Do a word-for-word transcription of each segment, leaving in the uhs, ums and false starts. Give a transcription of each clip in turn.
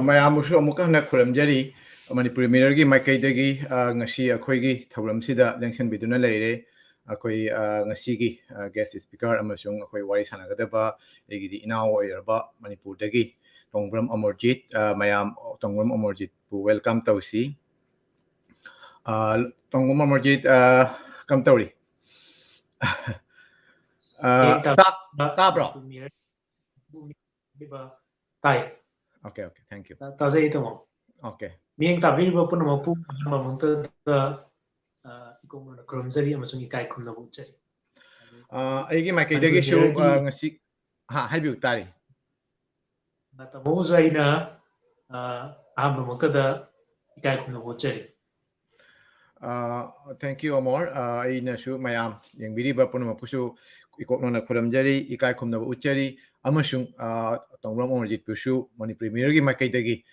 ꯃꯌꯥꯝꯕꯨꯁꯨ ꯑꯃꯨꯛꯀ ꯍꯟꯅ ꯈꯨꯔꯨꯝꯖꯔꯤ꯫ ꯃꯅꯤꯄꯨꯔꯤ ꯃꯤꯔꯔꯒꯤ ꯃꯥꯏꯀꯩꯗꯒꯤ ꯉꯁꯤ ꯑꯩꯈꯣꯏꯒꯤ ꯊꯧꯔꯝꯁꯤꯗ ꯂꯦꯡꯁꯤꯟꯕꯤꯗꯨꯅ ꯂꯩꯔꯦ꯫ ꯑꯩꯈꯣꯏ ꯉꯁꯤꯒꯤ ꯒꯦꯁ ꯁ꯭ꯄꯤꯀꯔ ꯑꯃꯁꯨꯡ ꯑꯩꯈꯣꯏ ꯋꯥꯔꯤ ꯁꯥꯟꯅꯒꯗꯕ ꯑꯩꯒꯤꯗꯤ ꯏꯅꯥꯎ ꯑꯣꯏꯔꯕ ꯃꯅꯤꯄꯨꯔꯗꯒꯤ ꯇꯣꯡꯕ꯭ꯔꯝ ꯑꯃꯔꯖꯤꯠ꯫ ꯃꯌꯥꯝ ꯇꯣꯡꯕ꯭ꯔꯝ ꯑꯃꯔꯖꯤꯠꯄꯨ ꯋꯦꯜꯀꯝ ꯇꯧꯁꯤ꯫ ꯇꯣꯡꯕ꯭ꯔꯝ ꯑꯃꯔꯖꯤꯠ, ꯀꯝ ꯇꯧꯔꯤ? ꯇꯥꯕ꯭ꯔꯣ? ꯇꯥꯏ꯫ Okay, okay, thank you. ꯇꯥꯖꯩ ꯇꯥꯃꯣ꯫ Okay. ꯃꯤꯠꯌꯦꯡ ꯇꯥꯕꯤꯔꯤꯕ ꯄꯨꯝꯅꯃꯛꯄꯨ ꯑꯍꯥꯟꯕ ꯃꯛꯇꯗ ꯏꯀꯣꯛꯅꯅ ꯈꯨꯔꯨꯝꯖꯔꯤ ꯑꯃꯁꯨꯡ ꯏꯀꯥꯏ ꯈꯨꯝꯅꯕ ꯎꯠꯆꯔꯤ꯫ ꯑꯩꯒꯤ ꯃꯥꯏꯀꯩꯗꯒꯤꯁꯨ ꯉꯁꯤ, ꯍꯥ, ꯍꯥꯏꯕꯤꯌꯨ, ꯇꯥꯔꯤ꯫ ꯇꯥꯃꯣꯕꯨꯁꯨ ꯑꯩꯅ ꯑꯍꯥꯟꯕ ꯃꯛꯇꯗ ꯏꯀꯥꯏ ꯈꯨꯝꯅꯕ ꯎꯠꯆꯔꯤ꯫ Thank you, ꯑꯃꯣꯔ꯫ ꯑꯩꯅꯁꯨ ꯃꯌꯥꯝ ꯌꯦꯡꯕꯤꯔꯤꯕ ꯄꯨꯝꯅꯃꯛꯄꯨꯁꯨ ꯏꯀꯣꯛꯅꯅ ꯈꯨꯔꯨꯝꯖꯔꯤ, ꯏꯀꯥꯏ ꯈꯨꯝꯅꯕ ꯎꯠꯆꯔꯤ, ꯑꯃꯁꯨꯡ ꯇꯣꯡꯕ꯭ꯔꯝ ꯑꯃꯔꯖꯤꯠꯄꯨꯁꯨ ꯃꯅꯤꯄꯨꯔꯤ ꯃꯤꯔꯔꯒꯤ ꯃꯥꯏꯀꯩꯗꯒꯤ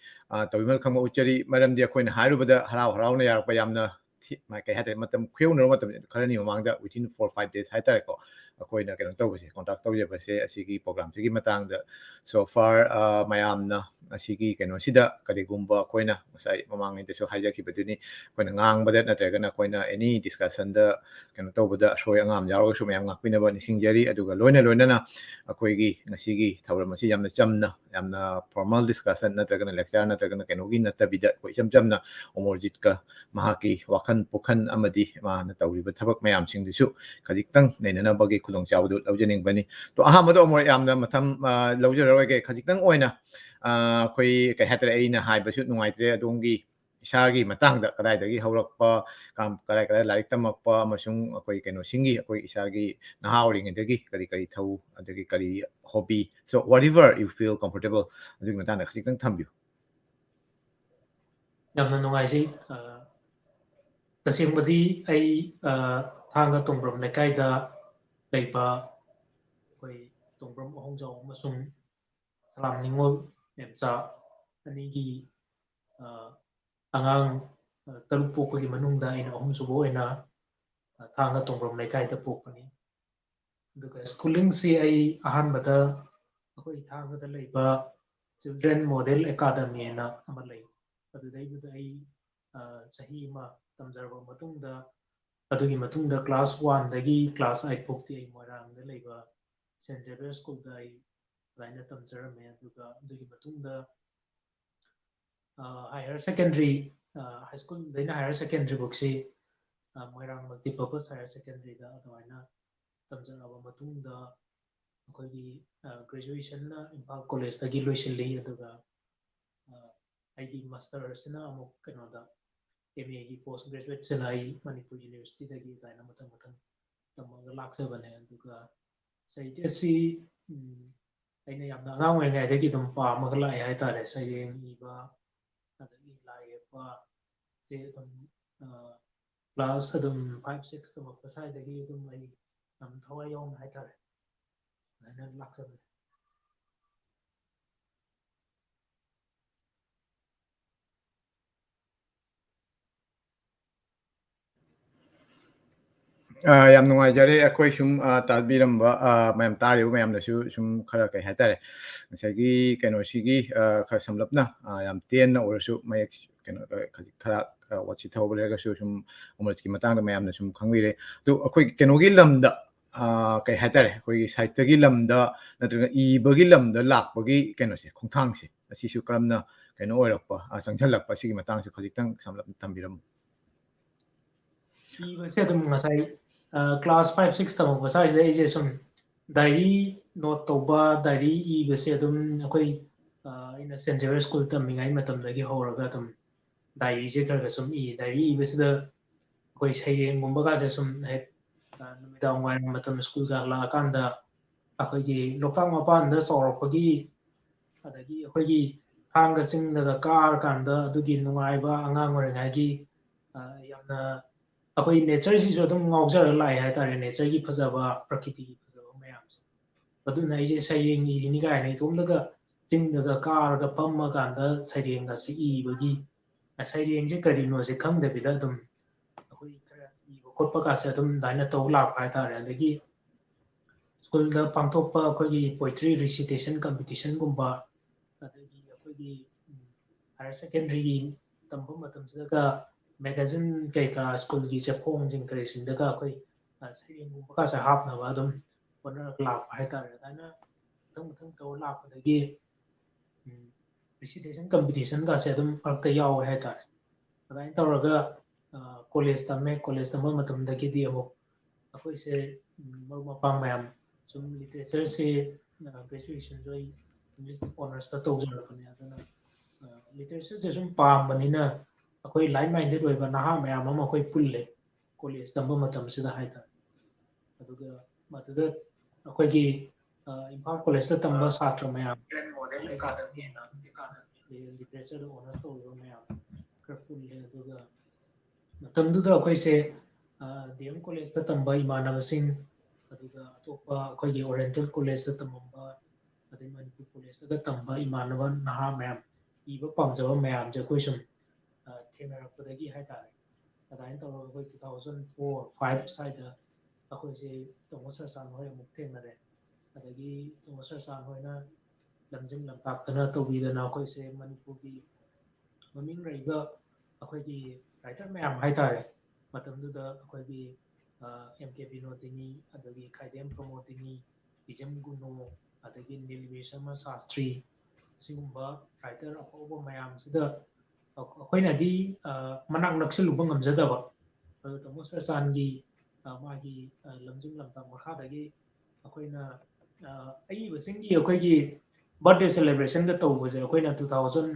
ꯇꯧꯕꯤꯃꯜ ꯈꯪꯕ ꯎꯠꯆꯔꯤ꯫ ꯃꯔꯝꯗꯤ ꯑꯩꯈꯣꯏꯅ ꯍꯥꯏꯔꯨꯕꯗ ꯍꯔꯥꯎ ꯍꯔꯥꯎꯅ ꯌꯥꯔꯛꯄ ꯌꯥꯝꯅ ꯊꯤ-, ꯃꯥ-, ꯀꯩ ꯍꯥꯏꯇꯥꯔꯦ, ꯃꯇꯝ ꯈꯨꯌꯧꯅꯔꯕ ꯃꯇꯝ ꯈꯔꯅꯤ ꯃꯃꯥꯡꯗ, within four five days ꯍꯥꯏꯇꯥꯔꯦꯀꯣ, ꯑꯩꯈꯣꯏꯅ ꯀꯩꯅꯣ ꯇꯧꯕꯁꯦ, contact ꯇꯧꯖꯕꯁꯦ, ꯑꯁꯤꯒꯤ programꯁꯤꯒꯤ ꯃꯇꯥꯡꯗ so far, ꯑ, ꯃꯌꯥꯝꯅ ꯑꯁꯤꯒꯤ ꯀꯩꯅꯣꯁꯤꯗ ꯀꯔꯤꯒꯨꯝꯕ ꯑꯩꯈꯣꯏꯅ ꯉꯁꯥꯏ ꯃꯃꯥꯡꯉꯩꯗꯁꯨ ꯍꯥꯏꯖꯈꯤꯕꯗꯨꯅꯤ, ꯑꯩꯈꯣꯏꯅ ꯉꯥꯡꯕꯗ ꯅꯠꯇ꯭ꯔꯒꯅ ꯑꯩꯈꯣꯏꯅ any discussionꯗ ꯀꯩꯅꯣ ꯇꯧꯕꯗ ꯑꯁꯣꯏ ꯑꯉꯥꯝ ꯌꯥꯎꯔꯒꯁꯨ ꯃꯌꯥꯝ ꯉꯥꯛꯄꯤꯅꯕ ꯅꯤꯡꯁꯤꯡꯖꯔꯤ꯫ ꯑꯗꯨꯒ ꯂꯣꯏꯅ ꯂꯣꯏꯅꯅ ꯑꯩꯈꯣꯏꯒꯤ ꯉꯁꯤꯒꯤ ꯊꯧꯔꯝ ꯑꯁꯤ ꯌꯥꯝꯅ ꯆꯝꯅ, ꯌꯥꯝꯅ formal discussion ꯅꯠꯇ꯭ꯔꯒꯅ lecture ꯅꯠꯇ꯭ꯔꯒꯅ ꯀꯩꯅꯣꯒꯤ ꯅꯠꯇꯕꯤꯗ, ꯑꯩꯈꯣꯏ ꯏꯆꯝ ꯆꯝꯅ ꯑꯃꯣꯔꯖꯤꯠꯀ ꯃꯍꯥꯛꯀꯤ ꯋꯥꯈꯜ ꯄꯨꯈꯜ ꯑꯃꯗꯤ ꯃꯥꯅ ꯇꯧꯔꯤꯕ ꯊꯕꯛ ꯃꯌꯥꯝꯁꯤꯡꯗꯨꯁꯨ ꯈꯖꯤꯛꯇꯪ ꯅꯩꯅꯅꯕꯒꯤ ꯈꯨꯗꯣꯡꯆꯥꯕꯗꯨ ꯂꯧꯖꯅꯤꯡꯕꯅꯤ꯫ ꯇꯣ, ꯑꯍꯥꯟꯕꯗ ꯑꯃꯣꯔ ꯌꯥꯝꯅ ꯃꯇꯝ, ꯑ, ꯂꯧꯖꯔꯔꯣꯏꯒꯦ꯫ ꯈꯖꯤꯛꯇꯪ ꯑꯣꯏꯅ, ꯑ, ꯑꯩꯈꯣꯏ, ꯀꯩ ꯍꯥꯏꯇꯥꯔꯦ, ꯑꯩꯅ ꯍꯥꯏꯕꯁꯨ ꯅꯨꯡꯉꯥꯏꯇ꯭ꯔꯦ, ꯑꯗꯣꯝꯒꯤ ꯏꯁꯥꯒꯤ ꯃꯇꯥꯡꯗ ꯀꯗꯥꯏꯗꯒꯤ ꯍꯧꯔꯛꯄ, ꯀꯝ-, ꯀꯗꯥꯏ ꯀꯗꯥꯏ ꯂꯥꯏꯔꯤꯛ ꯇꯝꯃꯛꯄ, ꯑꯃꯁꯨꯡ ꯑꯩꯈꯣꯏ ꯀꯩꯅꯣꯁꯤꯡꯒꯤ, ꯑꯩꯈꯣꯏ ꯏꯁꯥꯒꯤ ꯅꯍꯥ ꯑꯣꯏꯔꯤꯉꯩꯗꯒꯤ ꯀꯔꯤ ꯀꯔꯤ ꯊꯧ, ꯑꯗꯒꯤ ꯀꯔꯤ hobby, so whatever you feel comfortable, ꯑꯗꯨꯒꯤ ꯃꯇꯥꯡꯗ ꯈꯖꯤꯛꯇꯪ ꯊꯝꯕꯤꯌꯨ꯫ ꯌꯥꯝꯅ ꯅꯨꯡꯉꯥꯏꯖꯩ꯫ ꯑ, ꯇꯁꯦꯡꯕꯗꯤ ꯑꯩ, ꯑ, ꯊꯥꯡꯒ ꯇꯣꯡꯕ꯭ꯔꯝ ꯂꯩꯀꯥꯏꯗ ꯂꯩꯕ ꯑꯩꯈꯣꯏ ꯇꯣꯡꯕ꯭ꯔꯝ ꯑꯍꯣꯡꯖꯥꯎ ꯑꯃꯁꯨꯡ ꯁꯂꯥꯝ ꯅꯤꯉꯣꯜ ꯃꯦꯝꯆꯥ ꯑꯅꯤꯒꯤ, ꯑ, ꯑꯉꯥꯡ, ꯑ, ꯇꯔꯨꯛ ꯄꯣꯛꯄꯒꯤ ꯃꯅꯨꯡꯗ ꯑꯩꯅ ꯑꯍꯨꯝꯁꯨꯕ ꯑꯣꯏꯅ, ꯑ, ꯊꯥꯡꯒ ꯇꯣꯡꯕ꯭ꯔꯝ ꯂꯩꯀꯥꯏꯗ ꯄꯣꯛꯄꯅꯤ꯫ ꯑꯗꯨꯒ schoolingꯁꯤ ꯑꯩ ꯑꯍꯥꯟꯕꯗ ꯑꯩꯈꯣꯏ ꯊꯥꯡꯒꯗ ꯂꯩꯕ Children Model Academy ꯍꯥꯏꯅ ꯑꯃ ꯂꯩ꯫ ꯑꯗꯨꯗꯩꯗꯨꯗ ꯑꯩ ꯆꯍꯤ ꯑꯃ ꯇꯝꯖꯔꯕ ꯃꯇꯨꯡꯗ, ꯑꯗꯨꯒꯤ ꯃꯇꯨꯡꯗ class one ꯗꯒꯤ class eight ꯐꯥꯎꯗꯤ ꯑꯩ ꯃꯣꯏꯔꯥꯡꯗ ꯂꯩꯕ Saint Xavier School ꯗ ꯑꯩ ꯑꯗꯨꯃꯥꯏꯅ ꯇꯝꯖꯔꯝꯃꯦ꯫ ꯑꯗꯨꯒ ꯑꯗꯨꯒꯤ ꯃꯇꯨꯡꯗ higher secondary, high school ꯗꯩꯅ higher secondary ꯐꯥꯎꯁꯤ ꯃꯣꯏꯔꯥꯡ Multipurpose Higher Secondary ꯗ ꯑꯗꯨꯃꯥꯏꯅ ꯇꯝꯖꯔꯛꯑꯕ ꯃꯇꯨꯡꯗ ꯑꯩꯈꯣꯏꯒꯤ graduation ꯅ ꯏꯝꯐꯥꯜ College ꯇꯒꯤ ꯂꯣꯏꯁꯤꯜꯂꯤ꯫ ꯑꯗꯨꯒ ꯑꯩꯒꯤ master ꯁꯤꯅ ꯑꯃꯨꯛ ꯀꯩꯅꯣꯗ, M A ꯒꯤ post graduate ꯁꯤꯅ ꯑꯩ ꯃꯅꯤꯄꯨꯔ University ꯗꯒꯤ ꯑꯗꯨꯃꯥꯏꯅ ꯃꯊꯪ ꯃꯊꯪ ꯇꯝꯃꯒ ꯂꯥꯛꯆꯕꯅꯦ꯫ ꯑꯗꯨꯒ ꯁꯥꯍꯤꯇ꯭ꯌꯁꯤ ꯑꯩꯅ ꯌꯥꯝꯅ ꯑꯉꯥꯡ ꯑꯣꯏꯔꯤꯉꯩꯗꯒꯤ ꯑꯗꯨꯝ ꯄꯥꯝꯃꯒ ꯂꯥꯛꯑꯦ ꯍꯥꯏꯇꯥꯔꯦ꯫ ꯁꯩꯔꯦꯡ ꯏꯕ, ꯑꯗꯒꯤ ꯂꯥꯏ ꯌꯦꯛꯄ ꯁꯦ ꯑꯗꯨꯝ class ꯑꯗꯨꯝ five six ꯇꯝꯃꯛꯄ ꯁ꯭ꯋꯥꯏꯗꯒꯤ ꯑꯗꯨꯝ ꯑꯩ ꯌꯥꯝ ꯊꯋꯥꯏ ꯌꯥꯎꯅ ꯍꯥꯏꯇꯥꯔꯦ, ꯑꯗꯨꯃꯥꯏꯅ ꯂꯥꯛꯆꯕꯅꯦ꯫ ꯌꯥꯝ ꯅꯨꯡꯉꯥꯏꯖꯔꯦ꯫ ꯑꯩꯈꯣꯏ ꯁꯨꯝ ꯇꯥꯕꯤꯔꯝꯕ ꯃꯌꯥꯝ, ꯇꯥꯔꯤꯕ ꯃꯌꯥꯝꯅꯁꯨ ꯁꯨꯝ ꯈꯔ, ꯀꯩ ꯍꯥꯏꯇꯥꯔꯦ, ꯉꯁꯥꯏꯒꯤ ꯀꯩꯅꯣꯁꯤꯒꯤ ꯈꯔ ꯁꯝꯂꯞꯅ, ꯌꯥꯝ ꯇꯦꯟꯅ ꯑꯣꯏꯔꯁꯨ, ꯃꯌꯦꯛ ꯀꯩꯅꯣ, ꯈꯖꯤꯛ ꯈꯔ ꯋꯥꯠꯁꯤꯠ ꯊꯧꯕ ꯂꯩꯔꯒꯁꯨ ꯁꯨꯝ ꯑꯃꯨꯔꯠꯀꯤ ꯃꯇꯥꯡꯗ ꯃꯌꯥꯝꯅ ꯁꯨꯝ ꯈꯪꯕꯤꯔꯦ꯫ ꯑꯗꯨ ꯑꯩꯈꯣꯏ ꯀꯩꯅꯣꯒꯤ ꯂꯝꯗ, ꯀꯩ ꯍꯥꯏꯇꯥꯔꯦ, ꯑꯩꯈꯣꯏꯒꯤ ꯁꯥꯍꯤꯇ꯭ꯌꯒꯤ ꯂꯝꯗ ꯅꯠꯇ꯭ꯔꯒ ꯏꯕꯒꯤ ꯂꯝꯗ ꯂꯥꯛꯄꯒꯤ ꯀꯩꯅꯣꯁꯦ, ꯈꯣꯡꯊꯥꯡꯁꯦ, ꯑꯁꯤꯁꯨ ꯀꯔꯝꯅ ꯀꯩꯅꯣ ꯑꯣꯏꯔꯛꯄ, ꯆꯪꯁꯤꯜꯂꯛꯄ, ꯁꯤꯒꯤ ꯃꯇꯥꯡꯁꯨ ꯈꯖꯤꯛꯇꯪ ꯁꯝꯂꯞꯅ ꯊꯝꯕꯤꯔꯝꯃꯨ꯫ ꯏꯕꯁꯦ ꯑꯗꯨꯝ ꯉꯁꯥꯏ class five six ꯇꯝꯃꯛꯄ ꯁ꯭ꯋꯥꯏꯁꯤꯗ ꯑꯩꯁꯦ ꯁꯨꯝ diary note ꯇꯧꯕ, diary ꯏꯕꯁꯦ ꯑꯗꯨꯝ ꯑꯩꯈꯣꯏ, ꯑꯩꯅ Saint Xavier School ꯇꯝꯃꯤꯉꯩ ꯃꯇꯝꯗꯒꯤ ꯍꯧꯔꯒ ꯑꯗꯨꯝ diary ꯁꯦ ꯈꯔ ꯈꯔ ꯁꯨꯝ ꯏ꯫ Diary ꯏꯕꯁꯤꯗ ꯑꯩꯈꯣꯏ ꯁꯩꯔꯦꯡꯒꯨꯝꯕꯒꯁꯦ ꯁꯨꯝ ꯍꯦꯛ ꯅꯨꯃꯤꯗꯥꯡ ꯋꯥꯏꯔꯝ ꯃꯇꯝ school ꯀ ꯍꯜꯂꯛꯑꯀꯥꯟꯗ ꯑꯩꯈꯣꯏꯒꯤ ꯂꯣꯛꯇꯥꯛ ꯃꯄꯥꯟꯗ ꯆꯥꯎꯔꯛꯄꯒꯤ, ꯑꯗꯒꯤ ꯑꯩꯈꯣꯏꯒꯤ ꯊꯥꯡꯒ ꯆꯤꯡꯗꯒ ꯀꯥꯔꯀꯥꯟꯗ ꯑꯗꯨꯒꯤ ꯅꯨꯡꯉꯥꯏꯕ, ꯑꯉꯥꯡ ꯑꯣꯏꯔꯤꯉꯩꯒꯤ ꯌꯥꯝꯅ ꯑꯩꯈꯣꯏ nature ꯁꯤꯁꯨ ꯑꯗꯨꯝ ꯉꯥꯎꯖꯔꯒ ꯂꯥꯛꯑꯦ ꯍꯥꯏꯇꯥꯔꯦ꯫ Nature ꯒꯤ ꯐꯖꯕ, ꯄ꯭ꯔꯀꯤꯇꯤꯒꯤ ꯐꯖꯕ ꯃꯌꯥꯝꯁꯦ꯫ ꯑꯗꯨꯅ ꯑꯩꯁꯦ ꯁꯩꯔꯦꯡ ꯏꯔꯤꯅꯤ ꯀꯥꯏꯅ ꯏꯇꯣꯝꯗꯒ ꯆꯤꯡꯗꯒ ꯀꯥꯔꯒ ꯐꯝꯃꯀꯥꯟꯗ ꯁꯩꯔꯦꯡꯒꯁꯦ ꯏꯕꯒꯤ, ꯁꯩꯔꯦꯡꯁꯦ ꯀꯔꯤꯅꯣꯁꯦ ꯈꯪꯗꯕꯤꯗ ꯑꯗꯨꯝ ꯑꯩꯈꯣꯏ ꯈꯔ ꯏꯕ ꯈꯣꯠꯄ ꯀꯥꯁꯦ ꯑꯗꯨꯝ ꯑꯗꯨꯃꯥꯏꯅ ꯇꯧ ꯂꯥꯛꯄ ꯍꯥꯏꯇꯥꯔꯦ꯫ ꯑꯗꯒꯤ school ꯗ ꯄꯥꯡꯊꯣꯛꯄ ꯑꯩꯈꯣꯏꯒꯤ poetry recitation competition ꯒꯨꯝꯕ, ꯑꯗꯒꯤ ꯑꯩꯈꯣꯏꯒꯤ ꯍꯥꯌꯔ ꯁꯦꯀꯦꯟꯗꯔꯤꯒꯤ ꯇꯝꯕ ꯃꯇꯝꯁꯤꯗꯒ ꯃꯦꯒꯥꯖꯤꯟ ꯀꯩꯀꯥ ꯁ꯭ꯀꯨꯜꯒꯤ ꯆꯦꯐꯣꯡꯁꯤꯡ ꯀꯔꯤꯁꯤꯡꯗꯒ ꯑꯩꯈꯣꯏ ꯁꯩꯔꯦꯡꯒꯨꯝꯕ ꯀꯥꯁꯦ ꯍꯥꯞꯅꯕ ꯑꯗꯨꯝ ꯍꯣꯠꯅꯔꯒ ꯂꯥꯛꯄ ꯍꯥꯏꯇꯥꯔꯦ꯫ ꯑꯗꯨꯃꯥꯏꯅ ꯃꯊꯪ ꯃꯊꯪ ꯇꯧꯔ ꯂꯥꯛꯄꯗꯒꯤ ꯔꯤꯁꯤꯇꯦꯁꯟ ꯀꯝꯄꯤꯇꯤꯁꯟꯒꯁꯦ ꯑꯗꯨꯝ ꯃꯔꯛꯇ ꯌꯥꯎꯋꯦ ꯍꯥꯏꯇꯥꯔꯦ꯫ ꯑꯗꯨꯃꯥꯏꯅ ꯇꯧꯔꯒ ꯀꯣꯂꯦꯖ ꯇꯝꯃꯦ꯫ ꯀꯣꯂꯦꯖ ꯇꯝꯕ ꯃꯇꯝꯗꯒꯤꯗꯤ ꯑꯃꯨꯛ ꯑꯩꯈꯣꯏꯁꯦ ꯃꯔꯨꯞ ꯃꯄꯥꯡ ꯃꯌꯥꯝ ꯁꯨꯝ ꯂꯤꯇꯔꯦꯆꯔꯁꯦ, ꯒ꯭ꯔꯦꯖꯨꯑꯦꯁꯟꯁꯨ ꯑꯩ ꯏꯪꯂꯤꯁ ꯑꯣꯅꯔꯁꯇ ꯇꯧꯖꯔꯛꯄꯅꯦ꯫ ꯑꯗꯨꯅ ꯂꯤꯇꯔꯦꯆꯔꯁꯦ ꯁꯨꯝ ꯄꯥꯝꯕꯅꯤꯅ ꯑꯩꯈꯣꯏ ꯂꯥꯏꯛ ꯃꯥꯏꯟꯗꯦꯠ ꯑꯣꯏꯕ ꯅꯍꯥ ꯃꯌꯥꯝ ꯑꯃ ꯑꯩꯈꯣꯏ ꯄꯨꯜꯂꯦ ꯀꯣꯂꯦꯖ ꯇꯝꯕ ꯃꯇꯝꯁꯤꯗ ꯍꯥꯏꯇꯥꯔꯦ꯫ ꯑꯗꯨꯒ ꯃꯗꯨꯗ ꯑꯩꯈꯣꯏꯒꯤ ꯏꯝꯐꯥꯜ ꯀꯣꯂꯦꯖꯇ ꯇꯝꯕ ꯁꯥꯇ꯭ꯔ ꯃꯌꯥꯝ, ꯂꯤꯇꯔꯦꯆꯔꯗ ꯑꯣꯅꯔꯁ ꯇꯧꯔꯤꯕ ꯃꯌꯥꯝ ꯈꯔ ꯄꯨꯜꯂꯦ꯫ ꯑꯗꯨꯒ ꯃꯇꯝꯗꯨꯗ ꯑꯩꯈꯣꯏꯁꯦ ꯗꯤ ꯑꯦꯝ ꯀꯣꯂꯦꯖꯇ ꯇꯝꯕ ꯏꯃꯥꯟꯅꯕꯁꯤꯡ, ꯑꯗꯨꯒ ꯑꯇꯣꯞꯄ ꯑꯩꯈꯣꯏꯒꯤ ꯑꯣꯔꯤꯌꯦꯟꯇꯦꯜ ꯀꯣꯂꯦꯖꯇ ꯇꯝꯃꯝꯕ, ꯑꯗꯩ ꯃꯅꯤꯄꯨꯔ ꯀꯣꯂꯦꯖꯇꯒ ꯇꯝꯕ ꯏꯃꯥꯟꯅꯕ ꯅꯍꯥ ꯃꯌꯥꯝ, ꯏꯕ ꯄꯥꯝꯖꯕ ꯃꯌꯥꯝꯁꯦ ꯑꯩꯈꯣꯏ ꯁꯨꯝ ꯊꯦꯡꯅꯔꯛꯄꯗꯒꯤ ꯍꯥꯏꯇꯥꯔꯦ, ꯑꯗꯨꯃꯥꯏꯅ ꯇꯧꯔꯒ ꯑꯩꯈꯣꯏ two thousand four five ꯁ꯭ꯋꯥꯏꯗ ꯑꯩꯈꯣꯏꯁꯦ ꯇꯣꯃꯥꯁ ꯁꯔꯆꯥꯟ ꯍꯣꯏ ꯑꯃꯨꯛ ꯊꯦꯡꯅꯔꯦ꯫ ꯑꯗꯒꯤ ꯇꯣꯃꯥꯁ ꯁꯔꯆꯥꯟ ꯍꯣꯏꯅ ꯂꯝꯖꯤꯡ ꯂꯝꯇꯥꯛꯇꯅ ꯇꯧꯕꯤꯗꯅ ꯑꯩꯈꯣꯏꯁꯦ ꯃꯅꯤꯄꯨꯔꯒꯤ ꯃꯃꯤꯡ ꯂꯩꯕ ꯑꯩꯈꯣꯏꯒꯤ ꯋ꯭ꯔꯥꯏꯇꯔ ꯃꯌꯥꯝ ꯍꯥꯏꯇꯥꯔꯦ, ꯃꯇꯝꯗꯨꯗ ꯑꯩꯈꯣꯏꯒꯤ ꯑꯦꯝ ꯀꯦ ꯕꯤꯅꯣꯗꯤꯅꯤ, ꯑꯗꯒꯤ ꯈꯥꯏꯗꯦꯝ ꯄ꯭ꯔꯃꯣꯗꯤꯅꯤ, ꯕꯤꯖꯝ ꯒꯨꯅꯣ, ꯑꯗꯒꯤ ꯅꯤꯂꯤꯕꯤꯁꯃ ꯁꯥꯁꯇ꯭ꯔꯤ, ꯑꯁꯤꯒꯨꯝꯕ ꯋ꯭ꯔꯥꯏꯇꯔ ꯑꯐꯥꯎꯕ ꯃꯌꯥꯝꯁꯤꯗ ꯑꯩꯈꯣꯏꯅꯗꯤ ꯃꯅꯥꯛ ꯅꯛꯁꯤꯜꯂꯨꯕ ꯉꯝꯖꯗꯕ꯫ ꯑꯗꯨ ꯇꯥꯃꯣ ꯁꯔꯆꯥꯟꯒꯤ ꯃꯥꯒꯤ ꯂꯝꯖꯤꯡ ꯂꯝꯇꯥꯛ ꯃꯈꯥꯗꯒꯤ ꯑꯩꯈꯣꯏꯅ ꯑꯏꯕꯁꯤꯡꯒꯤ ꯑꯩꯈꯣꯏꯒꯤ ꯕꯥꯔꯗꯦ ꯁꯦꯂꯦꯕ꯭ꯔꯦꯁꯟꯒ ꯇꯧꯕꯁꯦ ꯑꯩꯈꯣꯏꯅ two thousand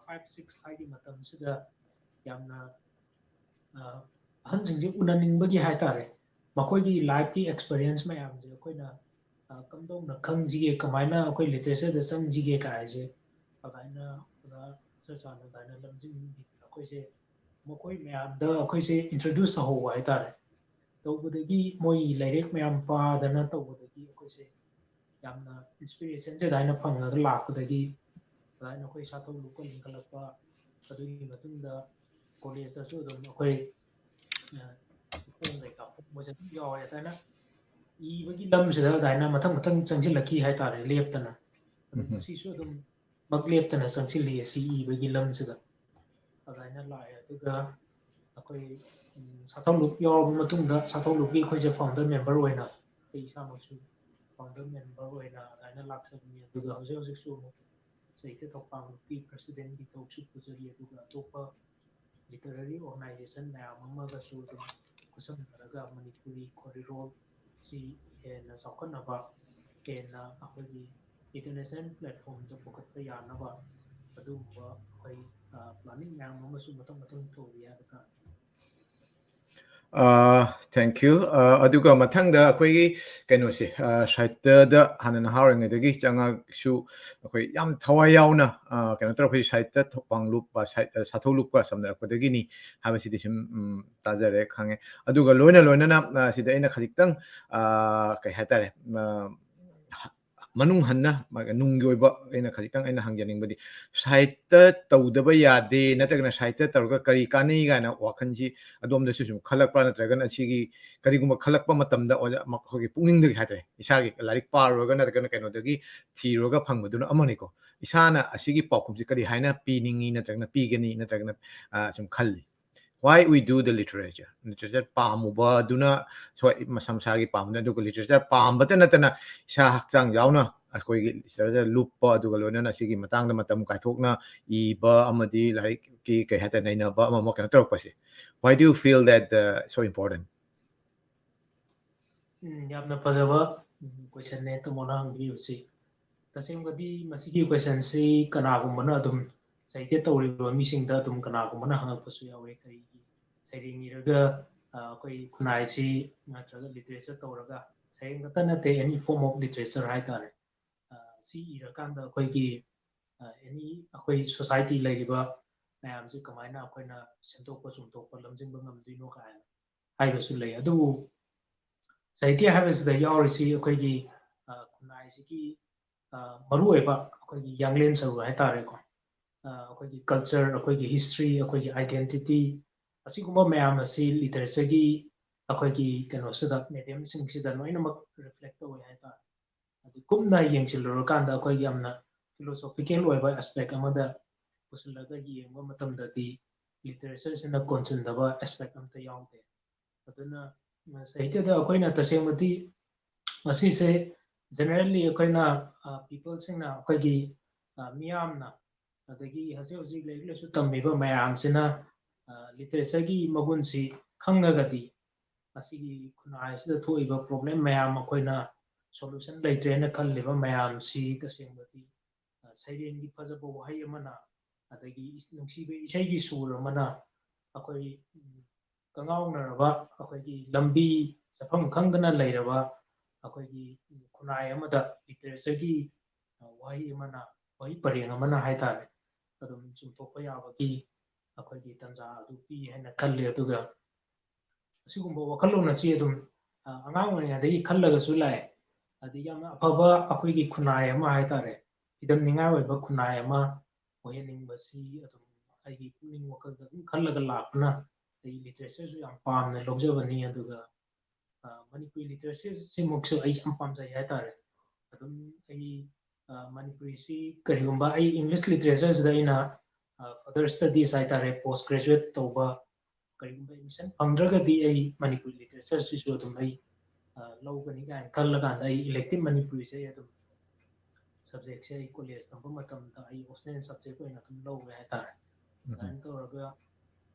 five six ꯍꯥꯏꯒꯤ ꯃꯇꯝꯁꯤꯗ ꯌꯥꯝꯅ ꯑꯍꯟꯁꯤꯡꯁꯦ ꯎꯅꯅꯤꯡꯕꯒꯤ ꯍꯥꯏꯇꯥꯔꯦ, ꯃꯈꯣꯏꯒꯤ ꯂꯥꯏꯐꯀꯤ ꯑꯦꯛꯁꯄꯤꯔꯤꯌꯦꯟꯁ ꯃꯌꯥꯝꯁꯦ ꯑꯩꯈꯣꯏꯅ ꯀꯝꯗꯧꯅ ꯈꯪꯁꯤꯒꯦ, ꯀꯃꯥꯏꯅ ꯑꯩꯈꯣꯏ ꯂꯤꯇꯔꯦꯆꯔꯗ ꯆꯪꯁꯤꯒꯦ ꯀꯥꯏꯁꯦ ꯑꯗꯨꯃꯥꯏꯅ ꯑꯣꯖꯥ ꯁꯔꯆꯥꯟ ꯑꯗꯨꯃꯥꯏꯅ ꯂꯝꯖꯤꯡꯕꯤꯗꯅ ꯑꯩꯈꯣꯏꯁꯦ ꯃꯈꯣꯏ ꯃꯌꯥꯝꯗ ꯑꯩꯈꯣꯏꯁꯦ ꯏꯟꯇ꯭ꯔꯣꯗ꯭ꯌꯨꯁ ꯇꯧꯍꯧꯕ ꯍꯥꯏꯇꯥꯔꯦ꯫ ꯇꯧꯕꯗꯒꯤ ꯃꯣꯏ ꯂꯥꯏꯔꯤꯛ ꯃꯌꯥꯝ ꯄꯥꯗꯅ ꯇꯧꯕꯗꯒꯤ ꯑꯩꯈꯣꯏꯁꯦ ꯌꯥꯝꯅ ꯏꯟꯁꯄꯤꯔꯦꯁꯟꯁꯦ ꯑꯗꯨꯃꯥꯏꯅ ꯐꯪꯉꯒ ꯂꯥꯛꯄꯗꯒꯤ ꯑꯗꯨꯃꯥꯏꯅ ꯑꯩꯈꯣꯏ ꯁꯥꯊꯧ ꯂꯨꯀꯣꯟ ꯂꯤꯡꯈꯠꯂꯛꯄ, ꯑꯗꯨꯒꯤ ꯃꯇꯨꯡꯗ ꯀꯣꯂꯦꯖꯇꯁꯨ ꯑꯗꯨꯝ ꯑꯩꯈꯣꯏ ꯐꯣꯝ ꯀꯩꯀꯥ ꯐꯣꯡꯕꯁꯦ ꯑꯗꯨꯝ ꯌꯥꯎꯔꯦ꯫ ꯑꯗꯨꯃꯥꯏꯅ ꯏꯕꯒꯤ ꯂꯝꯁꯤꯗ ꯑꯗꯨꯃꯥꯏꯅ ꯃꯊꯪ ꯃꯊꯪ ꯆꯪꯁꯤꯜꯂꯛꯈꯤ ꯍꯥꯏꯇꯥꯔꯦ, ꯂꯦꯞꯇꯅ꯫ ꯎꯝ꯫ ꯉꯁꯤꯁꯨ ꯑꯗꯨꯝ ꯃꯛ ꯂꯦꯞꯇꯅ ꯆꯪꯁꯤꯜꯂꯤ ꯑꯁꯤ ꯏꯕꯒꯤ ꯂꯝꯁꯤꯗ꯫ ꯑꯗꯨꯃꯥꯏꯅ ꯂꯥꯛꯑꯦ꯫ ꯑꯗꯨꯒ ꯑꯩꯈꯣꯏ, ꯎꯝ, ꯁꯥꯊꯧ ꯂꯨꯞ ꯌꯥꯎꯔꯕ ꯃꯇꯨꯡꯗ, ꯁꯥꯊꯧ ꯂꯨꯞꯀꯤ ꯑꯩꯈꯣꯏꯁꯦ founder member ꯑꯣꯏꯅ, ꯑꯩ ꯏꯁꯥꯃꯛꯁꯨ founder member ꯑꯣꯏꯅ ꯑꯗꯨꯃꯥꯏꯅ ꯂꯥꯛꯆꯕꯅꯤ꯫ ꯑꯗꯨꯒ ꯍꯧꯖꯤꯛ ꯍꯧꯖꯤꯛꯁꯨ ꯑꯃꯨꯛ ꯁꯥꯍꯤꯇ꯭ꯌ ꯊꯧꯄꯥꯡ ꯂꯨꯞꯀꯤ president ꯀꯤ ꯊꯕꯛꯁꯨ ꯄꯨꯖꯔꯤ꯫ ꯑꯗꯨꯒ ꯑꯇꯣꯞꯄ literary organization ꯃꯌꯥꯝ ꯑꯃꯒꯁꯨ ꯑꯗꯨꯝ ꯈꯨꯠꯁꯝꯅꯔꯒ ꯃꯅꯤꯄꯨꯔꯤ ꯈꯣꯔꯤꯔꯣꯜꯁꯤ ꯍꯦꯟꯅ ꯆꯥꯎꯈꯠꯅꯕ, ꯍꯦꯟꯅ ꯑꯩꯈꯣꯏꯒꯤ international platform ꯗ ꯄꯨꯈꯠꯄ ꯌꯥꯅꯕ ꯑꯗꯨꯒꯨꯝꯕ ꯑꯩꯈꯣꯏ, ꯑ, planning ꯃꯌꯥꯝ ꯑꯃꯁꯨ ꯃꯊꯪ ꯃꯊꯪ ꯇꯧꯔꯤ ꯍꯥꯏꯕ ꯇꯥꯔꯦ꯫ ꯑ, thank you꯫ ꯑ, ꯑꯗꯨꯒ ꯃꯊꯪꯗ ꯑꯩꯈꯣꯏꯒꯤ ꯀꯩꯅꯣꯁꯦ, ꯑ, ꯁꯥꯍꯤꯇ꯭ꯌꯗ ꯍꯥꯟꯅ ꯅꯍꯥ ꯑꯣꯏꯔꯤꯉꯩꯗꯒꯤ ꯆꯪꯉꯛꯁꯨ ꯑꯩꯈꯣꯏ ꯌꯥꯝ ꯊꯋꯥꯏ ꯌꯥꯎꯅ, ꯑ, ꯀꯩꯅꯣ ꯇꯧꯔꯛꯄ ꯁꯥꯍꯤꯇ꯭ꯌ ꯊꯧꯄꯥꯡ ꯂꯨꯞ, ꯑ, ꯁꯥꯍꯤ-, ꯑ, ꯁꯥꯊꯧ ꯂꯨꯞꯀ ꯁꯝꯅꯔꯛꯄꯗꯒꯤꯅꯤ ꯍꯥꯏꯕꯁꯤꯗꯤ ꯁꯨꯝ, ꯎꯝ, ꯇꯥꯖꯔꯦ, ꯈꯪꯉꯦ꯫ ꯑꯗꯨꯒ ꯂꯣꯏꯅ ꯂꯣꯏꯅꯅ, ꯑ, ꯁꯤꯗ ꯑꯩꯅ ꯈꯖꯤꯛꯇꯪ, ꯑ, ꯀꯩ ꯍꯥꯏꯇꯥꯔꯦ, ꯑ, ꯃꯅꯨꯡ ꯍꯟꯅ ꯃꯥꯒꯤ ꯅꯨꯡꯒꯤ ꯑꯣꯏꯕ ꯑꯩꯅ ꯈꯖꯤꯛꯇꯪ ꯑꯩꯅ ꯍꯪꯖꯅꯤꯡꯕꯗꯤ, ꯁꯥꯍꯤꯇ꯭ꯌ ꯇꯧꯗꯕ ꯌꯥꯗꯦ ꯅꯠꯇ꯭ꯔꯒꯅ ꯁꯥꯍꯤꯇ꯭ꯌ ꯇꯧꯔꯒ ꯀꯔꯤ ꯀꯥꯟꯅꯩ ꯀꯥꯏꯅ ꯋꯥꯈꯜꯁꯤ ꯑꯗꯣꯝꯗꯁꯨ ꯁꯨꯝ ꯈꯜꯂꯛꯄ꯭ꯔꯥ, ꯅꯠꯇ꯭ꯔꯒꯅ ꯁꯤꯒꯤ ꯀꯔꯤꯒꯨꯝꯕ ꯈꯜꯂꯛꯄ ꯃꯇꯝꯗ ꯑꯣꯖꯥ, ꯃꯈꯣꯏꯒꯤ ꯄꯨꯛꯅꯤꯡꯗꯒꯤ ꯍꯥꯏꯇꯥꯔꯦ, ꯏꯁꯥꯒꯤ ꯂꯥꯏꯔꯤꯛ ꯄꯥꯔꯨꯔꯒ ꯅꯠꯇ꯭ꯔꯒꯅ ꯀꯩꯅꯣꯗꯒꯤ ꯊꯤꯔꯨꯔꯒ ꯐꯪꯕꯗꯨꯅ ꯑꯃꯅꯤꯀꯣ꯫ ꯏꯁꯥꯅ ꯑꯁꯤꯒꯤ ꯄꯥꯎꯈꯨꯝꯁꯤ ꯀꯔꯤ ꯍꯥꯏꯅ ꯄꯤꯅꯤꯡꯉꯤ ꯅꯠꯇ꯭ꯔꯒꯅ ꯄꯤꯒꯅꯤ ꯅꯠꯇ꯭ꯔꯒꯅ, ꯑ, ꯁꯨꯝ ꯈꯜꯂꯤ? Why we do the literature? Literature ꯄꯥꯝꯃꯨꯕꯗꯨꯅ ꯁꯣꯏ, ꯃꯁꯥ ꯃꯁꯥꯒꯤ ꯄꯥꯝꯕꯅꯤ, ꯑꯗꯨꯒ literature ꯄꯥꯝꯕꯇ ꯅꯠꯇꯅ ꯏꯁꯥ ꯍꯛꯆꯥꯡ ꯌꯥꯎꯅ ꯑꯩꯈꯣꯏꯒꯤ literature ꯂꯨꯞꯄ, ꯑꯗꯨꯒ ꯂꯣꯏꯅꯅ ꯁꯤꯒꯤ ꯃꯇꯥꯡꯗ ꯃꯇꯝ ꯀꯥꯏꯊꯣꯛꯅ ꯏꯕ ꯑꯃꯗꯤ ꯂꯥꯏꯔꯤꯛꯀꯤ, ꯀꯩ ꯍꯥꯏꯇꯥꯔꯦ, ꯅꯩꯅꯕ ꯑꯃ ꯑꯃ ꯀꯩꯅꯣ ꯇꯧꯔꯛꯄꯁꯦ, why do you feel that, uh, so important? ꯎꯝ, ꯌꯥꯝꯅ ꯐꯖꯕ, ꯎꯝ, question ꯅꯦ ꯇꯥꯃꯣꯅ ꯍꯪꯕꯤꯔꯤꯕꯁꯤ꯫ ꯇꯁꯦꯡꯕꯗꯤ ꯃꯁꯤꯒꯤ question ꯁꯤ ꯀꯅꯥꯒꯨꯝꯕꯅ ꯑꯗꯨꯝ, ꯁꯥꯍꯤꯇ꯭ꯌ ꯇꯧꯔꯤꯕ ꯃꯤꯁꯤꯡꯗ ꯑꯗꯨꯝ ꯀꯅꯥꯒꯨꯝꯕꯅ ꯍꯪꯉꯛꯄꯁꯨ ꯌꯥꯎꯋꯦ, ꯀꯔꯤꯒꯤ ꯁꯩꯔꯦꯡ ꯏꯔꯒ, ꯑ, ꯑꯩꯈꯣꯏ ꯈꯨꯟꯅꯥꯏꯁꯤ ꯅꯠꯇ꯭ꯔꯒ literature ꯇꯧꯔꯒ, ꯁꯩꯔꯦꯡ ꯈꯛꯇ ꯅꯠꯇꯦ, any form of literature ꯍꯥꯏꯇꯥꯔꯦ, ꯑ, ꯁꯤ ꯏꯔꯀꯥꯟꯗ ꯑꯩꯈꯣꯏꯒꯤ, ꯑ, any ꯑꯩꯈꯣꯏ society ꯂꯩꯔꯤꯕ ꯃꯌꯥꯝꯁꯤ ꯀꯃꯥꯏꯅ ꯑꯩꯈꯣꯏꯅ ꯁꯦꯝꯗꯣꯛꯄ ꯆꯨꯝꯊꯣꯛꯄ ꯂꯝꯖꯤꯡꯕ ꯉꯝꯗꯣꯏꯅꯣ ꯀꯥꯏꯅ ꯍꯥꯏꯕꯁꯨ ꯂꯩ꯫ ꯑꯗꯨꯕꯨ ꯁꯥꯍꯤꯇ꯭ꯌ ꯍꯥꯏꯕꯁꯤꯗ ꯌꯥꯎꯔꯤꯁꯤ ꯑꯩꯈꯣꯏꯒꯤ, ꯑ, ꯈꯨꯟꯅꯥꯏꯁꯤꯒꯤ, ꯑ, ꯃꯔꯨꯑꯣꯏꯕ ꯑꯩꯈꯣꯏꯒꯤ ꯌꯥꯡꯂꯦꯟ ꯁꯔꯨ ꯍꯥꯏꯇꯥꯔꯦꯀꯣ꯫ ꯑ, ꯑꯩꯈꯣꯏꯒꯤ culture, ꯑꯩꯈꯣꯏꯒꯤ history, ꯑꯩꯈꯣꯏꯒꯤ identity, ꯑꯁꯤꯒꯨꯝꯕ ꯃꯌꯥꯝ ꯑꯁꯤ literature ꯒꯤ ꯑꯩꯈꯣꯏꯒꯤ ꯀꯩꯅꯣꯁꯤꯗ, medium ꯁꯤꯡꯁꯤꯗ ꯂꯣꯏꯅꯃꯛ reflect ꯇꯧꯋꯦ ꯍꯥꯏꯇꯥꯔꯦ꯫ ꯍꯥꯏꯗꯤ ꯀꯨꯞꯅ ꯌꯦꯡꯁꯤꯜꯂꯨꯔꯀꯥꯟꯗ ꯑꯩꯈꯣꯏꯒꯤ ꯌꯥꯝꯅ philosophical ꯑꯣꯏꯕ aspect ꯑꯃꯗ ꯄꯨꯁꯤꯜꯂꯒ ꯌꯦꯡꯕ ꯃꯇꯝꯗꯗꯤ literature ꯁꯤꯅ ꯀꯣꯟꯁꯤꯟꯗꯕ aspect ꯑꯝꯇ ꯌꯥꯎꯗꯦ꯫ ꯑꯗꯨꯅ ꯁꯥꯍꯤꯇ꯭ꯌꯗ ꯑꯩꯈꯣꯏꯅ ꯇꯁꯦꯡꯕꯗꯤ ꯃꯁꯤꯁꯦ generally ꯑꯩꯈꯣꯏꯅ people ꯁꯤꯡꯅ, ꯑꯩꯈꯣꯏꯒꯤ ꯃꯤꯌꯥꯝꯅ, ꯑꯗꯒꯤ ꯍꯧꯖꯤꯛ ꯍꯧꯖꯤꯛ ꯂꯥꯏꯔꯤꯛ ꯂꯥꯏꯁꯨ ꯇꯝꯃꯤꯕ ꯃꯌꯥꯝꯁꯤꯅ literature ꯒꯤ ꯃꯒꯨꯟꯁꯤ ꯈꯪꯉꯒꯗꯤ ꯃꯁꯤꯒꯤ ꯈꯨꯟꯅꯥꯏ ꯑꯁꯤꯗ ꯊꯣꯛꯏꯕ problem ꯃꯌꯥꯝ ꯑꯩꯈꯣꯏꯅ solution ꯂꯩꯇ꯭ꯔꯦꯅ ꯈꯜꯂꯤꯕ ꯃꯌꯥꯝꯁꯤ ꯇꯁꯦꯡꯕꯗꯤ ꯁꯩꯔꯦꯡꯒꯤ ꯐꯖꯕ ꯋꯥꯍꯩ ꯑꯃꯅ, ꯑꯗꯒꯤ ꯅꯨꯡꯁꯤꯕ ꯏꯁꯩꯒꯤ ꯁꯨꯔ ꯑꯃꯅ ꯑꯩꯈꯣꯏ ꯀꯉꯥꯎꯅꯔꯕ, ꯑꯩꯈꯣꯏꯒꯤ ꯂꯝꯕꯤ ꯆꯠꯐꯝ ꯈꯪꯗꯅ ꯂꯩꯔꯕ ꯑꯩꯈꯣꯏꯒꯤ ꯈꯨꯟꯅꯥꯏ ꯑꯃꯗ literature ꯒꯤ ꯋꯥꯍꯩ ꯑꯃꯅ, ꯋꯥꯍꯩ ꯄꯔꯦꯡ ꯑꯃꯅ ꯍꯥꯏꯇꯥꯔꯦ, ꯑꯗꯨꯝ ꯆꯨꯝꯊꯣꯛꯄ ꯌꯥꯕꯒꯤ ꯑꯩꯈꯣꯏꯒꯤ ꯇꯥꯟꯖꯥ ꯑꯗꯨ ꯄꯤ ꯍꯥꯏꯅ ꯈꯜꯂꯤ꯫ ꯑꯗꯨꯒ ꯑꯁꯤꯒꯨꯝꯕ ꯋꯥꯈꯜꯂꯣꯟ ꯑꯁꯤ ꯑꯗꯨꯝ ꯑꯉꯥꯡ ꯑꯣꯏꯔꯤꯉꯩꯗꯒꯤ ꯈꯜꯂꯒꯁꯨ ꯂꯥꯛꯑꯦ꯫ ꯑꯗꯒꯤ ꯌꯥꯝꯅ ꯑꯐꯕ ꯑꯩꯈꯣꯏꯒꯤ ꯈꯨꯟꯅꯥꯏ ꯑꯃ ꯍꯥꯏꯇꯥꯔꯦ, ꯐꯤꯗꯝꯅꯤꯡꯉꯥꯏ ꯑꯣꯏꯕ ꯈꯨꯟꯅꯥꯏ ꯑꯃ ꯑꯣꯏꯍꯟꯅꯤꯡꯕꯁꯤ ꯑꯗꯨꯝ ꯑꯩꯒꯤ ꯄꯨꯛꯅꯤꯡ ꯋꯥꯈꯜꯗ ꯑꯗꯨꯝ ꯈꯜꯂꯒ ꯂꯥꯛꯄꯅ ꯑꯩ literature ꯁꯨ ꯌꯥꯝ ꯄꯥꯝꯅ ꯂꯧꯖꯕꯅꯤ꯫ ꯑꯗꯨꯒ ꯃꯅꯤꯄꯨꯔꯤ literature ꯁꯤꯃꯛꯁꯨ ꯑꯩ ꯌꯥꯝ ꯄꯥꯝꯖꯩ ꯍꯥꯏꯇꯥꯔꯦ꯫ ꯑꯗꯨꯝ ꯑꯩ ꯃꯅꯤꯄꯨꯔꯤꯁꯤ ꯀꯔꯤꯒꯨꯝꯕ ꯑꯩ English literature ꯁꯤꯗ ꯑꯩꯅ further studies ꯍꯥꯏꯇꯥꯔꯦ, post graduate ꯇꯧꯕ ꯀꯔꯤꯒꯨꯝꯕ admission ꯐꯪꯗ꯭ꯔꯒꯗꯤ ꯑꯩ ꯃꯅꯤꯄꯨꯔꯤ literature ꯁꯤꯁꯨ ꯑꯗꯨꯝ ꯑꯩ ꯂꯧꯒꯅꯤ ꯀꯥꯏꯅ ꯈꯜꯂꯀꯥꯟꯗ ꯑꯩ elective ꯃꯅꯤꯄꯨꯔꯤꯁꯦ ꯑꯩ ꯑꯗꯨꯝ subject ꯁꯦ ꯑꯩ college ꯇꯝꯕ ꯃꯇꯝꯗ ꯑꯩ optional subject ꯑꯣꯏꯅ ꯑꯗꯨꯝ ꯂꯧꯔꯦ ꯍꯥꯏꯇꯥꯔꯦ꯫ ꯑꯗꯨꯃꯥꯏꯅ ꯇꯧꯔꯒ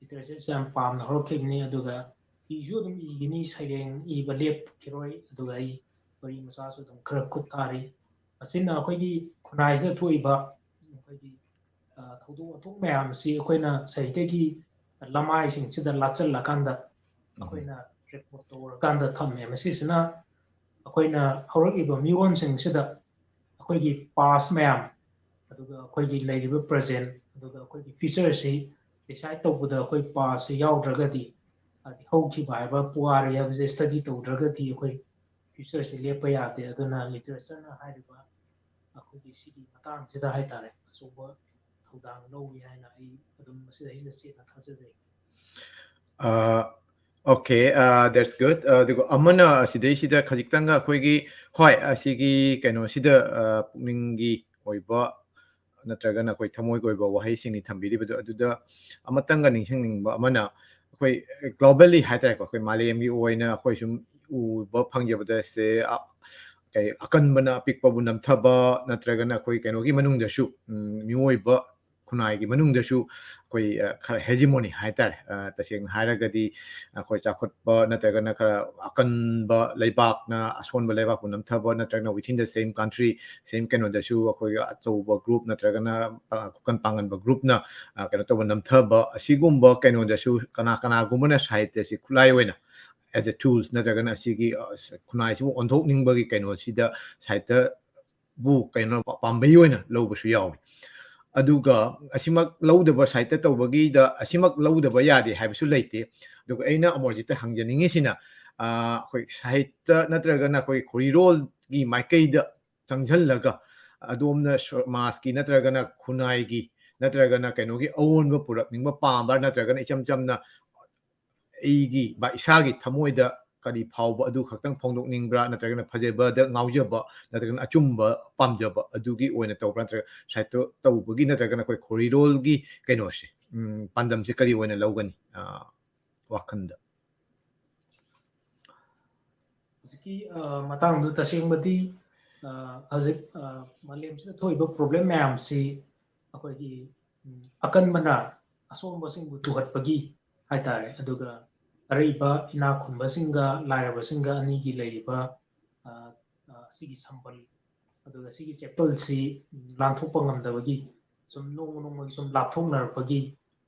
literature ꯁꯨ ꯌꯥꯝ ꯄꯥꯝꯅ ꯍꯧꯔꯛꯈꯤꯕꯅꯤ꯫ ꯑꯗꯨꯒ ꯏꯁꯨ ꯑꯗꯨꯝ ꯏꯒꯅꯤ, ꯁꯩꯔꯦꯡ ꯏꯕ ꯂꯦꯞꯈꯤꯔꯣꯏ꯫ ꯑꯗꯨꯒ ꯑꯩ ꯋꯥꯔꯤ ꯃꯆꯥꯁꯨ ꯑꯗꯨꯝ ꯈꯔ ꯈꯨꯠ ꯊꯥꯔꯤ꯫ ꯑꯁꯤꯅ ꯑꯩꯈꯣꯏꯒꯤ ꯈꯨꯟꯅꯥꯏꯁꯤꯗ ꯊꯣꯛꯏꯕ ꯑꯩꯈꯣꯏꯒꯤ ꯊꯧꯗꯣꯛ ꯋꯥꯊꯣꯛ ꯃꯌꯥꯝꯁꯤ ꯑꯩꯈꯣꯏꯅ ꯁꯥꯍꯤꯇ꯭ꯌꯒꯤ ꯂꯃꯥꯏꯁꯤꯡꯁꯤꯗ ꯂꯥꯠꯆꯜꯂꯀꯥꯟꯗ ꯑꯩꯈꯣꯏꯅ record ꯇꯧꯔꯀꯥꯟꯗ ꯊꯝꯃꯦ꯫ ꯃꯁꯤꯁꯤꯅ ꯑꯩꯈꯣꯏꯅ ꯍꯧꯔꯛꯂꯤꯕ ꯃꯤꯔꯣꯟꯁꯤꯡꯁꯤꯗ ꯑꯩꯈꯣꯏꯒꯤ past ꯃꯌꯥꯝ, ꯑꯗꯨꯒ ꯑꯩꯈꯣꯏꯒꯤ ꯂꯩꯔꯤꯕ present, ꯑꯗꯨꯒ ꯑꯩꯈꯣꯏꯒꯤ future ꯁꯤ decide ꯇꯧꯕꯗ ꯑꯩꯈꯣꯏ past ꯁꯤ ꯌꯥꯎꯗ꯭ꯔꯒꯗꯤ, ꯍꯥꯏꯗꯤ ꯍꯧꯈꯤꯕ ꯍꯥꯏꯕ ꯄꯨꯋꯥꯔꯤ ꯍꯥꯏꯕꯁꯦ study ꯇꯧꯗ꯭ꯔꯒꯗꯤ ꯑꯩꯈꯣꯏ future ꯁꯤ ꯂꯦꯞꯄ ꯌꯥꯗꯦ꯫ ꯑꯗꯨꯅ literature ꯅ ꯍꯥꯏꯔꯤꯕ ꯑꯩꯈꯣꯏꯒꯤ ꯁꯤꯒꯤ ꯃꯇꯥꯡꯁꯤꯗ ꯍꯥꯏꯇꯥꯔꯦ, ꯑꯆꯧꯕ ꯊꯧꯗꯥꯡ ꯂꯧꯏ ꯍꯥꯏꯅ ꯑꯩ ꯑꯗꯨꯝ ꯃꯁꯤꯗꯩꯁꯤꯗ ꯆꯦꯠꯅ ꯊꯥꯖꯖꯩ꯫ ꯑ, Okay, uh, that's good. Uh, ꯑꯗꯨꯒ ꯑꯃꯅ ꯑꯁꯤꯗꯩꯁꯤꯗ ꯈꯖꯤꯛꯇꯪꯒ ꯑꯩꯈꯣꯏꯒꯤ, ꯍꯣꯏ, ꯑꯁꯤꯒꯤ ꯀꯩꯅꯣꯁꯤꯗ, uh, ꯄꯨꯛꯅꯤꯡꯒꯤ ꯑꯣꯏꯕ ꯅꯠꯇ꯭ꯔꯒꯅ ꯑꯩꯈꯣꯏ ꯊꯃꯣꯏꯒꯤ ꯑꯣꯏꯕ ꯋꯥꯍꯩꯁꯤꯡꯅꯤ ꯊꯝꯕꯤꯔꯤꯕꯗꯣ꯫ ꯑꯗꯨꯗ ꯑꯃꯇꯪꯒ ꯅꯤꯡꯁꯤꯡꯅꯤꯡꯕ ꯑꯃꯅ, ꯑꯩꯈꯣꯏ globally ꯍꯥꯏꯇꯥꯔꯦꯀꯣ, ꯑꯩꯈꯣꯏ ꯃꯥꯂꯦꯝꯒꯤ ꯑꯣꯏꯅ ꯑꯩꯈꯣꯏ ꯁꯨꯝ ꯎꯕ ꯐꯪꯖꯕꯗ ꯁꯦ, ꯑ, ꯀꯩ, ꯑꯀꯟꯕꯅ ꯑꯄꯤꯛꯄꯕꯨ ꯅꯝꯊꯕ, ꯅꯠꯇ꯭ꯔꯒꯅ ꯑꯩꯈꯣꯏ ꯀꯩꯅꯣꯒꯤ ꯃꯅꯨꯡꯗꯁꯨ, ꯎꯝ, ꯃꯤꯑꯣꯏꯕ ꯈꯨꯟꯅꯥꯏꯒꯤ ꯃꯅꯨꯡꯗꯁꯨ ꯑꯩꯈꯣꯏ, ꯑ, ꯈꯔ hegemony ꯍꯥꯏꯇꯥꯔꯦ꯫ ꯑ, ꯇꯁꯦꯡꯅ ꯍꯥꯏꯔꯒꯗꯤ ꯑꯩꯈꯣꯏ ꯆꯥꯎꯈꯠꯄ ꯅꯠꯇ꯭ꯔꯒꯅ ꯈꯔ ꯑꯀꯟꯕ ꯂꯩꯕꯥꯛꯅ ꯑꯁꯣꯟꯕ ꯂꯩꯕꯥꯛꯄꯨ ꯅꯝꯊꯕ, ꯅꯠꯇ꯭ꯔꯒꯅ within the same country, same ꯀꯩꯅꯣꯗꯁꯨ ꯑꯩꯈꯣꯏꯒꯤ ꯑꯆꯧꯕ group ꯅꯠꯇ꯭ꯔꯒꯅ, ꯑ, ꯑꯀꯟ ꯄꯥꯡꯒꯟꯕ groupꯅ, ꯑ, ꯀꯩꯅꯣ ꯇꯧꯕ, ꯅꯝꯊꯕ, ꯑꯁꯤꯒꯨꯝꯕ ꯀꯩꯅꯣꯗꯁꯨ ꯀꯅꯥ ꯀꯅꯥꯒꯨꯝꯕꯅ ꯁꯥꯍꯤꯇ꯭ꯌꯁꯤ ꯈꯨꯠꯂꯥꯏ ꯑꯣꯏꯅ, as a tools, ꯅꯠꯇ꯭ꯔꯒꯅ ꯑꯁꯤꯒꯤ, ꯑ, ꯈꯨꯟꯅꯥꯏꯁꯤꯕꯨ ꯑꯣꯟꯊꯣꯛꯅꯤꯡꯕꯒꯤ ꯀꯩꯅꯣꯁꯤꯗ ꯁꯥꯍꯤꯇ꯭ꯌꯕꯨ ꯀꯩꯅꯣ ꯄꯥ-, ꯄꯥꯝꯕꯩ ꯑꯣꯏꯅ ꯂꯧꯕꯁꯨ ꯌꯥꯎꯏ꯫ ꯑꯗꯨꯒ ꯑꯁꯤꯃꯛ ꯂꯧꯗꯕ, ꯁꯥꯍꯤꯇ꯭ꯌ ꯇꯧꯕꯒꯤꯗ ꯑꯁꯤꯃꯛ ꯂꯧꯗꯕ ꯌꯥꯗꯦ ꯍꯥꯏꯕꯁꯨ ꯂꯩꯇꯦ꯫ ꯑꯗꯨꯒ ꯑꯩꯅ ꯑꯃꯣꯜꯖꯤꯠꯇ ꯍꯪꯖꯅꯤꯡꯉꯤꯁꯤꯅ, ꯑ, ꯑꯩꯈꯣꯏ ꯁꯥꯍꯤꯇ꯭ꯌ ꯅꯠꯇ꯭ꯔꯒꯅ ꯑꯩꯈꯣꯏ ꯈꯣꯔꯤꯔꯣꯜꯒꯤ ꯃꯥꯏꯀꯩꯗ ꯆꯪꯁꯤꯜꯂꯒ ꯑꯗꯣꯝꯅ ꯁꯃꯥꯖꯀꯤ ꯅꯠꯇ꯭ꯔꯒꯅ ꯈꯨꯟꯅꯥꯏꯒꯤ ꯅꯠꯇ꯭ꯔꯒꯅ ꯀꯩꯅꯣꯒꯤ ꯑꯑꯣꯟꯕ ꯄꯨꯔꯛꯅꯤꯡꯕ ꯄꯥꯝꯕ꯭ꯔꯥ, ꯅꯠꯇ꯭ꯔꯒꯅ ꯏꯆꯝ ꯆꯝꯅ ꯑꯩꯒꯤ ꯕꯥ-, ꯏꯁꯥꯒꯤ ꯊꯃꯣꯏꯗ ꯀꯔꯤ ꯐꯥꯎꯕ ꯑꯗꯨ ꯈꯛꯇꯪ ꯐꯣꯡꯗꯣꯛꯅꯤꯡꯕ꯭ꯔꯥ, ꯅꯠꯇ꯭ꯔꯒꯅ ꯐꯖꯕꯗ ꯉꯥꯎꯖꯕ, ꯅꯠꯇ꯭ꯔꯒꯅ ꯑꯆꯨꯝꯕ ꯄꯥꯝꯖꯕ ꯑꯗꯨꯒꯤ ꯑꯣꯏꯅ ꯇꯧꯕ꯭ꯔꯥ, ꯅꯠꯇ꯭ꯔꯒ ꯁꯥꯍꯤꯇ꯭ꯌ ꯇꯧꯕꯒꯤ ꯅꯠꯇ꯭ꯔꯒꯅ ꯑꯩꯈꯣꯏ ꯈꯣꯔꯤꯔꯣꯜꯒꯤ ꯀꯩꯅꯣꯁꯦ, ꯎꯝ, ꯄꯥꯟꯗꯝꯁꯦ ꯀꯔꯤ ꯑꯣꯏꯅ ꯂꯧꯒꯅꯤ, ꯑ, ꯋꯥꯈꯜꯗ? ꯍꯧꯖꯤꯛꯀꯤ, ꯑ, ꯃꯇꯥꯡꯗꯨ ꯇꯁꯦꯡꯕꯗꯤ, ꯑ, ꯍꯧꯖꯤꯛ, ꯑ, ꯃꯥꯂꯦꯝꯁꯤꯗ ꯊꯣꯛꯏꯕ problem ꯃꯌꯥꯝꯁꯤ ꯑꯩꯈꯣꯏꯒꯤ, ꯎꯝ, ꯑꯀꯟꯕꯅ ꯑꯁꯣꯟꯕꯁꯤꯡꯕꯨ ꯇꯨꯍꯠꯄꯒꯤ ꯍꯥꯏꯇꯥꯔꯦ, ꯑꯗꯨꯒ ꯑꯔꯩꯕ ꯏꯅꯥꯛ ꯈꯨꯟꯕꯁꯤꯡꯒ ꯂꯥꯏꯔꯕꯁꯤꯡꯒ ꯑꯅꯤꯒꯤ ꯂꯩꯔꯤꯕ, ꯑ, ꯑ, ꯑꯁꯤꯒꯤ ꯁꯝꯕꯜ, ꯑꯗꯨꯒ ꯁꯤꯒꯤ ꯆꯦꯄꯜꯁꯤ, ꯎꯝ, ꯂꯥꯟꯊꯣꯛꯄ ꯉꯝꯗꯕꯒꯤ ꯁꯨꯝ ꯅꯣꯡꯃ ꯅꯣꯡꯃꯒꯤ ꯁꯨꯝ ꯂꯥꯞꯊꯣꯛꯅꯔꯛꯄꯒꯤ,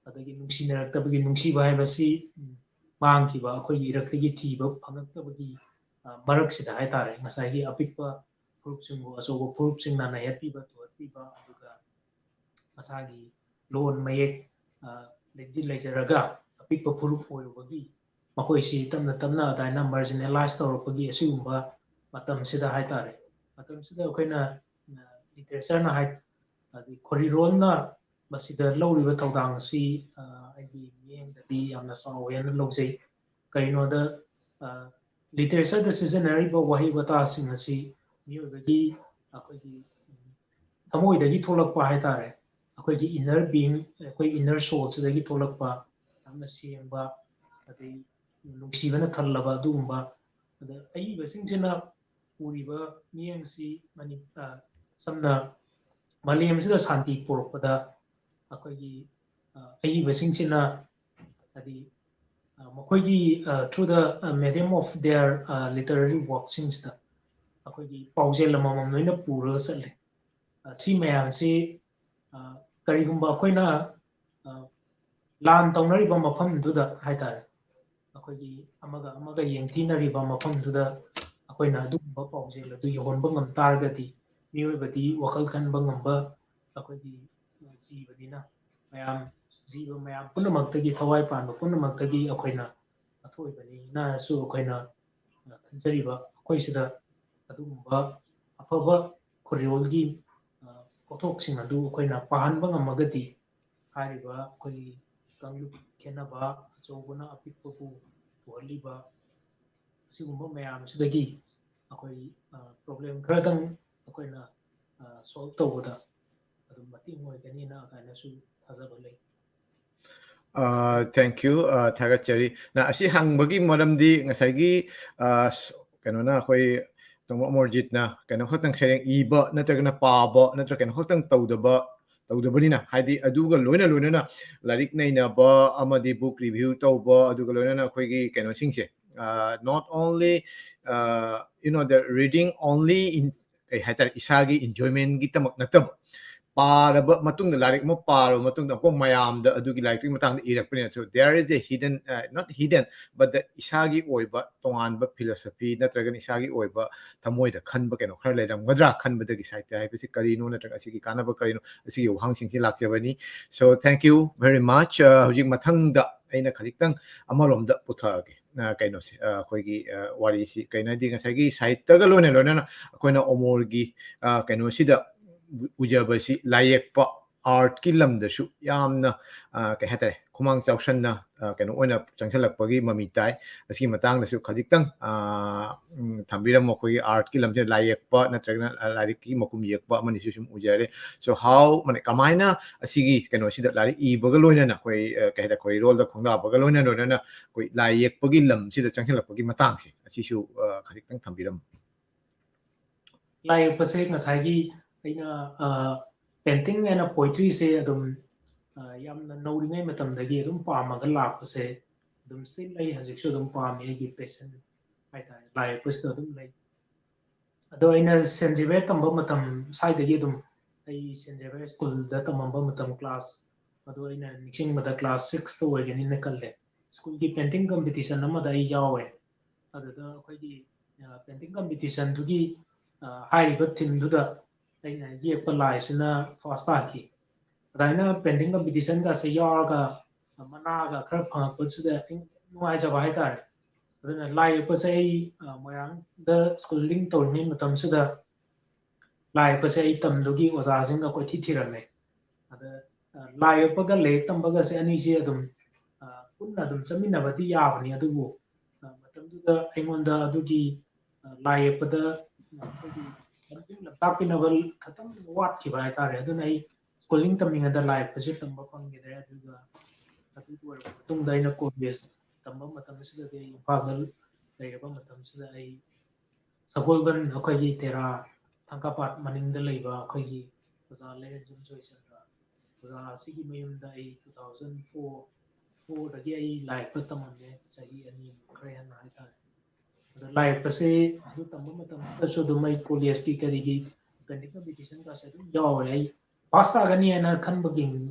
ꯑꯗꯒꯤ ꯅꯨꯡꯁꯤꯅꯔꯛꯇꯕꯒꯤ, ꯅꯨꯡꯁꯤꯕ ꯍꯥꯏꯕꯁꯤ, ꯎꯝ, ꯃꯥꯡꯈꯤꯕ ꯑꯩꯈꯣꯏꯒꯤ ꯏꯔꯛꯇꯒꯤ ꯊꯤꯕ ꯐꯪꯉꯛꯇꯕꯒꯤ, ꯑ, ꯃꯔꯛꯁꯤꯗ ꯍꯥꯏꯇꯥꯔꯦ, ꯉꯁꯥꯏꯒꯤ ꯑꯄꯤꯛꯄ ꯐꯨꯔꯨꯞꯁꯤꯡꯕꯨ ꯑꯆꯧꯕ ꯐꯨꯔꯨꯞꯁꯤꯡꯅ ꯅꯩꯍꯠꯄꯤꯕ, ꯇꯨꯍꯠꯄꯤꯕ, ꯑꯗꯨꯒ ꯃꯁꯥꯒꯤ ꯂꯣꯟ ꯃꯌꯦꯛ, ꯑ, ꯂꯩꯗꯤ ꯂꯩꯖꯔꯒ ꯑꯄꯤꯛꯄ ꯐꯨꯔꯨꯞ ꯑꯣꯏꯔꯨꯕꯒꯤ ꯃꯈꯣꯏꯁꯤ ꯇꯞꯅ ꯇꯞꯅ ꯑꯗꯨꯃꯥꯏꯅ marginalize ꯇꯧꯔꯛꯄꯒꯤ ꯑꯁꯤꯒꯨꯝꯕ ꯃꯇꯝꯁꯤꯗ ꯍꯥꯏꯇꯥꯔꯦ꯫ ꯃꯇꯝꯁꯤꯗ ꯑꯩꯈꯣꯏꯅ, ꯑ, literatureꯅ ꯍꯥꯏ, ꯑꯗꯩ ꯈꯣꯔꯤꯔꯣꯜꯅ ꯃꯁꯤꯗ ꯂꯧꯔꯤꯕ ꯊꯧꯗꯥꯡ ꯑꯁꯤ, ꯑ, ꯑꯩꯒꯤ ꯃꯤꯠꯌꯦꯡꯗꯗꯤ ꯌꯥꯝꯅ ꯆꯥꯎꯋꯦꯅ ꯂꯧꯖꯩ꯫ ꯀꯔꯤꯅꯣꯗ, ꯂꯤꯇꯔꯦꯆꯔꯗ ꯁꯤꯖꯤꯟꯅꯔꯤꯕ ꯋꯥꯍꯩ ꯋꯥꯇꯥꯁꯤꯡ ꯑꯁꯤ ꯃꯤꯑꯣꯏꯕꯒꯤ, ꯑꯩꯈꯣꯏꯒꯤ ꯊꯃꯣꯏꯗꯒꯤ ꯊꯣꯛꯂꯛꯄ ꯍꯥꯏꯇꯥꯔꯦ, ꯑꯩꯈꯣꯏꯒꯤ ꯏꯟꯅꯔ ꯕꯤꯡ, ꯑꯩꯈꯣꯏ ꯏꯟꯅꯔ ꯁꯣꯜꯁꯤꯗꯒꯤ ꯊꯣꯛꯂꯛꯄ, ꯌꯥꯝꯅ ꯁꯦꯡꯕ, ꯑꯗꯩ ꯅꯨꯡꯁꯤꯕꯅ ꯊꯜꯂꯕ ꯑꯗꯨꯒꯨꯝꯕ, ꯑꯗ ꯑꯏꯕꯁꯤꯡꯁꯤꯅ ꯎꯔꯤꯕ ꯃꯤꯠꯌꯦꯡꯁꯤ ꯃꯅꯤ-, ꯑ, ꯁꯝꯅ ꯃꯥꯂꯦꯝꯁꯤꯗ ꯁꯥꯟꯇꯤ ꯄꯨꯔꯛꯄꯗ ꯑꯩꯈꯣꯏꯒꯤ, ꯑ, ꯑꯏꯕꯁꯤꯡꯁꯤꯅ, ꯍꯥꯏꯗꯤ, ꯑ, ꯃꯈꯣꯏꯒꯤ, ꯑ, through the, ꯑ, medium of their, ꯑ, literary workꯁꯤꯡꯁꯤꯗ ꯑꯩꯈꯣꯏꯒꯤ ꯄꯥꯎꯖꯦꯜ ꯑꯃꯃꯝ ꯂꯣꯏꯅ ꯄꯨꯔꯒ ꯆꯠꯂꯤ꯫ ꯑ, ꯁꯤ ꯃꯌꯥꯝꯁꯤ, ꯑ, ꯀꯔꯤꯒꯨꯝꯕ ꯑꯩꯈꯣꯏꯅ, ꯑ, ꯂꯥꯟ ꯇꯧꯅꯔꯤꯕ ꯃꯐꯝꯗꯨꯗ ꯍꯥꯏꯇꯥꯔꯦ, ꯑꯩꯈꯣꯏꯒꯤ ꯑꯃꯒ ꯑꯃꯒ ꯌꯦꯡꯊꯤꯅꯔꯤꯕ ꯃꯐꯝꯗꯨꯗ ꯑꯩꯈꯣꯏꯅ ꯑꯗꯨꯒꯨꯝꯕ ꯄꯥꯎꯖꯦꯜ ꯑꯗꯨ ꯌꯧꯍꯟꯕ ꯉꯝ ꯇꯥꯔꯒꯗꯤ ꯃꯤꯑꯣꯏꯕꯗꯤ ꯋꯥꯈꯜ ꯈꯟꯕ ꯉꯝꯕ ꯑꯩꯈꯣꯏꯒꯤ ꯖꯤꯕꯅꯤꯅ ꯃꯌꯥꯝ, ꯖꯤꯕ ꯃꯌꯥꯝ ꯄꯨꯝꯅꯃꯛꯇꯒꯤ, ꯊꯋꯥꯏ ꯄꯥꯟꯕ ꯄꯨꯝꯅꯃꯛꯇꯒꯤ ꯑꯩꯈꯣꯏꯅ ꯑꯊꯣꯏꯕꯅꯤꯅꯁꯨ ꯑꯩꯈꯣꯏꯅ ꯈꯟꯖꯔꯤꯕ ꯑꯩꯈꯣꯏꯁꯤꯗ ꯑꯗꯨꯒꯨꯝꯕ ꯑꯐꯕ ꯈꯨꯠꯏꯔꯣꯜꯒꯤ, ꯑ, ꯄꯣꯠꯊꯣꯛꯁꯤꯡ ꯑꯗꯨ ꯑꯩꯈꯣꯏꯅ ꯄꯥꯍꯟꯕ ꯉꯝꯃꯒꯗꯤ ꯍꯥꯏꯔꯤꯕ ꯑꯩꯈꯣꯏꯒꯤ ꯀꯥꯡꯂꯨꯞ ꯈꯦꯠꯅꯕ, ꯑꯆꯧꯕꯅ ꯑꯄꯤꯛꯄꯕꯨ ꯄꯨꯍꯜꯂꯤꯕ ꯑꯁꯤꯒꯨꯝꯕ ꯃꯌꯥꯝꯁꯤꯗꯒꯤ ꯑꯩꯈꯣꯏ, ꯑ, problem ꯈꯔꯗꯪ ꯑꯩꯈꯣꯏꯅ, ꯑ, solve ꯇꯧꯕꯗ ꯑꯗꯨꯝ ꯃꯇꯦꯡ ꯑꯣꯏꯒꯅꯤꯅ ꯀꯥꯏꯅꯁꯨ ꯊꯥꯖꯕ ꯂꯩ꯫ ꯑ, thank you, ꯑ, ꯊꯥꯒꯠꯆꯔꯤ꯫ ꯅ ꯑꯁꯤ ꯍꯪꯕꯒꯤ ꯃꯔꯝꯗꯤ ꯉꯁꯥꯏꯒꯤ, ꯑ, ꯁ-, ꯀꯩꯅꯣꯅ ꯑꯩꯈꯣꯏ ꯇꯥꯃꯣ ꯑꯃꯔꯖꯤꯠꯅ ꯀꯩꯅꯣ ꯈꯛꯇꯪ ꯁꯩꯔꯦꯡ ꯏꯕ ꯅꯠꯇ꯭ꯔꯒꯅ ꯄꯥꯕ ꯅꯠꯇ꯭ꯔꯒ ꯀꯩꯅꯣ ꯈꯛꯇꯪ ꯇꯧꯗꯕ, ꯇꯧꯗꯕꯅꯤꯅ, ꯍꯥꯏꯗꯤ ꯑꯗꯨꯒ ꯂꯣꯏꯅ ꯂꯣꯏꯅꯅ ꯂꯥꯏꯔꯤꯛ ꯅꯩꯅꯕ ꯑꯃꯗꯤ book review ꯇꯧꯕ, ꯑꯗꯨꯒ ꯂꯣꯏꯅꯅ ꯑꯩꯈꯣꯏꯒꯤ ꯀꯩꯅꯣꯁꯤꯡꯁꯦ, ꯑ, not only, ꯑ, you know, the reading only in, ꯀꯩ ꯍꯥꯏꯇꯥꯔꯦ, ꯏꯁꯥꯒꯤ enjoymentꯒꯤꯗꯃꯛ ꯅꯠꯇꯕ, ꯄꯥꯔꯕ ꯃꯇꯨꯡꯗ, ꯂꯥꯏꯔꯤꯛ ꯑꯃ ꯄꯥꯔꯕ ꯃꯇꯨꯡꯗ ꯑꯃꯨꯛ ꯃꯌꯥꯝꯗ ꯑꯗꯨꯒꯤ ꯂꯥꯏꯔꯤꯛꯇꯨꯒꯤ ꯃꯇꯥꯡꯗ ꯏꯔꯛꯄꯅꯤꯅ, so there is a hidden, ꯑ, not hidden, but the ꯏꯁꯥꯒꯤ ꯑꯣꯏꯕ ꯇꯣꯉꯥꯟꯕ philosophy ꯅꯠꯇ꯭ꯔꯒꯅ ꯏꯁꯥꯒꯤ ꯑꯣꯏꯕ ꯊꯃꯣꯏꯗ ꯈꯟꯕ ꯀꯩꯅꯣ ꯈꯔ ꯂꯩꯔꯝꯒꯗ꯭ꯔꯥ ꯈꯟꯕꯗꯒꯤ ꯁꯥꯍꯤꯇ꯭ꯌ ꯍꯥꯏꯕꯁꯤ ꯀꯔꯤꯅꯣ ꯅꯠꯇ꯭ꯔꯒ ꯑꯁꯤꯒꯤ ꯀꯥꯟꯅꯕ ꯀꯔꯤꯅꯣ, ꯑꯁꯤꯒꯤ ꯋꯥꯍꯪꯁꯤꯡꯁꯤ ꯂꯥꯛꯆꯕꯅꯤ꯫ So thank you very much. ꯑ, ꯍꯧꯖꯤꯛ ꯃꯊꯪꯗ ꯑꯩꯅ ꯈꯖꯤꯛꯇꯪ ꯑꯃꯔꯣꯝꯗ ꯄꯨꯊꯛꯑꯒꯦ, ꯑ, ꯀꯩꯅꯣꯁꯦ, ꯑ, ꯑꯩꯈꯣꯏꯒꯤ, ꯑ, ꯋꯥꯔꯤꯁꯤ ꯀꯩꯅꯣ ꯍꯥꯏꯗꯤ ꯉꯁꯥꯏꯒꯤ ꯁꯥꯍꯤꯇ꯭ꯌꯒ ꯂꯣꯏꯅ ꯂꯣꯏꯅꯅ ꯑꯩꯈꯣꯏꯅ ꯑꯣꯃꯣꯔꯒꯤ, ꯑ, ꯀꯩꯅꯣꯁꯤꯗ ꯎ-, ꯎꯖꯕꯁꯤ ꯂꯥꯏꯌꯦꯛꯄ, ꯑꯥꯔꯠꯀꯤ ꯂꯝꯗꯁꯨ ꯌꯥꯝꯅ ꯀꯩ ꯍꯥꯏꯇꯥꯔꯦ, ꯈꯨꯃꯥꯡ ꯆꯥꯎꯁꯟꯅ ꯀꯩꯅꯣ ꯑꯣꯏꯅ ꯆꯪꯁꯤꯜꯂꯛꯄꯒꯤ ꯃꯃꯤ ꯇꯥꯏ꯫ ꯑꯁꯤꯒꯤ ꯃꯇꯥꯡꯗꯁꯨ ꯈꯖꯤꯛꯇꯪ ꯊꯝꯕꯤꯔꯝꯃꯣ꯫ ꯑꯩꯈꯣꯏꯒꯤ ꯑꯥꯔꯠꯀꯤ ꯂꯝꯁꯤꯗ ꯂꯥꯏ ꯌꯦꯛꯄ ꯅꯠꯇ꯭ꯔꯒꯅ ꯂꯥꯏꯔꯤꯛꯀꯤ ꯃꯀꯨꯝ ꯌꯦꯛꯄ ꯑꯃꯅꯤꯁꯨ ꯁꯨꯝ ꯎꯖꯔꯦ꯫ So how, ꯃꯥꯅꯦ, ꯀꯃꯥꯏꯅ ꯑꯁꯤꯒꯤ ꯀꯩꯅꯣꯁꯤꯗ ꯂꯥꯏꯔꯤꯛ ꯏꯕꯒ ꯂꯣꯏꯅꯅ ꯑꯩꯈꯣꯏ ꯀꯩ ꯍꯥꯏꯇꯥꯔꯦ, ꯈꯣꯔꯤꯔꯣꯜꯗ ꯈꯣꯡꯗꯥꯕꯒ ꯂꯣꯏꯅ ꯂꯣꯏꯅꯅ ꯑꯩꯈꯣꯏ ꯂꯥꯏ ꯌꯦꯛꯄꯒꯤ ꯂꯝꯁꯤꯗ ꯆꯪꯁꯤꯜꯂꯛꯄꯒꯤ ꯃꯇꯥꯡꯁꯦ, ꯑꯁꯤꯁꯨ ꯈꯖꯤꯛꯇꯪ ꯊꯝꯕꯤꯔꯝꯃꯣ꯫ ꯂꯥꯏ ꯌꯦꯛꯄꯁꯦ ꯉꯁꯥꯏꯒꯤ ꯑꯩꯅ painting and poetryꯁꯦ ꯑꯗꯨꯝ ꯌꯥꯝꯅ ꯅꯧꯔꯤꯉꯩ ꯃꯇꯝꯗꯒꯤ ꯑꯗꯨꯝ ꯄꯥꯝꯃꯒ ꯂꯥꯛꯄꯁꯦ ꯑꯗꯨꯝ still ꯑꯩ ꯍꯧꯖꯤꯛꯁꯨ ꯑꯗꯨꯝ ꯄꯥꯝꯃꯤ꯫ ꯑꯩꯒꯤ passion ꯍꯥꯏꯇꯥꯔꯦ, ꯂꯥꯏ ꯌꯦꯛꯄꯁꯤꯗ ꯑꯗꯨꯝ ꯂꯩ꯫ ꯑꯗꯣ ꯑꯩꯅ ꯁꯦꯟ ꯖꯦꯕꯤꯌꯔ ꯇꯝꯕ ꯃꯇꯝ ꯁ꯭ꯋꯥꯏꯗꯒꯤ ꯑꯗꯨꯝ, ꯑꯩ ꯁꯦꯟ ꯖꯦꯕꯤꯌꯔ ꯁ꯭ꯀꯨꯜꯗ ꯇꯝꯃꯝꯕ ꯃꯇꯝ, ꯀ꯭ꯂꯥꯁ, ꯑꯗꯨ ꯑꯩꯅ ꯅꯤꯡꯁꯤꯡꯕꯗ ꯀ꯭ꯂꯥꯁ ꯁꯤꯛꯁꯇ ꯑꯣꯏꯒꯅꯤꯅ ꯈꯜꯂꯦ꯫ ꯁ꯭ꯀꯨꯜꯒꯤ painting competition ꯑꯃꯗ ꯑꯩ ꯌꯥꯎꯋꯦ꯫ ꯑꯗꯨꯗ ꯑꯩꯈꯣꯏꯒꯤ painting competitionꯗꯨꯒꯤ ꯍꯥꯏꯔꯤꯕ themeꯗꯨꯗ ꯑꯩꯅ ꯌꯦꯛꯄ ꯂꯥꯏꯁꯤꯅ first ꯇꯥꯈꯤ꯫ ꯑꯗꯨꯃꯥꯏꯅ painting competitionꯒꯁꯦ ꯌꯥꯎꯔꯒ ꯃꯅꯥꯒ ꯈꯔ ꯐꯪꯉꯛꯄꯁꯤꯗ ꯑꯩ ꯅꯨꯡꯉꯥꯏꯖꯕ ꯍꯥꯏꯇꯥꯔꯦ꯫ ꯑꯗꯨꯅ ꯂꯥꯏ ꯌꯦꯛꯄꯁꯦ ꯑꯩ ꯃꯣꯏꯔꯥꯡꯗ schooling ꯇꯧꯔꯤꯉꯩ ꯃꯇꯝꯁꯤꯗ ꯂꯥꯏ ꯌꯦꯛꯄꯁꯦ ꯑꯩ ꯇꯝꯗꯨꯒꯤ ꯑꯣꯖꯥꯁꯤꯡꯒ ꯀꯣꯏꯊꯤ ꯊꯤꯔꯝꯃꯦ꯫ ꯑꯗ ꯂꯥꯏ ꯌꯦꯛꯄꯒ ꯂꯥꯏꯔꯤꯛ ꯇꯝꯕꯒꯁꯦ ꯑꯅꯤꯁꯦ ꯑꯗꯨꯝ ꯄꯨꯟꯅ ꯑꯗꯨꯝ ꯆꯠꯃꯤꯟꯅꯕꯗꯤ ꯌꯥꯕꯅꯤ, ꯑꯗꯨꯕꯨ ꯃꯇꯝꯗꯨꯗ ꯑꯩꯉꯣꯟꯗ ꯑꯗꯨꯒꯤ ꯂꯥꯏ ꯌꯦꯛꯄꯗ ꯑꯩꯈꯣꯏꯒꯤ ꯂꯝꯖꯤꯡ ꯂꯝꯇꯥꯛꯄꯤꯅꯕ ꯈꯇꯪ ꯋꯥꯠꯈꯤꯕ ꯍꯥꯏꯇꯥꯔꯦ꯫ ꯑꯗꯨꯅ ꯑꯩ schooling ꯇꯝꯃꯤꯉꯩꯗ ꯂꯥꯏ ꯌꯦꯛꯄꯁꯦ ꯇꯝꯕ ꯐꯪꯈꯤꯗ꯭ꯔꯦ꯫ ꯑꯗꯨꯒ ꯑꯗꯨ ꯂꯣꯏꯔꯕ ꯃꯇꯨꯡꯗ ꯑꯩꯅ ꯀꯣꯂꯦꯖ ꯇꯝꯕ ꯃꯇꯝꯁꯤꯗꯗꯤ ꯑꯩ ꯏꯝꯐꯥꯜꯗ ꯂꯩꯔꯕ ꯃꯇꯝꯁꯤꯗ ꯑꯩ ꯁꯒꯣꯜꯕꯟ, ꯑꯩꯈꯣꯏꯒꯤ ꯇꯦꯔꯥ ꯊꯥꯡꯀꯥꯄꯥꯠ ꯃꯅꯤꯡꯗ ꯂꯩꯕ ꯑꯩꯈꯣꯏꯒꯤ ꯑꯣꯖꯥ ꯂꯩꯔꯦꯟꯖꯝ ꯖꯣꯏꯆꯟꯗ꯭ꯔ, ꯑꯣꯖꯥ ꯑꯁꯤꯒꯤ ꯃꯌꯨꯝꯗ ꯑꯩ two thousand four, fourꯗꯒꯤ ꯑꯩ ꯂꯥꯏ ꯌꯦꯛꯄ ꯇꯝꯃꯝꯃꯦ, ꯆꯍꯤ ꯑꯅꯤꯃꯨꯛ ꯈꯔ ꯍꯦꯟꯅ ꯍꯥꯏꯇꯥꯔꯦ꯫ ꯑꯗꯣ ꯂꯥꯏ ꯌꯦꯛꯄꯁꯤ ꯑꯗꯨ ꯇꯝꯕ ꯃꯇꯝꯗꯁꯨ ꯑꯗꯨꯝ ꯑꯩ ꯀꯣꯂꯦꯖꯀꯤ ꯀꯔꯤꯒꯤ painting competitionꯒꯁꯦ ꯑꯗꯨꯝ ꯌꯥꯎꯔꯦ꯫ ꯑꯩ ꯄꯥꯁ ꯇꯥꯒꯅꯤ ꯍꯥꯏꯅ ꯈꯟꯕꯒꯤ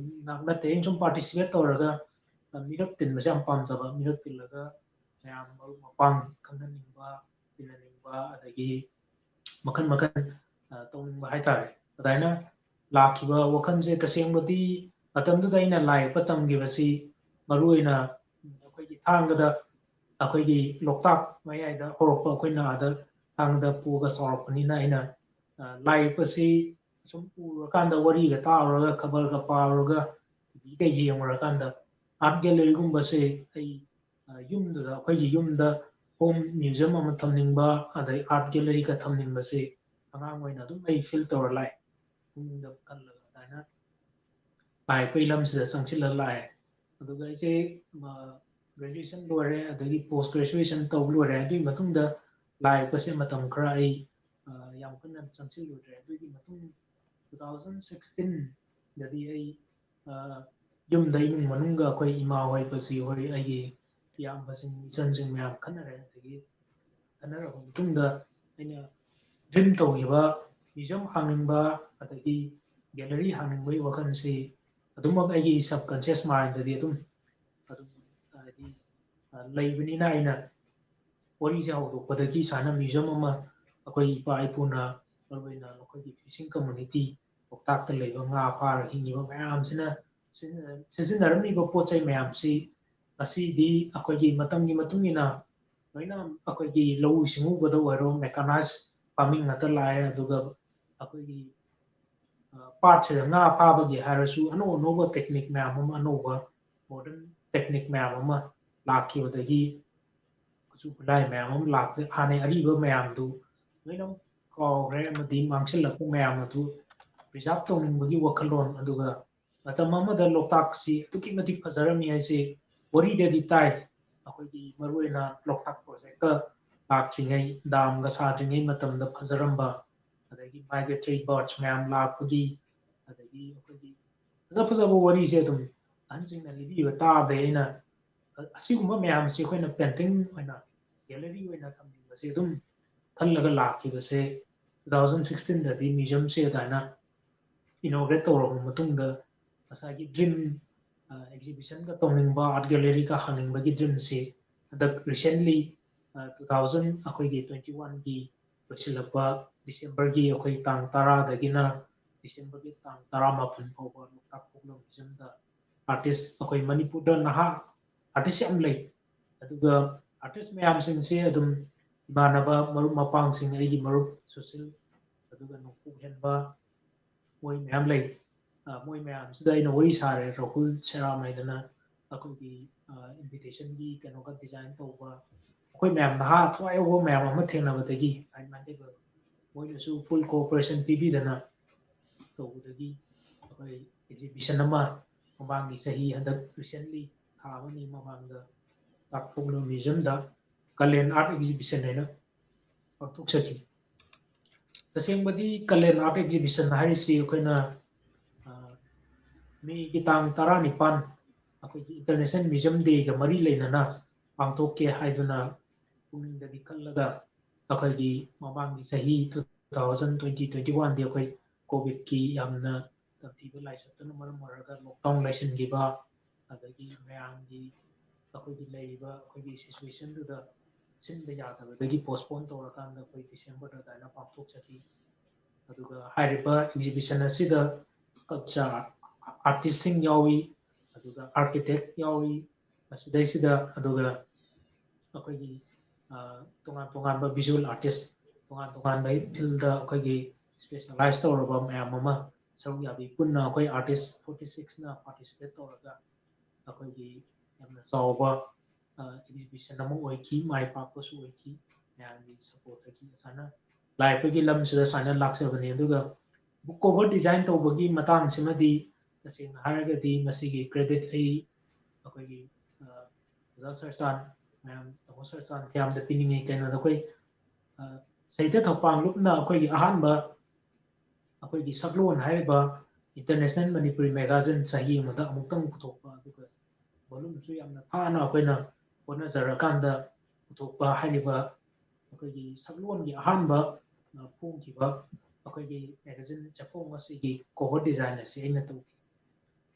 ꯉꯥꯛ ꯅꯠꯇꯦ, ꯑꯩꯅ ꯁꯨꯝ participate ꯇꯧꯔꯒ ꯃꯤꯔꯛ ꯇꯤꯟꯕꯁꯦ ꯌꯥꯝ ꯄꯥꯝꯖꯕ, ꯃꯤꯔꯛ ꯇꯤꯜꯂꯒ ꯃꯌꯥꯝ ꯃꯔꯨꯞ ꯃꯄꯥꯡ ꯈꯪꯍꯟꯅꯤꯡꯕ, ꯇꯤꯟꯅꯅꯤꯡꯕ, ꯑꯗꯒꯤ ꯃꯈꯜ ꯃꯈꯜ ꯇꯧꯅꯤꯡꯕ ꯍꯥꯏꯇꯥꯔꯦ꯫ ꯑꯗꯨꯃꯥꯏꯅ ꯂꯥꯛꯈꯤꯕ ꯋꯥꯈꯜꯁꯦ ꯇꯁꯦꯡꯕꯗꯤ ꯃꯇꯝꯗꯨꯗ ꯑꯩꯅ ꯂꯥꯏ ꯌꯦꯛꯄ ꯇꯝꯈꯤꯕꯁꯤ ꯃꯔꯨ ꯑꯣꯏꯅ ꯑꯩꯈꯣꯏꯒꯤ ꯊꯥꯡꯒꯗ, ꯑꯩꯈꯣꯏꯒꯤ ꯂꯣꯛꯇꯥꯛ ꯃꯌꯥꯏꯗ ꯍꯧꯔꯛꯄ, ꯑꯩꯈꯣꯏꯅ ꯑꯥꯗ ꯊꯥꯡꯒꯗ ꯄꯣꯛꯑꯒ ꯆꯥꯎꯔꯛꯄꯅꯤꯅ ꯑꯩꯅ ꯂꯥꯏ ꯌꯦꯛꯄꯁꯤ ꯁꯨꯝ ꯎꯔꯀꯥꯟꯗ, ꯋꯥꯔꯤꯒ ꯇꯥꯔꯨꯔꯒ, ꯈꯕꯔꯒ ꯄꯥꯔꯨꯔꯒ, ꯇꯤꯚꯤꯒ ꯌꯦꯡꯉꯨꯔꯀꯥꯟꯗ, art gallery ꯒꯨꯝꯕꯁꯦ ꯑꯩ, ꯑ, ꯌꯨꯝꯗꯨꯗ, ꯑꯩꯈꯣꯏꯒꯤ ꯌꯨꯝꯗ home museum ꯑꯃ ꯊꯝꯅꯤꯡꯕ, ꯑꯗꯩ art gallery ꯒ ꯊꯝꯅꯤꯡꯕꯁꯦ ꯑꯉꯥꯡ ꯑꯣꯏꯅ ꯑꯗꯨꯝ ꯑꯩ feel ꯇꯧꯔ ꯂꯥꯛꯑꯦ꯫ ꯄꯨꯛꯅꯤꯡꯗ ꯈꯜꯂꯒ ꯑꯗꯨꯃꯥꯏꯅ ꯂꯥꯏ ꯌꯦꯛꯄꯒꯤ ꯂꯝꯁꯤꯗ ꯆꯪꯁꯤꯜꯂ ꯂꯥꯛꯑꯦ꯫ ꯑꯗꯨꯒ ꯑꯩꯁꯦ, ꯑ, graduation ꯂꯣꯏꯔꯦ, ꯑꯗꯒꯤ post graduation ꯇꯧꯕ ꯂꯣꯏꯔꯦ꯫ ꯑꯗꯨꯒꯤ ꯃꯇꯨꯡꯗ ꯂꯥꯏ ꯌꯦꯛꯄꯁꯦ ꯃꯇꯝ ꯈꯔ ꯑꯩ, ꯑ, ꯌꯥꯝ ꯀꯟꯅ ꯆꯪꯁꯤꯜꯂꯨꯗ꯭ꯔꯦ꯫ ꯑꯗꯨꯒꯤ ꯃꯇꯨꯡ two thousand sixteen ꯗꯗꯤ ꯑꯩ, ꯑ, ꯌꯨꯝꯗ, ꯏꯃꯨꯡ ꯃꯅꯨꯡꯒ, ꯑꯩꯈꯣꯏ ꯏꯃꯥ ꯍꯣꯏ, ꯕꯖꯤ ꯍꯣꯏ, ꯑꯩꯒꯤ ꯏꯌꯥꯝꯕꯁꯤꯡ, ꯏꯆꯟꯁꯤꯡ ꯃꯌꯥꯝ ꯈꯟꯅꯔꯦ꯫ ꯑꯗꯒꯤ ꯈꯟꯅꯔꯕ ꯃꯇꯨꯡꯗ ꯑꯩꯅ dream ꯇꯧꯈꯤꯕ museum ꯍꯥꯡꯅꯤꯡꯕ, ꯑꯗꯒꯤ gallery ꯍꯥꯡꯅꯤꯡꯕꯒꯤ ꯋꯥꯈꯜꯁꯤ ꯑꯗꯨꯃꯛ ꯑꯩꯒꯤ subconscious mind ꯗꯗꯤ ꯑꯗꯨꯝ, ꯑꯗꯨꯝ, ꯍꯥꯏꯗꯤ, ꯑ, ꯂꯩꯕꯅꯤꯅ, ꯑꯩꯅ ꯋꯥꯔꯤꯁꯦ ꯍꯧꯗꯣꯛꯄꯗꯒꯤ ꯁꯨꯃꯥꯏꯅ museum ꯑꯃ ꯑꯩꯈꯣꯏ ꯏꯄꯥ ꯏꯄꯨꯅ, ꯃꯔꯨꯑꯣꯏꯅ ꯑꯩꯈꯣꯏꯒꯤ fishing community, ꯂꯣꯛꯇꯥꯛꯇ ꯂꯩꯕ ꯉꯥ ꯐꯥꯔ ꯍꯤꯡꯉꯤꯕ ꯃꯌꯥꯝꯁꯤꯅ ꯁꯤꯖꯤꯟꯅ-, ꯁꯤꯖꯤꯟꯅꯔꯝꯃꯤꯕ ꯄꯣꯠ ꯆꯩ ꯃꯌꯥꯝꯁꯤ ꯉꯁꯤꯗꯤ ꯑꯩꯈꯣꯏꯒꯤ ꯃꯇꯝꯒꯤ ꯃꯇꯨꯡ ꯏꯟꯅ ꯂꯣꯏꯅ ꯑꯩꯈꯣꯏꯒꯤ ꯂꯧꯎ ꯁꯤꯡꯎꯕꯗ ꯑꯣꯏꯔꯣ, mechanized farming ꯉꯥꯛꯇ ꯂꯥꯛꯑꯦ꯫ ꯑꯗꯨꯒ ꯑꯩꯈꯣꯏꯒꯤ, ꯑ, ꯄꯥꯠꯁꯤꯗ ꯉꯥ ꯐꯥꯕꯒꯤ ꯍꯥꯏꯔꯁꯨ ꯑꯅꯧ ꯑꯅꯧꯕ technique ꯃꯌꯥꯝ ꯑꯃ, ꯑꯅꯧꯕ modern technique ꯃꯌꯥꯝ ꯑꯃ ꯂꯥꯛꯈꯤꯕꯗꯒꯤ ꯈꯨꯠꯁꯨ ꯈꯨꯠꯂꯥꯏ ꯃꯌꯥꯝ ꯑꯃ ꯂꯥꯛꯈ꯭ꯔꯦ꯫ ꯍꯥꯟꯅꯩ ꯑꯔꯤꯕ ꯃꯌꯥꯝꯗꯨ ꯂꯣꯏꯅ ꯀꯥꯎꯈ꯭ꯔꯦ, ꯑꯃꯗꯤ ꯃꯥꯡꯁꯤꯜꯂꯛꯄ ꯃꯌꯥꯝ ꯑꯗꯨ preserve ꯇꯧꯅꯤꯡꯕꯒꯤ ꯋꯥꯈꯜꯂꯣꯟ꯫ ꯑꯗꯨꯒ ꯃꯇꯝ ꯑꯃꯗ ꯂꯣꯛꯇꯥꯛꯁꯤ ꯑꯗꯨꯛꯀꯤ ꯃꯇꯤꯛ ꯐꯖꯔꯝꯃꯤ ꯍꯥꯏꯁꯤ ꯋꯥꯔꯤꯗꯗꯤ ꯇꯥꯏ꯫ ꯑꯩꯈꯣꯏꯒꯤ ꯃꯔꯨꯑꯣꯏꯅ ꯂꯣꯛꯇꯥꯛ project ꯀ ꯂꯥꯛꯇ꯭ꯔꯤꯉꯩ, dam ꯒ ꯁꯥꯗ꯭ꯔꯤꯉꯩ ꯃꯇꯝꯗ ꯐꯖꯔꯝꯕ, ꯑꯗꯒꯤ migratory birds ꯃꯌꯥꯝ ꯂꯥꯛꯄꯒꯤ, ꯑꯗꯒꯤ ꯑꯩꯈꯣꯏꯒꯤ ꯐꯖ ꯐꯖꯕ ꯋꯥꯔꯤꯁꯦ ꯑꯗꯨꯝ ꯑꯍꯟꯁꯤꯡꯅ ꯂꯤꯕꯤꯕ ꯇꯥꯕꯗꯒꯤ ꯑꯩꯅ ꯑꯁꯤꯒꯨꯝꯕ ꯃꯌꯥꯝꯁꯤ ꯑꯩꯈꯣꯏꯅ painting ꯑꯣꯏꯅ, gallery ꯑꯣꯏꯅ ꯊꯝꯅꯤꯡꯕꯁꯦ ꯑꯗꯨꯝ ꯈꯜꯂꯒ ꯂꯥꯛꯈꯤꯕꯁꯦ꯫ Two thousand sixteen ꯗꯗꯤ museum ꯁꯦ ꯑꯗꯨꯃꯥꯏꯅ inaugurate ꯇꯧꯔꯕ ꯃꯇꯨꯡꯗ ꯉꯁꯥꯏꯒꯤ dream, ꯑ, exhibition ꯒ ꯇꯧꯅꯤꯡꯕ, art gallery ꯒ ꯍꯥꯡꯅꯤꯡꯕꯒꯤ dream ꯁꯤ ꯍꯟꯗꯛ recently, ꯑ, two thousand, ꯑꯩꯈꯣꯏꯒꯤ twenty one ꯒꯤ ꯂꯣꯏꯁꯤꯜꯂꯛꯄ December ꯒꯤ, ꯑꯩꯈꯣꯏ ꯇꯥꯡ ꯇꯔꯥꯗꯒꯤꯅ December ꯒꯤ ꯇꯥꯡ ꯇꯔꯥꯃꯥꯄꯟ ꯐꯥꯎꯕ ꯂꯣꯛꯇꯥꯛ ꯐꯣꯛꯂꯣꯔ museum ꯗ artist, ꯑꯩꯈꯣꯏ ꯃꯅꯤꯄꯨꯔꯗ ꯅꯍꯥ artist ꯌꯥꯝ ꯂꯩ꯫ ꯑꯗꯨꯒ artist ꯃꯌꯥꯝꯁꯤꯡꯁꯦ ꯑꯗꯨꯝ ꯏꯃꯥꯟꯅꯕ, ꯃꯔꯨꯞ ꯃꯄꯥꯡꯁꯤꯡ, ꯑꯩꯒꯤ ꯃꯔꯨꯞ ꯁꯨꯁꯤꯜ, ꯑꯗꯨꯒ ꯅꯣꯡꯄꯣꯛ ꯍꯦꯟꯕ, ꯃꯣꯏ ꯃꯌꯥꯝ ꯂꯩ꯫ ꯑ, ꯃꯣꯏ ꯃꯌꯥꯝꯁꯤꯗ ꯑꯩꯅ ꯋꯥꯔꯤ ꯁꯥꯔꯦ, ꯔꯥꯍꯨꯜ ꯁꯦꯔꯥꯝ ꯍꯥꯏꯗꯅ ꯑꯩꯈꯣꯏꯒꯤ, ꯑ, invitation ꯒꯤ ꯀꯩꯅꯣꯒ design ꯇꯧꯕ, ꯑꯩꯈꯣꯏ ꯃꯌꯥꯝ ꯅꯍꯥ ꯊꯋꯥꯏ ꯌꯥꯎꯕ ꯃꯌꯥꯝ ꯑꯃ ꯊꯦꯡꯅꯕꯗꯒꯤ, ꯍꯥꯏ ꯃꯥꯟꯗꯦꯕ, ꯃꯣꯏꯅꯁꯨ full cooperation ꯄꯤꯕꯤꯗꯅ ꯇꯧꯕꯗꯒꯤ ꯑꯩꯈꯣꯏ exhibition ꯑꯃ ꯃꯃꯥꯡꯒꯤ ꯆꯍꯤ, ꯍꯟꯗꯛ recently ꯊꯥ ꯑꯃꯅꯤ ꯃꯃꯥꯡꯗ ꯇꯥꯛꯄꯣꯛꯂꯨ museum ꯗ ꯀꯂꯦꯟ art exhibition ꯍꯥꯏꯅ ꯄꯥꯡꯊꯣꯛꯆꯈꯤ꯫ ꯇꯁꯦꯡꯕꯗꯤ ꯀꯂꯦꯟ art exhibition ꯍꯥꯏꯔꯤꯁꯤ ꯑꯩꯈꯣꯏꯅ, ꯑ, May ꯒꯤ ꯇꯥꯡ ꯇꯔꯥꯅꯤꯄꯥꯟ ꯑꯩꯈꯣꯏꯒꯤ International Museum Day ꯒ ꯃꯔꯤ ꯂꯩꯅꯅ ꯄꯥꯡꯊꯣꯛꯀꯦ ꯍꯥꯏꯗꯨꯅ ꯄꯨꯛꯅꯤꯡꯗꯗꯤ ꯈꯜꯂꯒ, ꯑꯩꯈꯣꯏꯒꯤ ꯃꯃꯥꯡꯒꯤ ꯆꯍꯤ two thousand twenty, twenty-one ꯗꯤ ꯑꯩꯈꯣꯏ COVID ꯀꯤ ꯌꯥꯝꯅ ꯇꯝꯊꯤꯕ ꯂꯥꯏꯆꯠꯇꯨꯅ ꯃꯔꯝ ꯑꯣꯏꯔꯒ lockdown ꯂꯩꯁꯤꯟꯈꯤꯕ, ꯑꯗꯒꯤ ꯃꯌꯥꯝꯒꯤ ꯑꯩꯈꯣꯏꯒꯤ ꯂꯩꯔꯤꯕ ꯑꯩꯈꯣꯏꯒꯤ situation ꯗꯨꯗ ꯁꯤꯟꯕ ꯌꯥꯗꯕꯗꯒꯤ postpone ꯇꯧꯔꯀꯥꯟꯗ ꯑꯩꯈꯣꯏ December ꯗ ꯑꯗꯨꯃꯥꯏꯅ ꯄꯥꯡꯊꯣꯛꯆꯈꯤ꯫ ꯑꯗꯨꯒ ꯍꯥꯏꯔꯤꯕ exhibition ꯑꯁꯤꯗ sculpture artist ꯁꯤꯡ ꯌꯥꯎꯏ, ꯑꯗꯨꯒ architect ꯌꯥꯎꯏ, ꯃꯁꯤꯗꯩꯁꯤꯗ ꯑꯗꯨꯒ ꯑꯩꯈꯣꯏꯒꯤ, ꯑ, ꯇꯣꯉꯥꯟ ꯇꯣꯉꯥꯟꯕ visual artist, ꯇꯣꯉꯥꯟ ꯇꯣꯉꯥꯟꯕ field ꯗ ꯑꯩꯈꯣꯏꯒꯤ specialize ꯇꯧꯔꯕ ꯃꯌꯥꯝ ꯑꯃ ꯁꯔꯨꯛ ꯌꯥꯕꯤ ꯄꯨꯟꯅ ꯑꯩꯈꯣꯏ artist forty six ꯅ participate ꯇꯧꯔꯒ ꯑꯩꯈꯣꯏꯒꯤ ꯌꯥꯝꯅ ꯆꯥꯎꯕ, ꯑ, exhibition ꯑꯃ ꯑꯣꯏꯈꯤ, ꯃꯥꯏ ꯄꯥꯛꯄꯁꯨ ꯑꯣꯏꯈꯤ꯫ ꯃꯌꯥꯝꯒꯤ support ꯇꯒꯤ ꯁꯨꯃꯥꯏꯅ ꯂꯥꯏ ꯌꯦꯛꯄꯒꯤ ꯂꯝꯁꯤꯗ ꯁꯨꯃꯥꯏꯅ ꯂꯥꯛꯆꯕꯅꯤ꯫ ꯑꯗꯨꯒ book cover design ꯇꯧꯕꯒꯤ ꯃꯇꯥꯡꯁꯤꯃꯗꯤ ꯇꯁꯦꯡꯅ ꯍꯥꯏꯔꯒꯗꯤ ꯃꯁꯤꯒꯤ credit ꯑꯩ ꯑꯩꯈꯣꯏꯒꯤ, ꯑ, ꯑꯣꯖꯥ ꯁꯔꯆꯥꯟ, ꯃꯌꯥꯝ ꯇꯥꯃꯣ ꯁꯔꯆꯥꯟ ꯊꯤꯌꯥꯝꯗ ꯄꯤꯅꯤꯡꯉꯤ꯫ ꯀꯩꯅꯣꯗ ꯑꯩꯈꯣꯏ, ꯑ, ꯁꯥꯍꯤꯇ꯭ꯌ ꯊꯧꯄꯥꯡꯂꯨꯞꯅ ꯑꯩꯈꯣꯏꯒꯤ ꯑꯍꯥꯟꯕ ꯑꯩꯈꯣꯏꯒꯤ ꯁꯛꯂꯣꯟ ꯍꯥꯏꯔꯤꯕ International Manipuri Magazine ꯆꯍꯤ ꯑꯃꯗ ꯑꯃꯨꯛꯇꯪ ꯄꯨꯊꯣꯛꯄ, ꯑꯗꯨꯒ volume ꯁꯨ ꯌꯥꯝꯅ ꯊꯥꯅ ꯑꯩꯈꯣꯏꯅ ꯍꯣꯠꯅꯖꯔꯀꯥꯟꯗ ꯄꯨꯊꯣꯛꯄ ꯍꯥꯏꯔꯤꯕ ꯑꯩꯈꯣꯏꯒꯤ ꯁꯛꯂꯣꯟꯒꯤ ꯑꯍꯥꯟꯕ, ꯑ, ꯐꯣꯡꯈꯤꯕ ꯑꯩꯈꯣꯏꯒꯤ magazine ꯆꯦꯐꯣꯡ ꯑꯁꯤꯒꯤ cover design ꯑꯁꯤ ꯑꯩꯅ ꯇꯧꯈꯤ꯫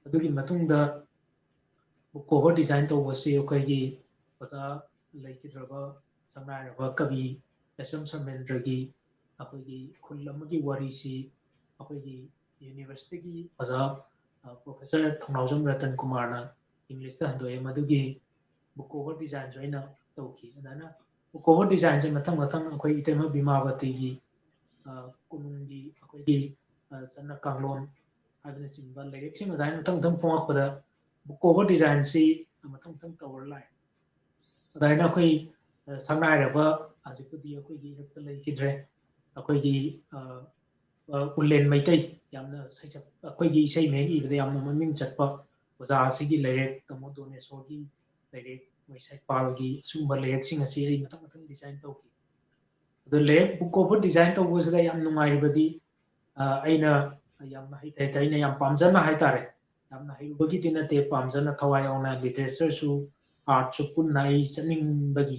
ꯑꯗꯨꯒꯤ ꯃꯇꯨꯡꯗ book cover design ꯇꯧꯕꯁꯤ ꯑꯩꯈꯣꯏꯒꯤ ꯑꯣꯖꯥ ꯂꯩꯈꯤꯗ꯭ꯔꯕ ꯁꯛꯅꯥꯏꯔꯕ ꯀꯕꯤ ꯂꯥꯏꯁ꯭ꯔꯝ ꯁꯔꯃꯦꯟꯗ꯭ꯔꯒꯤ ꯑꯩꯈꯣꯏꯒꯤ ꯈꯨꯜ ꯑꯃꯒꯤ ꯋꯥꯔꯤꯁꯤ ꯑꯩꯈꯣꯏꯒꯤ university ꯒꯤ ꯑꯣꯖꯥ, ꯑ, professor ꯊꯧꯅꯥꯎꯖꯝ ꯔꯇꯟ ꯀꯨꯃꯥꯔꯅ English ꯇ ꯍꯟꯗꯣꯛꯑꯦ꯫ ꯃꯗꯨꯒꯤ book cover design ꯁꯨ ꯑꯩꯅ ꯇꯧꯈꯤ꯫ ꯑꯗꯨꯃꯥꯏꯅ book cover design ꯁꯦ ꯃꯊꯪ ꯃꯊꯪ ꯑꯩꯈꯣꯏ ꯏꯇꯩꯃ ꯕꯤꯃꯥꯕꯇꯤꯒꯤ, ꯑ, ꯀꯣꯅꯨꯡꯒꯤ ꯑꯩꯈꯣꯏꯒꯤ ꯆꯠꯅ ꯀꯥꯡꯂꯣꯟ ꯍꯥꯏꯕꯅꯆꯤꯡꯕ ꯂꯥꯏꯔꯤꯛꯁꯤꯡ ꯑꯗꯨꯃꯥꯏꯅ ꯃꯊꯪ ꯃꯊꯪ ꯐꯣꯡꯉꯛꯄꯗ book cover design ꯁꯤ ꯃꯊꯪ ꯃꯊꯪ ꯇꯧꯔ ꯂꯥꯛꯑꯦ꯫ ꯑꯗꯨꯃꯥꯏꯅ ꯑꯩꯈꯣꯏ ꯁꯛꯅꯥꯏꯔꯕ ꯍꯧꯖꯤꯛꯄꯨꯗꯤ ꯑꯩꯈꯣꯏꯒꯤ ꯏꯔꯛꯇ ꯂꯩꯈꯤꯗ꯭ꯔꯦ꯫ ꯑꯩꯈꯣꯏꯒꯤ ꯎꯂꯦꯟ ꯃꯩꯇꯩ, ꯌꯥꯝꯅ ꯁꯩꯁꯛ ꯑꯩꯈꯣꯏꯒꯤ ꯏꯁꯩ ꯃꯌꯦꯛ ꯏꯕꯗ ꯌꯥꯝꯅ ꯃꯃꯤꯡ ꯆꯠꯄ ꯑꯣꯖꯥ ꯑꯁꯤꯒꯤ ꯂꯥꯏꯔꯤꯛ, ꯇꯥꯃꯣ ꯗꯣꯅꯦꯁꯣꯔꯒꯤ ꯂꯥꯏꯔꯤꯛ, ꯃꯣꯏ ꯁꯩꯄꯥꯜꯒꯤ ꯑꯁꯤꯒꯨꯝꯕ ꯂꯥꯏꯔꯤꯛꯁꯤꯡ ꯑꯁꯤ ꯑꯩ ꯃꯊꯪ ꯃꯊꯪ design ꯇꯧꯈꯤ꯫ ꯑꯗꯨ ꯂꯥꯏꯔꯤꯛ book cover design ꯇꯧꯕꯁꯤꯗ ꯌꯥꯝ ꯅꯨꯡꯉꯥꯏꯔꯤꯕꯗꯤ ꯑꯩꯅ ꯌꯥꯝꯅ ꯍꯩꯇ ꯍꯩꯇ ꯑꯩꯅ ꯌꯥꯝ ꯄꯥꯝꯖꯅ ꯍꯥꯏꯇꯥꯔꯦ, ꯌꯥꯝꯅ ꯍꯩꯔꯨꯕꯒꯤꯗꯤ ꯅꯠꯇꯦ, ꯄꯥꯝꯖꯅ ꯊꯋꯥꯏ ꯌꯥꯎꯅ literature ꯁꯨ art ꯁꯨ ꯄꯨꯟꯅ ꯑꯩ ꯆꯠꯅꯤꯡꯕꯒꯤ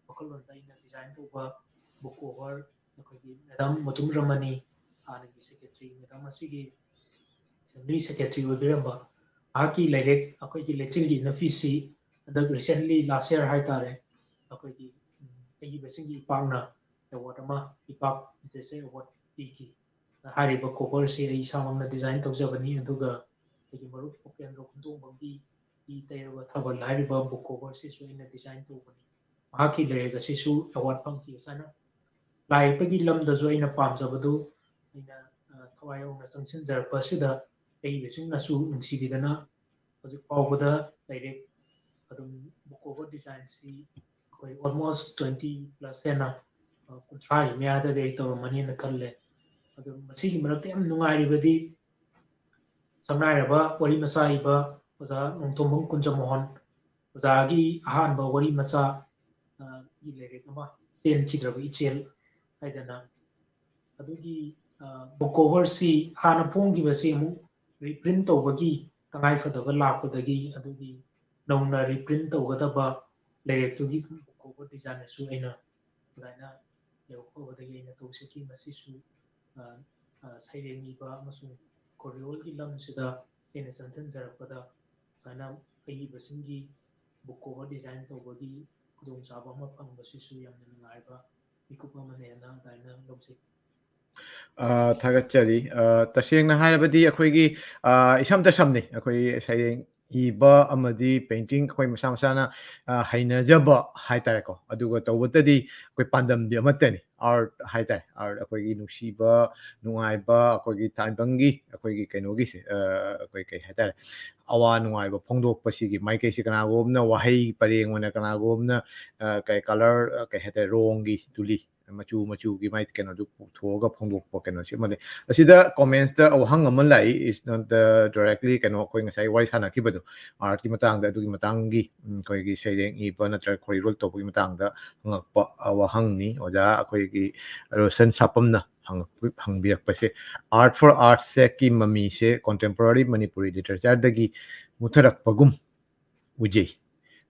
ꯋꯥꯈꯜꯂꯣꯟꯗ ꯑꯩꯅ design ꯇꯧꯕ book cover ꯑꯩꯈꯣꯏꯒꯤ madam ꯃꯨꯇꯨꯝ ꯔꯃꯅꯤ, ꯍꯥꯟꯅꯒꯤ secretary, madam ꯑꯁꯤꯒꯤ assembly secretary ꯑꯣꯏꯕꯤꯔꯝꯕ, ꯃꯍꯥꯛꯀꯤ ꯂꯥꯏꯔꯤꯛ ꯑꯩꯈꯣꯏꯒꯤ ꯂꯩꯆꯤꯜꯒꯤ ꯏꯅꯐꯤꯁꯤ ꯍꯟꯗꯛ recently last year ꯍꯥꯏꯇꯥꯔꯦ, ꯑꯩꯈꯣꯏꯒꯤ ꯑꯏꯕꯁꯤꯡꯒꯤ ꯏꯄꯥꯛꯅ award ꯑꯃ, ꯏꯄꯥꯛ literature award ꯄꯤꯈꯤ꯫ ꯍꯥꯏꯔꯤꯕ cover ꯁꯤ ꯑꯩ ꯏꯁꯥꯃꯛꯅ design ꯇꯧꯖꯕꯅꯤ, ꯑꯗꯨꯒ ꯑꯩꯒꯤ ꯃꯔꯨꯞ ꯎꯄꯦꯟꯗ꯭ꯔ ꯈꯨꯟꯗꯣꯡꯕꯝꯒꯤ ꯏ ꯇꯩꯔꯕ ꯊꯥꯕꯜ ꯍꯥꯏꯔꯤꯕ book cover ꯁꯤꯁꯨ ꯑꯩꯅ design ꯇꯧꯕꯅꯤ꯫ ꯃꯍꯥꯛꯀꯤ ꯂꯥꯏꯔꯤꯛ ꯑꯁꯤꯁꯨ award ꯐꯪꯈꯤ꯫ ꯁꯨꯃꯥꯏꯅ ꯂꯥꯏ ꯌꯦꯛꯄꯒꯤ ꯂꯝꯗꯁꯨ ꯑꯩꯅ ꯄꯥꯝꯖꯕꯗꯨ ꯑꯩꯅ ꯊꯋꯥꯏ ꯌꯥꯎꯅ ꯆꯪꯁꯤꯟꯖꯔꯛꯄ ꯑꯁꯤꯗ ꯑꯏꯕꯁꯤꯡꯅꯁꯨ ꯅꯨꯡꯁꯤꯕꯤꯗꯅ ꯍꯧꯖꯤꯛ ꯐꯥꯎꯕꯗ ꯂꯥꯏꯔꯤꯛ ꯑꯗꯨꯝ book cover design ꯁꯤ ꯑꯩꯈꯣꯏ almost twenty plus ꯍꯦꯟꯅ, ꯀꯨꯟꯊ꯭ꯔꯥꯒꯤ ꯃꯌꯥꯗꯗꯤ ꯑꯩ ꯇꯧꯔꯝꯃꯅꯤꯅ ꯈꯜꯂꯦ꯫ ꯑꯗꯨ ꯃꯁꯤꯒꯤ ꯃꯔꯛꯇ ꯌꯥꯝ ꯅꯨꯡꯉꯥꯏꯔꯤꯕꯗꯤ ꯁꯛꯅꯥꯏꯔꯕ ꯋꯥꯔꯤ ꯃꯆꯥ ꯏꯕ ꯑꯣꯖꯥ ꯅꯣꯡꯊꯣꯝꯕꯝ ꯀꯨꯟꯖꯃꯣꯍꯟ, ꯑꯣꯖꯥꯒꯤ ꯑꯍꯥꯟꯕ ꯋꯥꯔꯤ ꯃꯆꯥ ꯒꯤ ꯂꯥꯏꯔꯤꯛ ꯑꯃ, ꯆꯦꯟꯈꯤꯗ꯭ꯔꯕ ꯏꯆꯦꯜ ꯍꯥꯏꯗꯅ, ꯑꯗꯨꯒꯤ book cover ꯁꯤ ꯍꯥꯟꯅ ꯐꯣꯡꯈꯤꯕꯁꯤ ꯑꯃꯨꯛ reprint ꯇꯧꯕꯒꯤ ꯇꯉꯥꯏꯐꯗꯕ ꯂꯥꯛꯄꯗꯒꯤ ꯑꯗꯨꯒꯤ ꯅꯧꯅ reprint ꯇꯧꯒꯗꯕ ꯂꯥꯏꯔꯤꯛꯇꯨꯒꯤ book cover design ꯁꯨ ꯑꯩꯅ ꯑꯗꯨꯃꯥꯏꯅ ꯂꯥꯏꯕꯛ ꯐꯕꯗꯒꯤ ꯑꯩꯅ ꯇꯧꯖꯈꯤ꯫ ꯃꯁꯤꯁꯨ ꯁꯩꯔꯦꯡ ꯏꯕ ꯑꯃꯁꯨꯡ ꯈꯣꯔꯤꯌꯣꯜꯒꯤ ꯂꯝꯁꯤꯗ ꯑꯩꯅ ꯆꯪꯁꯤꯟꯖꯔꯛꯄꯗ ꯁꯨꯃꯥꯏꯅ ꯑꯏꯕꯁꯤꯡꯒꯤ book cover design ꯇꯧꯕꯒꯤ ꯈꯨꯗꯣꯡꯆꯥꯕ ꯑꯃ ꯐꯪꯕꯁꯤꯁꯨ ꯌꯥꯝꯅ ꯅꯨꯡꯉꯥꯏꯕ ꯃꯤꯀꯨꯞ ꯑꯃꯅꯦꯅ ꯑꯗꯨꯃꯥꯏꯅ ꯂꯧꯖꯩ꯫ ꯊꯥꯒꯠꯆꯔꯤ꯫ ꯇꯁꯦꯡꯅ ꯍꯥꯏꯔꯕꯗꯤ ꯑꯩꯈꯣꯏꯒꯤ ꯏꯁꯝꯗ ꯁꯝꯅꯤ, ꯑꯩꯈꯣꯏ ꯁꯩꯔꯦꯡ ꯏꯕ ꯑꯃꯗꯤ painting ꯑꯩꯈꯣꯏ ꯃꯁꯥ ꯃꯁꯥꯅ, ꯑ, ꯍꯩꯅꯖꯕ ꯍꯥꯏꯇꯥꯔꯦꯀꯣ, ꯑꯗꯨꯒ ꯇꯧꯕꯇꯗꯤ ꯑꯩꯈꯣꯏ ꯄꯥꯟꯗꯝꯗꯤ ꯑꯃꯠꯇꯅꯤ, art ꯍꯥꯏꯇꯥꯔꯦ꯫ Art ꯑꯩꯈꯣꯏꯒꯤ ꯅꯨꯡꯁꯤꯕ, ꯅꯨꯡꯉꯥꯏꯕ, ꯑꯩꯈꯣꯏꯒꯤ ꯇꯥꯏꯕꯪꯒꯤ, ꯑꯩꯈꯣꯏꯒꯤ ꯀꯩꯅꯣꯒꯤꯁꯦ, ꯑ, ꯑꯩꯈꯣꯏ ꯀꯩ ꯍꯥꯏꯇꯥꯔꯦ, ꯑꯋꯥ ꯅꯨꯡꯉꯥꯏꯕ ꯐꯣꯡꯗꯣꯛꯄꯁꯤꯒꯤ ꯃꯥꯏꯀꯩꯁꯦ ꯀꯅꯥꯒꯨꯝꯕꯅ ꯋꯥꯍꯩ ꯄꯔꯦꯡ ꯑꯣꯏꯅ, ꯀꯅꯥꯒꯨꯝꯕꯅ, ꯑ, ꯀꯩ colour, ꯑ, ꯀꯩ ꯍꯥꯏꯇꯥꯔꯦ, ꯔꯣꯡꯒꯤ ꯇꯨꯂꯤ, ꯃꯆꯨ ꯃꯆꯨꯒꯤ ꯃꯥꯏ ꯀꯩꯅꯣꯗꯨ ꯄꯨꯊꯣꯛꯑꯒ ꯐꯣꯡꯗꯣꯛꯄ ꯀꯩꯅꯣꯁꯤ ꯑꯃ ꯂꯩ꯫ ꯑꯁꯤꯗ comments ꯇ ꯋꯥꯍꯪ ꯑꯃ ꯂꯥꯛꯏ, is not the directly ꯀꯩꯅꯣ ꯑꯩꯈꯣꯏ ꯉꯁꯥꯏ ꯋꯥꯔꯤ ꯁꯥꯟꯅꯈꯤꯕꯗꯣ, art ꯀꯤ ꯃꯇꯥꯡꯗ, ꯑꯗꯨꯒꯤ ꯃꯇꯥꯡꯒꯤ, ꯎꯝ, ꯑꯩꯈꯣꯏꯒꯤ ꯁꯩꯔꯦꯡ ꯏꯕ ꯅꯠꯇ꯭ꯔꯒ ꯈꯣꯔꯤꯔꯣꯜ ꯇꯧꯕꯒꯤ ꯃꯇꯥꯡꯗ ꯍꯪꯉꯛꯄ, ꯑ, ꯋꯥꯍꯪꯅꯤ꯫ ꯑꯣꯖꯥ ꯑꯩꯈꯣꯏꯒꯤ ꯔꯣꯁꯟ ꯁꯥꯄꯝꯅ ꯍꯪꯉꯛꯄ-, ꯍꯪꯕꯤꯔꯛꯄꯁꯦ, Art for Arts Act ꯀꯤ ꯃꯃꯤꯁꯦ contemporary Manipuri literature ꯗꯒꯤ ꯃꯨꯊꯔꯛꯄꯒꯨꯝ ꯎꯖꯩ꯫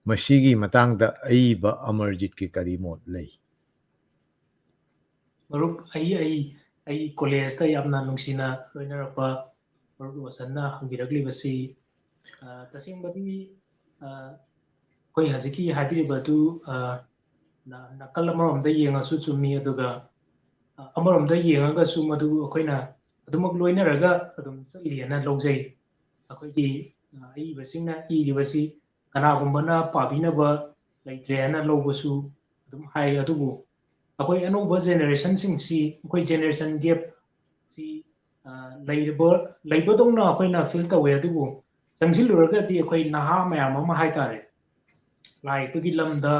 ꯃꯁꯤꯒꯤ ꯃꯇꯥꯡꯗ ꯑꯏꯕ ꯑꯃꯔꯖꯤꯠꯀꯤ ꯀꯔꯤ ꯃꯣꯠ ꯂꯩ? ꯃꯔꯨꯞ, ꯑꯩ, ꯑꯩ, ꯑꯩ college ꯇ ꯌꯥꯝꯅ ꯅꯨꯡꯁꯤꯅ ꯂꯣꯏꯅꯔꯛꯄ ꯃꯔꯨꯞ ꯔꯣꯁꯟꯅ ꯍꯪꯕꯤꯔꯛꯂꯤꯕꯁꯤ, ꯑ, ꯇꯁꯦꯡꯕꯗꯤ, ꯑ, ꯑꯩꯈꯣꯏ ꯍꯧꯖꯤꯛꯀꯤ ꯍꯥꯏꯕꯤꯔꯤꯕ ꯑꯗꯨ, ꯑ, ꯅ-, ꯅꯥꯀꯜ ꯑꯃꯔꯣꯝꯗ ꯌꯦꯡꯉꯁꯨ ꯆꯨꯝꯃꯤ, ꯑꯗꯨꯒ, ꯑ, ꯑꯃꯔꯣꯝꯗ ꯌꯦꯡꯉꯒꯁꯨ ꯃꯗꯨ ꯑꯩꯈꯣꯏꯅ ꯑꯗꯨꯃꯛ ꯂꯣꯏꯅꯔꯒ ꯑꯗꯨꯝ ꯆꯠꯂꯤꯑꯅ ꯂꯧꯖꯩ꯫ ꯑꯩꯈꯣꯏꯒꯤ, ꯑ, ꯑꯏꯕꯁꯤꯡꯅ ꯏꯔꯤꯕꯁꯤ ꯀꯅꯥꯒꯨꯝꯕꯅ ꯄꯥꯕꯤꯅꯕ ꯂꯩꯇ꯭ꯔꯦ ꯍꯥꯏꯅ ꯂꯧꯕꯁꯨ ꯑꯗꯨꯝ ꯍꯥꯏ, ꯑꯗꯨꯕꯨ ꯑꯩꯈꯣꯏ ꯑꯅꯧꯕ generation ꯁꯤꯡꯁꯤ, ꯑꯩꯈꯣꯏ generation gap ꯁꯤ, ꯑ, ꯂꯩꯔꯤꯕ, ꯂꯩꯕꯗꯧꯅ ꯑꯩꯈꯣꯏꯅ feel ꯇꯧꯋꯦ, ꯑꯗꯨꯕꯨ ꯆꯪꯁꯤꯜꯂꯨꯔꯒꯗꯤ ꯑꯩꯈꯣꯏ ꯅꯍꯥ ꯃꯌꯥꯝ ꯑꯃ ꯍꯥꯏꯇꯥꯔꯦ, ꯂꯥꯏ ꯌꯦꯛꯄꯒꯤ ꯂꯝꯗ,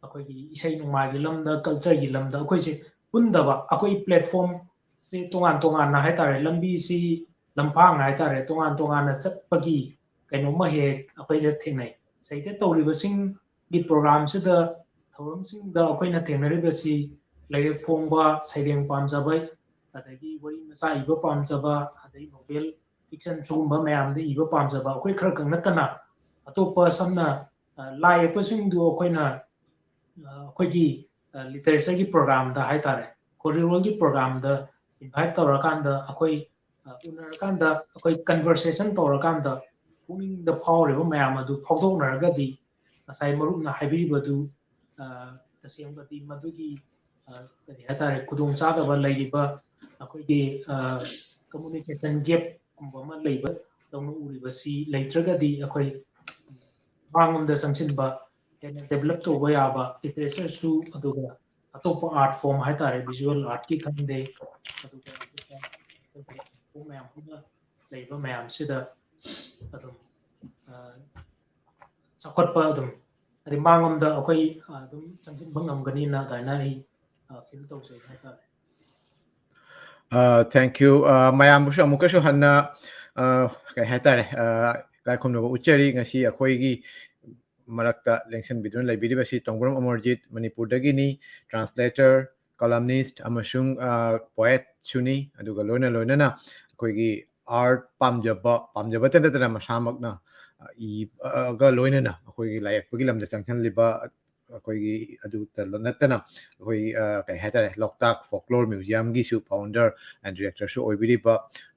ꯑꯩꯈꯣꯏꯒꯤ ꯏꯁꯩ ꯅꯣꯡꯃꯥꯏꯒꯤ ꯂꯝꯗ, culture ꯒꯤ ꯂꯝꯗ ꯑꯩꯈꯣꯏꯁꯦ ꯄꯨꯟꯗꯕ, ꯑꯩꯈꯣꯏ platform ꯁꯦ ꯇꯣꯉꯥꯟ ꯇꯣꯉꯥꯟꯅ ꯍꯥꯏꯇꯥꯔꯦ, ꯂꯝꯕꯤꯁꯤ, ꯂꯝꯐꯥꯡ ꯍꯥꯏꯇꯥꯔꯦ, ꯇꯣꯉꯥꯟ ꯇꯣꯉꯥꯟꯅ ꯆꯠꯄꯒꯤ ꯀꯩꯅꯣꯝꯃ ꯍꯦꯛ ꯑꯩꯈꯣꯏꯗ ꯊꯦꯡꯅꯩ꯫ ꯁꯤꯗ ꯇꯧꯔꯤꯕꯁꯤꯡꯒꯤ program ꯁꯤꯗ, ꯊꯧꯔꯝꯁꯤꯡꯗ ꯑꯩꯈꯣꯏꯅ ꯊꯦꯡꯅꯔꯤꯕꯁꯤ ꯂꯥꯏꯔꯤꯛ ꯐꯣꯡꯕ, ꯁꯩꯔꯦꯡ ꯄꯥꯝꯖꯕ, ꯑꯗꯒꯤ ꯋꯥꯔꯤ ꯃꯆꯥ ꯏꯕ ꯄꯥꯝꯖꯕ, ꯑꯗꯩ novel, fiction ꯁꯤꯒꯨꯝꯕ ꯃꯌꯥꯝꯗ ꯏꯕ ꯄꯥꯝꯖꯕ ꯑꯩꯈꯣꯏ ꯈꯔ ꯈꯛ ꯅꯠꯇꯅ, ꯑꯇꯣꯞꯄ ꯁꯝꯅ, ꯑ, ꯂꯥꯏ ꯌꯦꯛꯄꯁꯤꯡꯗꯨ ꯑꯩꯈꯣꯏꯅ, ꯑ, ꯑꯩꯈꯣꯏꯒꯤ, ꯑ, literature ꯒꯤ program ꯗ ꯍꯥꯏꯇꯥꯔꯦ, ꯈꯣꯔꯤꯔꯣꯜꯒꯤ program ꯗ invite ꯇꯧꯔꯀꯥꯟꯗ ꯑꯩꯈꯣꯏ, ꯑ, ꯎꯅꯔꯀꯥꯟꯗ ꯑꯩꯈꯣꯏ conversation ꯇꯧꯔꯀꯥꯟꯗ ꯄꯨꯛꯅꯤꯡꯗ ꯐꯥꯎꯔꯤꯕ ꯃꯌꯥꯝ ꯑꯗꯨ ꯐꯥꯎꯗꯣꯛꯅꯔꯒꯗꯤ ꯉꯁꯥꯏ ꯃꯔꯨꯞꯅ ꯍꯥꯏꯕꯤꯔꯤꯕꯗꯨ, ꯑ, ꯇꯁꯦꯡꯕꯗꯤ ꯃꯗꯨꯒꯤ, ꯑ, ꯀꯔꯤ ꯍꯥꯏꯇꯥꯔꯦ, ꯈꯨꯗꯣꯡꯆꯥꯗꯕ ꯂꯩꯔꯤꯕ ꯑꯩꯈꯣꯏꯒꯤ, ꯑ, communication gap ꯀꯨꯝꯕ ꯑꯃ ꯂꯩꯕ ꯇꯧꯅ ꯎꯔꯤꯕꯁꯤ ꯂꯩꯇ꯭ꯔꯒꯗꯤ ꯑꯩꯈꯣꯏ ꯃꯥꯡꯂꯣꯝꯗ ꯆꯪꯁꯤꯟꯕ, ꯍꯦꯟꯅ develop ꯇꯧꯕ ꯌꯥꯕ literature ꯁꯨ, ꯑꯗꯨꯒ ꯑꯇꯣꯞꯄ art form ꯍꯥꯏꯇꯥꯔꯦ, visual art ꯀꯤ ꯈꯪꯗꯦ, ꯑꯗꯨꯒ ꯑꯇꯣꯞꯄ ꯃꯌꯥꯝ ꯑꯃ ꯂꯩꯕ ꯃꯌꯥꯝꯁꯤꯗ ꯑꯗꯨꯝ ꯑ, ꯆꯥꯎꯈꯠꯄ ꯑꯗꯨꯝ, ꯍꯥꯏꯗꯤ ꯃꯥꯡꯂꯣꯝꯗ ꯑꯩꯈꯣꯏ ꯑ, ꯑꯗꯨꯝ ꯆꯪꯁꯤꯟꯕ ꯉꯝꯒꯅꯤꯅ ꯑꯗꯨꯃꯥꯏꯅ ꯑꯩ ꯐꯤꯜ ꯇꯧꯖꯩ ꯍꯥꯏꯇꯥꯔꯦ꯫ Thank you. ꯃꯌꯥꯝꯕꯨꯁꯨ ꯑꯃꯨꯛꯀꯁꯨ ꯍꯟꯅ ꯑ, ꯀꯩ ꯍꯥꯏꯇꯥꯔꯦ ꯑ, ꯏꯀꯥꯏ ꯈꯨꯝꯅꯕ ꯎꯠꯆꯔꯤ꯫ ꯉꯁꯤ ꯑꯩꯈꯣꯏꯒꯤ ꯃꯔꯛꯇ ꯂꯦꯡꯁꯤꯟꯕꯤꯗꯨꯅ ꯂꯩꯕꯤꯔꯤꯕꯁꯤ ꯇꯣꯡꯕ꯭ꯔꯝ ꯑꯃꯔꯖꯤꯠ, ꯃꯅꯤꯄꯨꯔꯗꯒꯤꯅꯤ, translator, columnist ꯑꯃꯁꯨꯡ ꯄꯣꯏꯠꯁꯨꯅꯤ꯫ ꯑꯗꯨꯒ ꯂꯣꯏꯅ ꯂꯣꯏꯅꯅ ꯑꯩꯈꯣꯏꯒꯤ art ꯄꯥꯝꯖꯕ, ꯄꯥꯝꯖꯕꯇ ꯅꯠꯇꯅ ꯃꯁꯥꯃꯛꯅ ꯑ, ꯏꯕꯒ ꯂꯣꯏꯅꯅ ꯑꯩꯈꯣꯏꯒꯤ ꯂꯥꯏ ꯌꯦꯛꯄꯒꯤ ꯂꯝꯗ ꯆꯪꯁꯤꯜꯂꯤꯕ ꯑꯩꯈꯣꯏꯒꯤ ꯑꯗꯨꯇ ꯅꯠꯇꯅ ꯑꯩꯈꯣꯏ ꯑ, ꯀꯩ ꯍꯥꯏꯇꯥꯔꯦ, ꯂꯣꯛꯇꯥꯛ ꯐꯣꯛꯂꯣꯔ ꯃ꯭ꯌꯨꯖꯤꯌꯝꯒꯤꯁꯨ founder and director ꯁꯨ ꯑꯣꯏꯕꯤꯔꯤꯕ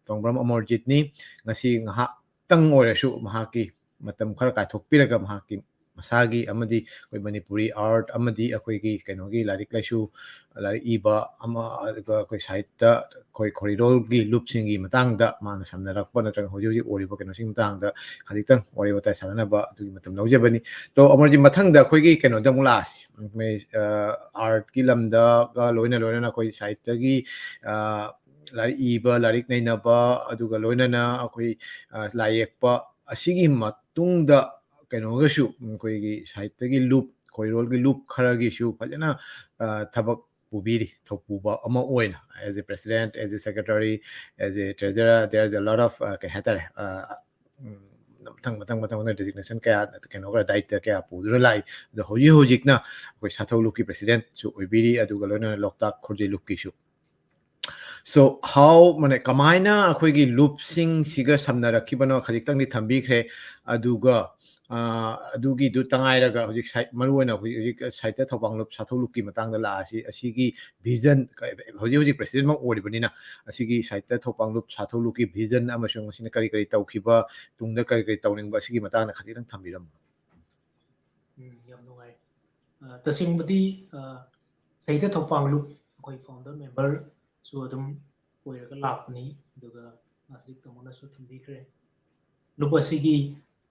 ꯇꯣꯡꯕ꯭ꯔꯝ ꯑꯃꯔꯖꯤꯠꯅꯤ꯫ ꯉꯁꯤ ꯉꯥꯏꯍꯥꯛꯇꯪ ꯑꯣꯏꯔꯁꯨ ꯃꯍꯥꯛꯀꯤ ꯃꯇꯝ ꯈꯔ ꯀꯥꯏꯊꯣꯛꯄꯤꯔꯒ ꯃꯍꯥꯛꯀꯤ ꯃꯁꯥꯒꯤ ꯑꯃꯗꯤ ꯑꯩꯈꯣꯏ ꯃꯅꯤꯄꯨꯔꯤ art ꯑꯃꯗꯤ ꯑꯩꯈꯣꯏꯒꯤ ꯀꯩꯅꯣꯒꯤ ꯂꯥꯏꯔꯤꯛ ꯂꯥꯏꯁꯨ, ꯂꯥꯏꯔꯤꯛ ꯏꯕ ꯑꯃ, ꯑꯗꯨꯒ ꯑꯩꯈꯣꯏ ꯁꯥꯍꯤꯠꯇ ꯑꯩꯈꯣꯏ ꯈꯣꯔꯤꯔꯣꯜꯒꯤ ꯂꯨꯞꯁꯤꯡꯒꯤ ꯃꯇꯥꯡꯗ ꯃꯥꯅ ꯁꯝꯅꯔꯛꯄ ꯅꯠꯇ꯭ꯔꯒ ꯍꯧꯖꯤꯛ ꯍꯧꯖꯤꯛ ꯑꯣꯏꯔꯤꯕ ꯀꯩꯅꯣꯁꯤꯡꯒꯤ ꯃꯇꯥꯡꯗ ꯈꯖꯤꯛꯇꯪ ꯋꯥꯔꯤ ꯋꯥꯇꯥꯏ ꯁꯥꯟꯅꯅꯕ ꯑꯗꯨꯒꯤ ꯃꯇꯝ ꯂꯧꯖꯕꯅꯤ꯫ ꯇꯣ ꯑꯃꯔꯖꯤꯠ, ꯃꯊꯪꯗ ꯑꯩꯈꯣꯏꯒꯤ ꯀꯩꯅꯣꯗ ꯑꯃꯨꯛ ꯂꯥꯛꯑꯁꯤ꯫ ꯑꯩꯈꯣꯏ, ꯑ, art ꯀꯤ ꯂꯝꯗꯒ ꯂꯣꯏꯅ ꯂꯣꯏꯅꯅ ꯑꯩꯈꯣꯏ ꯁꯥꯍꯤꯠꯇꯒꯤ, ꯑ, ꯂꯥꯏꯔꯤꯛ ꯏꯕ, ꯂꯥꯏꯔꯤꯛ ꯅꯩꯅꯕ, ꯑꯗꯨꯒ ꯂꯣꯏꯅꯅ ꯑꯩꯈꯣꯏ ꯑ, ꯂꯥꯏ ꯌꯦꯛꯄ ꯑꯁꯤꯒꯤ ꯃꯇꯨꯡꯗ ꯀꯩꯅꯣꯒꯁꯨ ꯑꯩꯈꯣꯏꯒꯤ ꯁꯥꯍꯤꯠꯇꯒꯤ ꯂꯨꯞ, ꯈꯣꯔꯤꯔꯣꯜꯒꯤ ꯂꯨꯞ ꯈꯔꯒꯤꯁꯨ ꯐꯖꯅ ꯑ, ꯊꯕꯛ ꯄꯨꯕꯤꯔꯤ, ꯊꯧꯄꯨꯕ ꯑꯃ ꯑꯣꯏꯅ, as a president, as a secretary, as a treasurer, there is a lot of ꯑ, ꯀꯩ ꯍꯥꯏꯇꯥꯔꯦ ꯑ, ꯎꯝ, ꯃꯊꯪ ꯃꯊꯪ ꯃꯊꯪ ꯃꯊꯪ designation ꯀꯌꯥ, ꯀꯩꯅꯣ ꯈꯔ, ꯗꯥꯏꯇ ꯀꯌꯥ ꯄꯨꯗꯨꯅ ꯂꯥꯛꯏ꯫ ꯑꯗꯣ ꯍꯧꯖꯤꯛ ꯍꯧꯖꯤꯛꯅ ꯑꯩꯈꯣꯏ ꯁꯥꯊꯧ ꯂꯨꯞꯀꯤ president ꯁꯨ ꯑꯣꯏꯕꯤꯔꯤ, ꯑꯗꯨꯒ ꯂꯣꯏꯅꯅ ꯂꯣꯛꯇꯥꯛ ꯈꯣꯔꯖꯤ ꯂꯨꯞꯀꯤꯁꯨ꯫ So how, ꯃꯥꯅꯦ, ꯀꯃꯥꯏꯅ ꯑꯩꯈꯣꯏꯒꯤ ꯂꯨꯞꯁꯤꯡꯁꯤꯒ ꯁꯝꯅꯔꯛꯈꯤꯕꯅꯣ ꯈꯖꯤꯛꯇꯪꯗꯤ ꯊꯝꯕꯤꯈ꯭ꯔꯦ꯫ ꯑꯗꯨꯒ ꯑ, ꯑꯗꯨꯒꯤꯗꯨ ꯇꯉꯥꯏꯔꯒ ꯍꯧꯖꯤꯛ ꯁꯥꯏꯠ, ꯃꯔꯨ ꯑꯣꯏꯅ ꯍꯧꯖꯤꯛ ꯍꯧꯖꯤꯛ ꯁꯥꯍꯤꯠꯇ ꯊꯧꯕꯥꯡ ꯂꯨꯞ ꯁꯥꯊꯧ ꯂꯨꯞꯀꯤ ꯃꯇꯥꯡꯗ ꯂꯥꯛꯑꯁꯤ꯫ ꯑꯁꯤꯒꯤ vision, ꯍꯧꯖꯤꯛ ꯍꯧꯖꯤꯛ president ꯃꯛ ꯑꯣꯏꯔꯤꯕꯅꯤꯅ, ꯑꯁꯤꯒꯤ ꯁꯥꯍꯤꯠꯇ ꯊꯧꯕꯥꯡ ꯂꯨꯞ ꯁꯥꯊꯧ ꯂꯨꯞꯀꯤ vision ꯑꯃꯁꯨꯡ ꯃꯁꯤꯅ ꯀꯔꯤ ꯀꯔꯤ ꯇꯧꯈꯤꯕ, ꯇꯨꯡꯗ ꯀꯔꯤ ꯀꯔꯤ ꯇꯧꯅꯤꯡꯕ, ꯑꯁꯤꯒꯤ ꯃꯇꯥꯡꯗ ꯈꯖꯤꯛꯇꯪ ꯊꯝꯕꯤꯔꯝꯃꯨ꯫ ꯎꯝ, ꯌꯥꯝ ꯅꯨꯡꯉꯥꯏ꯫ ꯑ, ꯇꯁꯦꯡꯕꯗꯤ, ꯑ, ꯁꯥꯍꯤꯠꯇ ꯊꯧꯕꯥꯡ ꯂꯨꯞ ꯑꯩꯈꯣꯏ founder member ꯁꯨ ꯑꯗꯨꯝ ꯑꯣꯏꯔꯒ ꯂꯥꯛꯄꯅꯤ, ꯑꯗꯨꯒ ꯍꯧꯖꯤꯛ ꯇꯥꯃꯣꯅꯁꯨ ꯊꯝꯕꯤꯈ꯭ꯔꯦ꯫ ꯂꯨꯞ ꯑꯁꯤꯒꯤ,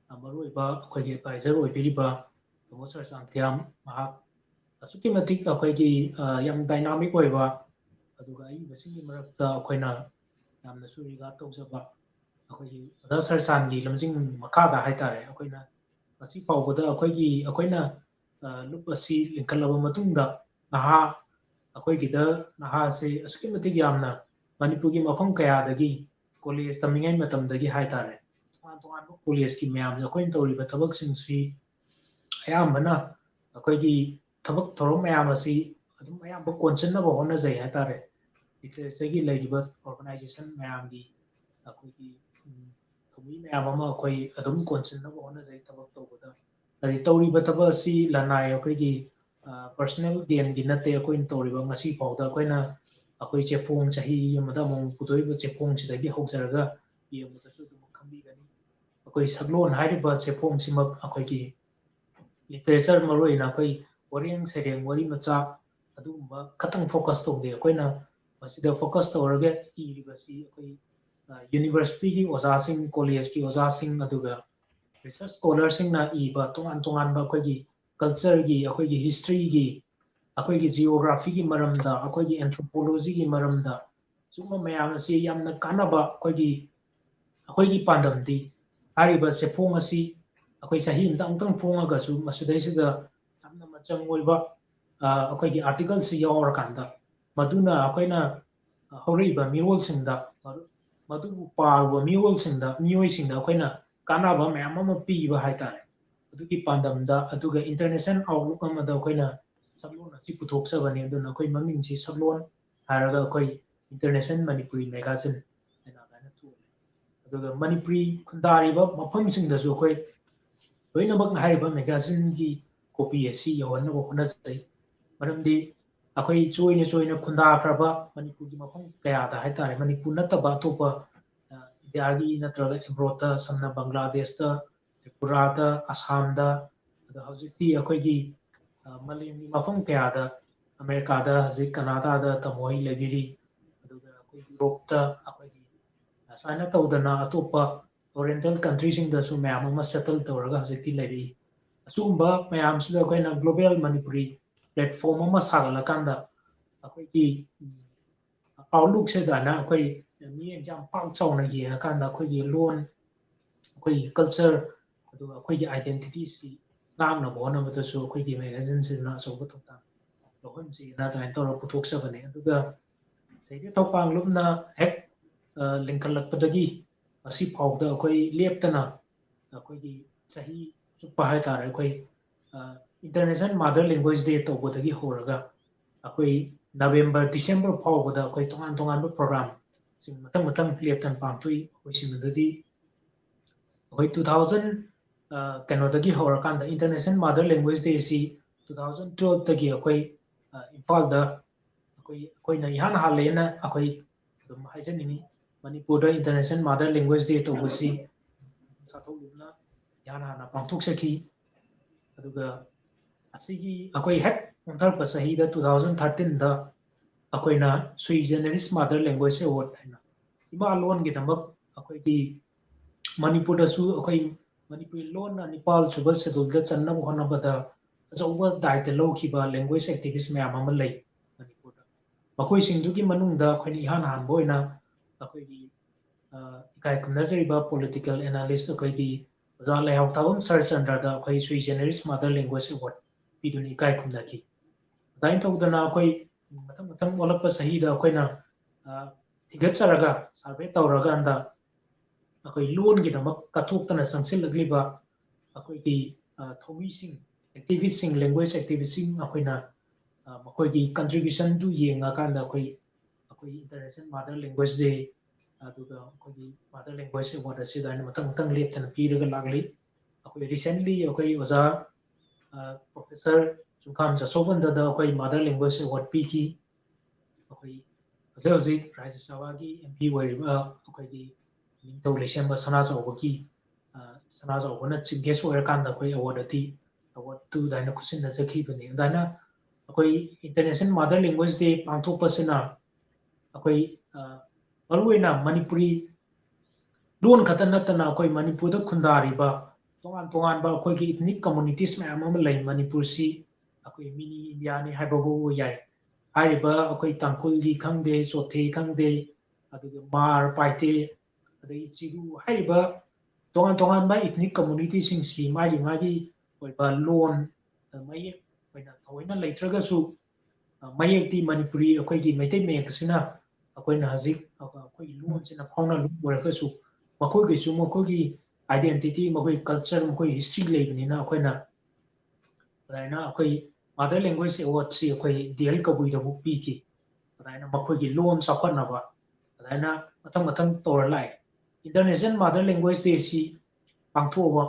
ꯑ, ꯃꯔꯨꯑꯣꯏꯕ ꯑꯩꯈꯣꯏꯒꯤ advisor ꯑꯣꯏꯕꯤꯔꯤꯕ ꯇꯥꯃꯣ ꯁꯔ ꯆꯥꯟꯊꯤꯌꯥꯝ, ꯃꯍꯥꯛ ꯑꯁꯨꯛꯀꯤ ꯃꯇꯤꯛ ꯑꯩꯈꯣꯏꯒꯤ, ꯑ, ꯌꯥꯝ dynamic ꯑꯣꯏꯕ, ꯑꯗꯨꯒ ꯑꯏꯕꯁꯤꯡꯒꯤ ꯃꯔꯛꯇ ꯑꯩꯈꯣꯏꯅ ꯌꯥꯝꯅꯁꯨ regard ꯇꯧꯖꯕ ꯑꯩꯈꯣꯏꯒꯤ ꯑꯣꯖꯥ ꯁꯔ ꯆꯥꯟꯒꯤ ꯂꯝꯖꯤꯡ ꯃꯈꯥꯗ ꯍꯥꯏꯇꯥꯔꯦ, ꯑꯩꯈꯣꯏꯅ ꯉꯁꯤ ꯐꯥꯎꯕꯗ ꯑꯩꯈꯣꯏꯒꯤ, ꯑꯩꯈꯣꯏꯅ, ꯑ, ꯂꯨꯞ ꯑꯁꯤ ꯂꯤꯡꯈꯠꯂꯕ ꯃꯇꯨꯡꯗ ꯅꯍꯥ, ꯑꯩꯈꯣꯏꯒꯤꯗ ꯅꯍꯥꯁꯦ ꯑꯁꯨꯛꯀꯤ ꯃꯇꯤꯛ ꯌꯥꯝꯅ ꯃꯅꯤꯄꯨꯔꯒꯤ ꯃꯐꯝ ꯀꯌꯥꯗꯒꯤ college ꯇꯝꯃꯤꯉꯩ ꯃꯇꯝꯗꯒꯤ ꯍꯥꯏꯇꯥꯔꯦ, ꯇꯣꯉꯥꯟ ꯇꯣꯉꯥꯟꯕ collegeꯀꯤ ꯃꯌꯥꯝꯁꯦ ꯑꯩꯈꯣꯏꯅ ꯇꯧꯔꯤꯕ ꯊꯕꯛꯁꯤꯡꯁꯤ ꯑꯌꯥꯝꯕꯅ ꯑꯩꯈꯣꯏꯒꯤ ꯊꯕꯛ ꯊꯧꯔꯝ ꯃꯌꯥꯝ ꯑꯁꯤ ꯑꯗꯨꯝ ꯑꯌꯥꯝꯕ ꯀꯣꯟꯁꯤꯟꯅꯕ ꯍꯣꯠꯅꯖꯩ ꯍꯥꯏꯇꯥꯔꯦ꯫ Literatureꯒꯤ ꯂꯩꯔꯤꯕ organization ꯃꯌꯥꯝꯒꯤ ꯑꯩꯈꯣꯏꯒꯤ, ꯎꯝ, ꯊꯧꯃꯤ ꯃꯌꯥꯝ ꯑꯃ ꯑꯩꯈꯣꯏ ꯑꯗꯨꯝ ꯀꯣꯟꯁꯤꯟꯅꯕ ꯍꯣꯠꯅꯖꯩ ꯊꯕꯛ ꯇꯧꯕꯗ꯫ ꯍꯥꯏꯗꯤ ꯇꯧꯔꯤꯕ ꯊꯕꯛ ꯑꯁꯤ ꯂꯅꯥꯏ ꯑꯩꯈꯣꯏꯒꯤ, ꯑ, personal gainꯒꯤ ꯅꯠꯇꯦ꯫ ꯑꯩꯈꯣꯏꯅ ꯇꯧꯔꯤꯕ ꯉꯁꯤ ꯐꯥꯎꯗ ꯑꯩꯈꯣꯏꯅ ꯑꯩꯈꯣꯏ ꯆꯦꯐꯣꯡ ꯆꯍꯤ ꯑꯃꯗ ꯑꯃꯨꯛ ꯄꯨꯊꯣꯛꯏꯕ ꯆꯦꯐꯣꯡꯁꯤꯗꯒꯤ ꯍꯧꯖꯔꯒ ꯌꯦꯡꯕꯗꯁꯨ ꯑꯗꯨꯝ ꯈꯪꯕꯤꯒꯅꯤ꯫ ꯑꯩꯈꯣꯏ ꯁꯛꯂꯣꯟ ꯍꯥꯏꯔꯤꯕ ꯆꯦꯐꯣꯡꯁꯤꯃꯛ ꯑꯩꯈꯣꯏꯒꯤ literature, ꯃꯔꯨꯑꯣꯏꯅ ꯑꯩꯈꯣꯏ ꯋꯥꯔꯦꯡ ꯁꯩꯔꯦꯡ, ꯋꯥꯔꯤ ꯃꯆꯥ ꯑꯗꯨꯒꯨꯝꯕ ꯈꯇꯪ focus ꯇꯧꯗꯦ꯫ ꯑꯩꯈꯣꯏꯅ ꯃꯁꯤꯗ focus ꯇꯧꯔꯒ ꯏꯔꯤꯕꯁꯤ ꯑꯩꯈꯣꯏ, ꯑ, universityꯒꯤ ꯑꯣꯖꯥꯁꯤꯡ, collegeꯀꯤ ꯑꯣꯖꯥꯁꯤꯡ, ꯑꯗꯨꯒ research scholarꯁꯤꯡꯅ ꯏꯕ ꯇꯣꯉꯥꯟ ꯇꯣꯉꯥꯟꯕ ꯑꯩꯈꯣꯏꯒꯤ cultureꯒꯤ, ꯑꯩꯈꯣꯏꯒꯤ historyꯒꯤ, ꯑꯩꯈꯣꯏꯒꯤ geographyꯒꯤ ꯃꯔꯝꯗ, ꯑꯩꯈꯣꯏꯒꯤ anthropologyꯒꯤ ꯃꯔꯝꯗ, ꯁꯤꯒꯨꯝꯕ ꯃꯌꯥꯝ ꯑꯁꯤ ꯌꯥꯝꯅ ꯀꯥꯟꯅꯕ ꯑꯩꯈꯣꯏꯒꯤ, ꯑꯩꯈꯣꯏꯒꯤ ꯄꯥꯟꯗꯝꯗꯤ ꯍꯥꯏꯔꯤꯕ ꯆꯦꯐꯣꯡ ꯑꯁꯤ ꯑꯩꯈꯣꯏ ꯆꯍꯤ ꯑꯃꯗ ꯑꯃꯨꯛꯇꯪ ꯐꯣꯡꯉꯒꯁꯨ ꯃꯁꯤꯗꯩꯁꯤꯗ ꯌꯥꯝꯅ ꯃꯆꯪ ꯑꯣꯏꯕ, ꯑ, ꯑꯩꯈꯣꯏꯒꯤ articleꯁꯤ ꯌꯥꯎꯔꯀꯥꯟꯗ ꯃꯗꯨꯅ ꯑꯩꯈꯣꯏꯅ, ꯑ, ꯍꯧꯔꯛꯏꯕ ꯃꯤꯔꯣꯜꯁꯤꯡꯗ, ꯃꯗꯨꯕꯨ ꯄꯥꯔꯨꯕ ꯃꯤꯔꯣꯜꯁꯤꯡꯗ, ꯃꯤꯑꯣꯏꯁꯤꯡꯗ ꯑꯩꯈꯣꯏꯅ ꯀꯥꯟꯅꯕ ꯃꯌꯥꯝ ꯑꯃ ꯄꯤꯕ ꯍꯥꯏꯇꯥꯔꯦ꯫ ꯑꯗꯨꯒꯤ ꯄꯥꯟꯗꯝꯗ, ꯑꯗꯨꯒ international outlook ꯑꯃꯗ ꯑꯩꯈꯣꯏꯅ ꯁꯛꯂꯣꯟ ꯑꯁꯤ ꯄꯨꯊꯣꯛꯆꯕꯅꯤ꯫ ꯑꯗꯨꯅ ꯑꯩꯈꯣꯏ ꯃꯃꯤꯡꯁꯤ ꯁꯛꯂꯣꯟ ꯍꯥꯏꯔꯒ ꯑꯩꯈꯣꯏ International Manipuri Magazine ꯍꯥꯏꯅ ꯑꯗꯨꯃꯥꯏꯅ ꯊꯣꯛꯑꯦ꯫ ꯑꯗꯨꯒ ꯃꯅꯤꯄꯨꯔꯤ ꯈꯨꯟꯗꯥꯔꯤꯕ ꯃꯐꯝꯁꯤꯡꯗꯁꯨ ꯑꯩꯈꯣꯏ ꯂꯣꯏꯅꯃꯛ ꯍꯥꯏꯔꯤꯕ magazineꯒꯤ copy ꯑꯁꯤ ꯌꯧꯍꯟꯅꯕ ꯍꯣꯠꯅꯖꯩ꯫ ꯃꯔꯝꯗꯤ ꯑꯩꯈꯣꯏ ꯆꯣꯏꯅ ꯆꯣꯏꯅ ꯈꯨꯟꯗꯥꯈ꯭ꯔꯕ ꯃꯅꯤꯄꯨꯔꯒꯤ ꯃꯐꯝ ꯀꯌꯥꯗ ꯍꯥꯏꯇꯥꯔꯦ, ꯃꯅꯤꯄꯨꯔ ꯅꯠꯇꯕ ꯑꯇꯣꯞꯄ, ꯑ, ꯏꯟꯗꯤꯌꯥꯒꯤ ꯅꯠꯇ꯭ꯔꯒ abroadꯇ, ꯁꯝꯅ ꯕꯪꯒ꯭ꯂꯥꯗꯦꯁꯇ, ꯇ꯭ꯔꯤꯄꯨꯔꯥꯗ, ꯑꯁꯥꯝꯗ, ꯑꯗꯣ ꯍꯧꯖꯤꯛꯇꯤ ꯑꯩꯈꯣꯏꯒꯤ, ꯑ, ꯃꯥꯂꯦꯝꯒꯤ ꯃꯐꯝ ꯀꯌꯥꯗ, ꯑꯃꯦꯔꯤꯀꯥꯗ, ꯍꯧꯖꯤꯛ ꯀꯅꯥꯗꯥꯗ ꯇꯥꯃꯣ ꯍꯣꯏ ꯂꯩꯕꯤꯔꯤ, ꯑꯗꯨꯒ ꯑꯩꯈꯣꯏ ꯌꯨꯔꯣꯞꯇ, ꯑꯩꯈꯣꯏꯒꯤ ꯑꯁꯨꯃꯥꯏꯅ ꯇꯧꯗꯅ ꯑꯇꯣꯞꯄ ꯑꯣꯔꯤꯌꯦꯟꯇꯦꯜ ꯀꯟꯇ꯭ꯔꯤꯁꯤꯡꯗꯁꯨ ꯃꯌꯥꯝ ꯑꯃ ꯁꯦꯇꯜ ꯇꯧꯔꯒ ꯍꯧꯖꯤꯛꯇꯤ ꯂꯩꯔꯛꯏ꯫ ꯑꯁꯤꯒꯨꯝꯕ ꯃꯌꯥꯝꯁꯤꯗ ꯑꯩꯈꯣꯏꯅ ꯒ꯭ꯂꯣꯕꯦꯜ ꯃꯅꯤꯄꯨꯔꯤ ꯄ꯭ꯂꯦꯠꯐꯣꯝ ꯑꯃ ꯁꯥꯒꯠꯂꯀꯥꯟꯗ ꯑꯩꯈꯣꯏꯒꯤ ꯑꯥꯎꯠꯂꯨꯛꯁꯦ ꯑꯗꯨꯃꯥꯏꯅ ꯑꯩꯈꯣꯏ ꯃꯤꯠꯌꯦꯡꯁꯦ ꯌꯥꯝ ꯄꯥꯛ ꯆꯥꯎꯅ ꯌꯦꯡꯉꯀꯥꯟꯗ ꯑꯩꯈꯣꯏꯒꯤ ꯂꯣꯟ, ꯑꯩꯈꯣꯏꯒꯤ ꯀꯜꯆꯔ, ꯑꯗꯨꯒ ꯑꯩꯈꯣꯏꯒꯤ ꯑꯥꯏꯗꯦꯟꯇꯤꯇꯤꯁꯤ ꯉꯥꯛꯅꯕ ꯍꯣꯠꯅꯕꯗꯁꯨ ꯑꯩꯈꯣꯏꯒꯤ ꯃꯦꯒꯥꯖꯤꯟꯁꯤꯅ ꯑꯆꯧꯕ ꯊꯧꯗꯥꯡ ꯂꯧꯍꯟꯁꯦꯅ ꯑꯗꯨꯃꯥꯏꯅ ꯇꯧꯔꯒ ꯄꯨꯊꯣꯛꯆꯕꯅꯦ꯫ ꯑꯗꯨꯒ ꯆꯩꯗꯦ ꯊꯧꯄꯥꯡꯂꯨꯞꯅ ꯍꯦꯛ, ꯑ, ꯂꯤꯡꯈꯠꯂꯛꯄꯗꯒꯤ ꯉꯁꯤ ꯐꯥꯎꯕꯗ ꯑꯩꯈꯣꯏ ꯂꯦꯞꯇꯅ ꯑꯩꯈꯣꯏꯒꯤ ꯆꯍꯤ ꯆꯨꯞꯄ ꯍꯥꯏꯇꯥꯔꯦ, ꯑꯩꯈꯣꯏ, ꯑ, International Mother Language Day ꯇꯧꯕꯗꯒꯤ ꯍꯧꯔꯒ ꯑꯩꯈꯣꯏ ꯅꯕꯦꯝꯕꯔ, ꯗꯤꯁꯦꯝꯕꯔ ꯐꯥꯎꯕꯗ ꯑꯩꯈꯣꯏ ꯇꯣꯉꯥꯟ ꯇꯣꯉꯥꯟꯕ ꯄ꯭ꯔꯣꯒ꯭ꯔꯥꯝꯁꯤꯡ ꯃꯊꯪ ꯃꯊꯪ ꯂꯦꯞꯇꯅ ꯄꯥꯡꯊꯣꯛꯏ꯫ ꯑꯩꯈꯣꯏ ꯁꯤꯃꯗꯗꯤ ꯑꯩꯈꯣꯏ two thousand, ꯑ, ꯀꯩꯅꯣꯗꯒꯤ ꯍꯧꯔꯀꯥꯟꯗ, International Mother Language Day ꯑꯁꯤ two thousand twelve ꯇꯒꯤ ꯑꯩꯈꯣꯏ, ꯑ, ꯏꯝꯐꯥꯜꯗ ꯑꯩꯈꯣꯏ, ꯑꯩꯈꯣꯏꯅ ꯏꯍꯥꯟ ꯍꯥꯜꯂꯦꯅ ꯑꯩꯈꯣꯏ ꯑꯗꯨꯝ ꯍꯥꯏꯖꯅꯤꯡꯉꯤ꯫ ꯃꯅꯤꯄꯨꯔꯗ International Mother Language Day ꯇꯧꯕꯁꯤ ꯁꯥꯊꯧꯂꯨꯞꯅ ꯏꯍꯥꯟ ꯍꯥꯟꯅ ꯄꯥꯡꯊꯣꯛꯆꯈꯤ꯫ ꯑꯗꯨꯒ ꯑꯁꯤꯒꯤ ꯑꯩꯈꯣꯏ ꯍꯦꯛ ꯑꯣꯟꯊꯔꯛꯄ ꯆꯍꯤꯗ, two thousand thirteen ꯗ, ꯑꯩꯈꯣꯏꯅ Sui Generis Mother Language Award ꯍꯥꯏꯅ ꯏꯃꯥ ꯂꯣꯟꯒꯤꯗꯃꯛ ꯑꯩꯈꯣꯏꯒꯤ ꯃꯅꯤꯄꯨꯔꯗꯁꯨ ꯑꯩꯈꯣꯏ ꯃꯅꯤꯄꯨꯔꯤ ꯂꯣꯟꯅ ꯅꯤꯄꯥꯜ ꯁꯨꯕ ꯁꯦꯗꯨꯜꯗ ꯆꯟꯅꯕ ꯍꯣꯠꯅꯕꯗ ꯑꯆꯧꯕ ꯗꯥꯏꯇ ꯂꯧꯈꯤꯕ language activist ꯃꯌꯥꯝ ꯑꯃ ꯂꯩ ꯃꯅꯤꯄꯨꯔꯗ꯫ ꯃꯈꯣꯏꯁꯤꯡꯗꯨꯒꯤ ꯃꯅꯨꯡꯗ ꯑꯩꯈꯣꯏꯅ ꯏꯍꯥꯟ ꯍꯥꯟꯕ ꯑꯣꯏꯅ ꯑꯩꯈꯣꯏꯒꯤ, ꯑ, ꯏꯀꯥꯏ ꯈꯨꯝꯅꯖꯔꯤꯕ political analyst ꯑꯩꯈꯣꯏꯒꯤ ꯑꯣꯖꯥ ꯂꯩꯍꯥꯎ ꯊꯥꯕꯝ ꯁꯔꯆꯟꯗ꯭ꯔꯗ ꯑꯩꯈꯣꯏ Sui Generis Mother Language Award ꯄꯤꯗꯨꯅ ꯏꯀꯥꯏ ꯈꯨꯝꯅꯈꯤ꯫ ꯑꯗꯨꯃꯥꯏꯅ ꯇꯧꯗꯅ ꯑꯩꯈꯣꯏ ꯃꯊꯪ ꯃꯊꯪ ꯑꯣꯜꯂꯛꯄ ꯆꯍꯤꯗ ꯑꯩꯈꯣꯏꯅ, ꯑ, ꯊꯤꯒꯠꯆꯔꯒ, ꯁꯔꯚꯦ ꯇꯧꯔꯀꯥꯟꯗ ꯑꯩꯈꯣꯏ ꯂꯣꯟꯒꯤꯗꯃꯛ ꯀꯠꯊꯣꯛꯇꯅ ꯆꯪꯁꯤꯜꯂꯛꯂꯤꯕ ꯑꯩꯈꯣꯏꯒꯤ, ꯑ, ꯊꯧꯃꯤꯁꯤꯡ, activist ꯁꯤꯡ, language activist ꯁꯤꯡ ꯑꯩꯈꯣꯏꯅ, ꯑ, ꯃꯈꯣꯏꯒꯤ contribution ꯗꯨ ꯌꯦꯡꯉꯀꯥꯟꯗ ꯑꯩꯈꯣꯏ, ꯑꯩꯈꯣꯏꯒꯤ International Mother Language Day, ꯑꯗꯨꯒ ꯑꯩꯈꯣꯏꯒꯤ Mother Language Award ꯑꯁꯤꯗ ꯑꯩꯅ ꯃꯊꯪ ꯃꯊꯪ ꯂꯦꯞꯇꯅ ꯄꯤꯔꯒ ꯂꯥꯛꯂꯤ꯫ ꯑꯩꯈꯣꯏ recently ꯑꯩꯈꯣꯏ ꯑꯣꯖꯥ, ꯑ, Professor ꯆꯨꯡꯈꯥꯝ ꯖꯁꯣꯕꯟꯗꯗ ꯑꯩꯈꯣꯏ Mother Language Award ꯄꯤꯈꯤ꯫ ꯑꯩꯈꯣꯏ ꯍꯧꯖꯤꯛ ꯍꯧꯖꯤꯛ ꯔꯥꯖ꯭ꯌ ꯁꯚꯥꯒꯤ M P ꯑꯣꯏꯔꯤꯕ ꯑꯩꯈꯣꯏꯒꯤ ꯅꯤꯡꯊꯧ ꯂꯩꯁꯦꯝꯕ ꯁꯅꯥꯖꯥꯎꯕꯒꯤ, ꯑ, ꯁꯅꯥꯖꯥꯎꯕꯅ chief guest ꯑꯣꯏꯔꯀꯥꯟꯗ ꯑꯩꯈꯣꯏ award ꯑꯗꯤ, award ꯇꯨ ꯑꯗꯨꯃꯥꯏꯅ ꯈꯨꯠꯁꯤꯟꯅꯖꯈꯤꯕꯅꯤ꯫ ꯑꯗꯨꯃꯥꯏꯅ ꯑꯩꯈꯣꯏ International Mother Language Day ꯄꯥꯡꯊꯣꯛꯄꯁꯤꯅ ꯑꯩꯈꯣꯏ, ꯑ, ꯃꯔꯨꯑꯣꯏꯅ ꯃꯅꯤꯄꯨꯔꯤ ꯂꯣꯟ ꯈꯛꯇ ꯅꯠꯇꯅ ꯑꯩꯈꯣꯏ ꯃꯅꯤꯄꯨꯔꯗ ꯈꯨꯟꯗꯥꯔꯤꯕ ꯇꯣꯉꯥꯟ ꯇꯣꯉꯥꯟꯕ ꯑꯩꯈꯣꯏꯒꯤ ethnic communities ꯃꯌꯥꯝ ꯑꯃ ꯂꯩ꯫ ꯃꯅꯤꯄꯨꯔꯁꯤ ꯑꯩꯈꯣꯏ mini Indiaꯅꯤ ꯍꯥꯏꯕ ꯐꯥꯎꯕ ꯌꯥꯏ꯫ ꯍꯥꯏꯔꯤꯕ ꯑꯩꯈꯣꯏ ꯇꯥꯡꯈꯨꯜꯒꯤ ꯈꯪꯗꯦ, ꯆꯣꯊꯦ ꯈꯪꯗꯦ, ꯑꯗꯨꯒ ꯃꯥꯔ, ꯄꯥꯏꯇꯦ, ꯑꯗꯒꯤ ꯆꯤꯔꯨ ꯍꯥꯏꯔꯤꯕ ꯇꯣꯉꯥꯟ ꯇꯣꯉꯥꯟꯕ ethnic communityꯁꯤꯡꯁꯤ ꯃꯥꯒꯤ ꯃꯥꯒꯤ ꯑꯣꯏꯕ ꯂꯣꯟ, ꯃꯌꯦꯛ ꯑꯣꯏꯅ ꯊꯑꯣꯏꯅ ꯂꯩꯇ꯭ꯔꯒꯁꯨ, ꯑ, ꯃꯌꯦꯛꯇꯤ ꯃꯅꯤꯄꯨꯔꯤ ꯑꯩꯈꯣꯏꯒꯤ ꯃꯩꯇꯩ ꯃꯌꯦꯛ ꯑꯁꯤꯅ ꯑꯩꯈꯣꯏꯅ ꯍꯧꯖꯤꯛ ꯑꯩꯈꯣꯏꯒꯤ ꯂꯣꯟꯁꯤꯅ ꯐꯥꯎꯅ ꯂꯨꯞ ꯑꯣꯏꯔꯒꯁꯨ ꯃꯈꯣꯏꯒꯤꯁꯨ ꯃꯈꯣꯏꯒꯤ identity, ꯃꯈꯣꯏ culture, ꯃꯈꯣꯏ history ꯂꯩꯕꯅꯤꯅ ꯑꯩꯈꯣꯏꯅ ꯑꯗꯨꯃꯥꯏꯅ ꯑꯩꯈꯣꯏ Mother Language Awardꯁꯤ ꯑꯩꯈꯣꯏ ꯗꯤ ꯑꯦꯜ ꯀꯕꯨꯏꯗꯕꯨ ꯄꯤꯈꯤ꯫ ꯑꯗꯨꯃꯥꯏꯅ ꯃꯈꯣꯏꯒꯤ ꯂꯣꯟ ꯆꯥꯎꯈꯠꯅꯕ ꯑꯗꯨꯃꯥꯏꯅ ꯃꯊꯪ ꯃꯊꯪ ꯇꯧꯔ ꯂꯥꯛꯑꯦ꯫ International Mother Language Dayꯁꯤ ꯄꯥꯡꯊꯣꯛꯑꯕ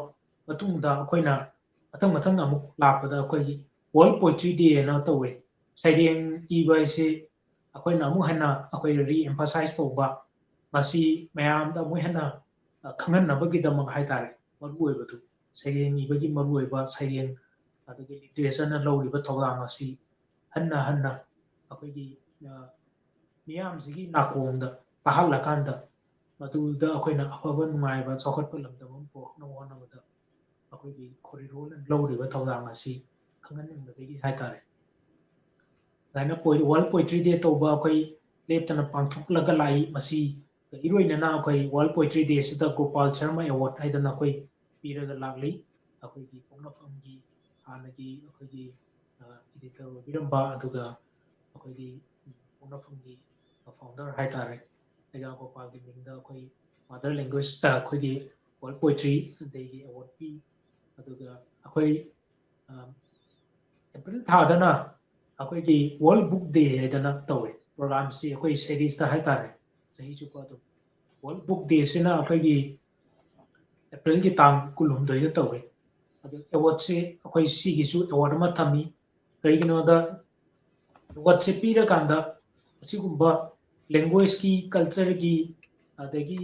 ꯃꯇꯨꯡꯗ ꯑꯩꯈꯣꯏꯅ ꯃꯊꯪ ꯃꯊꯪ ꯑꯃꯨꯛ ꯂꯥꯛꯄꯗ ꯑꯩꯈꯣꯏꯒꯤ World Poetry Day ꯍꯥꯏꯅ ꯇꯧꯋꯦ꯫ ꯁꯩꯔꯦꯡ ꯏꯕ ꯍꯥꯏꯁꯤ ꯑꯩꯈꯣꯏꯅ ꯑꯃꯨꯛ ꯍꯦꯟꯅ ꯑꯩꯈꯣꯏ re-emphasize ꯇꯧꯕ, ꯃꯁꯤ ꯃꯌꯥꯝꯗ ꯑꯃꯨꯛ ꯍꯦꯟꯅ, ꯑ, ꯈꯪꯍꯟꯅꯕꯒꯤꯗꯃꯛ ꯍꯥꯏꯇꯥꯔꯦ, ꯃꯔꯨꯑꯣꯏꯕꯗꯨ, ꯁꯩꯔꯦꯡ ꯏꯕꯒꯤ ꯃꯔꯨꯑꯣꯏꯕ, ꯁꯩꯔꯦꯡ ꯑꯗꯒꯤ literature ꯂꯧꯔꯤꯕ ꯊꯧꯗꯥꯡ ꯑꯁꯤ ꯍꯟꯅ ꯍꯟꯅ ꯑꯩꯈꯣꯏꯒꯤ, ꯑ, ꯃꯤꯌꯥꯝꯁꯤꯒꯤ ꯅꯥꯀꯣꯡꯗ ꯇꯥꯍꯜꯂꯀꯥꯟꯗ ꯃꯗꯨꯗ ꯑꯩꯈꯣꯏꯅ ꯑꯐꯕ ꯅꯨꯡꯉꯥꯏꯕ ꯆꯥꯎꯈꯠꯄ ꯂꯝꯗꯝ ꯑꯃ ꯄꯨꯔꯛꯅꯕ ꯍꯣꯠꯅꯕꯗ ꯑꯩꯈꯣꯏꯒꯤ ꯈꯣꯔꯤꯔꯣꯜꯅ ꯂꯧꯔꯤꯕ ꯊꯧꯗꯥꯡ ꯑꯁꯤ ꯈꯪꯍꯟꯅꯤꯡꯕꯗꯒꯤ ꯍꯥꯏꯇꯥꯔꯦ꯫ ꯑꯗꯨꯃꯥꯏꯅ ꯄꯣꯏ-, World Poetry Day ꯇꯧꯕ ꯑꯩꯈꯣꯏ ꯂꯦꯞꯇꯅ ꯄꯥꯡꯊꯣꯛꯂꯒ ꯂꯥꯛꯏ꯫ ꯃꯁꯤꯒ ꯏꯔꯣꯏꯅꯅ ꯑꯩꯈꯣꯏ World Poetry Day ꯑꯁꯤꯗ ꯒꯣꯄꯥꯜ ꯁꯔꯃ Award ꯍꯥꯏꯗꯅ ꯑꯩꯈꯣꯏ ꯄꯤꯔꯒ ꯂꯥꯛꯂꯤ꯫ ꯑꯩꯈꯣꯏꯒꯤ ꯄꯣꯛꯅꯐꯝꯒꯤ ꯍꯥꯟꯅꯒꯤ ꯑꯩꯈꯣꯏꯒꯤ, ꯑ, editor ꯑꯣꯏꯕꯤꯔꯝꯕ, ꯑꯗꯨꯒ ꯑꯩꯈꯣꯏꯒꯤ ꯄꯣꯛꯅꯐꯝꯒꯤ founder ꯍꯥꯏꯇꯥꯔꯦ, ꯑꯩꯒꯥ ꯒꯣꯄꯥꯜꯒꯤ ꯃꯤꯡꯗ ꯑꯩꯈꯣꯏ Mother Language, ꯑ, ꯑꯩꯈꯣꯏꯒꯤ World Poetry Dayꯒꯤ award ꯄꯤ꯫ ꯑꯗꯨꯒ ꯑꯩꯈꯣꯏ, ꯑ, ꯑꯦꯄ꯭ꯔꯤꯜ ꯊꯥꯗꯅ ꯑꯩꯈꯣꯏꯒꯤ World Book Day ꯍꯥꯏꯗꯅ ꯇꯧꯋꯦ꯫ Programꯁꯤ ꯑꯩꯈꯣꯏ seriesꯇ ꯍꯥꯏꯇꯥꯔꯦ, ꯆꯍꯤ ꯆꯨꯞꯄ ꯑꯗꯨꯝ꯫ World Book Dayꯁꯤꯅ ꯑꯩꯈꯣꯏꯒꯤ ꯑꯦꯄ꯭ꯔꯤꯜꯒꯤ ꯇꯥꯡ ꯀꯨꯟꯍꯨꯝꯗꯣꯏꯗ ꯇꯧꯋꯦ꯫ ꯑꯗꯨ awardꯁꯤ ꯑꯩꯈꯣꯏ ꯁꯤꯒꯤꯁꯨ award ꯑꯃ ꯊꯝꯃꯤ꯫ ꯀꯔꯤꯒꯤꯅꯣꯗ, awardꯁꯦ ꯄꯤꯔꯀꯥꯟꯗ ꯑꯁꯤꯒꯨꯝꯕ languageꯀꯤ, cultureꯒꯤ, ꯑꯗꯒꯤ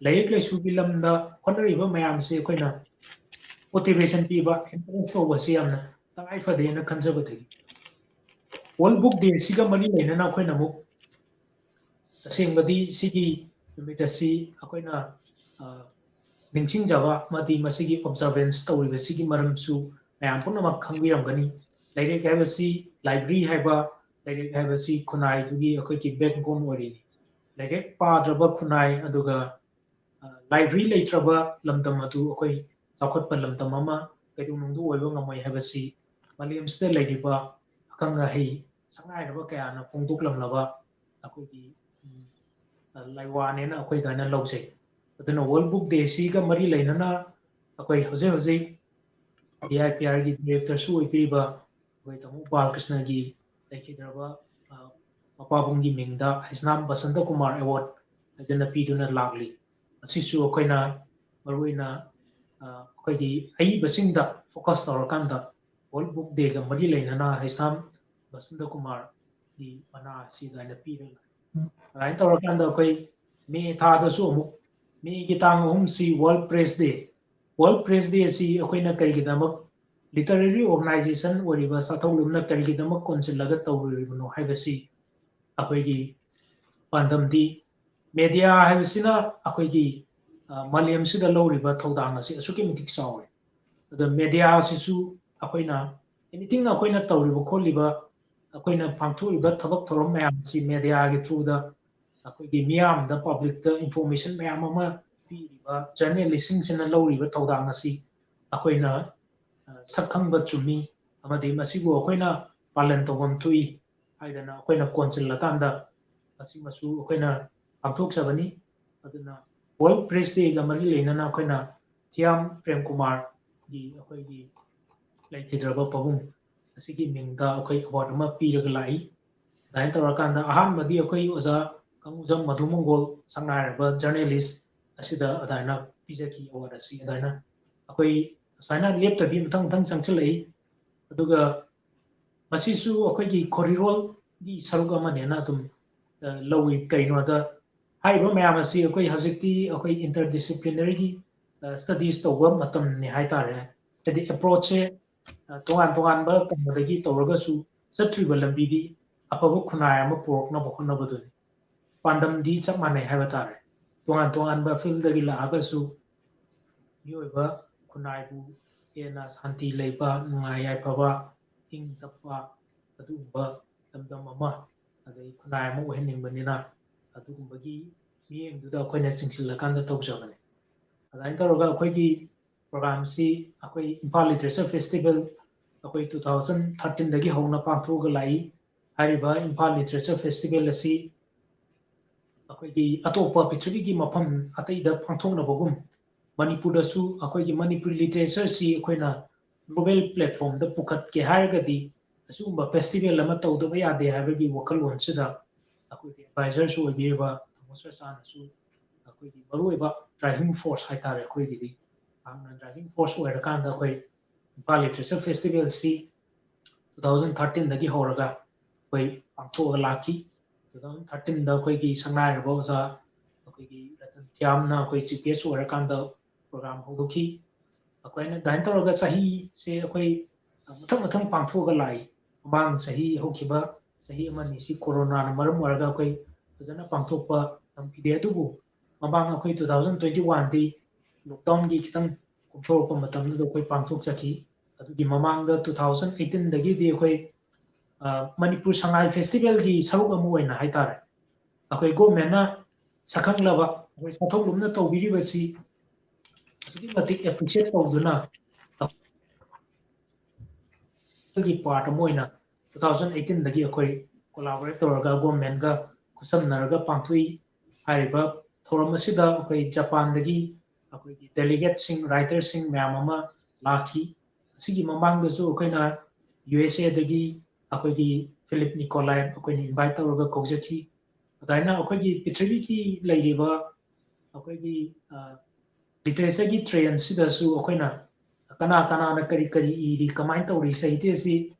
ꯂꯥꯏꯔꯤꯛ ꯂꯥꯏꯁꯨꯒꯤ ꯂꯝꯗ ꯍꯣꯠꯅꯔꯤꯕ ꯃꯌꯥꯝꯁꯦ ꯑꯩꯈꯣꯏꯅ motivation ꯄꯤꯕ, encourage ꯇꯧꯕ ꯑꯁꯤ ꯌꯥꯝꯅ ꯇꯉꯥꯏ ꯐꯗꯦꯅ ꯈꯟꯖꯕꯗꯒꯤ, World Book Dayꯁꯤꯒ ꯃꯔꯤ ꯂꯩꯅꯅ ꯑꯩꯈꯣꯏꯅ ꯑꯃꯨꯛ ꯇꯁꯦꯡꯕꯗꯤ ꯁꯤꯒꯤ ꯅꯨꯃꯤꯠ ꯑꯁꯤ ꯑꯩꯈꯣꯏꯅ ꯑ, ꯅꯤꯡꯁꯤꯡꯖꯕ ꯑꯃꯗꯤ ꯃꯁꯤꯒꯤ observance ꯇꯧꯔꯤꯕꯁꯤꯒꯤ ꯃꯔꯝꯁꯨ ꯃꯌꯥꯝ ꯄꯨꯝꯅꯃꯛ ꯈꯪꯕꯤꯔꯝꯒꯅꯤ꯫ ꯂꯥꯏꯔꯤꯛ ꯍꯥꯏꯕꯁꯤ, library ꯍꯥꯏꯕ ꯂꯥꯏꯔꯤꯛ ꯍꯥꯏꯕꯁꯤ ꯈꯨꯟꯅꯥꯏꯗꯨꯒꯤ ꯑꯩꯈꯣꯏꯒꯤ backbone ꯑꯣꯏꯔꯤꯅꯤ꯫ ꯂꯥꯏꯔꯤꯛ ꯄꯥꯗ꯭ꯔꯕ ꯈꯨꯟꯅꯥꯏ ꯑꯗꯨꯒ, ꯑ, library ꯂꯩꯇ꯭ꯔꯕ ꯂꯝꯗꯝ ꯑꯗꯨ ꯑꯩꯈꯣꯏ ꯆꯥꯎꯈꯠꯄ ꯂꯝꯗꯝ ꯑꯃ ꯀꯩꯗꯧꯅꯨꯡꯗ ꯑꯣꯏꯕ ꯉꯝꯃꯣꯏ ꯍꯥꯏꯕꯁꯤ ꯃꯥꯂꯦꯝꯁꯤꯗ ꯂꯩꯔꯤꯕ ꯑꯈꯪ ꯑꯍꯩ ꯁꯛꯅꯥꯏꯔꯕ ꯀꯌꯥꯅ ꯐꯣꯡꯗꯣꯛꯂꯝꯂꯕ ꯑꯩꯈꯣꯏꯒꯤ, ꯎꯝ, ꯑ, ꯂꯥꯏꯋꯥꯅꯦꯅ ꯑꯩꯈꯣꯏ ꯑꯗꯨꯃꯥꯏꯅ ꯂꯧꯖꯩ꯫ ꯑꯗꯨꯅ World Book Day ꯁꯤꯒ ꯃꯔꯤ ꯂꯩꯅꯅ ꯑꯩꯈꯣꯏ ꯍꯧꯖꯤꯛ ꯍꯧꯖꯤꯛ D I P R ꯒꯤ director ꯁꯨ ꯑꯣꯏꯕꯤꯔꯤꯕ ꯑꯩꯈꯣꯏ ꯇꯥꯃꯣ ꯕꯥꯂꯀ꯭ꯔꯤꯁꯅꯒꯤ ꯂꯩꯈꯤꯗ꯭ꯔꯕ, ꯑ, ꯃꯄꯥꯕꯨꯡꯒꯤ ꯃꯤꯡꯗ ꯍꯩꯁꯅꯥꯝ ꯕꯁꯟꯇ ꯀꯨꯃꯥꯔ award ꯍꯥꯏꯗꯅ ꯄꯤꯗꯨꯅ ꯂꯥꯛꯂꯤ꯫ ꯑꯁꯤꯁꯨ ꯑꯩꯈꯣꯏꯅ ꯃꯔꯨꯑꯣꯏꯅ, ꯑ, ꯑꯩꯈꯣꯏꯒꯤ ꯑꯏꯕꯁꯤꯡꯗ focus ꯇꯧꯔꯀꯥꯟꯗ World Book Day ꯒ ꯃꯔꯤ ꯂꯩꯅꯅ ꯍꯩꯁꯅꯥꯝ ꯕꯁꯟꯇ ꯀꯨꯃꯥꯔꯒꯤ ꯃꯅꯥ ꯑꯁꯤ ꯑꯗꯨꯃꯥꯏꯅ ꯄꯤꯔꯒ, ꯑꯗꯨꯃꯥꯏꯅ ꯇꯧꯔꯀꯥꯟꯗ ꯑꯩꯈꯣꯏ ꯃꯦ ꯊꯥꯗꯁꯨ ꯑꯃꯨꯛ, ꯃꯦꯒꯤ ꯇꯥꯡ ꯑꯍꯨꯝꯁꯤ World Press Day꯫ World Press Day ꯑꯁꯤ ꯑꯩꯈꯣꯏꯅ ꯀꯔꯤꯒꯤꯗꯃꯛ, literary organization ꯑꯣꯏꯔꯤꯕ ꯁꯥꯊꯧ ꯂꯨꯝꯅ ꯀꯔꯤꯒꯤꯗꯃꯛ ꯀꯣꯟꯁꯤꯜꯂꯒ ꯇꯧꯔꯨꯔꯤꯕꯅꯣ ꯍꯥꯏꯕꯁꯤ ꯑꯩꯈꯣꯏꯒꯤ ꯄꯥꯟꯗꯝꯗꯤ media ꯍꯥꯏꯕꯁꯤꯅ ꯑꯩꯈꯣꯏꯒꯤ, ꯑ, ꯃꯥꯂꯦꯝꯁꯤꯗ ꯂꯧꯔꯤꯕ ꯊꯧꯗꯥꯡ ꯑꯁꯤ ꯑꯁꯨꯛꯀꯤ ꯃꯇꯤꯛ ꯆꯥꯎꯔꯦ꯫ ꯑꯗꯣ media ꯑꯁꯤꯁꯨ ꯑꯩꯈꯣꯏꯅ anything ꯑꯩꯈꯣꯏꯅ ꯇꯧꯔꯤꯕ ꯈꯣꯠꯂꯤꯕ, ꯑꯩꯈꯣꯏꯅ ꯄꯥꯡꯊꯣꯛꯏꯕ ꯊꯕꯛ ꯊꯧꯔꯝ ꯃꯌꯥꯝ ꯑꯁꯤ media ꯒꯤ through ꯗ ꯑꯩꯈꯣꯏꯒꯤ ꯃꯤꯌꯥꯝꯗ, public ꯇ information ꯃꯌꯥꯝ ꯑꯃ ꯄꯤꯔꯤꯕ journalist ꯁꯤꯡꯁꯤꯅ ꯂꯧꯔꯤꯕ ꯊꯧꯗꯥꯡ ꯑꯁꯤ ꯑꯩꯈꯣꯏꯅ, ꯑ, ꯁꯛ ꯈꯪꯕ ꯆꯨꯝꯃꯤ ꯑꯃꯗꯤ ꯃꯁꯤꯕꯨ ꯑꯩꯈꯣꯏꯅ ꯄꯥꯂꯟ ꯇꯧꯐꯝ ꯊꯣꯛꯏ ꯍꯥꯏꯗꯅ ꯑꯩꯈꯣꯏꯅ ꯀꯣꯟꯁꯤꯜꯂꯀꯥꯟꯗ ꯃꯁꯤꯃꯁꯨ ꯑꯩꯈꯣꯏꯅ ꯄꯥꯡꯊꯣꯛꯆꯕꯅꯤ꯫ ꯑꯗꯨꯅ World Press Day ꯒ ꯃꯔꯤ ꯂꯩꯅꯅ ꯑꯩꯈꯣꯏꯅ ꯊꯤꯌꯥꯝ ꯄ꯭ꯔꯦꯝꯀꯨꯃꯥꯔꯒꯤ ꯑꯩꯈꯣꯏꯒꯤ ꯂꯩꯈꯤꯗ꯭ꯔꯕ ꯄꯥꯕꯨꯡ ꯑꯁꯤꯒꯤ ꯃꯤꯡꯗ ꯑꯩꯈꯣꯏ award ꯑꯃ ꯄꯤꯔꯒ ꯂꯥꯛꯏ꯫ ꯑꯗꯨꯃꯥꯏꯅ ꯇꯧꯔꯀꯥꯟꯗ ꯑꯍꯥꯟꯕꯗꯤ ꯑꯩꯈꯣꯏ ꯑꯣꯖꯥ ꯀꯪꯒꯨꯖꯝ ꯃꯙꯨ ꯃꯪꯒꯣꯜ ꯁꯛꯅꯥꯏꯔꯕ journalist ꯑꯁꯤꯗ ꯑꯗꯨꯃꯥꯏꯅ ꯄꯤꯖꯈꯤ award ꯑꯁꯤ꯫ ꯑꯗꯨꯃꯥꯏꯅ ꯑꯩꯈꯣꯏ ꯁꯨꯃꯥꯏꯅ ꯂꯦꯞꯇꯕꯤ ꯃꯊꯪ ꯃꯊꯪ ꯆꯪꯁꯤꯜꯂꯛꯏ꯫ ꯑꯗꯨꯒ ꯃꯁꯤꯁꯨ ꯑꯩꯈꯣꯏꯒꯤ ꯈꯣꯔꯤꯔꯣꯜꯒꯤ ꯁꯔꯨꯛ ꯑꯃꯅꯦꯅ ꯑꯗꯨꯝ, ꯑ, ꯂꯧꯏ꯫ ꯀꯩꯅꯣꯗ ꯍꯥꯏꯔꯤꯕ ꯃꯌꯥꯝ ꯑꯁꯤ ꯑꯩꯈꯣꯏ ꯍꯧꯖꯤꯛꯇꯤ ꯑꯩꯈꯣꯏ interdisciplinary ꯒꯤ, ꯑ, studies ꯇꯧꯕ ꯃꯇꯝꯅꯤ ꯍꯥꯏꯇꯥꯔꯦ꯫ ꯍꯥꯏꯗꯤ approach ꯁꯦ, ꯑ, ꯇꯣꯉꯥꯟ ꯇꯣꯉꯥꯟꯕ ꯀꯩꯅꯣꯗꯒꯤ ꯇꯧꯔꯒꯁꯨ ꯆꯠꯇ꯭ꯔꯤꯕ ꯂꯝꯕꯤꯗꯤ ꯑꯐꯕ ꯈꯨꯟꯅꯥꯏ ꯑꯃ ꯄꯨꯔꯛꯅꯕ ꯍꯣꯠꯅꯕꯗꯨꯅꯤ꯫ ꯄꯥꯟꯗꯝꯗꯤ ꯆꯞ ꯃꯥꯟꯅꯩ ꯍꯥꯏꯕ ꯇꯥꯔꯦ꯫ ꯇꯣꯉꯥꯟ ꯇꯣꯉꯥꯟꯕ field ꯗꯒꯤ ꯂꯥꯛꯑꯒꯁꯨ ꯃꯤꯑꯣꯏꯕ ꯈꯨꯟꯅꯥꯏꯕꯨ ꯍꯦꯟꯅ ꯁꯥꯟꯇꯤ ꯂꯩꯕ, ꯅꯨꯡꯉꯥꯏ ꯌꯥꯏꯐꯕ, ꯏꯪ ꯇꯞꯄ, ꯑꯗꯨꯒꯨꯝꯕ ꯂꯝꯗꯝ ꯑꯃ, ꯑꯗꯩ ꯈꯨꯟꯅꯥꯏ ꯑꯃ ꯑꯣꯏꯍꯟꯅꯤꯡꯕꯅꯤꯅ, ꯑꯗꯨꯒꯨꯝꯕꯒꯤ ꯃꯤꯠꯌꯦꯡꯗꯨꯗ ꯑꯩꯈꯣꯏꯅ ꯆꯤꯡꯁꯤꯜꯂꯀꯥꯟꯗ ꯇꯧꯖꯕꯅꯤ꯫ ꯑꯗꯨꯃꯥꯏꯅ ꯇꯧꯔꯒ ꯑꯩꯈꯣꯏꯒꯤ program ꯁꯤ ꯑꯩꯈꯣꯏ ꯏꯝꯐꯥꯜ Literature Festival ꯑꯩꯈꯣꯏ two thousand thirteen ꯗꯒꯤ ꯍꯧꯅ ꯄꯥꯡꯊꯣꯛꯑꯒ ꯂꯥꯛꯏ꯫ ꯍꯥꯏꯔꯤꯕ ꯏꯝꯐꯥꯜ Literature Festival ꯑꯁꯤ ꯑꯩꯈꯣꯏꯒꯤ ꯑꯇꯣꯞꯄ ꯄ꯭ꯔꯤꯊꯤꯕꯤꯒꯤ ꯃꯐꯝ ꯑꯇꯩꯗ ꯄꯥꯡꯊꯣꯛꯅꯕꯒꯨꯝ ꯃꯅꯤꯄꯨꯔꯗꯁꯨ ꯑꯩꯈꯣꯏꯒꯤ ꯃꯅꯤꯄꯨꯔꯤ literature ꯁꯤ ꯑꯩꯈꯣꯏꯅ global platform ꯗ ꯄꯨꯈꯠꯀꯦ ꯍꯥꯏꯔꯒꯗꯤ ꯑꯁꯤꯒꯨꯝꯕ festival ꯑꯃ ꯇꯧꯗꯕ ꯌꯥꯗꯦ ꯍꯥꯏꯕꯒꯤ ꯋꯥꯈꯜꯂꯣꯟꯁꯤꯗ ꯑꯩꯈꯣꯏꯒꯤ advisor ꯁꯨ ꯑꯣꯏꯕꯤꯔꯤꯕ ꯊꯣꯃꯁ ꯔꯆꯥꯅꯁꯨ ꯑꯩꯈꯣꯏꯒꯤ ꯃꯔꯨꯑꯣꯏꯕ driving force ꯍꯥꯏꯇꯥꯔꯦ, ꯑꯩꯈꯣꯏꯒꯤꯗꯤ ꯌꯥꯝꯅ driving force ꯑꯣꯏꯔꯀꯥꯟꯗ ꯑꯩꯈꯣꯏ ꯏꯝꯐꯥꯜ Literature Festival ꯁꯤ two thousand thirteen ꯗꯒꯤ ꯍꯧꯔꯒ ꯑꯩꯈꯣꯏ ꯄꯥꯡꯊꯣꯛꯑꯒ ꯂꯥꯛꯈꯤ꯫ Two thousand thirteen ꯗ ꯑꯩꯈꯣꯏꯒꯤ ꯁꯛꯅꯥꯏꯔꯕ ꯑꯣꯖꯥ ꯑꯩꯈꯣꯏꯒꯤ ꯔꯇꯟ ꯊꯤꯌꯥꯝꯅ ꯑꯩꯈꯣꯏ chief guest ꯑꯣꯏꯔꯀꯥꯟꯗ program ꯍꯧꯗꯣꯛꯈꯤ꯫ ꯑꯩꯈꯣꯏꯅ ꯑꯗꯨꯃꯥꯏꯅ ꯇꯧꯔꯒ ꯆꯍꯤꯁꯦ ꯑꯩꯈꯣꯏ ꯃꯊꯪ ꯃꯊꯪ ꯄꯥꯡꯊꯣꯛꯑꯒ ꯂꯥꯛꯏ꯫ ꯃꯃꯥꯡ ꯆꯍꯤ ꯍꯧꯈꯤꯕ ꯆꯍꯤ ꯑꯃ ꯑꯅꯤꯁꯤ ꯀꯣꯔꯣꯅꯥꯅ ꯃꯔꯝ ꯑꯣꯏꯔꯒ ꯑꯩꯈꯣꯏ ꯐꯖꯅ ꯄꯥꯡꯊꯣꯛꯄ ꯉꯝꯈꯤꯗꯦ꯫ ꯑꯗꯨꯕꯨ ꯃꯃꯥꯡ ꯑꯩꯈꯣꯏ two thousand twenty one ꯗꯤ lockdown ꯒꯤ ꯈꯤꯇꯪ ꯀꯣꯝꯊꯣꯔꯛꯄ ꯃꯇꯝꯗꯨꯗ ꯑꯩꯈꯣꯏ ꯄꯥꯡꯊꯣꯛꯆꯈꯤ꯫ ꯑꯗꯨꯒꯤ ꯃꯃꯥꯡꯗ two thousand eighteen ꯗꯒꯤꯗꯤ ꯑꯩꯈꯣꯏ, ꯑ, ꯃꯅꯤꯄꯨꯔ ꯁꯉꯥꯏ festival ꯒꯤ ꯁꯔꯨꯛ ꯑꯃ ꯑꯣꯏꯅ ꯍꯥꯏꯇꯥꯔꯦ, ꯑꯩꯈꯣꯏ government ꯅ ꯁꯛꯈꯪꯂꯕ, ꯑꯩꯈꯣꯏ ꯁꯛꯊꯣꯛꯂꯨꯝꯅ ꯇꯧꯕꯤꯔꯤꯕꯁꯤ ꯑꯁꯨꯛꯀꯤ ꯃꯇꯤꯛ appreciate ꯇꯧꯗꯨꯅ ꯒꯤ part ꯑꯃ ꯑꯣꯏꯅ two thousand eighteen ꯗꯒꯤ ꯑꯩꯈꯣꯏ collaborate ꯇꯧꯔꯒ government ꯒ ꯈꯨꯠꯁꯝꯅꯔꯒ ꯄꯥꯡꯊꯣꯛꯏ꯫ ꯍꯥꯏꯔꯤꯕ ꯊꯧꯔꯝ ꯑꯁꯤꯗ ꯑꯩꯈꯣꯏ ꯖꯄꯥꯟꯗꯒꯤ ꯑꯩꯈꯣꯏꯒꯤ delegate ꯁꯤꯡ, writer ꯁꯤꯡ ꯃꯌꯥꯝ ꯑꯃ ꯂꯥꯛꯈꯤ꯫ ꯑꯁꯤꯒꯤ ꯃꯃꯥꯡꯗꯁꯨ ꯑꯩꯈꯣꯏꯅ U S A ꯗꯒꯤ ꯑꯩꯈꯣꯏꯒꯤ ꯐꯤꯂꯤꯞ ꯅꯤꯀꯣꯂꯥꯏ ꯑꯩꯈꯣꯏꯅ invite ꯇꯧꯔꯒ ꯀꯧꯖꯈꯤ꯫ ꯑꯗꯨꯃꯥꯏꯅ ꯑꯩꯈꯣꯏꯒꯤ ꯄ꯭ꯔꯤꯊꯤꯕꯤꯒꯤ ꯂꯩꯔꯤꯕ ꯑꯩꯈꯣꯏꯒꯤ, ꯑ, literature ꯒꯤ trend ꯁꯤꯗꯁꯨ ꯑꯩꯈꯣꯏꯅ ꯀꯅꯥ ꯀꯅꯥꯅ ꯀꯔꯤ ꯀꯔꯤ ꯏꯔꯤ, ꯀꯃꯥꯏꯅ ꯇꯧꯔꯤ, ꯁꯥꯍꯤꯇ꯭ꯌꯁꯤ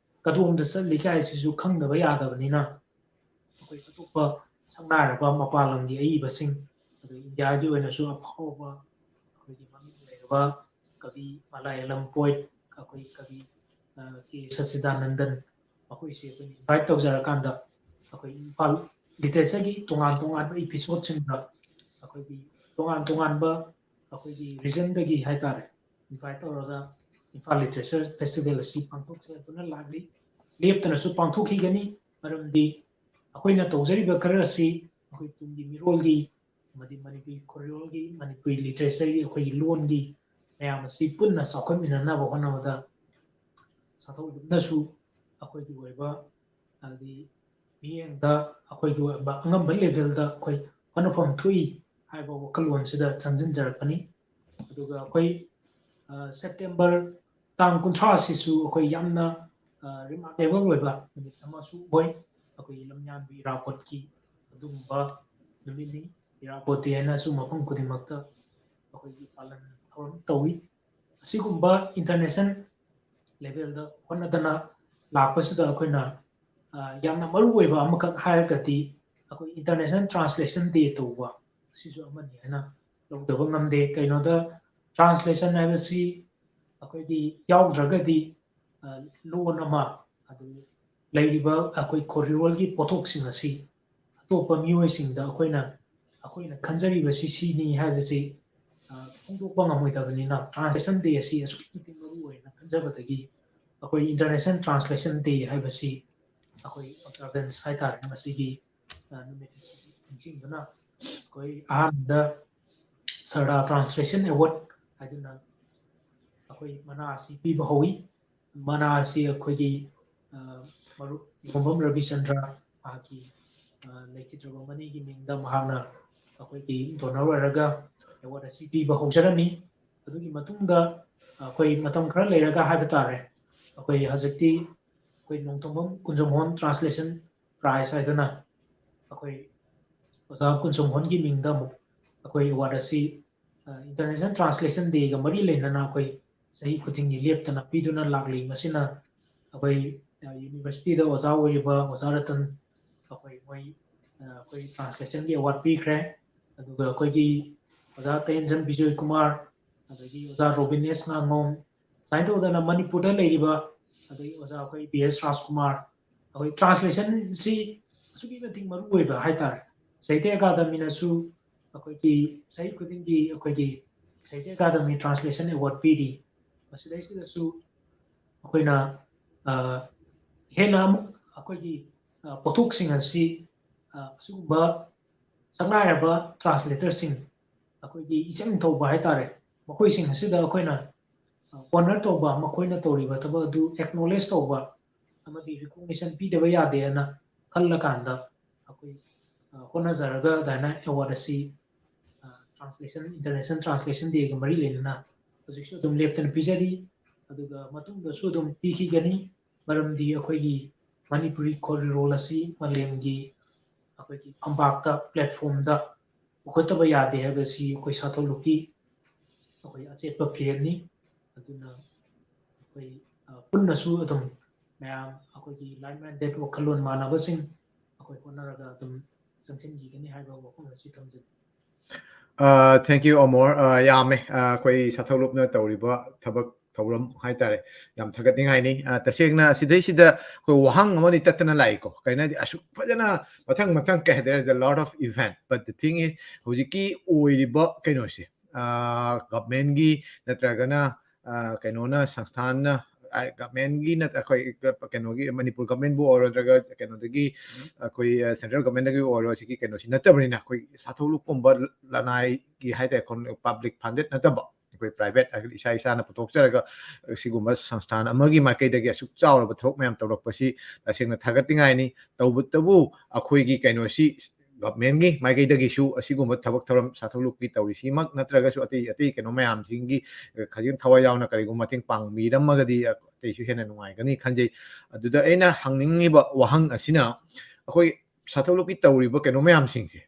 ꯀꯗꯣꯝꯗ ꯆꯠꯂꯤ ꯍꯥꯏꯁꯤꯁꯨ ꯈꯪꯗꯕ ꯌꯥꯗꯕꯅꯤꯅ, ꯑꯩꯈꯣꯏ ꯑꯇꯣꯞꯄ ꯁꯛꯅꯥꯏꯔꯕ ꯃꯄꯥꯟ ꯂꯝꯒꯤ ꯑꯏꯕꯁꯤꯡ, ꯑꯗꯩ ꯏꯟꯗꯤꯌꯥꯒꯤ ꯑꯣꯏꯅꯁꯨ ꯑꯐꯥꯎꯕ ꯑꯩꯈꯣꯏꯒꯤ ꯃꯃꯤꯡ ꯂꯩꯔꯕ ꯀꯕꯤ, ꯃꯂꯥꯌꯥꯂꯝ poet ꯑꯩꯈꯣꯏ ꯀꯕꯤ, ꯑ, ꯀꯦ ꯁꯆꯤꯗꯥꯅꯟꯗꯟ, ꯃꯈꯣꯏꯁꯦ ꯑꯩꯈꯣꯏꯅ invite ꯇꯧꯖꯔꯀꯥꯟꯗ ꯑꯩꯈꯣꯏ ꯏꯝꯐꯥꯜ literature ꯒꯤ ꯇꯣꯉꯥꯟ ꯇꯣꯉꯥꯟꯕ episode ꯁꯤꯡꯗ ꯑꯩꯈꯣꯏ ꯑꯩꯈꯣꯏꯒꯤ ꯇꯣꯉꯥꯟ ꯇꯣꯉꯥꯟꯕ ꯑꯩꯈꯣꯏꯒꯤ ꯔꯤꯖꯟꯗꯒꯤ ꯍꯥꯏꯇꯥꯔꯦ, ꯏꯟꯚꯥꯏꯠ ꯇꯧꯔꯒ ꯏꯝꯐꯥꯜ ꯂꯤꯇꯔꯦꯆꯔ ꯐꯦꯁꯇꯤꯚꯦꯜ ꯑꯁꯤ ꯄꯥꯡꯊꯣꯛꯆꯗꯨꯅ ꯂꯥꯛꯂꯤ꯫ ꯂꯦꯞꯇꯅꯁꯨ ꯄꯥꯡꯊꯣꯛꯈꯤꯒꯅꯤ, ꯃꯔꯝꯗꯤ ꯑꯩꯈꯣꯏꯅ ꯇꯧꯖꯔꯤꯕ ꯈꯔ ꯑꯁꯤ ꯑꯩꯈꯣꯏ ꯇꯨꯡꯒꯤ ꯃꯤꯔꯣꯜꯒꯤ ꯑꯃꯗꯤ ꯃꯅꯤꯄꯨꯔꯤ ꯈꯣꯟꯖꯦꯜꯒꯤ, ꯃꯅꯤꯄꯨꯔꯤ ꯂꯤꯇꯔꯦꯆꯔꯒꯤ, ꯑꯩꯈꯣꯏꯒꯤ ꯂꯣꯟꯒꯤ ꯃꯌꯥꯝ ꯑꯁꯤ ꯄꯨꯟꯅ ꯆꯥꯎꯈꯠꯃꯤꯟꯅꯅꯕ ꯍꯣꯠꯅꯕꯗ ꯁꯥꯊꯧꯗꯨꯅꯁꯨ ꯑꯩꯈꯣꯏꯒꯤ ꯑꯣꯏꯕ, ꯍꯥꯏꯗꯤ ꯃꯤꯠꯌꯦꯡꯗ ꯑꯩꯈꯣꯏꯒꯤ ꯑꯣꯏꯕ ꯑꯉꯝꯕ ꯂꯦꯚꯦꯜꯗ ꯑꯩꯈꯣꯏ ꯍꯣꯠꯅꯐꯝ ꯊꯣꯛꯏ ꯍꯥꯏꯕ ꯋꯥꯈꯜꯂꯣꯟꯁꯤꯗ ꯆꯪꯁꯤꯟꯖꯔꯛꯄꯅꯤ꯫ ꯑꯗꯨꯒ ꯑꯩꯈꯣꯏ, ꯑ, ꯁꯦꯞꯇꯦꯝꯕꯔ ꯇꯥꯡ ꯀꯨꯟꯊ꯭ꯔꯥ ꯑꯁꯤꯁꯨ ꯑꯩꯈꯣꯏ ꯌꯥꯝꯅ, ꯑ, ꯔꯤꯃꯥꯔꯀꯦꯕꯜ ꯑꯣꯏꯕ ꯅꯨꯃꯤꯠ ꯑꯃꯁꯨ ꯑꯣꯏ꯫ ꯑꯩꯈꯣꯏꯒꯤ ꯂꯝꯌꯥꯟꯕ ꯏꯔꯥꯕꯣꯠꯀꯤ ꯑꯗꯨꯒꯨꯝꯕ ꯅꯨꯃꯤꯠꯅꯤ꯫ ꯏꯔꯥꯕꯣꯠ ꯗꯦ ꯍꯥꯏꯅꯁꯨ ꯃꯐꯝ ꯈꯨꯗꯤꯡꯃꯛꯇ ꯑꯩꯈꯣꯏꯒꯤ ꯄꯥꯂꯟ ꯊꯧꯔꯝ ꯇꯧꯏ꯫ ꯑꯁꯤꯒꯨꯝꯕ ꯏꯟꯇꯔꯅꯦꯁꯅꯦꯜ ꯂꯦꯚꯦꯜꯗ ꯍꯣꯠꯅꯗꯅ ꯂꯥꯛꯄꯁꯤꯗ ꯑꯩꯈꯣꯏꯅ, ꯑ, ꯌꯥꯝꯅ ꯃꯔꯨ ꯑꯣꯏꯕ ꯑꯃꯈꯛ ꯍꯥꯏꯔꯒꯗꯤ ꯑꯩꯈꯣꯏ ꯏꯟꯇꯔꯅꯦꯁꯅꯦꯜ ꯇ꯭ꯔꯥꯟꯁꯂꯦꯁꯟ ꯗꯦ ꯇꯧꯕ ꯑꯁꯤꯁꯨ ꯑꯃꯅꯤ ꯍꯥꯏꯅ ꯂꯧꯗꯕ ꯉꯝꯗꯦ꯫ ꯀꯩꯅꯣꯗ ꯇ꯭ꯔꯥꯟꯁꯂꯦꯁꯟ ꯍꯥꯏꯕꯁꯤ ꯑꯩꯈꯣꯏꯒꯤ ꯌꯥꯎꯗ꯭ꯔꯒꯗꯤ, ꯑ, ꯂꯣꯟ ꯑꯃ, ꯑꯗꯨ ꯂꯩꯔꯤꯕ ꯑꯩꯈꯣꯏ ꯈꯣꯔꯤꯔꯣꯜꯒꯤ ꯄꯣꯠꯊꯣꯛꯁꯤꯡ ꯑꯁꯤ ꯑꯇꯣꯞꯄ ꯃꯤꯑꯣꯏꯁꯤꯡꯗ ꯑꯩꯈꯣꯏꯅ, ꯑꯩꯈꯣꯏꯅ ꯈꯟꯖꯔꯤꯕꯁꯤ ꯁꯤꯅꯤ ꯍꯥꯏꯕꯁꯤ, ꯑ, ꯐꯣꯡꯗꯣꯛꯄ ꯉꯝꯃꯣꯏꯗꯕꯅꯤꯅ ꯇ꯭ꯔꯥꯟꯁꯂꯦꯁꯟ ꯗꯦ ꯑꯁꯤ ꯑꯁꯨꯛꯀꯤ ꯃꯇꯤꯛ ꯃꯔꯨ ꯑꯣꯏꯅ ꯈꯟꯖꯕꯗꯒꯤ ꯑꯩꯈꯣꯏ ꯏꯟꯇꯔꯅꯦꯁꯅꯦꯜ ꯇ꯭ꯔꯥꯟꯁꯂꯦꯁꯟ ꯗꯦ ꯍꯥꯏꯕꯁꯤ ꯑꯩꯈꯣꯏ ꯑꯣꯕꯖꯥꯔꯕꯦꯟꯁ ꯍꯥꯏꯇꯥꯔꯦ, ꯃꯁꯤꯒꯤ, ꯑ, ꯅꯨꯃꯤꯠ ꯑꯁꯤ ꯅꯤꯡꯁꯤꯡꯗꯨꯅ ꯑꯩꯈꯣꯏ ꯑꯍꯥꯟꯕꯗ ꯁꯔꯗꯥ ꯇ꯭ꯔꯥꯟꯁꯂꯦꯁꯟ ꯑꯦꯋꯥꯔꯗ ꯍꯥꯏꯗꯨꯅ ꯑꯩꯈꯣꯏ ꯃꯅꯥ ꯑꯁꯤ ꯄꯤꯕ ꯍꯧꯋꯤ꯫ ꯃꯅꯥ ꯑꯁꯤ ꯑꯩꯈꯣꯏꯒꯤ, ꯑ, ꯃꯔꯨꯞ ꯏꯍꯣꯝꯕꯝ ꯔꯕꯤꯆꯟꯗ꯭ꯔ, ꯃꯍꯥꯛꯀꯤ, ꯑ, ꯂꯩꯈꯤꯗ꯭ꯔꯕ ꯃꯅꯤꯒꯤ ꯃꯤꯡꯗ ꯃꯍꯥꯛꯅ ꯑꯩꯈꯣꯏꯒꯤ ꯗꯣꯅꯔ ꯑꯣꯏꯔꯒ ꯑꯦꯋꯥꯔꯗ ꯑꯁꯤ ꯄꯤꯕ ꯍꯧꯖꯔꯝꯃꯤ꯫ ꯑꯗꯨꯒꯤ ꯃꯇꯨꯡꯗ ꯑꯩꯈꯣꯏ ꯃꯇꯝ ꯈꯔ ꯂꯩꯔꯒ ꯍꯥꯏꯕ ꯇꯥꯔꯦ, ꯑꯩꯈꯣꯏ ꯍꯧꯖꯤꯛꯇꯤ ꯑꯩꯈꯣꯏ ꯅꯣꯡꯊꯣꯝꯕꯝ ꯀꯨꯟꯖꯣꯝꯍꯣꯟ ꯇ꯭ꯔꯥꯟꯁꯂꯦꯁꯟ ꯄ꯭ꯔꯥꯏꯖ ꯍꯥꯏꯗꯨꯅ ꯑꯩꯈꯣꯏ ꯑꯣꯖꯥ ꯀꯨꯟꯖꯣꯝꯍꯣꯟꯒꯤ ꯃꯤꯡꯗ ꯑꯃꯨꯛ ꯑꯩꯈꯣꯏ ꯑꯦꯋꯥꯔꯗ ꯑꯁꯤ, ꯑ, ꯏꯟꯇꯔꯅꯦꯁꯅꯦꯜ ꯇ꯭ꯔꯥꯟꯁꯂꯦꯁꯟ ꯗꯦꯒ ꯃꯔꯤ ꯂꯩꯅꯅ ꯑꯩꯈꯣꯏ ꯆꯍꯤ ꯈꯨꯗꯤꯡꯒꯤ ꯂꯦꯞꯇꯅ ꯄꯤꯗꯨꯅ ꯂꯥꯛꯂꯤ꯫ ꯃꯁꯤꯅ ꯑꯩꯈꯣꯏ, ꯑ, ꯌꯨꯅꯤꯚꯔꯁꯤꯇꯤꯗ ꯑꯣꯖꯥ ꯑꯣꯏꯔꯤꯕ ꯑꯣꯖꯥ ꯔꯇꯟ, ꯑꯩꯈꯣꯏ ꯃꯣꯏ, ꯑ, ꯑꯩꯈꯣꯏ ꯇ꯭ꯔꯥꯟꯁꯂꯦꯁꯟꯒꯤ ꯑꯦꯋꯥꯔꯗ ꯄꯤꯈ꯭ꯔꯦ꯫ ꯑꯗꯨꯒ ꯑꯩꯈꯣꯏꯒꯤ ꯑꯣꯖꯥ ꯇꯌꯦꯟꯖꯝ ꯕꯤꯖꯣꯏ ꯀꯨꯃꯥꯔ, ꯑꯗꯒꯤ ꯑꯣꯖꯥ ꯔꯣꯕꯤꯅꯦꯁ ꯉꯥꯉꯣꯝ, ꯁꯨꯃꯥꯏꯅ ꯇꯧꯗꯅ ꯃꯅꯤꯄꯨꯔꯗ ꯂꯩꯔꯤꯕ, ꯑꯗꯒꯤ ꯑꯣꯖꯥ ꯑꯩꯈꯣꯏ ꯕꯤ ꯑꯦꯁ ꯔꯥꯖꯀꯨꯃꯥꯔ, ꯑꯩꯈꯣꯏ ꯇ꯭ꯔꯥꯟꯁꯂꯦꯁꯟꯁꯤ ꯑꯁꯨꯛꯀꯤ ꯃꯇꯤꯛ ꯃꯔꯨ ꯑꯣꯏꯕ ꯍꯥꯏꯇꯥꯔꯦ꯫ ꯁꯥꯍꯤꯇ꯭ꯌ ꯑꯀꯥꯗꯃꯤꯅꯁꯨ ꯑꯩꯈꯣꯏꯒꯤ ꯆꯍꯤ ꯈꯨꯗꯤꯡꯒꯤ ꯑꯩꯈꯣꯏꯒꯤ ꯁꯥꯍꯤꯇ꯭ꯌ ꯑꯦꯀꯥꯗꯃꯤ ꯇ꯭ꯔꯥꯟꯁꯂꯦꯁꯟ ꯑꯦꯋꯥꯔꯗ ꯄꯤꯔꯤ꯫ ꯃꯁꯤꯗꯩꯁꯤꯗꯁꯨ ꯑꯩꯈꯣꯏꯅ, ꯑ, ꯍꯦꯟꯅ ꯑꯃꯨꯛ ꯑꯩꯈꯣꯏꯒꯤ, ꯑ, ꯄꯣꯠꯊꯣꯛꯁꯤꯡ ꯑꯁꯤ, ꯑ, ꯑꯁꯤꯒꯨꯝꯕ ꯁꯛꯅꯥꯏꯔꯕ ꯇ꯭ꯔꯥꯟꯁꯂꯦꯇꯔꯁꯤꯡ, ꯑꯩꯈꯣꯏꯒꯤ ꯏꯆꯪ ꯊꯧꯕ ꯍꯥꯏꯇꯥꯔꯦ, ꯃꯈꯣꯏꯁꯤꯡ ꯑꯁꯤꯗ ꯑꯩꯈꯣꯏꯅ, ꯑ, ꯑꯣꯅꯔ ꯇꯧꯕ, ꯃꯈꯣꯏꯅ ꯇꯧꯔꯤꯕ ꯊꯕꯛ ꯑꯗꯨ ꯑꯦꯛꯅꯣꯂꯦꯖ ꯇꯧꯕ ꯑꯃꯗꯤ ꯔꯤꯀꯣꯒꯅꯤꯁꯟ ꯄꯤꯗꯕ ꯌꯥꯗꯦ ꯍꯥꯏꯅ ꯈꯜꯂꯀꯥꯟꯗ ꯑꯩꯈꯣꯏ, ꯑ, ꯍꯣꯠꯅꯖꯔꯒ ꯑꯗꯨꯃꯥꯏꯅ ꯑꯦꯋꯥꯔꯗ ꯑꯁꯤ, ꯑ, ꯇ꯭ꯔꯥꯟꯁꯂꯦꯁꯟ, ꯏꯟꯇꯔꯅꯦꯁꯅꯦꯜ ꯇ꯭ꯔꯥꯟꯁꯂꯦꯁꯟ ꯗꯦꯒ ꯃꯔꯤ ꯂꯩꯅꯅ ꯍꯧꯖꯤꯛꯁꯨ ꯑꯗꯨꯝ ꯂꯦꯞꯇꯅ ꯄꯤꯖꯔꯤ, ꯑꯗꯨꯒ ꯃꯇꯨꯡꯗꯁꯨ ꯑꯗꯨꯝ ꯄꯤꯈꯤꯒꯅꯤ꯫ ꯃꯔꯝꯗꯤ ꯑꯩꯈꯣꯏꯒꯤ ꯃꯅꯤꯄꯨꯔꯤ ꯈꯣꯔꯤꯔꯣꯜ ꯑꯁꯤ ꯃꯥꯂꯦꯝꯒꯤ ꯑꯩꯈꯣꯏꯒꯤ ꯐꯝꯄꯥꯛꯇ, ꯄ꯭ꯂꯦꯠꯐꯣꯝꯗ ꯄꯨꯈꯠꯇꯕ ꯌꯥꯗꯦ ꯍꯥꯏꯕꯁꯤ ꯑꯩꯈꯣꯏ ꯁꯥꯊꯧꯂꯨꯞꯀꯤ ꯑꯩꯈꯣꯏ ꯑꯆꯦꯠꯄ ꯐꯤꯔꯦꯞꯅꯤ꯫ ꯑꯗꯨꯅ ꯑꯩꯈꯣꯏ, ꯑ, ꯄꯨꯟꯅꯁꯨ ꯑꯗꯨꯝ ꯃꯌꯥꯝ ꯑꯩꯈꯣꯏꯒꯤ ꯂꯥꯏꯛ ꯃꯥꯏꯟꯗꯦꯠ ꯋꯥꯈꯜꯂꯣꯟ ꯃꯥꯟꯅꯕꯁꯤꯡ ꯑꯩꯈꯣꯏ ꯍꯣꯠꯅꯔꯒ ꯑꯗꯨꯝ ꯆꯪꯁꯤꯟꯈꯤꯒꯅꯤ ꯍꯥꯏꯕ ꯋꯥꯐꯝ ꯑꯁꯤ ꯊꯝꯖꯒꯦ꯫ ꯑ, thank you, ꯑꯃꯣꯔ꯫ ꯑ, ꯌꯥꯝꯃꯦ, ꯑ, ꯑꯩꯈꯣꯏ ꯁꯥꯊꯧꯂꯨꯞꯅ ꯇꯧꯔꯤꯕ ꯊꯕꯛ ꯊꯧꯔꯝ ꯍꯥꯏꯇꯥꯔꯦ, ꯌꯥꯝ ꯊꯥꯒꯠꯅꯤꯡꯉꯥꯏꯅꯤ꯫ ꯑ, ꯇꯁꯦꯡꯅ ꯁꯤꯗꯩꯁꯤꯗ ꯑꯩꯈꯣꯏ ꯋꯥꯍꯪ ꯑꯃꯗꯤ ꯇꯠꯇꯅ ꯂꯥꯛꯏꯀꯣ, ꯀꯩꯅꯣ ꯍꯥꯏꯗꯤ ꯑꯁꯨꯛ ꯐꯖꯅ ꯃꯊꯪ ꯃꯊꯪ ꯀꯩ ꯍꯥꯏꯗꯣꯏꯔꯦ, the lot of event, but the thing is, ꯍꯧꯖꯤꯛꯀꯤ ꯑꯣꯏꯔꯤꯕ ꯀꯩꯅꯣꯁꯦ, ꯑ, ꯒꯚꯔꯟꯃꯦꯟꯒꯤ ꯅꯠꯇ꯭ꯔꯒꯅ, ꯑ, ꯀꯩꯅꯣꯅ, ꯁꯪꯁꯊꯥꯟꯅ, ꯑ, ꯒꯚꯔꯟꯃꯦꯟꯒꯤ ꯅꯠ-, ꯑꯩꯈꯣꯏ ꯀ-, ꯀꯩꯅꯣꯒꯤ ꯃꯅꯤꯄꯨꯔ ꯒꯚꯔꯟꯃꯦꯟꯕꯨ ꯑꯣꯏꯔꯣ, ꯅꯠꯇ꯭ꯔꯒ ꯀꯩꯅꯣꯗꯒꯤ ꯑꯩꯈꯣꯏ, ꯑ, ꯁꯦꯟꯇ꯭ꯔꯦꯜ ꯒꯚꯔꯟꯃꯦꯟꯗꯒꯤ ꯑꯣꯏꯔꯣ, ꯁꯤꯒꯤ ꯀꯩꯅꯣꯁꯤ ꯅꯠꯇꯕꯅꯤꯅ, ꯑꯩꯈꯣꯏ ꯁꯥꯊꯧꯂꯨꯞꯀꯨꯝꯕ ꯂꯅꯥꯏꯒꯤ ꯍꯥꯏꯇꯥꯔꯦ, ꯄꯕ꯭ꯂꯤꯛ ꯐꯟꯗꯦꯠ ꯅꯠꯇꯕ, ꯑꯩꯈꯣꯏ ꯄ꯭ꯔꯥꯏꯚꯦꯠ ꯍꯥꯏꯕꯗꯤ ꯏꯁꯥ ꯏꯁꯥꯅ ꯄꯨꯊꯣꯛꯆꯔꯒ ꯁꯤꯒꯨꯝꯕ ꯁꯪꯁꯊꯥꯟ ꯑꯃꯒꯤ ꯃꯥꯏꯀꯩꯗꯒꯤ ꯑꯁꯨꯛ ꯆꯥꯎꯔꯕ ꯊꯕꯛ ꯃꯌꯥꯝ ꯇꯧꯔꯛꯄꯁꯤ ꯇꯁꯦꯡꯅ ꯊꯥꯒꯠꯅꯤꯡꯉꯥꯏꯅꯤ꯫ ꯇꯧꯕꯇꯕꯨ ꯑꯩꯈꯣꯏꯒꯤ ꯀꯩꯅꯣꯁꯤ ꯒꯚꯔꯟꯃꯦꯟꯒꯤ ꯃꯥꯏꯀꯩꯗꯒꯤꯁꯨ ꯑꯁꯤꯒꯨꯝꯕ ꯊꯕꯛ ꯊꯧꯔꯝ ꯁꯥꯊꯧꯂꯨꯞꯀꯤ ꯇꯧꯔꯤꯁꯤꯃꯛ ꯅꯠꯇ꯭ꯔꯒꯁꯨ ꯑꯇꯩ ꯑꯇꯩ ꯀꯩꯅꯣ ꯃꯌꯥꯝꯁꯤꯡꯒꯤ ꯈꯖꯤꯛ ꯊꯋꯥꯏ ꯌꯥꯎꯅ ꯀꯔꯤꯒꯨꯝꯕ ꯃꯇꯦꯡ ꯄꯥꯡꯕꯤꯔꯝꯃꯒꯗꯤ ꯑꯇꯩꯁꯨ ꯍꯦꯟꯅ ꯅꯨꯡꯉꯥꯏꯒꯅꯤ ꯈꯟꯖꯩ꯫ ꯑꯗꯨꯗ ꯑꯩꯅ ꯍꯪꯅꯤꯡꯉꯤꯕ ꯋꯥꯍꯪ ꯑꯁꯤꯅ, ꯑꯩꯈꯣꯏ ꯁꯥꯊꯧꯂꯨꯞꯀꯤ ꯇꯧꯔꯤꯕ ꯀꯩꯅꯣ ꯃꯌꯥꯝꯁꯤꯡꯁꯦ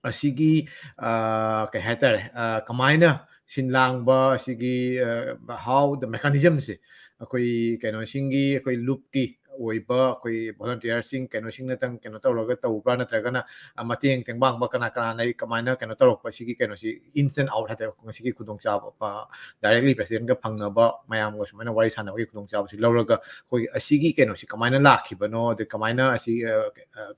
ꯑꯁꯤꯒꯤ, ꯑ, ꯀꯩ ꯍꯥꯏꯇꯥꯔꯦ, ꯑ, ꯀꯃꯥꯏꯅ ꯁꯤꯟ ꯂꯥꯡꯕ ꯑꯁꯤꯒꯤ, ꯑ, how the mechanism ꯁꯦ ꯑꯩꯈꯣꯏ ꯀꯩꯅꯣꯁꯤꯡꯒꯤ, ꯑꯩꯈꯣꯏ ꯂꯨꯞꯀꯤ ꯑꯣꯏꯕ ꯑꯩꯈꯣꯏ ꯚꯣꯂꯨꯟꯇꯤꯌꯔꯁꯤꯡ ꯀꯩꯅꯣꯁꯤꯡꯅꯇꯪ ꯀꯩꯅꯣ ꯇꯧꯔꯒ ꯇꯧꯕ꯭ꯔꯥ, ꯅꯠꯇ꯭ꯔꯒꯅ, ꯑ, ꯃꯇꯦꯡ ꯇꯦꯡꯕꯥꯡꯕ ꯀꯅꯥ ꯀꯅꯥꯅ ꯀꯃꯥꯏꯅ ꯀꯩꯅꯣ ꯇꯧꯔꯛꯄ, ꯁꯤꯒꯤ ꯀꯩꯅꯣꯁꯤ ins and out ꯍꯥꯏꯇꯥꯔꯦ, ꯉꯁꯤꯒꯤ ꯈꯨꯗꯣꯡꯆꯥꯕ, ꯑ, directly president ꯒ ꯐꯪꯅꯕ, ꯃꯌꯥꯝꯒ ꯁꯨꯃꯥꯏꯅ ꯋꯥꯔꯤ ꯁꯥꯟꯅꯕꯒꯤ ꯈꯨꯗꯣꯡꯆꯥꯕꯁꯤ ꯂꯧꯔꯒ ꯑꯩꯈꯣꯏꯒꯤ ꯑꯁꯤꯒꯤ ꯀꯩꯅꯣꯁꯤ ꯀꯃꯥꯏꯅ ꯂꯥꯛꯈꯤꯕꯅꯣ, ꯑꯗꯩ ꯀꯃꯥꯏꯅ ꯑꯁꯤ, ꯑ, ꯑ,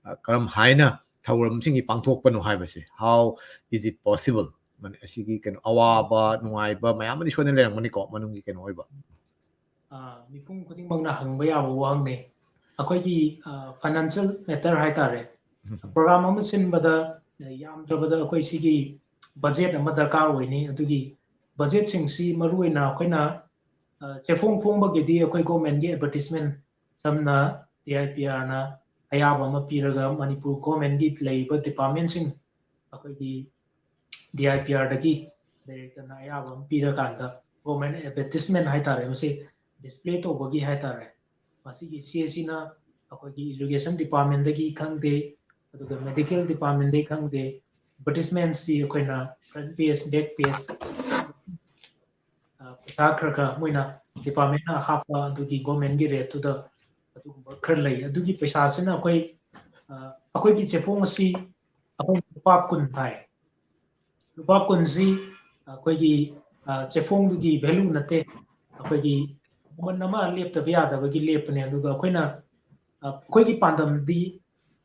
ꯑ, ꯀꯔꯝ ꯍꯥꯏꯅ ꯊꯧꯔꯝꯁꯤꯡꯁꯤ ꯄꯥꯡꯊꯣꯛꯄꯅꯣ ꯍꯥꯏꯕꯁꯦ, how is it possible? ꯃꯅꯤ-, ꯑꯁꯤꯒꯤ ꯀꯩꯅꯣ, ꯑꯋꯥꯕ ꯅꯨꯡꯉꯥꯏꯕ ꯃꯌꯥꯝ ꯑꯃꯗꯤ ꯁꯣꯏꯗꯅ ꯂꯩꯔꯝꯒꯅꯤꯀꯣ, ꯃꯅꯨꯡꯒꯤ ꯀꯩꯅꯣ ꯑꯣꯏꯕ꯫ ꯑꯥ, ꯃꯤꯄꯨꯝ ꯈꯨꯗꯤꯡꯃꯛꯅ ꯍꯪꯕ ꯌꯥꯕ ꯋꯥꯍꯪꯅꯤ꯫ ꯑꯩꯈꯣꯏꯒꯤ ꯐꯥꯏꯅꯥꯟꯁꯤꯌꯦꯜ ꯃꯦꯇꯔ ꯍꯥꯏꯇꯥꯔꯦ, ꯄ꯭ꯔꯣꯒ꯭ꯔꯥꯝ ꯑꯃ ꯁꯤꯟꯕꯗ ꯌꯥꯝꯗ꯭ꯔꯕꯗ ꯑꯩꯈꯣꯏ ꯁꯤꯒꯤ ꯕꯖꯦꯠ ꯑꯃ ꯗꯔꯀꯥꯔ ꯑꯣꯏꯅꯤ꯫ ꯑꯗꯨꯒꯤ ꯕꯖꯦꯠꯁꯤꯡꯁꯤ ꯃꯔꯨꯑꯣꯏꯅ ꯑꯩꯈꯣꯏꯅ, ꯑ, ꯆꯦꯐꯣꯡ ꯐꯣꯡꯕꯒꯤꯗꯤ ꯑꯩꯈꯣꯏ ꯒꯣꯔꯃꯦꯟꯒꯤ ꯑꯦꯗꯚꯔꯇꯤꯁꯃꯦꯟ, ꯁꯝꯅ ꯗꯤ ꯑꯥꯏ ꯄꯤ ꯑꯥꯔꯅ ꯑꯌꯥꯕ ꯑꯃ ꯄꯤꯔꯒ ꯃꯅꯤꯄꯨꯔ ꯒꯣꯔꯃꯦꯟꯒꯤ ꯂꯩꯔꯤꯕ ꯗꯤꯄꯥꯔꯠꯃꯦꯟꯁꯤꯡ, ꯑꯩꯈꯣꯏꯒꯤ ꯗꯤ ꯑꯥꯏ ꯄꯤ ꯑꯥꯔꯗꯒꯤ ꯗꯥꯏꯔꯦꯛꯇꯔꯅ ꯑꯌꯥꯕ ꯑꯃ ꯄꯤꯔꯀꯥꯟꯗ ꯒꯣꯔꯃꯦꯟ ꯑꯦꯗꯚꯔꯇꯤꯁꯃꯦꯟ ꯍꯥꯏꯇꯥꯔꯦ, ꯃꯁꯤ ꯗꯤꯁꯄ꯭ꯂꯦ ꯇꯧꯕꯒꯤ ꯍꯥꯏꯇꯥꯔꯦ, ꯃꯁꯤꯒꯤ ꯁꯤ ꯑꯦꯁ ꯁꯤꯅ ꯑꯩꯈꯣꯏꯒꯤ ꯏꯖꯨꯀꯦꯁꯟ ꯗꯤꯄꯥꯔꯠꯃꯦꯟꯗꯒꯤ ꯈꯪꯗꯦ, ꯑꯗꯨꯒ ꯃꯦꯗꯤꯀꯦꯜ ꯗꯤꯄꯥꯔꯠꯃꯦꯟꯗꯒꯤ ꯈꯪꯗꯦ, ꯑꯦꯗꯚꯔꯇꯤꯁꯃꯦꯟꯁꯤ ꯑꯩꯈꯣꯏꯅ ꯐ꯭ꯔꯟ ꯄꯦꯖ, ꯕꯦꯛ ꯄꯦꯖ, ꯄꯩꯁꯥ ꯈꯔ ꯈꯔ ꯃꯣꯏꯅ ꯗꯤꯄꯥꯔꯠꯃꯦꯟꯅ ꯍꯥꯞꯄ ꯑꯗꯨꯒꯤ ꯒꯣꯔꯃꯦꯟꯒꯤ ꯔꯦꯠꯇꯨꯗ ꯑꯗꯨꯒꯨꯝꯕ ꯈꯔ ꯂꯩ꯫ ꯑꯗꯨꯒꯤ ꯄꯩꯁꯥꯁꯤꯅ ꯑꯩꯈꯣꯏ, ꯑ, ꯑꯩꯈꯣꯏꯒꯤ ꯆꯦꯐꯣꯡ ꯑꯁꯤ ꯑꯩꯈꯣꯏ ꯂꯨꯄꯥ ꯀꯨꯟ ꯊꯥꯏ꯫ ꯂꯨꯄꯥ ꯀꯨꯟꯁꯤ ꯑꯩꯈꯣꯏꯒꯤ, ꯑ, ꯆꯦꯐꯣꯡꯗꯨꯒꯤ ꯚꯦꯂꯨ ꯅꯠꯇꯦ, ꯑꯩꯈꯣꯏꯒꯤ ꯃꯃꯜ ꯑꯃ ꯂꯦꯞꯇꯕ ꯌꯥꯗꯕꯒꯤ ꯂꯦꯞꯄꯅꯦ꯫ ꯑꯗꯨꯒ ꯑꯩꯈꯣꯏꯅ, ꯑ, ꯑꯩꯈꯣꯏꯒꯤ ꯄꯥꯟꯗꯝꯗꯤ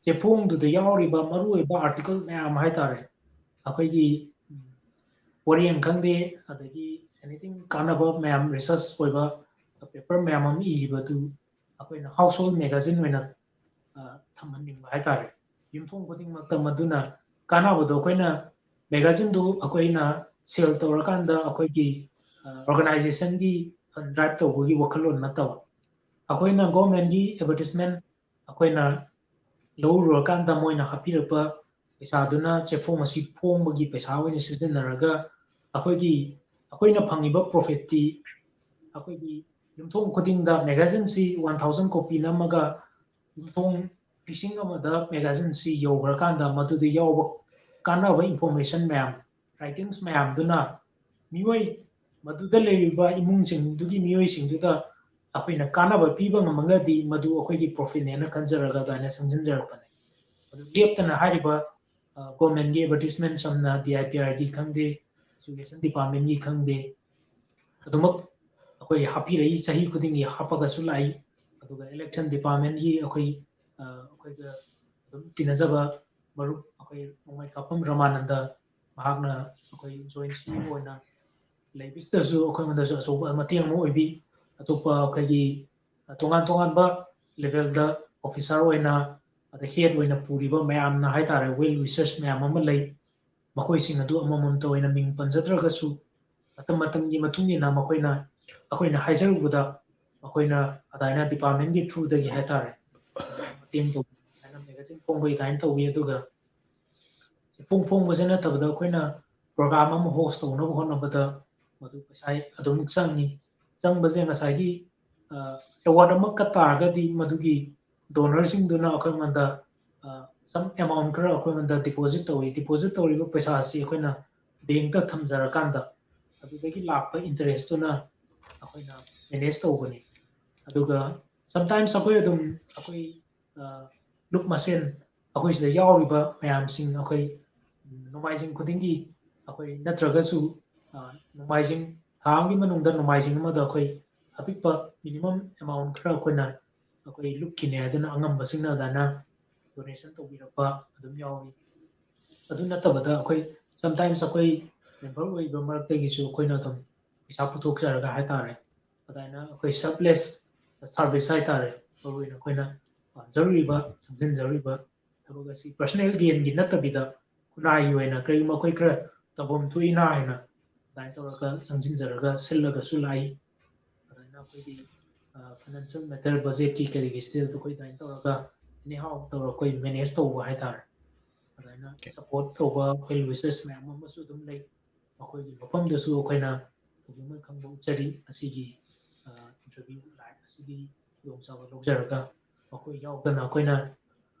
ꯆꯦꯐꯣꯡꯗꯨꯗ ꯌꯥꯎꯔꯤꯕ ꯃꯔꯨꯑꯣꯏꯕ ꯑꯥꯔꯇꯤꯀꯜ ꯃꯌꯥꯝ ꯍꯥꯏꯇꯥꯔꯦ, ꯑꯩꯈꯣꯏꯒꯤ, ꯎꯝ, ꯋꯥꯔꯦꯡ ꯈꯪꯗꯦ, ꯑꯗꯒꯤ ꯑꯦꯅꯤꯊꯤꯡ ꯀꯥꯟꯅꯕ ꯃꯌꯥꯝ, ꯔꯤꯁꯔꯁ ꯑꯣꯏꯕ ꯄꯦꯄꯔ ꯃꯌꯥꯝ ꯑꯃ ꯏꯔꯤꯕꯗꯨ ꯑꯩꯈꯣꯏꯅ ꯍꯥꯎꯁꯍꯣꯜ ꯃꯦꯒꯥꯖꯤꯟ ꯑꯣꯏꯅ, ꯑ, ꯊꯝꯍꯟꯅꯤꯡꯕ ꯍꯥꯏꯇꯥꯔꯦ꯫ ꯌꯨꯝꯊꯣꯡ ꯈꯨꯗꯤꯡꯃꯛꯇ ꯃꯗꯨꯅ ꯀꯥꯟꯅꯕꯗꯣ ꯑꯩꯈꯣꯏꯅ ꯃꯦꯒꯥꯖꯤꯟꯗꯨ ꯑꯩꯈꯣꯏꯅ ꯁꯦꯜ ꯇꯧꯔꯀꯥꯟꯗ ꯑꯩꯈꯣꯏꯒꯤ, ꯑ, ꯑꯣꯔꯒꯅꯥꯏꯖꯦꯁꯟꯒꯤ ꯐꯟ ꯗ꯭ꯔꯥꯏꯚ ꯇꯧꯕꯒꯤ ꯋꯥꯈꯜꯂꯣꯟ ꯅꯠꯇꯕ, ꯑꯩꯈꯣꯏꯅ ꯒꯣꯔꯃꯦꯟꯒꯤ ꯑꯦꯗꯚꯔꯇꯤꯁꯃꯦꯟ ꯑꯩꯈꯣꯏꯅ ꯂꯧꯔꯨꯔꯀꯥꯟꯗ ꯃꯣꯏꯅ ꯍꯥꯞꯄꯤꯔꯛꯄ ꯄꯩꯁꯥꯗꯨꯅ ꯆꯦꯐꯣꯡ ꯑꯁꯤ ꯐꯣꯡꯕꯒꯤ ꯄꯩꯁꯥ ꯑꯣꯏꯅ ꯁꯤꯖꯤꯟꯅꯔꯒ ꯑꯩꯈꯣꯏꯒꯤ, ꯑꯩꯈꯣꯏꯅ ꯐꯪꯉꯤꯕ ꯄ꯭ꯔꯣꯐꯤꯠꯇꯤ ꯑꯩꯈꯣꯏꯒꯤ ꯌꯨꯝꯊꯣꯡ ꯈꯨꯗꯤꯡꯗ ꯃꯦꯒꯥꯖꯤꯟꯁꯤ ꯋꯥꯟ ꯊꯥꯎꯖꯟ ꯀꯣꯄꯤ ꯅꯝꯃꯒ ꯌꯨꯝꯊꯣꯡ ꯂꯤꯁꯤꯡ ꯑꯃꯗ ꯃꯦꯒꯥꯖꯤꯟꯁꯤ ꯌꯧꯈ꯭ꯔꯀꯥꯟꯗ ꯃꯗꯨꯗ ꯌꯥꯎꯕ ꯀꯥꯟꯅꯕ ꯏꯟꯐꯣꯔꯃꯦꯁꯟ ꯃꯌꯥꯝ, ꯔꯥꯏꯇꯤꯡꯁ ꯃꯌꯥꯝꯗꯨꯅ ꯃꯤꯑꯣꯏ, ꯃꯗꯨꯗ ꯂꯩꯔꯤꯕ ꯏꯃꯨꯡꯁꯤꯡꯗꯨꯒꯤ ꯃꯤꯑꯣꯏꯁꯤꯡꯗꯨꯗ ꯑꯩꯈꯣꯏꯅ ꯀꯥꯟꯅꯕ ꯄꯤꯕ ꯉꯝꯃꯒꯗꯤ ꯃꯗꯨ ꯑꯩꯈꯣꯏꯒꯤ ꯄ꯭ꯔꯣꯐꯤꯠꯅꯦꯅ ꯈꯟꯖꯔꯒ ꯑꯗꯨꯃꯥꯏꯅ ꯁꯦꯝꯖꯤꯟꯖꯔꯛꯄꯅꯦ꯫ ꯑꯗꯨ ꯂꯦꯞꯇꯅ ꯍꯥꯏꯔꯤꯕ, ꯑ, ꯒꯣꯔꯃꯦꯟꯒꯤ ꯑꯦꯗꯚꯔꯇꯤꯁꯃꯦꯟ, ꯁꯝꯅ ꯗꯤ ꯑꯥꯏ ꯄꯤ ꯑꯥꯔꯒꯤ ꯈꯪꯗꯦ, ꯏꯖꯨꯀꯦꯁꯟ ꯗꯤꯄꯥꯔꯠꯃꯦꯟꯒꯤ ꯈꯪꯗꯦ, ꯑꯗꯨꯃꯛ ꯑꯩꯈꯣꯏ ꯍꯥꯞꯄꯤꯔꯛꯏ, ꯆꯍꯤ ꯈꯨꯗꯤꯡꯒꯤ ꯍꯥꯞꯄꯒꯁꯨ ꯂꯥꯛꯏ꯫ ꯑꯗꯨꯒ ꯏꯂꯦꯛꯁꯟ ꯗꯤꯄꯥꯔꯠꯃꯦꯟꯒꯤ ꯑꯩꯈꯣꯏ, ꯑ, ꯑꯩꯈꯣꯏꯒ ꯑꯗꯨꯝ ꯇꯤꯟꯅꯖꯕ ꯃꯔꯨꯞ ꯑꯩꯈꯣꯏ ꯅꯣꯡꯃꯩ ꯀꯥꯞꯐꯝ ꯔꯃꯥꯅꯟꯗ, ꯃꯍꯥꯛꯅ ꯑꯩꯈꯣꯏ ꯖꯣꯏꯟ ꯁꯤ ꯑꯣꯏꯅ ꯂꯩꯕꯁꯤꯗꯁꯨ ꯑꯩꯈꯣꯏꯉꯣꯟꯗꯁꯨ ꯑꯆꯧꯕ ꯃꯇꯦꯡ ꯑꯃ ꯑꯣꯏꯕꯤ꯫ ꯑꯇꯣꯞꯄ ꯑꯩꯈꯣꯏꯒꯤ ꯇꯣꯉꯥꯟ ꯇꯣꯉꯥꯟꯕ ꯂꯦꯚꯦꯜꯗ ꯑꯣꯐꯤꯁꯥꯔ ꯑꯣꯏꯅ, ꯑꯗ ꯍꯦꯗ ꯑꯣꯏꯅ ꯄꯨꯔꯤꯕ ꯃꯌꯥꯝꯅ ꯍꯥꯏꯇꯥꯔꯦ, ꯋꯦꯜ ꯋꯤꯁꯔꯁ ꯃꯌꯥꯝ ꯑꯃ ꯂꯩ꯫ ꯃꯈꯣꯏꯁꯤꯡ ꯑꯗꯨ ꯑꯃꯃꯝꯇ ꯑꯣꯏꯅ ꯃꯤꯡ ꯄꯟꯖꯗ꯭ꯔꯒꯁꯨ, ꯃꯇꯝ ꯃꯇꯝꯒꯤ ꯃꯇꯨꯡ ꯏꯟꯅ ꯃꯈꯣꯏꯅ, ꯑꯩꯈꯣꯏꯅ ꯍꯥꯏꯖꯔꯨꯕꯗ, ꯃꯈꯣꯏꯅ ꯑꯗꯥꯏꯅ ꯗꯤꯄꯥꯔꯠꯃꯦꯟꯒꯤ ꯊ꯭ꯔꯨꯗꯒꯤ ꯍꯥꯏꯇꯥꯔꯦ, ꯃꯇꯦꯡ ꯇꯧꯕꯤ, ꯑꯗꯥꯏꯅ ꯃꯦꯒꯥꯖꯤꯟ ꯐꯣꯡꯕꯒꯤ ꯑꯗꯥꯏꯅ ꯇꯧꯕꯤ꯫ ꯑꯗꯨꯒ ꯐꯣꯡ ꯐꯣꯡꯕꯁꯦ ꯅꯠꯇꯕꯗ ꯑꯩꯈꯣꯏꯅ ꯄ꯭ꯔꯣꯒ꯭ꯔꯥꯝ ꯑꯃ ꯍꯣꯁ ꯇꯧꯅꯕ ꯍꯣꯠꯅꯕꯗ ꯃꯗꯨ ꯄꯩꯁꯥ ꯑꯗꯨꯝ ꯆꯪꯉꯤ꯫ ꯆꯪꯕꯁꯦ ꯉꯁꯥꯏꯒꯤ ꯑꯦꯋꯥꯔꯗ ꯑꯃ ꯀꯠ ꯇꯥꯔꯒꯗꯤ ꯃꯗꯨꯒꯤ ꯗꯣꯅꯔꯁꯤꯡꯗꯨꯅ ꯑꯩꯈꯣꯏꯉꯣꯟꯗ ꯁꯝ ꯑꯦꯃꯥꯎꯟ ꯈꯔ ꯑꯩꯈꯣꯏꯉꯣꯟꯗ ꯗꯤꯄꯣꯖꯤꯠ ꯇꯧꯏ꯫ ꯗꯤꯄꯣꯖꯤꯠ ꯇꯧꯔꯤꯕ ꯄꯩꯁꯥ ꯑꯁꯤ ꯑꯩꯈꯣꯏꯅ ꯕꯦꯡꯛꯇ ꯊꯝꯖꯔꯀꯥꯟꯗ ꯑꯗꯨꯗꯒꯤ ꯂꯥꯛꯄ ꯏꯟꯇꯔꯦꯁꯇꯨꯅ ꯑꯩꯈꯣꯏꯅ ꯃꯦꯅꯦꯖ ꯇꯧꯕꯅꯤ꯫ ꯑꯗꯨꯒ ꯁꯝꯇꯥꯏꯝꯁ ꯑꯩꯈꯣꯏ ꯑꯗꯨꯝ ꯑꯩꯈꯣꯏ ꯂꯨꯞ ꯃꯁꯦꯟ ꯑꯩꯈꯣꯏ ꯁꯤꯗ ꯌꯥꯎꯔꯤꯕ ꯃꯌꯥꯝꯁꯤꯡ, ꯑꯩꯈꯣꯏ ꯅꯣꯡꯃꯥꯏꯖꯤꯡ ꯈꯨꯗꯤꯡꯒꯤ ꯑꯩꯈꯣꯏ ꯅꯠꯇ꯭ꯔꯒꯁꯨ ꯅꯣꯡꯃꯥꯏꯖꯤꯡ, ꯊꯥ ꯑꯃꯒꯤ ꯃꯅꯨꯡꯗ ꯅꯣꯡꯃꯥꯏꯖꯤꯡ ꯑꯃꯗ ꯑꯩꯈꯣꯏ ꯑꯄꯤꯛꯄ ꯃꯤꯅꯤꯃꯝ ꯑꯦꯃꯥꯎꯟ ꯈꯔ ꯑꯩꯈꯣꯏꯅ, ꯑꯩꯈꯣꯏ ꯂꯨꯞꯀꯤꯅꯦ ꯍꯥꯏꯗꯨꯅ ꯑꯉꯝꯕꯁꯤꯡꯅ ꯑꯗꯨꯃꯥꯏꯅ ꯗꯣꯅꯦꯁꯟ ꯇꯧꯕꯤꯔꯛꯄ ꯑꯗꯨꯝ ꯌꯥꯎꯏ꯫ ꯑꯗꯨ ꯅꯠꯇꯕꯗ ꯑꯩꯈꯣꯏ ꯁꯝꯇꯥꯏꯝꯁ ꯑꯩꯈꯣꯏ ꯃꯦꯝꯕꯔ ꯑꯣꯏꯕ ꯃꯔꯛꯇꯒꯤꯁꯨ ꯑꯩꯈꯣꯏꯅ ꯑꯗꯨꯝ ꯄꯩꯁꯥ ꯄꯨꯊꯣꯛꯆꯔꯒ ꯍꯥꯏꯇꯥꯔꯦ, ꯑꯗꯨꯃꯥꯏꯅ ꯑꯩꯈꯣꯏ ꯁꯦꯜꯐꯂꯦꯁ ꯁꯥꯔꯚꯤꯁ ꯍꯥꯏꯇꯥꯔꯦ, ꯃꯔꯨꯑꯣꯏꯅ ꯑꯩꯈꯣꯏꯅ ꯄꯥꯝꯖꯔꯨꯔꯤꯕ, ꯆꯪꯁꯤꯟꯖꯔꯨꯔꯤꯕ ꯊꯕꯛ ꯑꯁꯤ ꯄꯔꯁꯣꯅꯦꯜ ꯒꯦꯟꯒꯤ ꯅꯠꯇꯕꯤꯗ ꯈꯨꯟꯅꯥꯏꯒꯤ ꯑꯣꯏꯅ ꯀꯔꯤꯒꯨꯝꯕ ꯑꯩꯈꯣꯏ ꯈꯔ ꯇꯧꯐꯝ ꯊꯣꯛꯏꯅ ꯍꯥꯏꯅ ꯑꯗꯨꯃꯥꯏꯅ ꯇꯧꯔꯒ ꯆꯪꯁꯤꯟꯖꯔꯒ ꯁꯤꯜꯂꯒꯁꯨ ꯂꯥꯛꯏ꯫ ꯑꯗꯨꯃꯥꯏꯅ ꯑꯩꯈꯣꯏꯒꯤ ꯐꯥꯏꯅꯥꯟꯁꯤꯌꯦꯜ ꯃꯦꯇꯔ, ꯕꯖꯦꯠꯀꯤ ꯀꯔꯤꯒꯤ ꯁꯤꯗ ꯑꯩꯈꯣꯏ ꯑꯗꯨꯃꯥꯏꯅ ꯇꯧꯔꯒ ꯑꯦꯅꯤ ꯍꯥꯎ ꯇꯧꯔꯒ ꯑꯩꯈꯣꯏ ꯃꯦꯅꯦꯖ ꯇꯧꯕ ꯍꯥꯏꯇꯥꯔꯦ꯫ ꯑꯗꯨꯃꯥꯏꯅ ꯁꯄꯣꯔꯠ ꯇꯧꯕ ꯋꯦꯜ ꯋꯤꯁꯔꯁ ꯃꯌꯥꯝ ꯑꯃꯁꯨ ꯑꯗꯨꯝ ꯂꯩ꯫ ꯃꯈꯣꯏꯒꯤ ꯃꯐꯝꯗꯁꯨ ꯑꯩꯈꯣꯏꯅ ꯇꯧꯕꯤꯃꯜ ꯈꯪꯕ ꯎꯠꯆꯔꯤ꯫ ꯑꯁꯤꯒꯤ ꯏꯟꯇꯔꯚ꯭ꯌꯨ ꯂꯥꯏꯚ ꯑꯁꯤꯒꯤ ꯈꯨꯗꯣꯡꯆꯥꯕ ꯂꯧꯖꯔꯒ ꯃꯈꯣꯏ ꯌꯥꯎꯗꯅ ꯑꯩꯈꯣꯏꯅ,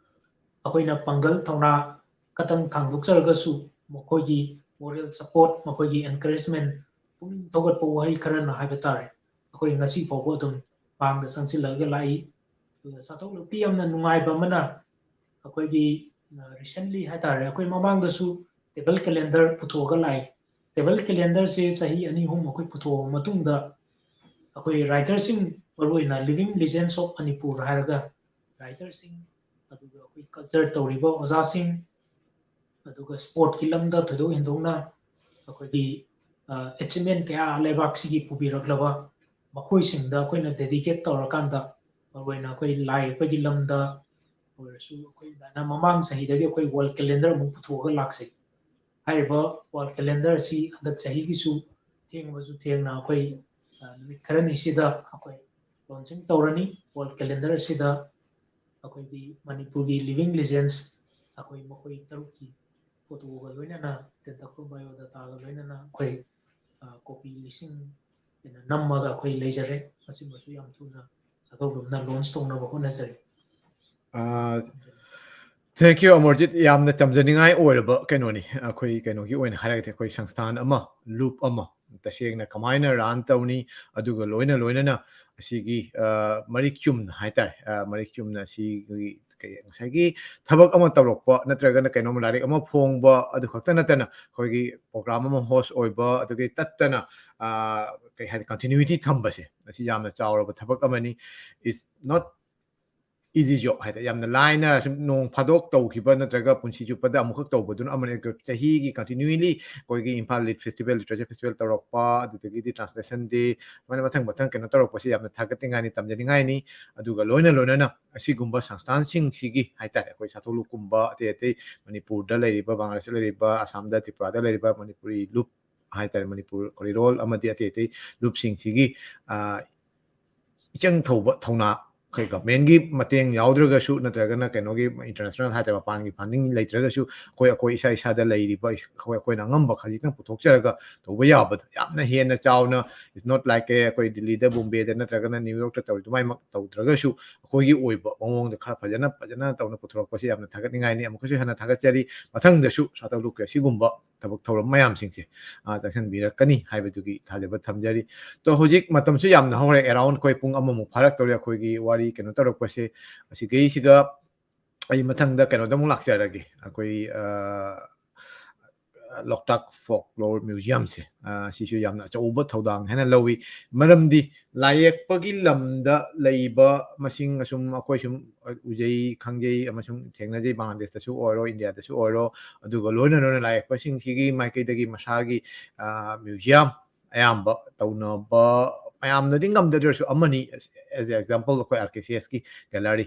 ꯑꯩꯈꯣꯏꯅ ꯄꯥꯡꯒꯜ ꯊꯧꯅꯥ ꯈꯇꯪ ꯊꯥꯡꯗꯣꯛꯆꯔꯒꯁꯨ ꯃꯈꯣꯏꯒꯤ ꯃꯣꯔꯦꯜ ꯁꯄꯣꯔꯠ, ꯃꯈꯣꯏꯒꯤ ꯑꯦꯟꯀꯔꯦꯖꯃꯦꯟ, ꯄꯨꯛꯅꯤꯡ ꯊꯧꯒꯠꯄ ꯋꯥꯍꯩ ꯈꯔꯅ ꯍꯥꯏꯕ ꯇꯥꯔꯦ, ꯑꯩꯈꯣꯏ ꯉꯁꯤ ꯐꯥꯎꯕ ꯑꯗꯨꯝ ꯃꯥꯡꯗ ꯆꯪꯁꯤꯜꯂꯛꯑꯒ ꯂꯥꯛꯏ꯫ ꯑꯗꯨꯒ ꯁꯥꯟꯊꯣꯛꯂꯛꯄꯤ ꯌꯥꯝꯅ ꯅꯨꯡꯉꯥꯏꯕ ꯑꯃꯅ ꯑꯩꯈꯣꯏꯒꯤ ꯔꯤꯁꯦꯟꯂꯤ ꯍꯥꯏꯇꯥꯔꯦ, ꯑꯩꯈꯣꯏ ꯃꯃꯥꯡꯗꯁꯨ ꯇꯦꯕꯜ ꯀꯦꯂꯦꯟꯗꯔ ꯄꯨꯊꯣꯛꯑꯒ ꯂꯥꯛꯏ꯫ ꯇꯦꯕꯜ ꯀꯦꯂꯦꯟꯗꯔꯁꯦ ꯆꯍꯤ ꯑꯅꯤ ꯑꯍꯨꯝ ꯑꯩꯈꯣꯏ ꯄꯨꯊꯣꯛꯑꯕ ꯃꯇꯨꯡꯗ ꯑꯩꯈꯣꯏ ꯔꯥꯏꯇꯔꯁꯤꯡ, ꯃꯔꯨꯑꯣꯏꯅ ꯂꯤꯕꯤꯡ ꯂꯤꯖꯦꯟꯁ ꯑꯣꯐ ꯃꯅꯤꯄꯨꯔ ꯍꯥꯏꯔꯒ ꯔꯥꯏꯇꯔꯁꯤꯡ ꯑꯗꯨꯒ ꯑꯩꯈꯣꯏ ꯀꯜꯆꯔ ꯇꯧꯔꯤꯕ ꯑꯣꯖꯥꯁꯤꯡ, ꯑꯗꯨꯒ ꯁ꯭ꯄꯣꯔꯠꯀꯤ ꯂꯝꯗ ꯊꯣꯏꯗꯣꯛ ꯍꯦꯟꯗꯣꯛꯅ ꯑꯩꯈꯣꯏꯒꯤ ꯑꯦꯆꯤꯞꯃꯦꯟ ꯀꯌꯥ ꯂꯩꯕꯥꯛꯁꯤꯒꯤ ꯄꯨꯕꯤꯔꯛꯂꯕ ꯃꯈꯣꯏꯁꯤꯡꯗ ꯑꯩꯈꯣꯏꯅ ꯗꯦꯗꯤꯀꯦꯠ ꯇꯧꯔꯀꯥꯟꯗ, ꯃꯔꯨꯑꯣꯏꯅ ꯑꯩꯈꯣꯏ ꯂꯥꯏ ꯌꯦꯛꯄꯒꯤ ꯂꯝꯗ ꯑꯣꯏꯔꯁꯨ, ꯑꯩꯈꯣꯏ ꯑꯗꯨꯃꯥꯏꯅ ꯃꯃꯥꯡ ꯆꯍꯤꯗꯒꯤ ꯑꯩꯈꯣꯏ ꯋꯥꯔꯜ ꯀꯦꯂꯦꯟꯗꯔ ꯑꯃꯨꯛ ꯄꯨꯊꯣꯛꯑꯒ ꯂꯥꯛꯆꯩ꯫ ꯍꯥꯏꯔꯤꯕ ꯋꯥꯔꯜ ꯀꯦꯂꯦꯟꯗꯔ ꯑꯁꯤ ꯍꯟꯗꯛ ꯆꯍꯤꯒꯤꯁꯨ ꯊꯦꯡꯕꯁꯨ ꯊꯦꯡꯅ ꯑꯩꯈꯣꯏ, ꯑ, ꯅꯨꯃꯤꯠ ꯈꯔꯅꯤꯁꯤꯗ ꯑꯩꯈꯣꯏ ꯂꯣꯟꯆꯤꯡ ꯇꯧꯔꯅꯤ꯫ ꯋꯥꯔꯜ ꯀꯦꯂꯦꯟꯗꯔ ꯑꯁꯤꯗ ꯑꯩꯈꯣꯏꯒꯤ ꯃꯅꯤꯄꯨꯔꯒꯤ ꯂꯤꯕꯤꯡ ꯂꯤꯖꯦꯟꯁ ꯑꯩꯈꯣꯏ ꯃꯈꯣꯏ ꯇꯔꯨꯛꯀꯤ ꯐꯣꯇꯣꯒ ꯂꯣꯏꯅꯅ, ꯇꯦꯟꯇꯛꯄ ꯕꯥꯏꯑꯣꯗꯥꯇꯥꯒ ꯂꯣꯏꯅꯅ ꯑꯩꯈꯣꯏ, ꯑ, ꯀꯣꯄꯤ ꯂꯤꯁꯤꯡ ꯍꯦꯟꯅ ꯅꯝꯃꯒ ꯑꯩꯈꯣꯏ ꯂꯩꯖꯔꯦ꯫ ꯃꯁꯤꯃꯁꯨ ꯌꯥꯝ ꯊꯨꯅ ꯁꯥꯊꯧ ꯂꯨꯝꯅ ꯂꯣꯟꯆ ꯇꯧꯅꯕ ꯍꯣꯠꯅꯖꯔꯤ꯫ ꯑ, Thank you, ꯑꯃꯔꯖꯤꯠ꯫ ꯌꯥꯝꯅ ꯇꯝꯖꯅꯤꯡꯉꯥꯏ ꯑꯣꯏꯔꯕ ꯀꯩꯅꯣꯅꯤ꯫ ꯑꯩꯈꯣꯏ ꯀꯩꯅꯣꯒꯤ ꯑꯣꯏꯅ ꯍꯥꯏꯔꯒꯗꯤ, ꯑꯩꯈꯣꯏ ꯁꯪꯁꯊꯥꯟ ꯑꯃ, ꯂꯨꯞ ꯑꯃ ꯇꯁꯦꯡꯅ ꯀꯃꯥꯏꯅ ꯔꯟ ꯇꯧꯅꯤ, ꯑꯗꯨꯒ ꯂꯣꯏꯅ ꯂꯣꯏꯅꯅ ꯑꯁꯤꯒꯤ, ꯑ, ꯃꯔꯤꯛ ꯆꯨꯝꯅ ꯍꯥꯏꯇꯥꯔꯦ, ꯑ, ꯃꯔꯤꯛ ꯆꯨꯝꯅ ꯑꯁꯤꯒꯤ ꯀꯩ, ꯉꯁꯥꯏꯒꯤ ꯊꯕꯛ ꯑꯃ ꯇꯧꯔꯛꯄ ꯅꯠꯇ꯭ꯔꯒꯅ ꯀꯩꯅꯣꯝꯃ ꯂꯥꯏꯔꯤꯛ ꯑꯃ ꯐꯣꯡꯕ, ꯑꯗꯨ ꯈꯛꯇ ꯅꯠꯇꯅ ꯑꯩꯈꯣꯏꯒꯤ ꯄ꯭ꯔꯣꯒ꯭ꯔꯥꯝ ꯑꯃ ꯍꯣꯁ ꯑꯣꯏꯕ, ꯑꯗꯨꯒꯤ ꯇꯠꯇꯅ, ꯑ, ꯀꯩ ꯍꯥꯏꯅꯤ, ꯀꯟꯇꯤꯅ꯭ꯌꯨꯏꯇꯤ ꯊꯝꯕꯁꯦ, ꯑꯁꯤ ꯌꯥꯝꯅ ꯆꯥꯎꯔꯕ ꯊꯕꯛ ꯑꯃꯅꯤ꯫ It's not easy job ꯍꯥꯏꯇꯥꯔꯦ꯫ ꯌꯥꯝꯅ ꯂꯥꯏꯅ ꯁꯨꯝ ꯅꯣꯡ ꯐꯥꯗꯣꯛ ꯇꯧꯈꯤꯕ ꯅꯠꯇ꯭ꯔꯒ ꯄꯨꯟꯁꯤ ꯆꯨꯞꯄꯗ ꯑꯃꯨꯛꯈꯛ ꯇꯧꯕꯗꯨꯅ ꯑꯃꯅꯤ꯫ ꯑꯗꯨꯒ ꯆꯍꯤꯒꯤ ꯀꯟꯇꯤꯅ꯭ꯌꯨꯂꯤ ꯑꯩꯈꯣꯏꯒꯤ Imphal lead festival, literature festival ꯇꯧꯔꯛꯄ, ꯑꯗꯨꯗꯒꯤꯗꯤ ꯇ꯭ꯔꯥꯟꯁꯂꯦꯁꯟ ꯗꯦ, ꯑꯗꯨꯃꯥꯏꯅ ꯃꯊꯪ ꯃꯊꯪ ꯀꯩꯅꯣ ꯇꯧꯔꯛꯄꯁꯤ ꯌꯥꯝꯅ ꯊꯥꯒꯠꯅꯤꯡꯉꯥꯏꯅꯤ, ꯇꯝꯖꯅꯤꯡꯉꯥꯏꯅꯤ꯫ ꯑꯗꯨꯒ ꯂꯣꯏꯅ ꯂꯣꯏꯅꯅ ꯑꯁꯤꯒꯨꯝꯕ ꯁꯪꯁꯊꯥꯟꯁꯤꯡꯁꯤꯒꯤ ꯍꯥꯏꯇꯥꯔꯦ, ꯑꯩꯈꯣꯏ ꯁꯥꯊꯧ ꯂꯨꯞꯀꯨꯝꯕ, ꯑꯇꯩ ꯑꯇꯩ ꯃꯅꯤꯄꯨꯔꯗ ꯂꯩꯔꯤꯕ, ꯕꯪꯒ꯭ꯂꯥꯗꯦꯁꯇ ꯂꯩꯔꯤꯕ, ꯑꯁꯥꯝꯗ, ꯇ꯭ꯔꯤꯄꯨꯔꯥꯗ ꯂꯩꯔꯤꯕ ꯃꯅꯤꯄꯨꯔꯤ ꯂꯨꯞ ꯍꯥꯏꯇꯥꯔꯦ, ꯃꯅꯤꯄꯨꯔ ꯀꯣꯔꯤꯔꯣꯜ ꯑꯃꯗꯤ ꯑꯇꯩ ꯑꯇꯩ ꯂꯨꯞꯁꯤꯡꯁꯤꯒꯤ, ꯑ, ꯏꯆꯪ ꯊꯧꯕ ꯊꯧꯅꯥ, ꯑꯩꯈꯣꯏ ꯒꯚꯔꯟꯃꯦꯟꯒꯤ ꯃꯇꯦꯡ ꯌꯥꯎꯗ꯭ꯔꯒꯁꯨ ꯅꯠꯇ꯭ꯔꯒꯅ ꯀꯩꯅꯣꯒꯤ ꯏꯟꯇꯔꯅꯦꯁꯅꯦꯜ ꯍꯥꯏꯇꯥꯔꯦ, ꯃꯄꯥꯟꯒꯤ ꯐꯟꯗꯤꯡ ꯂꯩꯇ꯭ꯔꯒꯁꯨ, ꯑꯩꯈꯣꯏ, ꯑꯩꯈꯣꯏ ꯏꯁꯥ ꯏꯁꯥꯗ ꯂꯩꯔꯤꯕ ꯑꯩꯈꯣꯏ, ꯑꯩꯈꯣꯏꯅ ꯑꯉꯝꯕ ꯈꯖꯤꯛꯇꯪ ꯄꯨꯊꯣꯛꯆꯔꯒ ꯇꯧꯕ ꯌꯥꯕꯗꯣ, ꯌꯥꯝꯅ ꯍꯦꯟꯅ ꯆꯥꯎꯅ, it's not like ꯑꯩꯈꯣꯏ ꯗꯤꯜꯂꯤꯗ, ꯕꯣꯝꯕꯦꯗ ꯅꯠꯇ꯭ꯔꯒꯅ ꯅ꯭ꯌꯨ ꯌꯣꯔꯛꯇ ꯇꯧꯔꯤ ꯑꯗꯨꯃꯥꯏꯅꯃꯛ ꯇꯧꯗ꯭ꯔꯒꯁꯨ, ꯑꯩꯈꯣꯏꯒꯤ ꯑꯣꯏꯕ ꯃꯑꯣꯡꯗ ꯈꯔ ꯐꯖꯅ, ꯐꯖꯅ ꯇꯧꯅ ꯄꯨꯊꯣꯔꯛꯄꯁꯤ ꯌꯥꯝꯅ ꯊꯥꯒꯠꯅꯤꯡꯉꯥꯏꯅꯤ꯫ ꯑꯃꯨꯛꯀꯁꯨ ꯍꯦꯟꯅ ꯊꯥꯒꯠꯆꯔꯤ꯫ ꯃꯊꯪꯗꯁꯨ ꯁꯥꯊꯧ ꯂꯨꯞꯀꯤ ꯑꯁꯤꯒꯨꯝꯕ ꯊꯕꯛ ꯊꯧꯔꯝ ꯃꯌꯥꯝꯁꯤꯡꯁꯦ, ꯑ, ꯆꯪꯁꯤꯟꯕꯤꯔꯛꯀꯅꯤ ꯍꯥꯏꯕꯗꯨꯒꯤ ꯊꯥꯖꯕ ꯊꯝꯖꯔꯤ꯫ ꯇꯣ, ꯍꯧꯖꯤꯛ ꯃꯇꯝꯁꯨ ꯌꯥꯝꯅ ꯍꯧꯔꯦ, around ꯑꯩꯈꯣꯏ ꯄꯨꯡ ꯑꯃꯃꯨꯛ ꯐꯥꯔꯛꯇꯧꯔꯦ ꯑꯩꯈꯣꯏꯒꯤ ꯋꯥꯔꯤ ꯀꯩꯅꯣ ꯇꯧꯔꯛꯄꯁꯦ꯫ ꯑꯁꯤꯒꯩꯁꯤꯒ ꯑꯩ ꯃꯊꯪꯗ ꯀꯩꯅꯣꯗ ꯑꯃꯨꯛ ꯂꯥꯛꯆꯔꯒꯦ, ꯑꯩꯈꯣꯏ, ꯑ, ꯂꯣꯛꯇꯥꯛ ꯐꯣꯛꯂꯣꯔ ꯃ꯭ꯌꯨꯖꯤꯌꯝꯁꯦ, ꯑ, ꯁꯤꯁꯨ ꯌꯥꯝꯅ ꯑꯆꯧꯕ ꯊꯧꯗꯥꯡ ꯍꯥꯏꯅ ꯂꯧꯏ꯫ ꯃꯔꯝꯗꯤ ꯂꯥꯏ ꯌꯦꯛꯄꯒꯤ ꯂꯝꯗ ꯂꯩꯕ ꯃꯁꯤꯡ ꯑꯁꯨꯝ ꯑꯩꯈꯣꯏ ꯁꯨꯝ ꯎꯖꯩ, ꯈꯪꯖꯩ ꯑꯃꯁꯨꯡ ꯊꯦꯡꯅꯖꯩ, ꯕꯪꯒ꯭ꯂꯥꯗꯦꯁꯇꯁꯨ ꯑꯣꯏꯔꯣ, ꯏꯟꯗꯤꯌꯥꯗꯁꯨ ꯑꯣꯏꯔꯣ, ꯑꯗꯨꯒ ꯂꯣꯏꯅ ꯂꯣꯏꯅ ꯂꯥꯏ ꯌꯦꯛꯄꯁꯤꯡꯁꯤꯒꯤ ꯃꯥꯏꯀꯩꯗꯒꯤ ꯃꯁꯥꯒꯤ, ꯑ, ꯃ꯭ꯌꯨꯖꯤꯌꯝ ꯑꯌꯥꯝꯕ ꯇꯧꯅꯕ ꯃꯌꯥꯝꯅꯗꯤ ꯉꯝꯗꯗ꯭ꯔꯁꯨ ꯑꯃꯅꯤ, as a example, ꯑꯩꯈꯣꯏ ꯑꯥꯔ ꯀꯦ ꯁꯤ ꯑꯦꯁꯀꯤ ꯒꯦꯂꯔꯤ,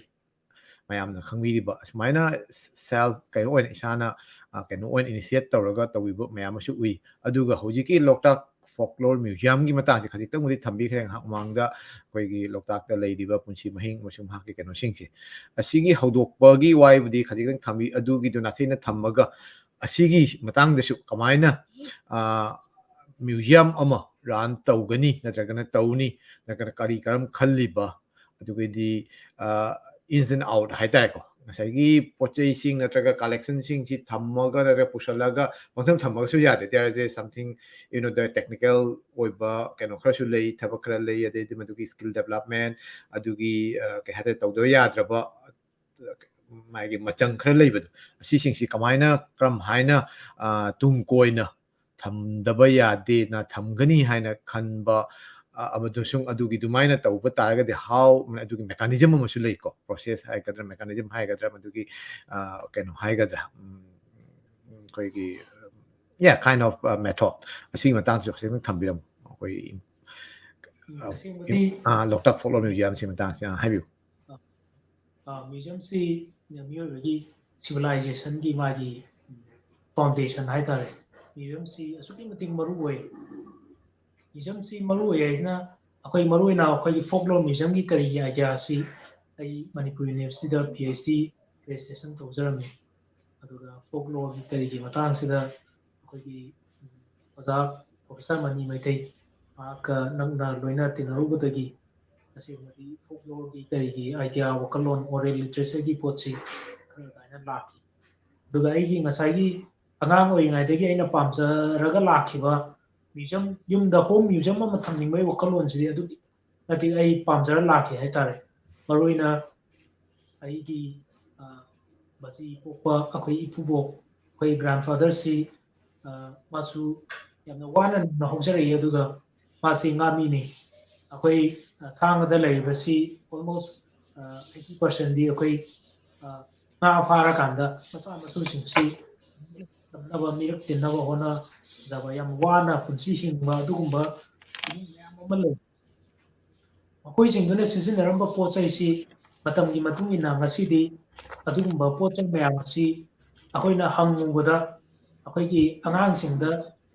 ꯃꯌꯥꯝꯅ ꯈꯪꯕꯤꯔꯤꯕ, ꯑꯁꯨꯃꯥꯏꯅ self ꯀꯩꯅꯣ ꯑꯣꯏꯅ ꯏꯁꯥꯅ, ꯑ, ꯀꯩꯅꯣ ꯑꯣꯏꯅ initiate ꯇꯧꯔꯒ ꯇꯧꯕꯤꯕ ꯃꯌꯥꯝ ꯑꯃꯁꯨ ꯎꯏ꯫ ꯑꯗꯨꯒ ꯍꯧꯖꯤꯛꯀꯤ ꯂꯣꯛꯇꯥꯛ ꯐꯣꯛꯂꯣꯔ ꯃ꯭ꯌꯨꯖꯤꯌꯝꯒꯤ ꯃꯇꯥꯡꯁꯦ ꯈꯖꯤꯛꯇꯪꯕꯨꯗꯤ ꯊꯝꯕꯤꯈ꯭ꯔꯦ ꯉꯥꯏꯍꯥꯛ ꯃꯃꯥꯡꯗ, ꯑꯩꯈꯣꯏꯒꯤ ꯂꯣꯛꯇꯥꯛꯇ ꯂꯩꯔꯤꯕ ꯄꯨꯟꯁꯤ ꯃꯍꯤꯡ ꯑꯃꯁꯨꯡ ꯃꯍꯥꯛꯀꯤ ꯀꯩꯅꯣꯁꯤꯡꯁꯦ꯫ ꯑꯁꯤꯒꯤ ꯍꯧꯗꯣꯛꯄꯒꯤ ꯋꯥꯔꯤꯕꯨꯗꯤ ꯈꯖꯤꯛꯇꯪ ꯊꯝꯕꯤ, ꯑꯗꯨꯒꯤꯗꯨ ꯅꯥꯊꯩꯅ ꯊꯝꯃꯒ, ꯑꯁꯤꯒꯤ ꯃꯇꯥꯡꯗꯁꯨ ꯀꯃꯥꯏꯅ, ꯑ, ꯃ꯭ꯌꯨꯖꯤꯌꯝ ꯑꯃ run ꯇꯧꯒꯅꯤ ꯅꯠꯇ꯭ꯔꯒꯅ ꯇꯧꯅꯤ, ꯅꯠꯇ꯭ꯔꯒꯅ ꯀꯔꯤ ꯀꯔꯝ ꯈꯜꯂꯤꯕ, ꯑꯗꯨꯒꯗꯤ, ꯑ, ins and out ꯍꯥꯏꯇꯥꯔꯦꯀꯣ, ꯉꯁꯥꯏꯒꯤ ꯄꯣꯠ ꯆꯩꯁꯤꯡ ꯅꯠꯇ꯭ꯔꯒ collectionꯁꯤꯡꯁꯤ ꯊꯝꯃꯒ ꯅꯠꯇ꯭ꯔꯒ ꯄꯨꯁꯜꯂꯒ ꯄꯪꯊꯝ ꯊꯝꯃꯒꯁꯨ ꯌꯥꯗꯦ꯫ There is a something, you know, the technical ꯑꯣꯏꯕ ꯀꯩꯅꯣ ꯈꯔꯁꯨ ꯂꯩ, ꯊꯕꯛ ꯈꯔ ꯂꯩ, ꯑꯗꯩꯗꯤ ꯃꯗꯨꯒꯤ skill development, ꯑꯗꯨꯒꯤ, ꯑ, ꯀꯩ ꯍꯥꯏꯇꯥꯔꯦ, ꯇꯧꯗꯕ ꯌꯥꯗ꯭ꯔꯕ ꯃꯥꯒꯤ ꯃꯆꯪ ꯈꯔ ꯂꯩꯕꯗꯣ, ꯑꯁꯤꯁꯤꯡꯁꯤ ꯀꯃꯥꯏꯅ, ꯀꯔꯝ ꯍꯥꯏꯅ, ꯑ, ꯇꯨꯡ ꯀꯣꯏꯅ ꯊꯝꯗꯕ ꯌꯥꯗꯦꯅ ꯊꯝꯒꯅꯤ ꯍꯥꯏꯅ ꯈꯟꯕ, ꯑ, ꯑꯃꯗꯨꯁꯨ ꯑꯗꯨꯒꯤ ꯑꯗꯨꯃꯥꯏꯅ ꯇꯧꯕ ꯇꯥꯔꯒꯗꯤ how, ꯑꯗꯨꯒꯤ mechanism ꯑꯃꯁꯨ ꯂꯩꯀꯣ, process ꯍꯥꯏꯒꯗ꯭ꯔꯥ, mechanism ꯍꯥꯏꯒꯗ꯭ꯔꯥ, ꯃꯗꯨꯒꯤ, ꯑ, ꯀꯩꯅꯣ ꯍꯥꯏꯒꯗ꯭ꯔꯥ, ꯎꯝ, ꯑꯩꯈꯣꯏꯒꯤ, yeah, kind of, uh, method, ꯑꯁꯤꯒꯤ ꯃꯇꯥꯡꯁꯨ ꯈꯤꯇꯪ ꯊꯝꯕꯤꯔꯝꯃꯨ꯫ ꯑꯩꯈꯣꯏ, ꯎꯝ, ꯑ, ꯑꯁꯦꯡꯕꯗꯤ ꯑ, ꯂꯣꯛꯇꯥꯛ ꯐꯣꯛꯂꯣꯔ ꯃ꯭ꯌꯨꯖꯤꯌꯝꯁꯤ ꯃꯇꯥꯡꯁꯤ, ꯑ, ꯍꯥꯏꯕꯤꯌꯨ꯫ ꯑ, ꯃ꯭ꯌꯨꯖꯤꯌꯝꯁꯤ ꯃꯤꯑꯣꯏꯕꯒꯤ civilizationꯒꯤ ꯃꯥꯒꯤ foundation ꯍꯥꯏꯇꯥꯔꯦ꯫ ꯃ꯭ꯌꯨꯖꯤꯌꯝꯁꯤ ꯑꯁꯨꯛꯀꯤ ꯃꯇꯤꯛ ꯃꯔꯨ ꯑꯣꯏ꯫ ꯃ꯭ꯌꯨꯖꯤꯌꯝꯁꯤ ꯃꯔꯨ ꯑꯣꯏ ꯍꯥꯏꯁꯤꯅ ꯑꯩꯈꯣꯏ ꯃꯔꯨ ꯑꯣꯏꯅ ꯑꯩꯈꯣꯏꯒꯤ folklore museumꯒꯤ ꯀꯔꯤꯒꯤ idea ꯑꯁꯤ ꯑꯩ ꯃꯅꯤꯄꯨꯔ universityꯗ PhD registration ꯇꯧꯖꯔꯝꯃꯤ꯫ ꯑꯗꯨꯒ folkloreꯒꯤ ꯀꯔꯤꯒꯤ ꯃꯇꯥꯡꯁꯤꯗ ꯑꯩꯈꯣꯏꯒꯤ ꯑꯣꯖꯥ Professor ꯃꯅꯤ ꯃꯩꯇꯩ ꯃꯍꯥꯛꯀ ꯅꯛꯅ ꯂꯣꯏꯅ ꯇꯤꯟꯅꯔꯨꯕꯗꯒꯤ ꯇꯁꯦꯡꯅꯗꯤ folkloreꯒꯤ ꯀꯔꯤꯒꯤ idea, ꯋꯥꯈꯜꯂꯣꯟ, oral literatureꯒꯤ ꯄꯣꯠꯁꯤ ꯈꯔ ꯑꯗꯨꯃꯥꯏꯅ ꯂꯥꯛꯈꯤ꯫ ꯑꯗꯨꯒ ꯑꯩꯒꯤ ꯉꯁꯥꯏꯒꯤ ꯑꯉꯥꯡ ꯑꯣꯏꯔꯤꯉꯩꯗꯒꯤ ꯑꯩꯅ ꯄꯥꯝꯖꯔꯒ ꯂꯥꯛꯈꯤꯕ museum, ꯌꯨꯝꯗ home museum ꯑꯃ ꯊꯝꯅꯤꯡꯕꯒꯤ ꯋꯥꯈꯜꯂꯣꯟꯁꯤꯗꯤ ꯑꯗꯨꯛꯀꯤ ꯃꯇꯤꯛ ꯑꯩ ꯄꯥꯝꯖꯔ ꯂꯥꯛꯈꯤ ꯍꯥꯏꯇꯥꯔꯦ꯫ ꯃꯔꯨꯑꯣꯏꯅ ꯑꯩꯒꯤ, ꯑ, ꯃꯆꯤ ꯄꯣꯛꯄ ꯑꯩꯈꯣꯏ ꯏꯄꯨꯕꯣꯛ, ꯑꯩꯈꯣꯏ grandfatherꯁꯤ ꯃꯥꯁꯨ ꯌꯥꯝꯅ ꯋꯥꯅ ꯅꯧꯅ ꯍꯧꯖꯔꯛꯏ꯫ ꯑꯗꯨꯒ ꯃꯥꯁꯤ ꯉꯥꯃꯤꯅꯤ꯫ ꯑꯩꯈꯣꯏ ꯊꯥꯡꯒꯗ ꯂꯩꯔꯤꯕꯁꯤ almost eighty percentꯗꯤ ꯑꯩꯈꯣꯏ ꯉꯥ ꯐꯥꯔꯀꯥꯟꯗ ꯃꯆꯥ ꯃꯁꯨꯁꯤꯡꯁꯤ ꯇꯝꯅꯕ, ꯃꯤꯔꯛ ꯇꯤꯟꯅꯕ ꯍꯣꯠꯅꯖꯕ, ꯌꯥꯝ ꯋꯥꯅ ꯄꯨꯟꯁꯤ ꯍꯤꯡꯕ ꯑꯗꯨꯒꯨꯝꯕ ꯃꯤ ꯃꯌꯥꯝ ꯑꯃ ꯂꯩ꯫ ꯃꯈꯣꯏꯁꯤꯡꯗꯨꯅ ꯁꯤꯖꯤꯟꯅꯔꯝꯕ ꯄꯣꯠ ꯆꯩꯁꯤ ꯃꯇꯝꯒꯤ ꯃꯇꯨꯡ ꯏꯟꯅ ꯉꯁꯤꯗꯤ ꯑꯗꯨꯒꯨꯝꯕ ꯄꯣꯠ ꯆꯩ ꯃꯌꯥꯝ ꯑꯁꯤ ꯑꯩꯈꯣꯏꯅ ꯍꯪꯉꯨꯕꯗ ꯑꯩꯈꯣꯏꯒꯤ ꯑꯉꯥꯡꯁꯤꯡꯗ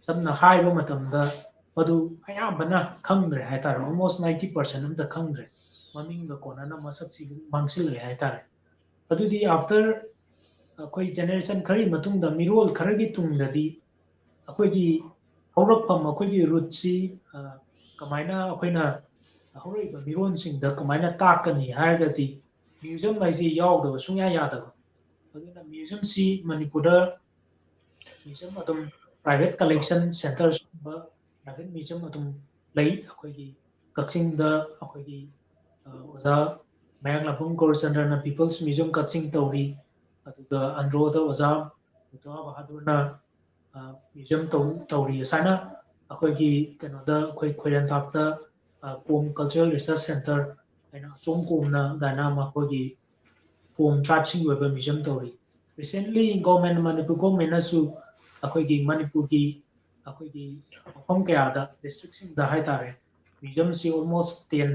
ꯁꯝꯅ ꯍꯥꯏꯕ ꯃꯇꯝꯗ ꯃꯗꯨ ꯑꯌꯥꯝꯕꯅ ꯈꯪꯗ꯭ꯔꯦ ꯍꯥꯏꯇꯥꯔꯦ꯫ Almost ninety percent ꯑꯝꯇ ꯈꯪꯗ꯭ꯔꯦ꯫ ꯃꯃꯤꯡꯒ ꯀꯣꯟꯅꯅ ꯃꯁꯛꯁꯤ ꯃꯥꯡꯁꯤꯜꯂꯛꯑꯦ ꯍꯥꯏꯇꯥꯔꯦ꯫ ꯑꯗꯨꯗꯤ after ꯑꯩꯈꯣꯏ generation ꯈꯔꯒꯤ ꯃꯇꯨꯡꯗ, ꯃꯤꯔꯣꯜ ꯈꯔꯒꯤ ꯇꯨꯡꯗꯗꯤ ꯑꯩꯈꯣꯏꯒꯤ ꯍꯧꯔꯛꯐꯝ, ꯑꯩꯈꯣꯏꯒꯤ rootꯁꯤ ꯀꯃꯥꯏꯅ ꯑꯩꯈꯣꯏꯅ ꯍꯧꯔꯛꯏꯕ ꯃꯤꯔꯣꯟꯁꯤꯡꯗ ꯀꯃꯥꯏꯅ ꯇꯥꯛꯀꯅꯤ ꯍꯥꯏꯔꯒꯗꯤ museum ꯍꯥꯏꯁꯤ ꯌꯥꯎꯗꯕ ꯁꯨꯡꯌꯥ ꯌꯥꯗꯕ꯫ ꯑꯗꯨꯅ museumꯁꯤ ꯃꯅꯤꯄꯨꯔꯗ museum ꯑꯗꯨꯝ private collection centreꯁꯀꯨꯝꯕ private museum ꯑꯗꯨꯝ ꯂꯩ꯫ ꯑꯩꯈꯣꯏꯒꯤ ꯀꯛꯆꯤꯡꯗ ꯑꯩꯈꯣꯏꯒꯤ ꯑꯣꯖꯥ ꯃꯌꯥꯡꯂꯥꯡꯕꯝ ꯒꯧꯔꯆꯟꯗ꯭ꯔꯅ People's Museum ꯀꯛꯆꯤꯡ ꯇꯧꯔꯤ꯫ ꯑꯗꯨꯒ ꯑꯟꯗ꯭ꯔꯣꯗ ꯑꯣꯖꯥ ꯃꯨꯇꯥ ꯕꯍꯥꯗꯨꯔꯅ museum ꯇꯧꯔꯤ꯫ ꯑꯁꯨꯃꯥꯏꯅ ꯑꯩꯈꯣꯏꯒꯤ ꯀꯩꯅꯣꯗ, ꯑꯩꯈꯣꯏ ꯈꯣꯏꯔꯦꯟꯊꯥꯛꯇ ꯀꯣꯝ Cultural Research Centre ꯍꯥꯏꯅ ꯑꯆꯣꯝ ꯀꯣꯝꯅ ꯑꯗꯨꯃꯥꯏꯅ ꯃꯈꯣꯏꯒꯤ ꯀꯣꯝ tribeꯁꯤꯡꯒꯤ ꯑꯣꯏꯕ museum ꯇꯧꯔꯤ꯫ Recently government, ꯃꯅꯤꯄꯨꯔ governmentꯅꯁꯨ ꯑꯩꯈꯣꯏꯒꯤ ꯃꯅꯤꯄꯨꯔꯒꯤ ꯑꯩꯈꯣꯏꯒꯤ ꯃꯐꯝ ꯀꯌꯥꯗ, districtꯁꯤꯡꯗ ꯍꯥꯏꯇꯥꯔꯦ, museumꯁꯤ almost ten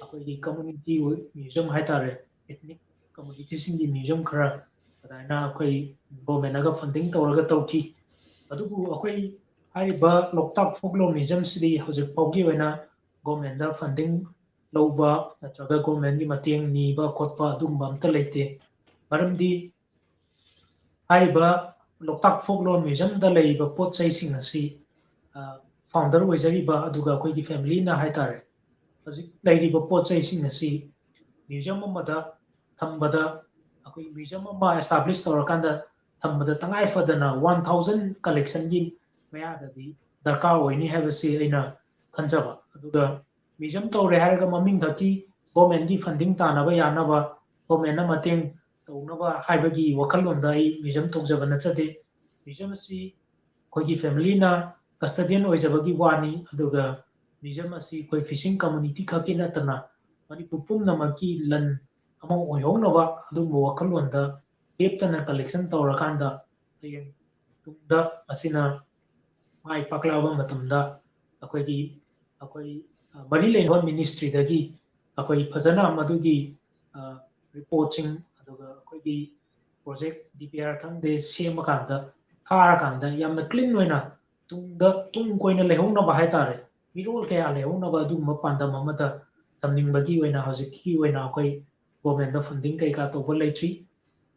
ꯑꯩꯈꯣꯏꯒꯤ community museum ꯍꯥꯏꯇꯥꯔꯦ, ethnic communityꯁꯤꯡꯒꯤ museum ꯈꯔ ꯑꯗꯨꯃꯥꯏꯅ ꯑꯩꯈꯣꯏ governmentꯅꯒ funding ꯇꯧꯔꯒ ꯇꯧꯈꯤ꯫ ꯑꯗꯨꯕꯨ ꯑꯩꯈꯣꯏ ꯍꯥꯏꯔꯤꯕ ꯂꯣꯛꯇꯥꯛ Folklore Museumꯁꯤꯗꯤ ꯍꯧꯖꯤꯛ ꯐꯥꯎꯒꯤ ꯑꯣꯏꯅ governmentꯇ funding ꯂꯧꯕ ꯅꯠꯇ꯭ꯔꯒ governmentꯀꯤ ꯃꯇꯦꯡ ꯅꯤꯕ ꯈꯣꯠꯄ ꯑꯗꯨꯒꯨꯝꯕ ꯑꯝꯇ ꯂꯩꯇꯦ꯫ ꯃꯔꯝꯗꯤ ꯍꯥꯏꯔꯤꯕ ꯂꯣꯛꯇꯥꯛ Folklore Museumꯗ ꯂꯩꯔꯤꯕ ꯄꯣꯠ ꯆꯩꯁꯤꯡ ꯑꯁꯤ founder ꯑꯣꯏꯖꯔꯤꯕ ꯑꯗꯨꯒ ꯑꯩꯈꯣꯏꯒꯤ familyꯅ ꯍꯥꯏꯇꯥꯔꯦ, ꯍꯧꯖꯤꯛ ꯂꯩꯔꯤꯕ ꯄꯣꯠ ꯆꯩꯁꯤꯡ ꯑꯁꯤ museum ꯑꯃꯗ ꯊꯝꯕꯗ ꯑꯩꯈꯣꯏ museum ꯑꯃ establish ꯇꯧꯔꯀꯥꯟꯗ ꯊꯝꯕꯗ ꯇꯉꯥꯏ ꯐꯗꯅ one thousand collectionꯒꯤ ꯃꯌꯥꯗꯗꯤ ꯗꯔꯀꯥꯔ ꯑꯣꯏꯅꯤ ꯍꯥꯏꯕꯁꯤ ꯑꯩꯅ ꯈꯟꯖꯕ꯫ ꯑꯗꯨꯒ museum ꯇꯧꯔꯦ ꯍꯥꯏꯔꯒ ꯃꯃꯤꯡ ꯈꯛꯀꯤ governmentꯀꯤ funding ꯇꯥꯅꯕ ꯌꯥꯅꯕ, governmentꯅ ꯃꯇꯦꯡ ꯇꯧꯅꯕ ꯍꯥꯏꯕꯒꯤ ꯋꯥꯈꯜꯂꯣꯟꯗ ꯑꯩ museum ꯇꯧꯖꯕ ꯅꯠꯆꯗꯦ꯫ Museum ꯑꯁꯤ ꯑꯩꯈꯣꯏꯒꯤ ꯐꯦꯃꯤꯂꯤꯅ ꯀꯁꯇꯗꯤꯌꯟ ꯑꯣꯏꯖꯕꯒꯤ ꯋꯥꯅꯤ, ꯑꯗꯨꯒ ꯃ꯭ꯌꯨꯖꯤꯌꯝ ꯑꯁꯤ ꯑꯩꯈꯣꯏ ꯐꯤꯁꯤꯡ ꯀꯝꯃꯨꯅꯤꯇꯤ ꯈꯛꯀꯤ ꯅꯠꯇꯅ ꯃꯅꯤꯄꯨꯔ ꯄꯨꯝꯅꯃꯛꯀꯤ ꯂꯟ ꯑꯃ ꯑꯣꯏꯍꯧꯅꯕ ꯑꯗꯨꯒꯨꯝꯕ ꯋꯥꯈꯜꯂꯣꯟꯗ ꯂꯦꯞꯇꯅ ꯀꯂꯦꯛꯁꯟ ꯇꯧꯔꯀꯥꯟꯗ ꯍꯌꯦꯡ ꯇꯨꯡꯗ ꯑꯁꯤꯅ ꯃꯥꯏ ꯄꯥꯛꯂꯛꯑꯕ ꯃꯇꯝꯗ ꯑꯩꯈꯣꯏꯒꯤ, ꯑꯩꯈꯣꯏ, ꯑ, ꯃꯔꯤ ꯂꯩꯅꯕ ꯃꯤꯅꯤꯁꯇ꯭ꯔꯤꯗꯒꯤ ꯑꯩꯈꯣꯏ ꯐꯖꯅ ꯃꯗꯨꯒꯤ, ꯑ, ꯔꯤꯄꯣꯔꯠꯁꯤꯡ, ꯑꯗꯨꯒ ꯑꯩꯈꯣꯏꯒꯤ ꯄ꯭ꯔꯣꯖꯦꯛ ꯗꯤ ꯄꯤ ꯑꯥꯔ ꯈꯪꯗꯦ ꯁꯦꯝꯃꯀꯥꯟꯗ, ꯊꯥꯔꯀꯥꯟꯗ ꯌꯥꯝꯅ ꯀ꯭ꯂꯤꯟ ꯑꯣꯏꯅ ꯇꯨꯡꯗ, ꯇꯨꯡ ꯀꯣꯏꯅ ꯂꯩꯍꯧꯅꯕ ꯍꯥꯏꯇꯥꯔꯦ, ꯃꯤꯔꯣꯜ ꯀꯌꯥ ꯂꯩꯍꯧꯅꯕ ꯑꯗꯨꯒꯨꯝꯕ ꯄꯥꯟꯗꯝ ꯑꯃꯗ ꯊꯝꯅꯤꯡꯕꯒꯤ ꯑꯣꯏꯅ ꯍꯧꯖꯤꯛꯀꯤ ꯑꯣꯏꯅ ꯑꯩꯈꯣꯏ ꯒꯣꯔꯃꯦꯟꯗ ꯐꯟꯗꯤꯡ ꯀꯩꯀꯥ ꯇꯧꯕ ꯂꯩꯇ꯭ꯔꯤ꯫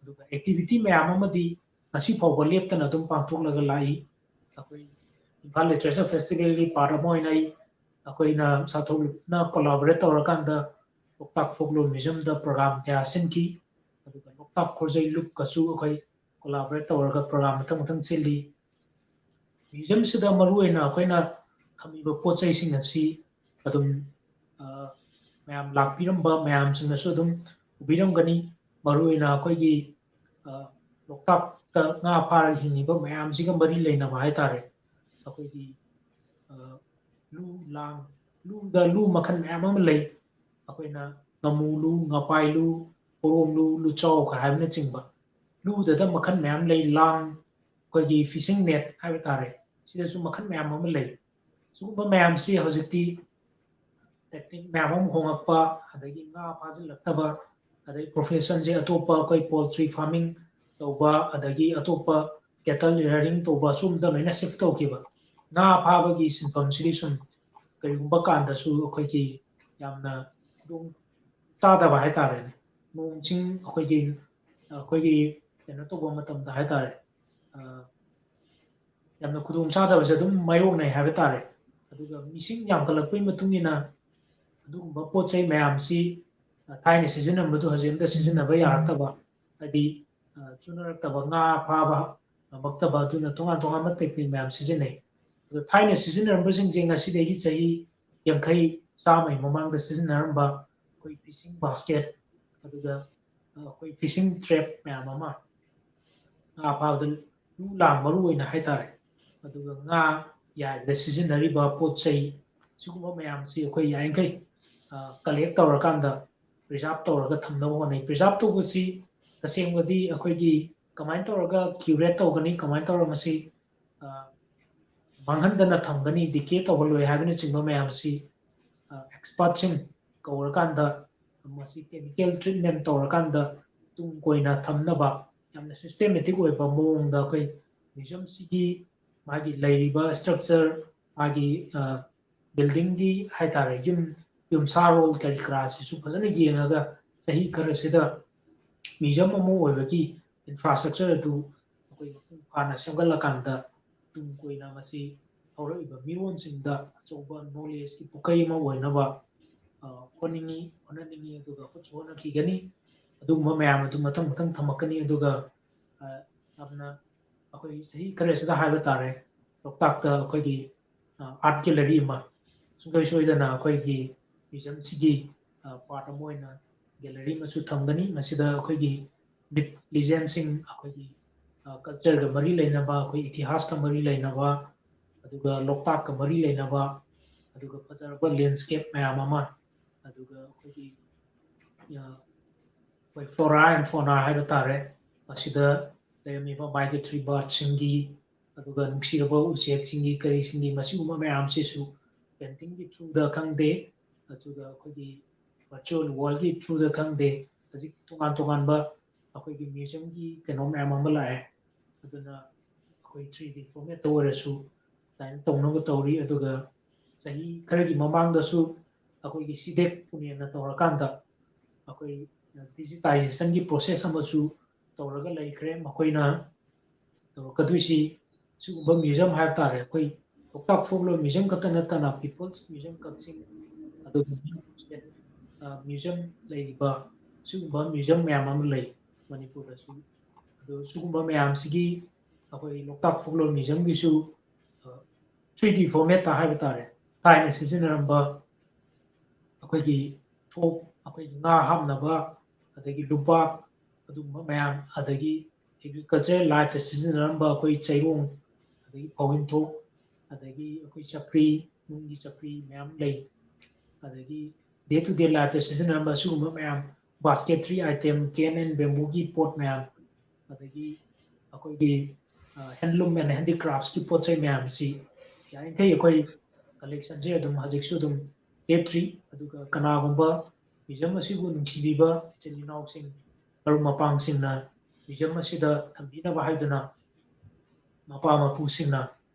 ꯑꯗꯨꯒ ꯑꯦꯛꯇꯤꯚꯤꯇꯤ ꯃꯌꯥꯝ ꯑꯃꯗꯤ ꯉꯁꯤ ꯐꯥꯎꯕ ꯂꯦꯞꯇꯅ ꯑꯗꯨꯝ ꯄꯥꯡꯊꯣꯛꯂꯒ ꯂꯥꯛꯏ꯫ ꯑꯩꯈꯣꯏ ꯏꯝꯐꯥꯜ ꯂꯤꯇꯔꯦꯆꯔ ꯐꯦꯁꯇꯤꯚꯦꯜꯒꯤ ꯄꯥꯔꯠ ꯑꯃ ꯑꯣꯏꯅ ꯑꯩ, ꯑꯩꯈꯣꯏꯅ ꯁꯥꯊꯧꯅ ꯀꯣꯂꯥꯕꯣꯔꯦꯠ ꯇꯧꯔꯀꯥꯟꯗ ꯂꯣꯛꯇꯥꯛ ꯐꯣꯛꯂꯣꯔ ꯃ꯭ꯌꯨꯖꯤꯌꯝꯗ ꯄ꯭ꯔꯣꯒ꯭ꯔꯥꯝ ꯀꯌꯥ ꯁꯤꯟꯈꯤ꯫ ꯑꯗꯨꯒ ꯂꯣꯛꯇꯥꯛ ꯈꯣꯔꯖꯩ ꯂꯨꯞꯀꯁꯨ ꯑꯩꯈꯣꯏ ꯀꯣꯂꯥꯕꯣꯔꯦꯠ ꯇꯧꯔꯒ ꯄ꯭ꯔꯣꯒ꯭ꯔꯥꯝ ꯃꯊꯪ ꯃꯊꯪ ꯁꯤꯜꯂꯤ꯫ ꯃ꯭ꯌꯨꯖꯤꯌꯝꯁꯤꯗ ꯃꯔꯨꯑꯣꯏꯅ ꯑꯩꯈꯣꯏꯅ ꯊꯝꯃꯤꯕ ꯄꯣꯠ ꯆꯩꯁꯤꯡ ꯑꯁꯤ ꯑꯗꯨꯝ, ꯑ, ꯃꯌꯥꯝ ꯂꯥꯛꯄꯤꯔꯝꯕ ꯃꯌꯥꯝꯁꯤꯡꯅꯁꯨ ꯑꯗꯨꯝ ꯎꯕꯤꯔꯝꯒꯅꯤ꯫ ꯃꯔꯨꯑꯣꯏꯅ ꯑꯩꯈꯣꯏꯒꯤ, ꯑ, ꯂꯣꯛꯇꯥꯛꯇ ꯉꯥ ꯐꯥꯔꯒ ꯍꯤꯡꯉꯤꯕ ꯃꯌꯥꯝꯁꯤꯒ ꯃꯔꯤ ꯂꯩꯅꯕ ꯍꯥꯏꯇꯥꯔꯦ꯫ ꯑꯩꯈꯣꯏꯒꯤ, ꯑ, ꯂꯨ ꯂꯥꯡ, ꯂꯨꯗ ꯂꯨ ꯃꯈꯜ ꯃꯌꯥꯝ ꯑꯃ ꯂꯩ꯫ ꯑꯩꯈꯣꯏꯅ ꯉꯥꯃꯨ ꯂꯨ, ꯉꯥꯄꯥꯏ ꯂꯨ, ꯄꯣꯔꯣꯝ ꯂꯨ, ꯂꯨꯆꯥꯎ ꯍꯥꯏꯕꯅꯆꯤꯡꯕ ꯂꯨꯗꯗ ꯃꯈꯜ ꯃꯌꯥꯝ ꯂꯩ꯫ ꯂꯥꯡ, ꯑꯩꯈꯣꯏꯒꯤ ꯐꯤꯁꯤꯡ ꯅꯦꯠ ꯍꯥꯏꯕ ꯇꯥꯔꯦ, ꯁꯤꯗꯁꯨ ꯃꯈꯜ ꯃꯌꯥꯝ ꯑꯃ ꯂꯩ꯫ ꯁꯤꯒꯨꯝꯕ ꯃꯌꯥꯝꯁꯤ ꯍꯧꯖꯤꯛꯇꯤ ꯇꯦꯛꯅꯤꯛ ꯃꯌꯥꯝ ꯑꯃ ꯍꯣꯡꯉꯛꯄ, ꯑꯗꯒꯤ ꯉꯥ ꯐꯥꯖꯤꯜꯂꯛꯇꯕ, ꯑꯗꯩ ꯄ꯭ꯔꯣꯐꯦꯁꯟꯁꯦ ꯑꯇꯣꯞꯄ ꯑꯩꯈꯣꯏ ꯄꯣꯜꯇ꯭ꯔꯤ ꯐꯥꯔꯃꯤꯡ ꯇꯧꯕ, ꯑꯗꯒꯤ ꯑꯇꯣꯞꯄ ꯀꯦꯇꯜ ꯔꯤꯌꯔꯤꯡ ꯇꯧꯕ, ꯁꯨꯝꯗ ꯂꯣꯏꯅ ꯁꯤꯐ ꯇꯧꯈꯤꯕ꯫ ꯉꯥ ꯐꯥꯕꯒꯤ ꯁꯤꯟꯐꯝꯁꯤꯗꯤ ꯁꯨꯝ ꯀꯔꯤꯒꯨꯝꯕ ꯀꯥꯟꯗꯁꯨ ꯑꯩꯈꯣꯏꯒꯤ ꯌꯥꯝꯅ ꯈꯨꯗꯣꯡ ꯆꯥꯗꯕ ꯍꯥꯏꯇꯥꯔꯦꯅꯦ꯫ ꯅꯣꯡ ꯆꯤꯡ ꯑꯩꯈꯣꯏꯒꯤ, ꯑꯩꯈꯣꯏꯒꯤ ꯀꯩꯅꯣ ꯇꯧꯕ ꯃꯇꯝꯗ ꯍꯥꯏꯇꯥꯔꯦ, ꯑ, ꯌꯥꯝꯅ ꯈꯨꯗꯣꯡ ꯆꯥꯗꯕꯁꯦ ꯑꯗꯨꯝ ꯃꯥꯌꯣꯛꯅꯩ ꯍꯥꯏꯕ ꯇꯥꯔꯦ꯫ ꯑꯗꯨꯒ ꯃꯤꯁꯤꯡ ꯌꯥꯝꯈꯠꯂꯛꯄꯒꯤ ꯃꯇꯨꯡ ꯏꯟꯅ ꯑꯗꯨꯒꯨꯝꯕ ꯄꯣꯠ ꯆꯩ ꯃꯌꯥꯝꯁꯤ, ꯑ, ꯊꯥꯏꯅ ꯁꯤꯖꯤꯟꯅꯔꯝꯕꯗꯨ ꯍꯧꯖꯤꯛ ꯑꯝꯇ ꯁꯤꯖꯤꯟꯅꯕ ꯌꯥꯔꯛꯇꯕ, ꯍꯥꯏꯗꯤ, ꯑ, ꯆꯨꯅꯔꯛꯇꯕ, ꯉꯥ ꯐꯥꯕ ꯉꯝꯃꯛꯇꯕ, ꯑꯗꯨꯅ ꯇꯣꯉꯥꯟ ꯇꯣꯉꯥꯟꯕ ꯇꯦꯛꯅꯤꯛ ꯃꯌꯥꯝ ꯁꯤꯖꯤꯟꯅꯩ꯫ ꯑꯗꯣ ꯊꯥꯏꯅ ꯁꯤꯖꯤꯟꯅꯔꯝꯕꯁꯤꯡꯁꯦ ꯉꯁꯤꯗꯒꯤ ꯆꯍꯤ ꯌꯥꯡꯈꯩ, ꯆꯥꯝꯃꯒꯤ ꯃꯃꯥꯡꯗ ꯁꯤꯖꯤꯟꯅꯔꯝꯕ ꯑꯩꯈꯣꯏ ꯐꯤꯁꯤꯡ ꯕꯥꯁꯀꯦꯠ, ꯑꯗꯨꯒ, ꯑ, ꯑꯩꯈꯣꯏ ꯐꯤꯁꯤꯡ ꯇ꯭ꯔꯦꯞ ꯃꯌꯥꯝ ꯑꯃ, ꯉꯥ ꯐꯥꯕꯗ ꯂꯨ ꯂꯥꯡ ꯃꯔꯨ ꯑꯣꯏꯅ ꯍꯥꯏꯇꯥꯔꯦ, ꯑꯗꯨꯒ ꯉꯥ ꯌꯥꯏꯕꯗ ꯁꯤꯖꯤꯟꯅꯔꯤꯕ ꯄꯣꯠ ꯆꯩ, ꯁꯤꯒꯨꯝꯕ ꯃꯌꯥꯝꯁꯤ ꯑꯩꯈꯣꯏ ꯌꯥꯔꯤꯈꯩ ꯀꯂꯦꯛ ꯇꯧꯔꯀꯥꯟꯗ ꯄ꯭ꯔꯤꯖꯥꯕ ꯇꯧꯔꯒ ꯊꯝꯅꯕ ꯍꯣꯠꯅꯩ꯫ ꯄ꯭ꯔꯤꯖꯥꯕ ꯇꯧꯕꯁꯤ ꯇꯁꯦꯡꯕꯗꯤ ꯑꯩꯈꯣꯏꯒꯤ ꯀꯃꯥꯏꯅ ꯇꯧꯔꯒ ꯀ꯭ꯌꯨꯔꯦꯠ ꯇꯧꯒꯅꯤ, ꯀꯃꯥꯏꯅ ꯇꯧꯔꯒ ꯃꯁꯤ ꯃꯥꯡꯍꯟꯗꯅ ꯊꯝꯒꯅꯤ, ꯗꯤꯀꯦ ꯇꯧꯍꯜꯂꯣꯏ ꯍꯥꯏꯕꯅꯆꯤꯡꯕ ꯃꯌꯥꯝꯁꯤ ꯑꯦꯛꯁꯄꯔꯠꯁꯤꯡ ꯀꯧꯔꯀꯥꯟꯗ ꯃꯁꯤ ꯀꯦꯃꯤꯀꯦꯜ ꯇ꯭ꯔꯤꯠꯃꯦꯟ ꯇꯧꯔꯀꯥꯟꯗ ꯇꯨꯡ ꯀꯣꯏꯅ ꯊꯝꯅꯕ ꯌꯥꯝꯅ ꯁꯤꯁꯇꯦꯃꯦꯇꯤꯛ ꯑꯣꯏꯕ ꯃꯑꯣꯡꯗ ꯑꯩꯈꯣꯏ ꯃ꯭ꯌꯨꯖꯝꯁꯤꯒꯤ ꯃꯥꯒꯤ ꯂꯩꯔꯤꯕ ꯏꯁꯇ꯭ꯔꯛꯆꯔ, ꯃꯥꯒꯤ ꯕꯤꯜꯗꯤꯡꯒꯤ ꯍꯥꯏꯇꯥꯔꯦ, ꯌꯨꯝ ꯌꯨꯝꯁꯥꯔꯣꯜ ꯀꯔꯤ ꯀꯔꯥꯁꯤꯁꯨ ꯐꯖꯅ ꯌꯦꯡꯉꯒ ꯆꯍꯤ ꯈꯔꯁꯤꯗ ꯃ꯭ꯌꯨꯖꯝ ꯑꯃ ꯑꯣꯏꯕꯒꯤ ꯏꯟꯐ꯭ꯔꯥꯁ꯭ꯇ꯭ꯔꯛꯆꯔ ꯑꯗꯨ ꯑꯩꯈꯣꯏ ꯃꯄꯨꯡ ꯐꯥꯅ ꯁꯦꯝꯒꯠꯂꯀꯥꯟꯗ ꯇꯨꯡ ꯀꯣꯏꯅ ꯃꯁꯤ ꯍꯧꯔꯛꯏꯕ ꯃꯤꯔꯣꯟꯁꯤꯡꯗ ꯑꯆꯧꯕ ꯅꯣꯂꯦꯖꯀꯤ ꯄꯨꯈ꯭ꯔꯤ ꯑꯃ ꯑꯣꯏꯅꯕ ꯍꯣꯠꯅꯤꯡꯉꯤ, ꯍꯣꯠꯅꯅꯤꯡꯉꯤ, ꯑꯗꯨꯒ ꯍꯣꯠꯁꯨ ꯍꯣꯠꯅꯈꯤꯒꯅꯤ꯫ ꯑꯗꯨꯒꯨꯝꯕ ꯃꯌꯥꯝ ꯑꯗꯨ ꯃꯊꯪ ꯃꯊꯪ ꯊꯝꯃꯛꯀꯅꯤ꯫ ꯑꯗꯨꯒ ꯌꯥꯝꯅ ꯑꯩꯈꯣꯏ ꯆꯍꯤ ꯈꯔꯁꯤꯗ ꯍꯥꯏꯕ ꯇꯥꯔꯦ, ꯂꯣꯛꯇꯥꯛꯇ ꯑꯩꯈꯣꯏꯒꯤ ꯑꯥꯔꯠ ꯒꯦꯂꯔꯤ ꯑꯃ ꯁꯨꯡꯁꯣꯏ ꯁꯣꯏꯗꯅ ꯑꯩꯈꯣꯏꯒꯤ ꯃ꯭ꯌꯨꯖꯝꯁꯤꯒꯤ ꯄꯥꯔꯠ ꯑꯃ ꯑꯣꯏꯅ ꯒꯦꯂꯔꯤ ꯑꯃꯁꯨ ꯊꯝꯒꯅꯤ꯫ ꯃꯁꯤꯗ ꯑꯩꯈꯣꯏꯒꯤ ꯃꯤꯠ ꯂꯤꯖꯦꯟꯁꯤꯡ, ꯑꯩꯈꯣꯏꯒꯤ ꯀꯜꯆꯔꯒ ꯃꯔꯤ ꯂꯩꯅꯕ, ꯑꯩꯈꯣꯏ ꯏꯇꯤꯍꯥꯁꯀ ꯃꯔꯤ ꯂꯩꯅꯕ, ꯑꯗꯨꯒ ꯂꯣꯛꯇꯥꯛꯀ ꯃꯔꯤ ꯂꯩꯅꯕ, ꯑꯗꯨꯒ ꯐꯖꯔꯕ ꯂꯦꯟꯁ꯭ꯀꯦꯞ ꯃꯌꯥꯝ ꯑꯃ, ꯑꯗꯨꯒ ꯑꯩꯈꯣꯏꯒꯤ ꯑꯩꯈꯣꯏ ꯐ꯭ꯂꯣꯔꯥ ꯑꯦꯟ ꯐꯣꯅꯥ ꯍꯥꯏꯕ ꯇꯥꯔꯦ, ꯃꯁꯤꯗ ꯂꯩꯔꯝꯃꯤꯕ ꯃꯥꯏꯒ꯭ꯔꯦꯇꯔꯤ ꯕꯥꯔꯠꯁꯤꯡꯒꯤ, ꯑꯗꯨꯒ ꯅꯨꯡꯁꯤꯔꯕ ꯎꯆꯦꯛꯁꯤꯡꯒꯤ ꯀꯔꯤꯁꯤꯡꯒꯤ ꯃꯁꯤꯒꯨꯝꯕ ꯃꯌꯥꯝꯁꯤꯁꯨ ꯄꯦꯟꯇꯤꯡꯒꯤ ꯊ꯭ꯔꯨꯗ ꯈꯪꯗꯦ, ꯑꯗꯨꯒ ꯑꯩꯈꯣꯏꯒꯤ ꯚꯔꯆꯨꯋꯦꯜ ꯋꯥꯔꯜꯒꯤ ꯊ꯭ꯔꯨꯗ ꯈꯪꯗꯦ, ꯍꯧꯖꯤꯛꯇꯤ ꯇꯣꯉꯥꯟ ꯇꯣꯉꯥꯟꯕ ꯑꯩꯈꯣꯏꯒꯤ ꯃ꯭ꯌꯨꯖꯝꯒꯤ ꯀꯩꯅꯣ ꯃꯌꯥꯝ ꯑꯃ ꯂꯥꯛꯑꯦ꯫ ꯑꯗꯨꯅ ꯑꯩꯈꯣꯏ ꯊ꯭ꯔꯤ ꯗꯤ ꯐꯣꯔꯃꯦꯠꯇ ꯑꯣꯏꯔꯁꯨ ꯑꯗꯨꯃꯥꯏꯅ ꯇꯧꯅꯕ ꯇꯧꯔꯤ꯫ ꯑꯗꯨꯒ ꯆꯍꯤ ꯈꯔꯒꯤ ꯃꯃꯥꯡꯗꯁꯨ ꯑꯩꯈꯣꯏꯒꯤ ꯁꯤꯗꯦꯛ ꯄꯨꯅꯦꯅ ꯇꯧꯔꯀꯥꯟꯗ ꯑꯩꯈꯣꯏ ꯗꯤꯖꯤꯇꯥꯏꯖꯦꯁꯟꯒꯤ ꯄ꯭ꯔꯣꯁꯦꯁ ꯑꯃꯁꯨ ꯇꯧꯔꯒ ꯂꯩꯈ꯭ꯔꯦ꯫ ꯃꯈꯣꯏꯅ ꯇꯧꯔꯛꯀꯗꯣꯏꯁꯤ ꯁꯤꯒꯨꯝꯕ ꯃ꯭ꯌꯨꯖꯝ ꯍꯥꯏꯕ ꯇꯥꯔꯦ꯫ ꯑꯩꯈꯣꯏ ꯂꯣꯛꯇꯥꯛ ꯐꯣꯛꯂꯣꯔ ꯃ꯭ꯌꯨꯖꯝ ꯈꯛꯇ ꯅꯠꯇꯅ ꯄꯤꯄꯜꯁ ꯃ꯭ꯌꯨꯖꯝ ꯀꯛꯆꯤꯡ, ꯑꯗꯨꯒ ꯃ꯭ꯌꯨꯖꯝ ꯂꯩꯔꯤꯕ ꯁꯤꯒꯨꯝꯕ ꯃ꯭ꯌꯨꯖꯝ ꯃꯌꯥꯝ ꯑꯃ ꯂꯩ ꯃꯅꯤꯄꯨꯔꯗꯁꯨ꯫ ꯑꯗꯨ ꯁꯤꯒꯨꯝꯕ ꯃꯌꯥꯝꯁꯤꯒꯤ ꯑꯩꯈꯣꯏ ꯂꯣꯛꯇꯥꯛ ꯐꯣꯛꯂꯣꯔ ꯃ꯭ꯌꯨꯖꯝꯒꯤꯁꯨ ꯊ꯭ꯔꯤ ꯗꯤ ꯐꯣꯔꯃꯦꯠꯇ ꯍꯥꯏꯕ ꯇꯥꯔꯦ, ꯊꯥꯏꯅ ꯁꯤꯖꯤꯟꯅꯔꯝꯕ ꯑꯩꯈꯣꯏꯒꯤ ꯊꯣꯛ, ꯑꯩꯈꯣꯏꯒꯤ ꯉꯥ ꯍꯥꯞꯅꯕ, ꯑꯗꯒꯤ ꯂꯨꯄꯥꯛ, ꯑꯗꯨꯒꯨꯝꯕ ꯃꯌꯥꯝ, ꯑꯗꯒꯤ ꯑꯦꯒ꯭ꯔꯤꯀꯜꯆꯔꯦꯜ ꯂꯥꯏꯐꯇ ꯁꯤꯖꯤꯟꯅꯔꯝꯕ ꯑꯩꯈꯣꯏ ꯆꯩꯔꯣꯡ, ꯑꯗꯒꯤ ꯐꯧꯍꯤꯟꯊꯣꯛ, ꯑꯗꯒꯤ ꯑꯩꯈꯣꯏ ꯆꯀ꯭ꯔꯤ, ꯅꯨꯡꯒꯤ ꯆꯀ꯭ꯔꯤ ꯃꯌꯥꯝ ꯂꯩ꯫ ꯑꯗꯒꯤ day to day lifeꯇ ꯁꯤꯖꯤꯟꯅꯔꯝꯕ ꯑꯁꯤꯒꯨꯝꯕ ꯃꯌꯥꯝ, basketry item, cane and bambooꯒꯤ ꯄꯣꯠ ꯃꯌꯥꯝ, ꯑꯗꯒꯤ ꯑꯩꯈꯣꯏꯒꯤ handloom and handicraftsꯀꯤ ꯄꯣꯠ ꯆꯩ ꯃꯌꯥꯝꯁꯤ ꯌꯥꯔꯤꯈꯩ ꯑꯩꯈꯣꯏ collectionꯁꯦ ꯑꯗꯨꯝ ꯍꯧꯖꯤꯛꯁꯨ ꯑꯗꯨꯝ ꯂꯦꯞꯇ꯭ꯔꯤ꯫ ꯑꯗꯨꯒ ꯀꯅꯥꯒꯨꯝꯕ museum ꯑꯁꯤꯕꯨ ꯅꯨꯡꯁꯤꯕꯤꯕ ꯏꯆꯤꯜ ꯏꯅꯥꯎꯁꯤꯡ, ꯃꯔꯨꯞ ꯃꯄꯥꯡꯁꯤꯡꯅ museum ꯑꯁꯤꯗ ꯊꯝꯕꯤꯅꯕ ꯍꯥꯏꯗꯨꯅ ꯃꯄꯥ ꯃꯄꯨꯁꯤꯡꯅ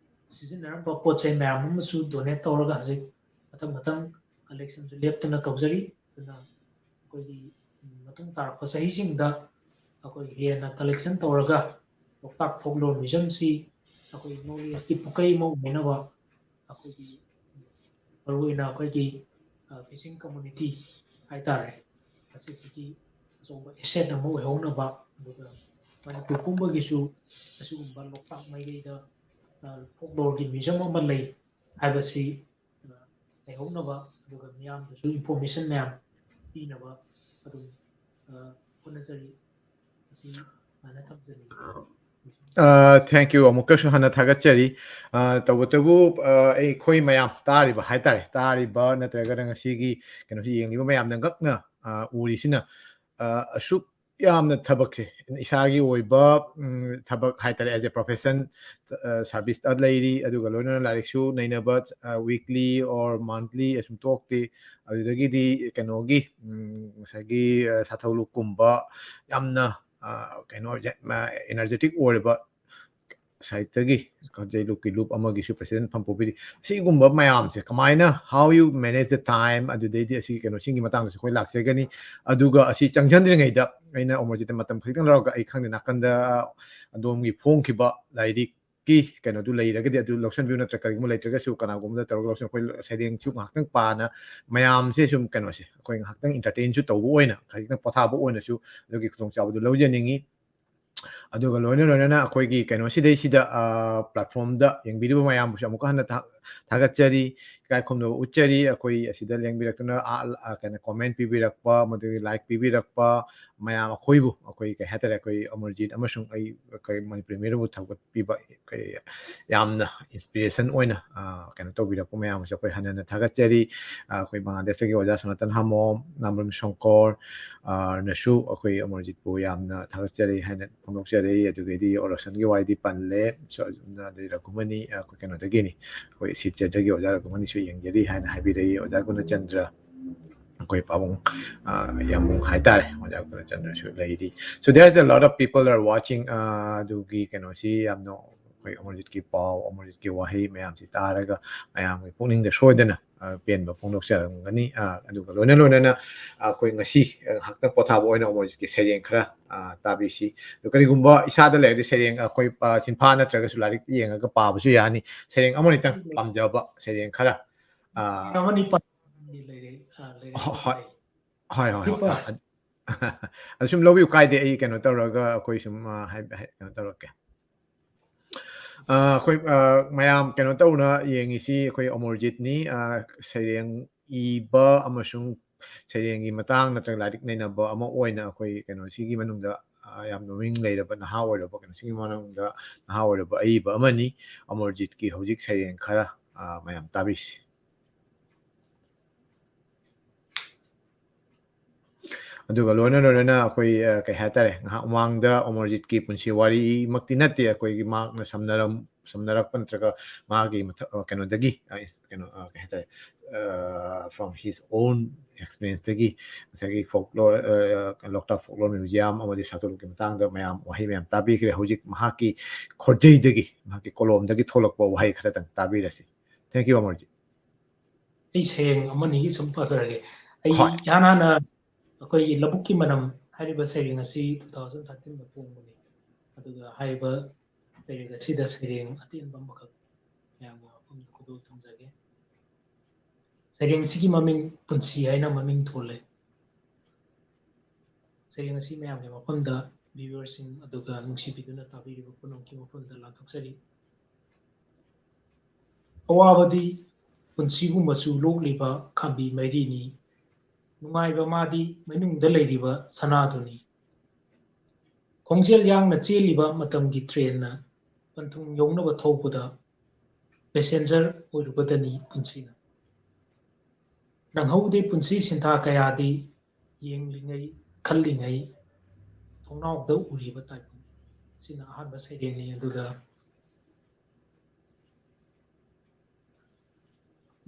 ꯁꯤꯖꯤꯟꯅꯔꯝꯕ ꯄꯣꯠ ꯆꯩ ꯃꯌꯥꯝ ꯑꯃꯁꯨ donate ꯇꯧꯔꯒ ꯍꯧꯖꯤꯛ ꯃꯊꯪ ꯃꯊꯪ collectionꯁꯨ ꯂꯦꯞꯇꯅ ꯇꯧꯖꯔꯤ꯫ ꯑꯗꯨꯅ ꯑꯩꯈꯣꯏꯒꯤ ꯃꯇꯨꯡ ꯇꯥꯔꯛꯄ ꯆꯍꯤꯁꯤꯡꯗ ꯑꯩꯈꯣꯏ ꯍꯦꯟꯅ collection ꯇꯧꯔꯒ ꯂꯣꯛꯇꯥꯛ folklore museumꯁꯤ ꯑꯩꯈꯣꯏ knowledgeꯀꯤ ꯄꯨꯀꯩ ꯑꯃ ꯑꯣꯏꯅꯕ ꯑꯩꯈꯣꯏꯒꯤ ꯃꯔꯨꯑꯣꯏꯅ ꯑꯩꯈꯣꯏꯒꯤ fishing community ꯍꯥꯏꯇꯥꯔꯦ, ꯑꯁꯤꯁꯤꯒꯤ ꯑꯆꯧꯕ asset ꯑꯃ ꯑꯣꯏꯍꯧꯅꯕ, ꯑꯗꯨꯒ ꯃꯅꯤꯄꯨꯔ ꯄꯨꯝꯕꯒꯤꯁꯨ ꯑꯁꯤꯒꯨꯝꯕ ꯂꯣꯛꯇꯥꯛ ꯃꯥꯏꯀꯩꯗ folkloreꯒꯤ museum ꯑꯃ ꯂꯩ ꯍꯥꯏꯕꯁꯤ ꯂꯩꯍꯧꯅꯕ, ꯑꯗꯨꯒ ꯃꯤꯌꯥꯝꯗꯁꯨ information ꯃꯌꯥꯝ ꯄꯤꯅꯕ ꯑꯗꯨꯝ ꯍꯣꯠꯅꯖꯔꯤ꯫ ꯑꯁꯤ ꯁꯨꯃꯥꯏꯅ ꯊꯝꯖꯅꯤꯡꯉꯤ꯫ Thank you, ꯑꯃꯨꯛꯀꯁꯨ ꯍꯟꯅ ꯊꯥꯒꯠꯆꯔꯤ꯫ ꯇꯧꯕꯇꯕꯨ ꯑꯩꯈꯣꯏ ꯃꯌꯥꯝ ꯇꯥꯔꯤꯕ ꯍꯥꯏꯇꯥꯔꯦ, ꯇꯥꯔꯤꯕ ꯅꯠꯇ꯭ꯔꯒꯅ ꯉꯁꯤꯒꯤ ꯀꯩꯅꯣꯁꯤ ꯌꯦꯡꯂꯤꯕ ꯃꯌꯥꯝꯅ ꯉꯛꯅ ꯎꯔꯤꯁꯤꯅ ꯑꯁꯨꯛ ꯌꯥꯝꯅ ꯊꯕꯛꯁꯦ, ꯏꯁꯥꯒꯤ ꯑꯣꯏꯕ ꯊꯕꯛ ꯍꯥꯏꯇꯥꯔꯦ, as a profession, serviceꯇ ꯂꯩꯔꯤ, ꯑꯗꯨꯒ ꯂꯣꯏꯅꯅ ꯂꯥꯏꯔꯤꯛꯁꯨ ꯅꯩꯅꯕ, weekly or monthly ꯑꯁꯨꯝ ꯇꯣꯛꯇꯦ꯫ ꯑꯗꯨꯗꯒꯤꯗꯤ ꯀꯩꯅꯣꯒꯤ ꯉꯁꯥꯏꯒꯤ ꯁꯥꯊꯧ ꯂꯨꯞꯀꯨꯝꯕ ꯌꯥꯝꯅ ꯀꯩꯅꯣ energetic ꯑꯣꯏꯔꯕ sideꯇꯒꯤ ꯀꯥꯡꯖꯩ ꯂꯨꯞꯀꯤ ꯂꯨꯞ ꯑꯃꯒꯤꯁꯨ president ꯐꯝ ꯄꯣꯕꯤꯔꯤ꯫ ꯁꯤꯒꯨꯝꯕ ꯃꯌꯥꯝꯁꯦ ꯀꯃꯥꯏꯅ, how you manage the time, ꯑꯗꯨꯗꯩꯗꯤ ꯑꯁꯤꯒꯤ ꯀꯩꯅꯣꯁꯤꯡꯒꯤ ꯃꯇꯥꯡꯗꯁꯨ ꯑꯩꯈꯣꯏ ꯂꯥꯛꯆꯒꯅꯤ꯫ ꯑꯗꯨꯒ ꯑꯁꯤ ꯆꯪꯁꯤꯟꯗ꯭ꯔꯤꯉꯩꯗ ꯑꯩꯅ ꯑꯃꯔꯖꯤꯠꯇ ꯃꯇꯝ ꯈꯖꯤꯛꯇꯪ ꯂꯧꯔꯒ ꯑꯩ ꯈꯪꯗꯦ ꯅꯥꯀꯟꯗ ꯑꯗꯣꯝꯒꯤ ꯐꯣꯡꯈꯤꯕ ꯂꯥꯏꯔꯤꯛꯀꯤ ꯀꯩꯅꯣꯗꯨ ꯂꯩꯔꯒꯗꯤ ꯑꯗꯨ ꯂꯧꯁꯤꯟꯕꯤꯌꯨ, ꯅꯠꯇ꯭ꯔꯒ ꯀꯔꯤꯒꯨꯝꯕ ꯂꯩꯇ꯭ꯔꯒꯁꯨ ꯀꯅꯥꯒꯨꯝꯕꯗ ꯇꯧꯔꯒ ꯂꯧꯁꯤꯟ꯫ ꯑꯩꯈꯣꯏ ꯁꯩꯔꯦꯡꯁꯨ ꯉꯥꯏꯍꯥꯛꯇꯪ ꯄꯥꯅ ꯃꯌꯥꯝꯁꯦ ꯁꯨꯝ ꯀꯩꯅꯣꯁꯦ ꯑꯩꯈꯣꯏ ꯉꯥꯏꯍꯥꯛꯇꯪ entertainꯁꯨ ꯇꯧꯕ ꯑꯣꯏꯅ ꯈꯖꯤꯛꯇꯪ ꯄꯣꯊꯥꯕ ꯑꯣꯏꯅꯁꯨ ꯑꯗꯨꯒꯤ ꯈꯨꯗꯣꯡꯆꯥꯕꯗꯨ ꯂꯧꯖꯅꯤꯡꯉꯤ꯫ ꯑꯗꯨꯒ ꯂꯣꯏꯅ ꯂꯣꯏꯅꯅ ꯑꯩꯈꯣꯏꯒꯤ ꯀꯩꯅꯣꯁꯤꯗꯩꯁꯤꯗ platformꯗ ꯌꯦꯡꯕꯤꯔꯤꯕ ꯃꯌꯥꯝꯕꯨꯁꯨ ꯑꯃꯨꯛꯀ ꯍꯟꯅ ꯊꯥꯒꯠꯆꯔꯤ꯫ ꯏꯀꯥꯏ ꯈꯨꯝꯅꯕ ꯎꯠꯆꯔꯤ꯫ ꯑꯩꯈꯣꯏ ꯑꯁꯤꯗ ꯂꯦꯡꯕꯤꯔꯛꯇꯨꯅ, ꯑ, ꯑ, ꯀꯩꯅꯣ, comment ꯄꯤꯕꯤꯔꯛꯄ, ꯃꯗꯨꯒꯤ like ꯄꯤꯕꯤꯔꯛꯄ ꯃꯌꯥꯝ, ꯑꯩꯈꯣꯏꯕꯨ, ꯑꯩꯈꯣꯏ, ꯀꯩ ꯍꯥꯏꯇꯥꯔꯦ, ꯑꯩꯈꯣꯏ ꯑꯃꯔꯖꯤꯠ ꯑꯃꯁꯨꯡ ꯑꯩ, ꯑꯩꯈꯣꯏ ꯃꯅꯤꯄꯨꯔꯤ ꯃꯤꯔꯨꯕꯨ ꯊꯧꯒꯠꯄꯤꯕ, ꯑꯩꯈꯣꯏ ꯌꯥꯝꯅ inspiration ꯑꯣꯏꯅ, ꯑ, ꯀꯩꯅꯣ ꯇꯧꯕꯤꯔꯛꯄ ꯃꯌꯥꯝꯁꯨ ꯑꯩꯈꯣꯏ ꯍꯟꯅ ꯍꯟꯅ ꯊꯥꯒꯠꯆꯔꯤ꯫ ꯑ, ꯑꯩꯈꯣꯏ ꯕꯪꯒ꯭ꯂꯥꯗꯦꯁꯇꯒꯤ ꯑꯣꯖꯥ ꯁꯣꯅꯥꯇꯟ ꯍꯥꯃꯣꯝ, ꯅꯥꯝꯕꯝ ꯁꯣꯡꯀꯣꯔ, ꯑ, ꯅꯁꯨ ꯑꯩꯈꯣꯏ ꯑꯃꯔꯖꯤꯠꯄꯨ ꯌꯥꯝꯅ ꯊꯥꯒꯠꯆꯔꯤ ꯍꯥꯏꯅ ꯐꯣꯡꯗꯣꯛꯆꯔꯤ꯫ ꯑꯗꯨꯗꯒꯤꯗꯤ ꯑꯣꯔꯁꯟꯒꯤ ꯋꯥꯔꯤꯗꯤ ꯄꯜꯂꯦ꯫ ꯁꯣ-, ꯑꯗꯩ ꯔꯘꯨꯃꯅꯤ, ꯑ, ꯑꯩꯈꯣꯏ ꯀꯩꯅꯣꯗꯒꯤꯅꯤ, ꯑꯩꯈꯣꯏ ꯁꯤꯜꯆꯔꯗꯒꯤ ꯑꯣꯖꯥ ꯔꯘꯨꯃꯅꯤꯁꯨ ꯌꯦꯡꯖꯔꯤ ꯍꯥꯏꯅ ꯍꯥꯏꯕꯤꯔꯛꯏ꯫ ꯑꯣꯖꯥ ꯒꯨꯅꯆꯟꯗ꯭ꯔ, ꯑꯩꯈꯣꯏ ꯄꯥꯕꯨꯡ, ꯑ, ꯌꯥꯝꯕꯨꯡ ꯍꯥꯏꯇꯥꯔꯦ, ꯑꯣꯖꯥ ꯒꯨꯅꯆꯟꯗ꯭ꯔꯁꯨ ꯂꯩꯔꯤ꯫ So there is a lot of people are watching, ꯑ, ꯑꯗꯨꯒꯤ ꯀꯩꯅꯣꯁꯤ ꯌꯥꯝꯅ ꯑꯩꯈꯣꯏ ꯑꯃꯔꯖꯤꯠꯀꯤ ꯄꯥꯎ, ꯑꯃꯔꯖꯤꯠꯀꯤ ꯋꯥꯍꯩ ꯃꯌꯥꯝꯁꯤ ꯇꯥꯔꯒ ꯃꯌꯥꯝꯒꯤ ꯄꯨꯛꯅꯤꯡꯗ ꯁꯣꯏꯗꯅ, ꯑ, ꯄꯦꯟꯕ ꯐꯣꯡꯗꯣꯛꯆꯔꯝꯒꯅꯤ꯫ ꯑ, ꯑꯗꯨꯒ ꯂꯣꯏꯅ ꯂꯣꯏꯅꯅ ꯑꯩꯈꯣꯏ ꯉꯁꯤ, ꯑ, ꯉꯥꯏꯍꯥꯛꯇꯪ ꯄꯣꯊꯥꯕ ꯑꯣꯏꯅ ꯑꯃꯔꯖꯤꯠꯀꯤ ꯁꯩꯔꯦꯡ ꯈꯔ, ꯑ, ꯇꯥꯕꯤꯁꯤ꯫ ꯑꯗꯨ ꯀꯔꯤꯒꯨꯝꯕ ꯏꯁꯥꯗ ꯂꯩꯔꯗꯤ ꯁꯩꯔꯦꯡ ꯑꯩꯈꯣꯏ, ꯑ, ꯆꯤꯟꯐꯥ ꯅꯠꯇ꯭ꯔꯒꯁꯨ ꯂꯥꯏꯔꯤꯛ ꯌꯦꯡꯉꯒ ꯄꯥꯕꯁꯨ ꯌꯥꯅꯤ꯫ ꯁꯩꯔꯦꯡ ꯑꯃꯅꯤꯇꯪ ꯄꯥꯝꯖꯕ ꯁꯩꯔꯦꯡ ꯈꯔ, ꯑ, ꯑꯃꯅꯤ ꯄꯥ-, ꯂꯩꯔꯦ, ꯑ, ꯂꯩꯔꯦ꯫ ꯍꯣꯏ, ꯍꯣꯏ꯫ ꯍꯣꯏ, ꯍꯣꯏ, ꯍꯣꯏ꯫ ꯑ, ꯑꯗ-, ꯑꯗꯨ ꯁꯨꯝ ꯂꯧꯕꯤꯌꯨ, ꯀꯥꯏꯗꯦ꯫ ꯑꯩ ꯀꯩꯅꯣ ꯇꯧꯔꯒ ꯑꯩꯈꯣꯏ ꯁꯨꯝ, ꯑ, ꯍꯥꯏ-, ꯍꯥꯏ-, ꯀꯩꯅꯣ ꯇꯧꯔꯛꯀꯦ꯫ ꯑ, ꯑꯩꯈꯣꯏ, ꯑ, ꯃꯌꯥꯝ ꯀꯩꯅꯣ ꯇꯧꯅ ꯌꯦꯡꯉꯤꯁꯤ ꯑꯩꯈꯣꯏ ꯑꯃꯔꯖꯤꯠꯅꯤ꯫ ꯑ, ꯁꯩꯔꯦꯡ ꯏꯕ ꯑꯃꯁꯨꯡ ꯁꯩꯔꯦꯡꯒꯤ ꯃꯇꯥꯡ ꯅꯠꯇ꯭ꯔꯒ ꯂꯥꯏꯔꯤꯛ ꯅꯩꯅꯕ ꯑꯃ ꯑꯣꯏꯅ ꯑꯩꯈꯣꯏ ꯀꯩꯅꯣꯁꯤꯒꯤ ꯃꯅꯨꯡꯗ, ꯑ, ꯌꯥꯝ ꯃꯃꯤꯡ ꯂꯩꯔꯕ ꯅꯍꯥ ꯑꯣꯏꯔꯕ ꯀꯩꯅꯣꯁꯤꯒꯤ ꯃꯅꯨꯡꯗ ꯅꯍꯥ ꯑꯣꯏꯔꯕ ꯑꯏꯕ ꯑꯃꯅꯤ꯫ ꯑꯃꯔꯖꯤꯠꯀꯤ ꯍꯧꯖꯤꯛ ꯁꯩꯔꯦꯡ ꯈꯔ, ꯑ, ꯃꯌꯥꯝ ꯇꯥꯕꯤꯁꯤ꯫ ꯑꯗꯨꯒ ꯂꯣꯏꯅ ꯂꯣꯏꯅꯅ ꯑꯩꯈꯣꯏ, ꯑ, ꯀꯩ ꯍꯥꯏꯇꯥꯔꯦ, ꯉꯥꯏꯍꯥꯛ ꯃꯃꯥꯡꯗ ꯑꯃꯔꯖꯤꯠꯀꯤ ꯄꯨꯟꯁꯤ ꯋꯥꯔꯤꯃꯛꯇꯤ ꯅꯠꯇꯦ, ꯑꯩꯈꯣꯏꯒꯤ ꯃꯍꯥꯛꯅ ꯁꯝꯅꯔꯝ-, ꯁꯝꯅꯔꯛꯄ ꯅꯠꯇ꯭ꯔꯒ ꯃꯥꯒꯤ ꯃꯊ-, ꯑ, ꯀꯩꯅꯣꯗꯒꯤ, ꯑ, ꯏꯟꯁ-, ꯀꯩꯅꯣ, ꯑ, ꯀꯩ ꯍꯥꯏꯇꯥꯔꯦ, ꯑ, from his own experience ꯇꯒꯤ ꯉꯁꯥꯏꯒꯤ folklore, ꯑ, ꯂꯣꯛꯇꯥꯛ folklore museum ꯑꯃꯗꯤ ꯁꯥꯇꯣꯔꯨꯒꯤ ꯃꯇꯥꯡꯗ ꯃꯌꯥꯝ ꯋꯥꯍꯩ ꯃꯌꯥꯝ ꯇꯥꯕꯤꯈ꯭ꯔꯦ꯫ ꯍꯧꯖꯤꯛ ꯃꯍꯥꯛꯀꯤ ꯈꯣꯟꯖꯩꯗꯒꯤ, ꯃꯍꯥꯛꯀꯤ ꯀꯣꯂꯣꯝꯗꯒꯤ ꯊꯣꯛꯂꯛꯄ ꯋꯥꯍꯩ ꯈꯔꯇꯪ ꯇꯥꯕꯤꯔꯁꯤ꯫ Thank you, Amarjeet. ꯑꯩ ꯁꯩꯔꯦꯡ ꯑꯃꯅꯤ ꯁꯨꯝ ꯄꯥꯖꯔꯒꯦ꯫ ꯑꯩ ꯍꯣꯏ꯫ ꯏꯍꯥꯟ ꯍꯥꯟꯅ ꯑꯩꯈꯣꯏꯒꯤ ꯂꯧꯕꯨꯛꯀꯤ ꯃꯅꯝ ꯍꯥꯏꯔꯤꯕ ꯁꯩꯔꯦꯡ ꯑꯁꯤ two thousand thirteen ꯗ ꯐꯣꯡꯕꯅꯤ꯫ ꯑꯗꯨꯒ ꯍꯥꯏꯔꯤꯕ ꯂꯩꯔꯤꯛ ꯑꯁꯤꯗ ꯁꯩꯔꯦꯡ ꯑꯇꯦꯟꯕ ꯑꯃꯈꯛ ꯃꯌꯥꯝꯒꯤ ꯃꯐꯝꯗ ꯈꯨꯗꯣꯜ ꯊꯝꯖꯒꯦ꯫ ꯁꯩꯔꯦꯡꯁꯤꯒꯤ ꯃꯃꯤꯡ ꯄꯨꯟꯁꯤ ꯍꯥꯏꯅ ꯃꯃꯤꯡ ꯊꯣꯜꯂꯦ꯫ ꯁꯩꯔꯦꯡ ꯑꯁꯤ ꯃꯌꯥꯝꯒꯤ ꯃꯐꯝꯗ, viewer ꯁꯤꯡ ꯑꯗꯨꯒ ꯅꯨꯡꯁꯤꯕꯤꯗꯨꯅ ꯇꯥꯕꯤꯔꯤꯕ ꯄꯨꯝꯅꯃꯛꯀꯤ ꯃꯐꯝꯗ ꯂꯥꯟꯊꯣꯛꯆꯔꯤ꯫ ꯑꯋꯥꯕꯗꯤ ꯄꯨꯟꯁꯤꯕꯨ ꯃꯆꯨ ꯂꯣꯛꯂꯤꯕ ꯈꯥꯝꯕꯤ ꯃꯩꯔꯤꯅꯤ꯫ ꯅꯨꯡꯉꯥꯏꯕ ꯃꯥꯗꯤ ꯃꯅꯨꯡꯗ ꯂꯩꯔꯤꯕ ꯁꯅꯥꯗꯨꯅꯤ꯫ ꯈꯣꯡꯖꯦꯜ ꯌꯥꯡꯅ ꯆꯦꯜꯂꯤꯕ ꯃꯇꯝꯒꯤ ꯇ꯭ꯔꯦꯟꯅ ꯄꯟꯊꯨꯡ ꯌꯧꯅꯕ ꯊꯧꯕꯗ ꯄꯦꯁꯦꯟꯖꯔ ꯑꯣꯏꯔꯨꯕꯗꯅꯤ ꯄꯨꯟꯁꯤꯅ꯫ ꯅꯪꯍꯧꯗꯦ ꯄꯨꯟꯁꯤ ꯁꯤꯟꯊꯥ ꯀꯌꯥꯗꯤ ꯌꯦꯡꯂꯤꯉꯩ ꯈꯜꯂꯤꯉꯩ ꯊꯣꯡꯅꯥꯎꯗ ꯎꯔꯤꯕ ꯇꯥꯏꯕꯪ꯫ ꯁꯤꯅ ꯑꯍꯥꯟꯕ ꯁꯩꯔꯦꯡꯅꯤ꯫ ꯑꯗꯨꯒ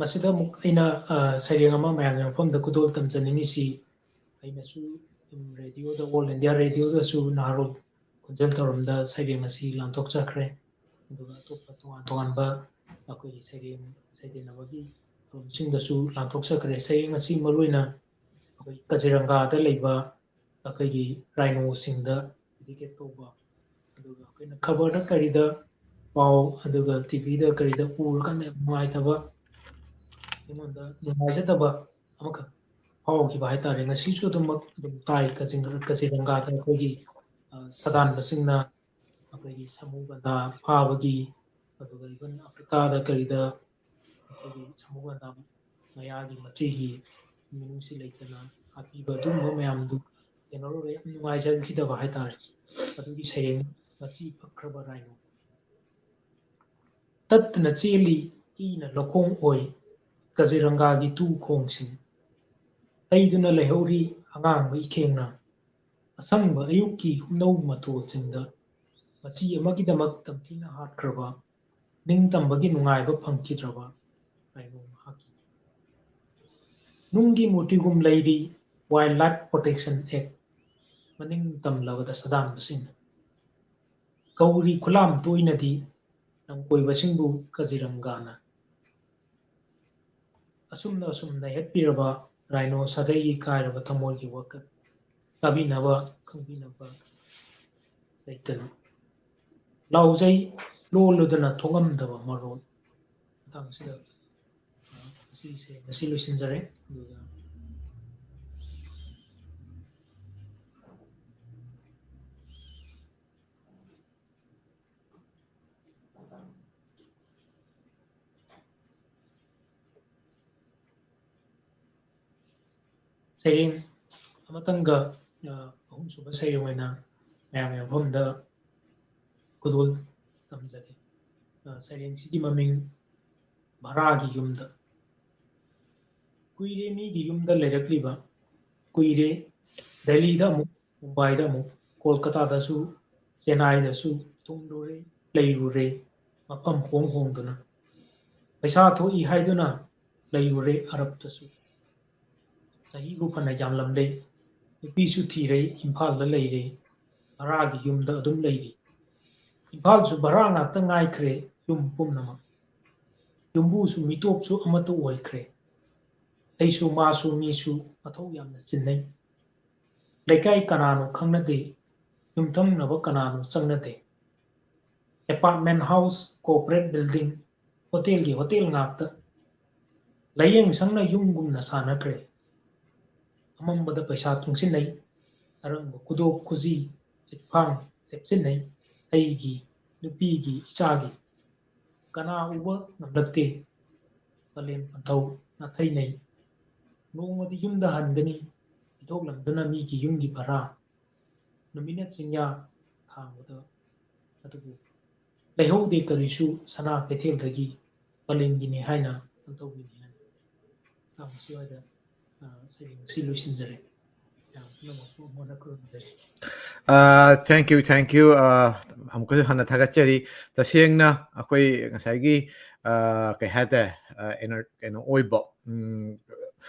ꯃꯁꯤꯗ ꯑꯃꯨꯛ ꯑꯩꯅ, ꯑ, ꯁꯩꯔꯦꯡ ꯑꯃ ꯃꯌꯥꯝꯒꯤ ꯃꯐꯝꯗ ꯈꯨꯗꯣꯜ ꯇꯝꯖꯅꯤꯡꯉꯤꯁꯤ, ꯑꯩꯅꯁꯨ ꯑꯗꯨꯝ ꯔꯦꯗꯤꯑꯣꯗ, ꯑꯣꯜ ꯏꯟꯗꯤꯌꯥ ꯔꯦꯗꯤꯑꯣꯗꯁꯨ ꯅꯍꯥꯔꯣꯜ ꯈꯣꯟꯖꯦꯜ ꯊꯧꯔꯝꯗ ꯁꯩꯔꯦꯡ ꯑꯁꯤ ꯂꯥꯟꯊꯣꯛꯆꯈ꯭ꯔꯦ꯫ ꯑꯗꯨꯒ ꯑꯇꯣꯞꯄ ꯇꯣꯉꯥꯟ ꯇꯣꯉꯥꯟꯕ ꯑꯩꯈꯣꯏꯒꯤ ꯁꯩꯔꯦꯡ ꯁꯩꯗꯦꯟꯅꯕꯒꯤ ꯊꯧꯔꯝꯁꯤꯡꯗꯁꯨ ꯂꯥꯟꯊꯣꯛꯆꯈ꯭ꯔꯦ꯫ ꯁꯩꯔꯦꯡ ꯑꯁꯤ ꯃꯔꯨꯑꯣꯏꯅ ꯑꯩꯈꯣꯏ ꯀꯖꯤꯔꯪꯒꯥꯗ ꯂꯩꯕ ꯑꯩꯈꯣꯏꯒꯤ ꯔꯥꯏꯅꯣꯁꯤꯡꯗ ꯗꯦꯗꯤꯀꯦꯠ ꯇꯧꯕ, ꯑꯗꯨꯒ ꯑꯩꯈꯣꯏꯅ ꯈꯕꯔꯗ ꯀꯔꯤꯗ ꯄꯥꯎ, ꯑꯗꯨꯒ ꯇꯤ ꯚꯤꯗ ꯀꯔꯤꯗ ꯎꯔꯀꯥꯟꯗ ꯌꯥꯝ ꯅꯨꯡꯉꯥꯏꯇꯕ, ꯑꯩꯉꯣꯟꯗ ꯅꯨꯡꯉꯥꯏꯖꯗꯕ ꯑꯃꯈꯛ ꯐꯥꯎꯈꯤꯕ ꯍꯥꯏꯇꯥꯔꯦ꯫ ꯉꯁꯤꯁꯨ ꯑꯗꯨꯃꯛ ꯑꯗꯨꯝ ꯇꯥꯏ꯫ ꯀꯖꯤꯡ-, ꯀꯖꯤꯔꯪꯒꯥꯗ ꯑꯩꯈꯣꯏꯒꯤ, ꯑ, ꯁꯥꯗꯥꯟꯕꯁꯤꯡꯅ ꯑꯩꯈꯣꯏꯒꯤ ꯁꯃꯨ ꯒꯟꯗꯥ ꯐꯥꯕꯒꯤ, ꯑꯗꯨꯒ ꯏꯚꯟ ꯑꯐ꯭ꯔꯤꯀꯥꯗ ꯀꯔꯤꯗ ꯑꯩꯈꯣꯏꯒꯤ ꯁꯃꯨ ꯒꯟꯗꯥ ꯃꯌꯥꯒꯤ ꯃꯆꯤꯒꯤ ꯃꯤꯅꯨꯡꯁꯤ ꯂꯩꯇꯅ ꯍꯥꯠꯄꯤꯕ, ꯑꯗꯨꯒꯨꯝꯕ ꯃꯌꯥꯝꯗꯨ ꯌꯦꯡꯂꯨꯔꯒ ꯌꯥꯝ ꯅꯨꯡꯉꯥꯏꯖꯈꯤꯗꯕ ꯍꯥꯏꯇꯥꯔꯦ꯫ ꯑꯗꯨꯒꯤ ꯁꯩꯔꯦꯡ ꯃꯆꯤ ꯄꯛꯈ꯭ꯔꯕ ꯔꯥꯏꯅꯣ꯫ ꯇꯠꯇꯅ ꯆꯦꯜꯂꯤ ꯏꯅ ꯂꯧꯈꯣꯡ ꯑꯣꯏ, ꯀꯖꯤꯔꯪꯒꯥꯒꯤ ꯇꯨ ꯈꯣꯡꯁꯤꯡ ꯇꯩꯗꯨꯅ ꯂꯩꯍꯧꯔꯤ ꯑꯉꯥꯡꯕ ꯏꯈꯦꯡꯅ꯫ ꯑꯁꯪꯕ ꯑꯌꯨꯛꯀꯤ ꯍꯨꯝꯅꯧ ꯃꯇꯣꯜꯁꯤꯡꯗ ꯃꯆꯤ ꯑꯃꯒꯤꯗꯃꯛ ꯇꯝꯊꯤꯅ ꯍꯥꯠꯈ꯭ꯔꯕ, ꯅꯤꯡꯇꯝꯕꯒꯤ ꯅꯨꯡꯉꯥꯏꯕ ꯐꯪꯈꯤꯗ꯭ꯔꯕ ꯔꯥꯏꯅꯣ ꯃꯍꯥꯛꯀꯤ꯫ ꯅꯨꯡꯒꯤ ꯃꯨꯔꯇꯤꯒꯨꯝ ꯂꯩꯔꯤ Wildlife Protection Act ꯃꯅꯤꯡ ꯇꯝꯂꯕꯗ ꯁꯥꯗꯥꯟꯕꯁꯤꯡꯅ꯫ ꯀꯧꯔꯤ ꯈꯨꯂꯥꯝ ꯇꯣꯏꯅꯗꯤ ꯂꯝꯀꯣꯏꯕꯁꯤꯡꯕꯨ ꯀꯖꯤꯔꯪꯒꯥꯅ꯫ ꯑꯁꯨꯝꯅ ꯑꯁꯨꯝ ꯅꯩꯍꯠꯄꯤꯔꯕ ꯔꯥꯏꯅꯣ ꯁꯥꯒꯩꯒꯤ ꯀꯥꯏꯔꯕ ꯊꯃꯣꯏꯒꯤ ꯋꯥꯀꯠ ꯇꯥꯕꯤꯅꯕ ꯈꯪꯕꯤꯅꯕ ꯂꯩꯇꯅ ꯂꯥꯎꯖꯩ ꯂꯣꯜꯂꯨꯗꯅ ꯊꯣꯛꯂꯝꯗꯕ ꯃꯔꯣꯜ꯫ ꯃꯇꯥꯡꯁꯤꯗ, ꯑ, ꯉꯁꯤꯁꯦ ꯉꯁꯤ ꯂꯣꯏꯁꯤꯟꯖꯔꯦ꯫ ꯑꯗꯨꯒ ꯁꯩꯔꯦꯡ ꯑꯃꯇꯪꯒ, ꯑ, ꯑꯍꯨꯝꯁꯨꯕ ꯁꯩꯔꯦꯡ ꯑꯣꯏꯅ ꯃꯌꯥꯝꯒꯤ ꯃꯐꯝꯗ ꯈꯨꯗꯣꯜ ꯇꯝꯖꯒꯦ꯫ ꯑ, ꯁꯩꯔꯦꯡꯁꯤꯒꯤ ꯃꯃꯤꯡ ꯚꯔꯥꯒꯤ ꯌꯨꯝꯗ꯫ ꯀꯨꯏꯔꯦ ꯃꯤꯒꯤ ꯌꯨꯝꯗ ꯂꯩꯔꯛꯂꯤꯕ, ꯀꯨꯏꯔꯦ ꯗꯦꯜꯂꯤꯗ ꯑꯃꯨꯛ, ꯃꯨꯝꯕꯥꯏꯗ ꯑꯃꯨꯛ, ꯀꯣꯜꯀꯇꯥꯗꯁꯨ, ꯆꯦꯟꯅꯥꯏꯗꯁꯨ ꯊꯨꯡꯂꯨꯔꯦ, ꯂꯩꯔꯨꯔꯦ, ꯃꯐꯝ ꯍꯣꯡ ꯍꯣꯡꯗꯨꯅ꯫ ꯄꯩꯁꯥ ꯊꯣꯛꯏ ꯍꯥꯏꯗꯨꯅ ꯂꯩꯔꯨꯔꯦ ꯑꯔꯕꯇꯁꯨ꯫ ꯆꯍꯤꯕꯨ ꯐꯅ ꯌꯥꯝꯂꯝꯂꯦ, ꯅꯨꯄꯤꯁꯨ ꯊꯤꯔꯦ, ꯏꯝꯐꯥꯜꯗ ꯂꯩꯔꯦ, ꯚꯔꯥꯒꯤ ꯌꯨꯝꯗ ꯑꯗꯨꯝ ꯂꯩꯔꯤ꯫ ꯏꯝꯐꯥꯜꯁꯨ ꯚꯔꯥ ꯉꯥꯛꯇ ꯉꯥꯏꯈ꯭ꯔꯦ, ꯌꯨꯝ ꯄꯨꯝꯅꯃꯛ꯫ ꯌꯨꯝꯕꯨꯁꯨ ꯃꯤꯇꯣꯞꯁꯨ ꯑꯃꯠꯇ ꯑꯣꯏꯈ꯭ꯔꯦ꯫ ꯑꯩꯁꯨ ꯃꯥꯁꯨ ꯃꯤꯁꯨ ꯃꯊꯧ ꯌꯥꯝꯅ ꯆꯤꯟꯅꯩ꯫ ꯂꯩꯀꯥꯏ ꯀꯅꯥꯅꯣ ꯈꯪꯅꯗꯦ, ꯌꯨꯝꯊꯪꯅꯕ ꯀꯅꯥꯅꯣ ꯆꯪꯅꯗꯦ꯫ ꯑꯦꯄꯥꯔꯠꯃꯦꯟ ꯍꯥꯎꯁ, ꯀꯣꯔꯄꯣꯔꯦꯠ ꯕꯤꯜꯗꯤꯡ, ꯍꯣꯇꯦꯜꯒꯤ ꯍꯣꯇꯦꯜ ꯉꯥꯛꯇ꯫ ꯂꯥꯏꯌꯦꯡ ꯁꯪꯅ ꯌꯨꯝꯒꯨꯝꯅ ꯁꯥꯟꯅꯈ꯭ꯔꯦ꯫ ꯑꯃꯝꯕꯗ ꯄꯩꯁꯥ ꯇꯨꯡꯁꯤꯟꯅꯩ, ꯑꯔꯪꯕ ꯈꯨꯗꯣꯞ ꯈꯨꯖꯤ ꯂꯤꯛꯐꯥꯡ ꯂꯦꯞꯁꯤꯟꯅꯩ꯫ ꯑꯩꯒꯤ, ꯅꯨꯄꯤꯒꯤ, ꯏꯆꯥꯒꯤ ꯀꯅꯥ ꯎꯕ ꯉꯝꯂꯛꯇꯦ꯫ ꯄꯂꯦꯝ ꯄꯟꯊꯧ ꯅꯥꯊꯩꯅꯩ꯫ ꯅꯣꯡꯃꯗꯤ ꯌꯨꯝꯗ ꯍꯟꯒꯅꯤ, ꯄꯤꯊꯣꯛꯂꯝꯗꯨꯅ ꯃꯤꯒꯤ ꯌꯨꯝꯒꯤ ꯚꯔꯥ꯫ ꯅꯨꯃꯤꯠꯅ ꯆꯤꯡꯌꯥ ꯊꯥꯡꯕꯗ, ꯑꯗꯨꯕꯨ ꯂꯩꯍꯧꯗꯦ ꯀꯔꯤꯁꯨ ꯁꯅꯥ ꯀꯩꯊꯦꯜꯗꯒꯤ, ꯄꯂꯦꯝꯒꯤꯅꯤ ꯍꯥꯏꯅ, ꯄꯟꯊꯧꯒꯤꯅꯤ ꯍꯥꯏꯅ꯫ ꯇꯥꯡ ꯁ꯭ꯋꯥꯏꯗ, ꯑ, ꯁꯩꯔꯦꯡ ꯑꯁꯤ ꯂꯣꯏꯁꯤꯟꯖꯔꯦ꯫ ꯃꯌꯥꯝ ꯄꯨꯝꯅꯃꯛꯄꯨ ꯑꯃꯨꯛ ꯍꯟꯅ ꯈꯨꯔꯨꯝꯖꯔꯤ꯫ ꯑ, thank you, thank you. ꯑ, ꯑꯃꯨꯛꯀꯁꯨ ꯍꯟꯅ ꯊꯥꯒꯠꯆꯔꯤ꯫ ꯇꯁꯦꯡꯅ ꯑꯩꯈꯣꯏ ꯉꯁꯥꯏꯒꯤ, ꯑ, ꯀꯩ ꯍꯥꯏꯇꯥꯔꯦ, ꯑ, ꯑꯦꯅ-, ꯀꯩꯅꯣ ꯑꯣꯏꯕ, ꯎꯝ,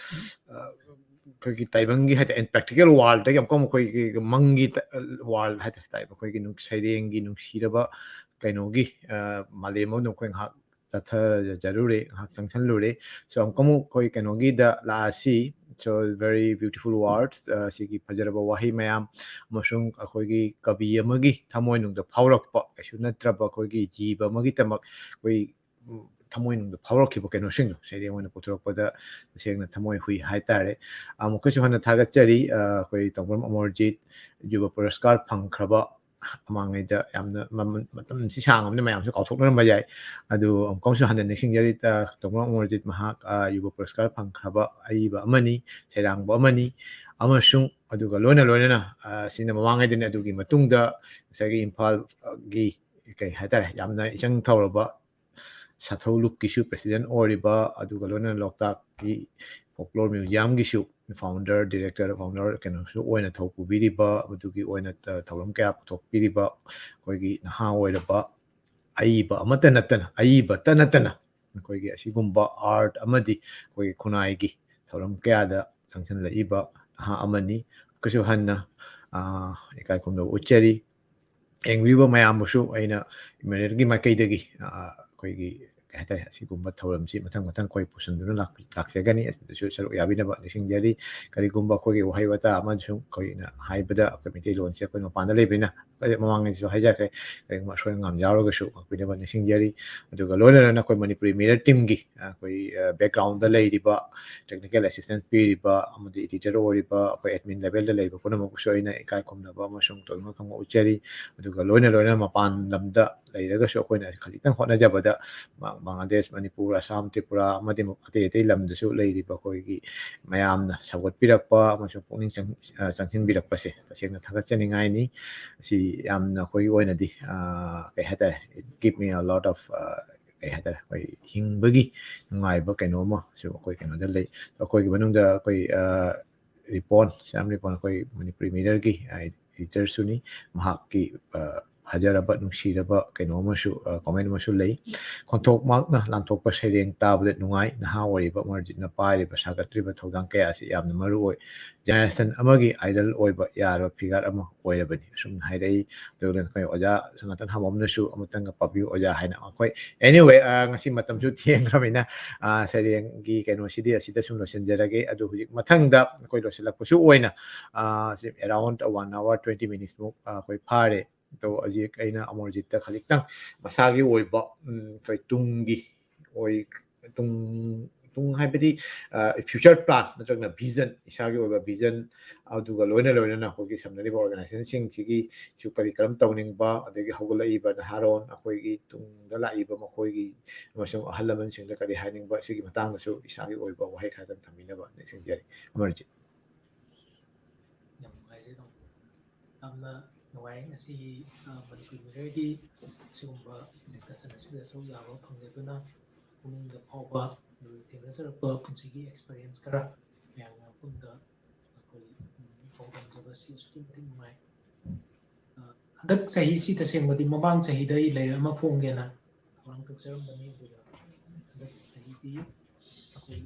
ꯑ, ꯑꯩꯈꯣꯏꯒꯤ ꯇꯥꯏꯕꯪꯒꯤ ꯍꯥꯏꯇꯥꯔꯦ, practical worldꯇꯒꯤ ꯑꯃꯨꯛꯀ ꯑꯃꯨꯛ ꯑꯩꯈꯣꯏꯒꯤ ꯃꯪꯒꯤ ꯇ-, world ꯍꯥꯏꯇꯥꯔꯦ, ꯑꯩꯈꯣꯏꯒꯤ ꯅꯨꯡ-, ꯁꯩꯔꯦꯡꯒꯤ ꯅꯨꯡꯁꯤꯔꯕ ꯀꯩꯅꯣꯒꯤ, ꯑ, ꯃꯥꯂꯦꯝ ꯑꯃꯗ ꯑꯩꯈꯣꯏ ꯉꯥꯏꯍꯥꯛ ꯆꯠꯊꯖꯔꯨꯔꯦ, ꯉꯥꯏꯍꯥꯛ ꯆꯪꯁꯤꯜꯂꯨꯔꯦ꯫ So, ꯑꯃꯨꯛꯀ ꯑꯃꯨꯛ ꯑꯩꯈꯣꯏ ꯀꯩꯅꯣꯒꯤꯗ ꯂꯥꯛꯑꯁꯤ꯫ So, very beautiful words, ꯑ, ꯁꯤꯒꯤ ꯐꯖꯔꯕ ꯋꯥꯍꯩ ꯃꯌꯥꯝ ꯑꯃꯁꯨꯡ ꯑꯩꯈꯣꯏꯒꯤ ꯀꯕꯤ ꯑꯃꯒꯤ ꯊꯃꯣꯏꯅꯨꯡꯗ ꯐꯥꯎꯔꯛꯄ, ꯀꯩꯁꯨ ꯅꯠꯇ꯭ꯔꯕ ꯑꯩꯈꯣꯏꯒꯤ ꯖꯤꯕ ꯑꯃꯒꯤꯗꯃꯛ ꯑꯩꯈꯣꯏ, ꯎꯝ, ꯊꯃꯣꯏꯅꯨꯡꯗ ꯐꯥꯎꯔꯛꯈꯤꯕ ꯀꯩꯅꯣꯁꯤꯡꯗꯣ ꯁꯩꯔꯦꯡ ꯑꯣꯏꯅ ꯄꯨꯊꯣꯔꯛꯄꯗ ꯇꯁꯦꯡꯅ ꯊꯃꯣꯏ ꯍꯨꯏ ꯍꯥꯏꯇꯥꯔꯦ꯫ ꯑꯃꯨꯛꯀꯁꯨ ꯍꯟꯅ ꯊꯥꯒꯠꯆꯔꯤ, ꯑ, ꯑꯩꯈꯣꯏ ꯇꯣꯡꯕ꯭ꯔꯝ ꯑꯃꯔꯖꯤꯠ ꯌꯨꯕ ꯄꯨꯔꯁꯀꯥꯔ ꯐꯪꯈ꯭ꯔꯕ ꯃꯃꯥꯡꯉꯩꯗ ꯌꯥꯝꯅ ꯃꯃꯜ-, ꯃꯇꯝꯁꯤ ꯁꯥꯡꯉꯕꯅꯤꯅ ꯃꯌꯥꯝꯁꯨ ꯀꯥꯎꯊꯣꯛꯅꯔꯝꯕ ꯌꯥꯏ꯫ ꯑꯗꯨ ꯑꯃꯨꯛꯀꯁꯨ ꯍꯟꯅ ꯅꯤꯡꯁꯤꯡꯖꯔꯤ, ꯑ, ꯇꯣꯡꯕ꯭ꯔꯣꯡ ꯑꯃꯔꯖꯤꯠ ꯃꯍꯥꯛ, ꯑ, ꯌꯨꯕ ꯄꯨꯔꯁꯀꯥꯔ ꯐꯪꯈ꯭ꯔꯕ ꯑꯏꯕ ꯑꯃꯅꯤ, ꯁꯩꯔꯥꯡꯕ ꯑꯃꯅꯤ, ꯑꯃꯁꯨꯡ ꯑꯗꯨꯒ ꯂꯣꯏꯅ ꯂꯣꯏꯅꯅ, ꯑ, ꯁꯤꯅ ꯃꯃꯥꯡꯉꯩꯗꯅꯤ꯫ ꯑꯗꯨꯒꯤ ꯃꯇꯨꯡꯗ ꯉꯁꯥꯏꯒꯤ ꯏꯝꯐꯥꯜꯒꯤ ꯀꯩ ꯍꯥꯏꯇꯥꯔꯦ, ꯌꯥꯝꯅ ꯏꯆꯪ ꯊꯧꯔꯕ ꯁꯥꯊꯧ ꯂꯨꯞꯀꯤꯁꯨ president ꯑꯣꯏꯔꯤꯕ, ꯑꯗꯨꯒ ꯂꯣꯏꯅꯅ ꯂꯣꯛꯇꯥꯛꯀꯤ folklore museumꯒꯤꯁꯨ founder, director, founder ꯀꯩꯅꯣꯁꯨ ꯑꯣꯏꯅ ꯊꯧ ꯄꯨꯕꯤꯔꯤꯕ, ꯃꯗꯨꯒꯤ ꯑꯣꯏꯅ ꯊ-, ꯊꯧꯔꯝ ꯀꯌꯥ ꯄꯨꯊꯣꯛꯄꯤꯔꯤꯕ ꯑꯩꯈꯣꯏꯒꯤ ꯅꯍꯥ ꯑꯣꯏꯔꯕ ꯑꯏꯕ ꯑꯃꯠꯇ ꯅꯠꯇꯅ, ꯑꯏꯕꯇ ꯅꯠꯇꯅ ꯑꯩꯈꯣꯏꯒꯤ ꯑꯁꯤꯒꯨꯝꯕ art ꯑꯃꯗꯤ ꯑꯩꯈꯣꯏꯒꯤ ꯈꯨꯟꯅꯥꯏꯒꯤ ꯊꯧꯔꯝ ꯀꯌꯥꯗ ꯆꯪꯁꯤꯜꯂꯛꯏꯕ ꯅꯍꯥ ꯑꯃꯅꯤ꯫ ꯑꯃꯨꯛꯀꯁꯨ ꯍꯟꯅ, ꯑ, ꯏꯀꯥꯏ ꯈꯨꯝꯅꯕ ꯎꯠꯆꯔꯤ꯫ ꯌꯦꯡꯕꯤꯔꯤꯕ ꯃꯌꯥꯝꯕꯨꯁꯨ ꯑꯩꯅ ꯏꯃꯦꯔꯦꯜꯒꯤ ꯃꯥꯏꯀꯩꯗꯒꯤ, ꯑ, ꯑꯩꯈꯣꯏꯒꯤ ꯀꯩ ꯍꯥꯏꯇꯥꯔꯦ, ꯑꯁꯤꯒꯨꯝꯕ ꯊꯧꯔꯝꯁꯤ ꯃꯊꯪ ꯃꯊꯪ ꯑꯩꯈꯣꯏ ꯄꯨꯁꯤꯟꯗꯨꯅ ꯂꯥꯛꯄꯤ-, ꯂꯥꯛꯆꯒꯅꯤ꯫ ꯑꯁꯤꯗꯁꯨ ꯁꯔꯨꯛ ꯌꯥꯕꯤꯅꯕ ꯅꯤꯡꯁꯤꯡꯖꯔꯤ꯫ ꯀꯔꯤꯒꯨꯝꯕ ꯑꯩꯈꯣꯏꯒꯤ ꯋꯥꯍꯩ ꯋꯥꯇꯥ ꯑꯃꯁꯨꯡ ꯑꯩꯈꯣꯏꯅ ꯍꯥꯏꯕꯗ ꯑꯩꯈꯣꯏ ꯃꯩꯇꯩꯂꯣꯟꯁꯦ ꯑꯩꯈꯣꯏ ꯃꯄꯥꯟꯗ ꯂꯩꯕꯅꯤꯅ, ꯑꯩ ꯃꯃꯥꯡꯉꯩꯗꯁꯨ ꯍꯥꯏꯖꯈ꯭ꯔꯦ, ꯀꯔꯤꯒꯨꯝꯕ ꯑꯁꯣꯏ ꯑꯉꯥꯝ ꯌꯥꯎꯔꯒꯁꯨ ꯉꯥꯛꯄꯤꯅꯕ ꯅꯤꯡꯁꯤꯡꯖꯔꯤ꯫ ꯑꯗꯨꯒ ꯂꯣꯏꯅ ꯂꯣꯏꯅꯅ ꯑꯩꯈꯣꯏ ꯃꯅꯤꯄꯨꯔꯤ ꯃꯤꯔꯔ ꯇꯤꯝꯒꯤ, ꯑꯩꯈꯣꯏ, ꯑ, backgroundꯗ ꯂꯩꯔꯤꯕ, technical assistance ꯄꯤꯔꯤꯕ ꯑꯃꯗꯤ editor ꯑꯣꯏꯔꯤꯕ ꯑꯩꯈꯣꯏ admin levelꯗ ꯂꯩꯔꯤꯕ ꯄꯨꯝꯅꯃꯛꯄꯨꯁꯨ ꯑꯩꯅ ꯏꯀꯥꯏ ꯈꯨꯝꯅꯕ ꯑꯃꯁꯨꯡ ꯇꯣꯏꯅ ꯈꯪꯕ ꯎꯠꯆꯔꯤ꯫ ꯑꯗꯨꯒ ꯂꯣꯏꯅ ꯂꯣꯏꯅꯅ ꯃꯄꯥꯟ ꯂꯝꯗ ꯂꯩꯔꯒꯁꯨ ꯑꯩꯈꯣꯏꯅ ꯈꯖꯤꯛꯇꯪ ꯍꯣꯠꯅꯖꯕꯗ ꯃ-, ꯕꯪꯒ꯭ꯂꯥꯗꯦꯁ, ꯃꯅꯤꯄꯨꯔ, ꯑꯁꯥꯝ, ꯇ꯭ꯔꯤꯄꯨꯔꯥ ꯑꯃꯗꯤ ꯑꯇꯩ ꯑꯇꯩ ꯂꯝꯗꯁꯨ ꯂꯩꯔꯤꯕ ꯑꯩꯈꯣꯏꯒꯤ ꯃꯌꯥꯝꯅ ꯁꯧꯒꯠꯄꯤꯔꯛꯄ ꯑꯃꯁꯨꯡ ꯄꯨꯛꯅꯤꯡ ꯆꯪ-, ꯑ, ꯆꯪꯁꯤꯟꯕꯤꯔꯛꯄꯁꯦ ꯇꯁꯦꯡꯅ ꯊꯥꯒꯠꯆꯅꯤꯡꯉꯥꯏꯅꯤ꯫ ꯑꯁꯤ ꯌꯥꯝꯅ ꯑꯩꯈꯣꯏꯒꯤ ꯑꯣꯏꯅꯗꯤ, ꯑ, ꯀꯩ ꯍꯥꯏꯇꯥꯔꯦ, it's give me a lot of, ꯑ, ꯀꯩ ꯍꯥꯏꯇꯥꯔꯦ, ꯑꯩꯈꯣꯏ ꯍꯤꯡꯕꯒꯤ ꯅꯨꯡꯉꯥꯏꯕ ꯀꯩꯅꯣ ꯑꯃꯁꯨ ꯑꯩꯈꯣꯏ ꯀꯩꯅꯣꯗ ꯂꯩ꯫ ꯑꯩꯈꯣꯏꯒꯤ ꯃꯅꯨꯡꯗ ꯑꯩꯈꯣꯏ, ꯑ, ꯔꯤꯄꯣꯟ, ꯁꯤꯔꯥꯝ ꯔꯤꯄꯣꯟ, ꯑꯩꯈꯣꯏ ꯃꯅꯤꯄꯨꯔꯤ ꯃꯤꯔꯔꯒꯤ, ꯑ, editorꯁꯨꯅꯤ꯫ ꯃꯍꯥꯛꯀꯤ, ꯑ, ꯐꯖꯔꯕ, ꯅꯨꯡꯁꯤꯔꯕ ꯀꯩꯅꯣ ꯑꯃꯁꯨ, ꯑ, comment ꯑꯃꯁꯨ ꯂꯩ꯫ "ꯈꯣꯟꯊꯣꯛ ꯃꯍꯥꯛꯅ ꯂꯥꯟꯊꯣꯛꯄ ꯁꯩꯔꯦꯡ ꯇꯥꯕꯗ ꯅꯨꯡꯉꯥꯏ꯫ ꯅꯍꯥ ꯑꯣꯏꯔꯤꯕ ꯑꯃꯔꯖꯤꯠꯅ ꯄꯥꯏꯔꯤꯕ, ꯁꯥꯒꯠꯇ꯭ꯔꯤꯕ ꯊꯧꯗꯥꯡ ꯀꯌꯥ ꯑꯁꯤ ꯌꯥꯝꯅ ꯃꯔꯨ ꯑꯣꯏ꯫ Generation ꯑꯃꯒꯤ idol ꯑꯣꯏꯕ ꯌꯥꯔꯕ figure ꯑꯃ ꯑꯣꯏꯔꯕꯅꯤ", ꯑꯁꯨꯝꯅ ꯍꯥꯏꯔꯛꯏ꯫ ꯑꯗꯨꯒ ꯑꯩꯈꯣꯏ ꯑꯣꯖꯥ ꯁꯅꯥꯇꯟ ꯍꯥꯃꯣꯝꯅꯁꯨ "ꯑꯃꯨꯛꯇꯪꯒ ꯄꯥꯕꯤꯌꯨ ꯑꯣꯖꯥ" ꯍꯥꯏꯅ꯫ ꯑꯩꯈꯣꯏ, anyway, ꯑ, ꯉꯁꯤ ꯃꯇꯝꯁꯨ ꯊꯦꯡꯈ꯭ꯔꯕꯅꯤꯅ, ꯑ, ꯁꯩꯔꯦꯡꯒꯤ ꯀꯩꯅꯣꯁꯤꯗꯤ ꯑꯁꯤꯗ ꯁꯨꯝ ꯂꯣꯏꯁꯤꯟꯖꯔꯒꯦ꯫ ꯑꯗꯨ ꯍꯧꯖꯤꯛ ꯃꯊꯪꯗ ꯑꯩꯈꯣꯏ ꯂꯣꯏꯁꯤꯜꯂꯛꯄꯁꯨ ꯑꯣꯏꯅ, ꯑ, ꯁꯤ around one hour twenty minutesꯃꯨꯛ, ꯑ, ꯑꯩꯈꯣꯏ ꯐꯥꯔꯦ꯫ ꯑꯗꯣ ꯍꯧꯖꯤꯛ ꯑꯩꯅ ꯑꯃꯔꯖꯤꯠꯇ ꯈꯖꯤꯛꯇꯪ ꯃꯁꯥꯒꯤ ꯑꯣꯏꯕ, ꯎꯝ, ꯑꯩꯈꯣꯏ ꯇꯨꯡꯒꯤ ꯑꯣꯏ-, ꯇꯨꯡ-, ꯇꯨꯡ ꯍꯥꯏꯕꯗꯤ ꯐ꯭ꯌꯨꯆꯔ ꯄ꯭ꯂꯥꯟ ꯅꯠꯇ꯭ꯔꯒꯅ ꯚꯤꯖꯟ, ꯏꯁꯥꯒꯤ ꯑꯣꯏꯕ ꯚꯤꯖꯟ, ꯑꯗꯨꯒ ꯂꯣꯏꯅ ꯂꯣꯏꯅꯅ ꯑꯩꯈꯣꯏꯒꯤ ꯁꯝꯅꯔꯤꯕ ꯑꯣꯔꯒꯅꯥꯏꯖꯦꯁꯟꯁꯤꯡꯁꯤꯒꯤꯁꯨ ꯀꯔꯤ ꯀꯔꯝ ꯇꯧꯅꯤꯡꯕ, ꯑꯗꯒꯤ ꯍꯧꯒꯠꯂꯛꯏꯕ ꯅꯍꯥꯔꯣꯟ, ꯑꯩꯈꯣꯏꯒꯤ ꯇꯨꯡꯗ ꯂꯥꯛꯏꯕ ꯃꯈꯣꯏꯒꯤ ꯑꯃꯁꯨꯡ ꯑꯍꯜ ꯂꯃꯟꯁꯤꯡꯗ ꯀꯔꯤ ꯍꯥꯏꯅꯤꯡꯕ, ꯁꯤꯒꯤ ꯃꯇꯥꯡꯗꯁꯨ ꯏꯁꯥꯒꯤ ꯑꯣꯏꯕ ꯋꯥꯍꯩ ꯈꯔꯗꯪ ꯊꯝꯕꯤꯅꯕ ꯅꯤꯡꯁꯤꯡꯖꯔꯤ꯫ ꯑꯃꯔꯖꯤꯠ꯫ ꯌꯥꯝ ꯅꯨꯡꯉꯥꯏꯖꯩ ꯇꯥꯃꯣ꯫ ꯌꯥꯝꯅ ꯅꯨꯡꯉꯥꯏ ꯉꯁꯤꯒꯤ, ꯑ, ꯃꯅꯤꯄꯨꯔ ꯃꯤꯔꯔꯒꯤ ꯁꯤꯒꯨꯝꯕ ꯗꯤꯁꯀꯁꯟ ꯑꯁꯤꯗ ꯁꯔꯨꯛ ꯌꯥꯕ ꯐꯪꯖꯗꯨꯅ ꯄꯨꯛꯅꯤꯡꯗ ꯐꯥꯎꯕ ꯑꯗꯨꯒ ꯊꯦꯡꯅꯖꯔꯛꯄ ꯄꯨꯟꯁꯤꯒꯤ ꯑꯦꯛꯁꯄꯤꯔꯤꯌꯦꯟꯁ ꯈꯔ ꯃꯌꯥꯝꯒꯤ ꯃꯐꯝꯗ ꯑꯩꯈꯣꯏ, ꯎꯝ, ꯄꯥꯎꯗꯝꯖꯕꯁꯤ ꯑꯁꯨꯛꯀꯤ ꯃꯇꯤꯛ ꯅꯨꯡꯉꯥꯏ꯫ ꯑ, ꯍꯟꯗꯛ ꯆꯍꯤꯁꯤ ꯇꯁꯦꯡꯕꯗꯤ ꯃꯃꯥꯡ ꯆꯍꯤꯗ ꯑꯩ ꯂꯥꯏꯔꯤꯛ ꯑꯃ ꯐꯣꯡꯒꯦꯅ ꯊꯧꯔꯥꯡ ꯇꯧꯖꯔꯝꯕꯅꯤ, ꯑꯗꯨꯒ ꯍꯟꯗꯛ ꯆꯍꯤꯗꯤ ꯑꯩꯈꯣꯏ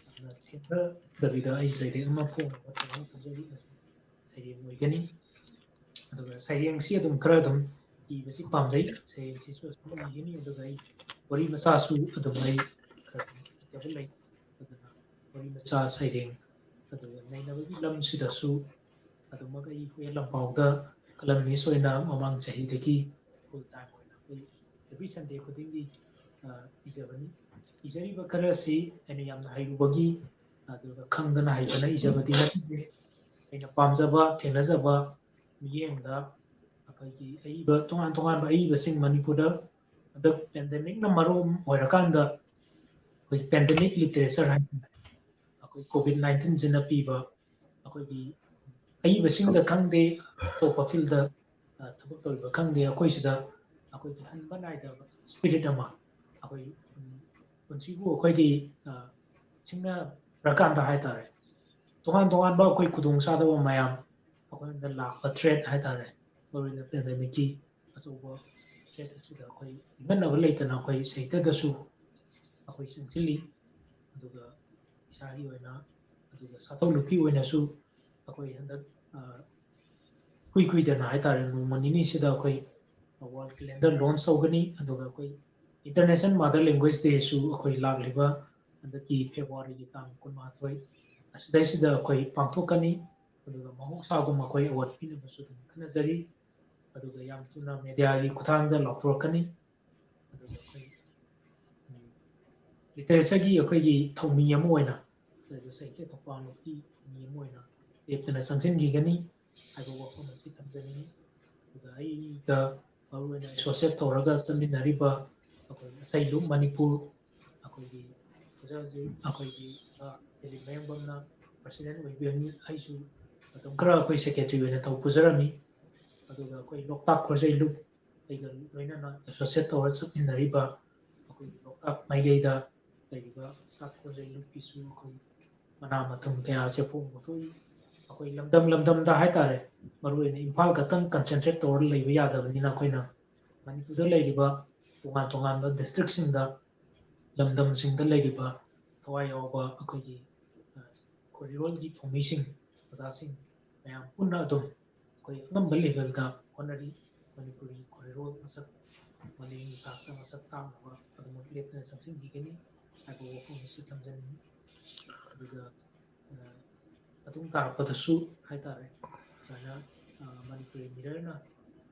ꯌꯥꯝꯅ ꯊꯦꯡꯊꯗꯕꯤꯗ ꯑꯩ ꯂꯥꯏꯔꯤꯛ ꯑꯃ ꯐꯣꯡꯅꯕ ꯊꯧꯔꯥꯡ ꯇꯧꯖꯔꯤ꯫ ꯃꯁꯤ ꯁꯩꯔꯦꯡ ꯑꯣꯏꯒꯅꯤ꯫ ꯑꯗꯨꯒ ꯁꯩꯔꯦꯡꯁꯤ ꯑꯗꯨꯝ ꯈꯔ ꯑꯗꯨꯝ ꯏꯕꯁꯤ ꯄꯥꯝꯖꯩ꯫ ꯁꯩꯔꯦꯡꯁꯤꯁꯨ ꯑꯗꯨꯝ ꯏꯒꯅꯤ, ꯑꯗꯨꯒ ꯑꯩ ꯋꯥꯔꯤ ꯃꯆꯥꯁꯨ ꯑꯗꯨꯝ ꯑꯩ ꯈꯔ ꯑꯗꯨꯝ ꯏꯖꯕ ꯂꯩ꯫ ꯑꯗꯨꯅ ꯋꯥꯔꯤ ꯃꯆꯥ, ꯁꯩꯔꯦꯡ, ꯑꯗꯨꯒ ꯅꯩꯅꯕꯒꯤ ꯂꯝꯁꯤꯗꯁꯨ ꯑꯗꯨꯃꯛ ꯑꯩ ꯍꯨꯏꯌꯦꯟ ꯂꯥꯟꯄꯥꯎꯗ ꯀꯂꯝꯅꯤꯁ ꯑꯣꯏꯅ ꯃꯃꯥꯡ ꯆꯍꯤꯗꯒꯤ ꯐꯨꯜ ꯇꯥꯏꯝ ꯑꯣꯏꯅ ꯑꯩꯈꯣꯏ ꯑꯦꯚ꯭ꯔꯤ ꯁꯟꯗꯦ ꯈꯨꯗꯤꯡꯒꯤ, ꯑ, ꯏꯖꯕꯅꯤ꯫ ꯏꯖꯔꯤꯕ ꯈꯔ ꯑꯁꯤ ꯑꯩꯅ ꯌꯥꯝꯅ ꯍꯩꯔꯨꯕꯒꯤ, ꯑꯗꯨꯒ ꯈꯪꯗꯅ ꯍꯩꯗꯅ ꯏꯖꯕꯗꯤ ꯅꯠꯆꯗꯦ꯫ ꯑꯩꯅ ꯄꯥꯝꯖꯕ, ꯊꯦꯡꯅꯖꯕ ꯃꯤꯠꯌꯦꯡꯗ ꯑꯩꯈꯣꯏꯒꯤ ꯑꯏꯕ, ꯇꯣꯉꯥꯟ ꯇꯣꯉꯥꯟꯕ ꯑꯏꯕꯁꯤꯡ ꯃꯅꯤꯄꯨꯔꯗ ꯍꯟꯗꯛ ꯄꯦꯟꯗꯦꯃꯤꯛꯅ ꯃꯔꯝ ꯑꯣꯏꯔꯀꯥꯟꯗ ꯑꯩꯈꯣꯏ ꯄꯦꯟꯗꯦꯃꯤꯛ ꯂꯤꯇꯔꯦꯆꯔ ꯍꯥꯏꯇꯥꯔꯦ, ꯑꯩꯈꯣꯏ ꯀꯣꯚꯤꯗ ꯅꯥꯏꯟꯇꯤꯟꯁꯤꯅ ꯄꯤꯕ ꯑꯩꯈꯣꯏꯒꯤ ꯑꯏꯕꯁꯤꯡꯗ ꯈꯪꯗꯦ, ꯑꯇꯣꯞꯄ ꯐꯤꯜꯗ, ꯑ, ꯊꯕꯛ ꯇꯧꯔꯤꯕ ꯈꯪꯗꯦ, ꯑꯩꯈꯣꯏꯁꯤꯗ ꯑꯩꯈꯣꯏꯒꯤ ꯍꯟꯕ ꯅꯥꯏꯗꯕ ꯁ꯭ꯄꯤꯔꯤꯠ ꯑꯃ, ꯑꯩꯈꯣꯏ, ꯎꯝ, ꯄꯨꯟꯁꯤꯕꯨ ꯑꯩꯈꯣꯏꯒꯤ, ꯑ, ꯁꯤꯡꯅꯔꯀꯥꯟꯗ ꯍꯥꯏꯇꯥꯔꯦ, ꯇꯣꯉꯥꯟ ꯇꯣꯉꯥꯟꯕ ꯑꯩꯈꯣꯏ ꯈꯨꯗꯣꯡꯆꯥꯗꯕ ꯃꯌꯥꯝ, ꯑꯩꯈꯣꯏꯗ ꯂꯥꯛꯄ ꯊ꯭ꯔꯦꯠ ꯍꯥꯏꯇꯥꯔꯦ, ꯃꯔꯨꯑꯣꯏꯅ ꯄꯦꯟꯗꯦꯃꯤꯛꯀꯤ ꯑꯆꯧꯕ ꯊ꯭ꯔꯦꯠ ꯑꯁꯤꯗ ꯑꯩꯈꯣꯏ ꯏꯪꯍꯟꯅꯕ ꯂꯩꯇꯅ ꯑꯩꯈꯣꯏ ꯁꯥꯍꯤꯇ꯭ꯌꯗꯁꯨ ꯑꯩꯈꯣꯏ ꯆꯪꯁꯤꯜꯂꯤ꯫ ꯑꯗꯨꯒ ꯏꯁꯥꯒꯤ ꯑꯣꯏꯅ, ꯑꯗꯨꯒ ꯁꯥꯊꯧ ꯂꯨꯞꯀꯤ ꯑꯣꯏꯅꯁꯨ ꯑꯩꯈꯣꯏ ꯍꯟꯗꯛ, ꯑ, ꯏꯀꯨꯏ ꯀꯨꯏꯗꯅ ꯍꯥꯏꯇꯥꯔꯦ, ꯅꯣꯡꯃ ꯅꯤꯅꯤꯁꯤꯗ ꯑꯩꯈꯣꯏ ꯋꯥꯔꯜ ꯀꯦꯂꯦꯟꯗꯔ ꯂꯣꯟꯆ ꯇꯧꯒꯅꯤ꯫ ꯑꯗꯨꯒ ꯑꯩꯈꯣꯏ ꯏꯟꯇꯔꯅꯦꯁꯅꯦꯜ ꯃꯥꯗꯔ ꯂꯦꯡꯒ꯭ꯋꯦꯖ ꯗꯦꯁꯨ ꯑꯩꯈꯣꯏ ꯂꯥꯛꯂꯤꯕ ꯍꯟꯗꯛꯀꯤ ꯐꯦꯕ꯭ꯔꯨꯋꯥꯔꯤꯒꯤ ꯇꯥꯡ ꯀꯨꯟꯃꯥꯊꯣꯏ ꯑꯁꯤꯗꯩꯁꯤꯗ ꯑꯩꯈꯣꯏ ꯄꯥꯡꯊꯣꯛꯀꯅꯤ꯫ ꯑꯗꯨꯒ ꯃꯍꯧꯁꯥꯒꯨꯝ ꯑꯩꯈꯣꯏ ꯑꯦꯋꯥꯔꯗ ꯄꯤꯅꯕꯁꯨ ꯑꯗꯨꯝ ꯈꯟꯅꯖꯔꯤ꯫ ꯑꯗꯨꯒ ꯌꯥꯝ ꯊꯨꯅ ꯃꯦꯗꯤꯌꯥꯒꯤ ꯈꯨꯠꯊꯥꯡꯗ ꯂꯥꯎꯊꯣꯔꯛꯀꯅꯤ꯫ ꯑꯗꯨꯒ ꯑꯩꯈꯣꯏ, ꯎꯝ, ꯂꯤꯇꯔꯦꯆꯔꯒꯤ ꯑꯩꯈꯣꯏꯒꯤ ꯊꯧꯃꯤ ꯑꯃ ꯑꯣꯏꯅ, ꯁꯥꯍꯤꯇ꯭ꯌ ꯊꯧꯄꯥꯡꯂꯨꯞꯀꯤ ꯊꯧꯃꯤ ꯑꯃ ꯑꯣꯏꯅ ꯂꯦꯞꯇꯅ ꯆꯪꯁꯤꯟꯈꯤꯒꯅꯤ ꯍꯥꯏꯕ ꯋꯥꯐꯝ ꯑꯁꯤ ꯊꯝꯖꯅꯤꯡꯏ꯫ ꯑꯗꯨꯒ ꯑꯩꯒ ꯃꯔꯨꯑꯣꯏꯅ ꯑꯦꯁꯣꯁꯤꯌꯦꯠ ꯇꯧꯔꯒ ꯆꯠꯃꯤꯟꯅꯔꯤꯕ ꯑꯩꯈꯣꯏ ꯏꯁꯩꯂꯨꯞ ꯃꯅꯤꯄꯨꯔ, ꯑꯩꯈꯣꯏꯒꯤ ꯍꯧꯖꯤꯛ ꯍꯧꯖꯤꯛ ꯑꯩꯈꯣꯏꯒꯤ ꯗꯤꯂꯤꯞ ꯃꯌꯥꯡꯕꯝꯅ ꯄ꯭ꯔꯁꯤꯗꯦꯟ ꯑꯣꯏꯕꯤꯔꯝꯃꯤ꯫ ꯑꯩꯁꯨ ꯃꯇꯝ ꯈꯔ ꯑꯩꯈꯣꯏ ꯁꯦꯀ꯭ꯔꯦꯇꯔꯤ ꯑꯣꯏꯅ ꯊꯧ ꯄꯨꯖꯔꯝꯃꯤ꯫ ꯑꯗꯨꯒ ꯑꯩꯈꯣꯏ ꯂꯣꯛꯇꯥꯛ ꯈꯣꯔꯖꯩꯂꯨꯞ ꯑꯩꯒ ꯂꯣꯏꯅꯅ ꯑꯦꯁꯣꯁꯤꯌꯦꯠ ꯇꯧꯔ ꯆꯠꯃꯤꯟꯅꯔꯤꯕ ꯑꯩꯈꯣꯏꯒꯤ ꯂꯣꯛꯇꯥꯛ ꯃꯥꯏꯀꯩꯗ ꯂꯩꯔꯤꯕ ꯂꯣꯛꯇꯥꯛ ꯈꯣꯔꯖꯩꯂꯨꯞꯀꯤꯁꯨ ꯑꯩꯈꯣꯏ ꯃꯅꯥ ꯃꯊꯨꯝ ꯀꯌꯥꯁꯦ ꯐꯣꯡꯕ ꯊꯣꯛꯏ꯫ ꯑꯩꯈꯣꯏ ꯂꯝꯗꯝ ꯂꯝꯗꯝꯗ ꯍꯥꯏꯇꯥꯔꯦ, ꯃꯔꯨꯑꯣꯏꯅ ꯏꯝꯐꯥꯜ ꯈꯛꯇꯪ ꯀꯟꯁꯦꯟꯇ꯭ꯔꯦꯠ ꯇꯧꯔ ꯂꯩꯕ ꯌꯥꯗꯕꯅꯤꯅ ꯑꯩꯈꯣꯏꯅ ꯃꯅꯤꯄꯨꯔꯗ ꯂꯩꯔꯤꯕ ꯇꯣꯉꯥꯟ ꯇꯣꯉꯥꯟꯕ ꯗꯤꯁꯇ꯭ꯔꯤꯛꯁꯤꯡꯗ, ꯂꯝꯗꯝꯁꯤꯡꯗ ꯂꯩꯔꯤꯕ ꯊꯋꯥꯏ ꯌꯥꯎꯕ ꯑꯩꯈꯣꯏꯒꯤ, ꯑ, ꯈꯣꯔꯤꯔꯣꯜꯒꯤ ꯊꯧꯃꯤꯁꯤꯡ, ꯑꯣꯖꯥꯁꯤꯡ ꯃꯌꯥꯝ ꯄꯨꯟꯅ ꯑꯗꯨꯝ ꯑꯩꯈꯣꯏ ꯑꯉꯝꯕ ꯂꯦꯚꯦꯜꯗ ꯍꯣꯠꯅꯔꯤ꯫ ꯃꯅꯤꯄꯨꯔꯤ ꯈꯣꯔꯤꯔꯣꯜ ꯃꯁꯛ ꯃꯥꯂꯦꯝꯒꯤ ꯊꯥꯛꯇ ꯃꯁꯛ ꯇꯥꯛꯅꯕ ꯑꯗꯨꯃꯛ ꯂꯦꯞꯇꯅ ꯆꯪꯁꯤꯟꯈꯤꯒꯅꯤ ꯍꯥꯏꯕ ꯋꯥꯐꯝ ꯑꯁꯤ ꯊꯝꯖꯅꯤꯡꯏ꯫ ꯑꯗꯨꯒ, ꯑ, ꯃꯇꯨꯡ ꯇꯥꯔꯛꯄꯗꯁꯨ ꯍꯥꯏꯇꯥꯔꯦ, ꯁꯨꯃꯥꯏꯅ, ꯑ, ꯃꯅꯤꯄꯨꯔꯤ ꯃꯤꯔꯔꯅ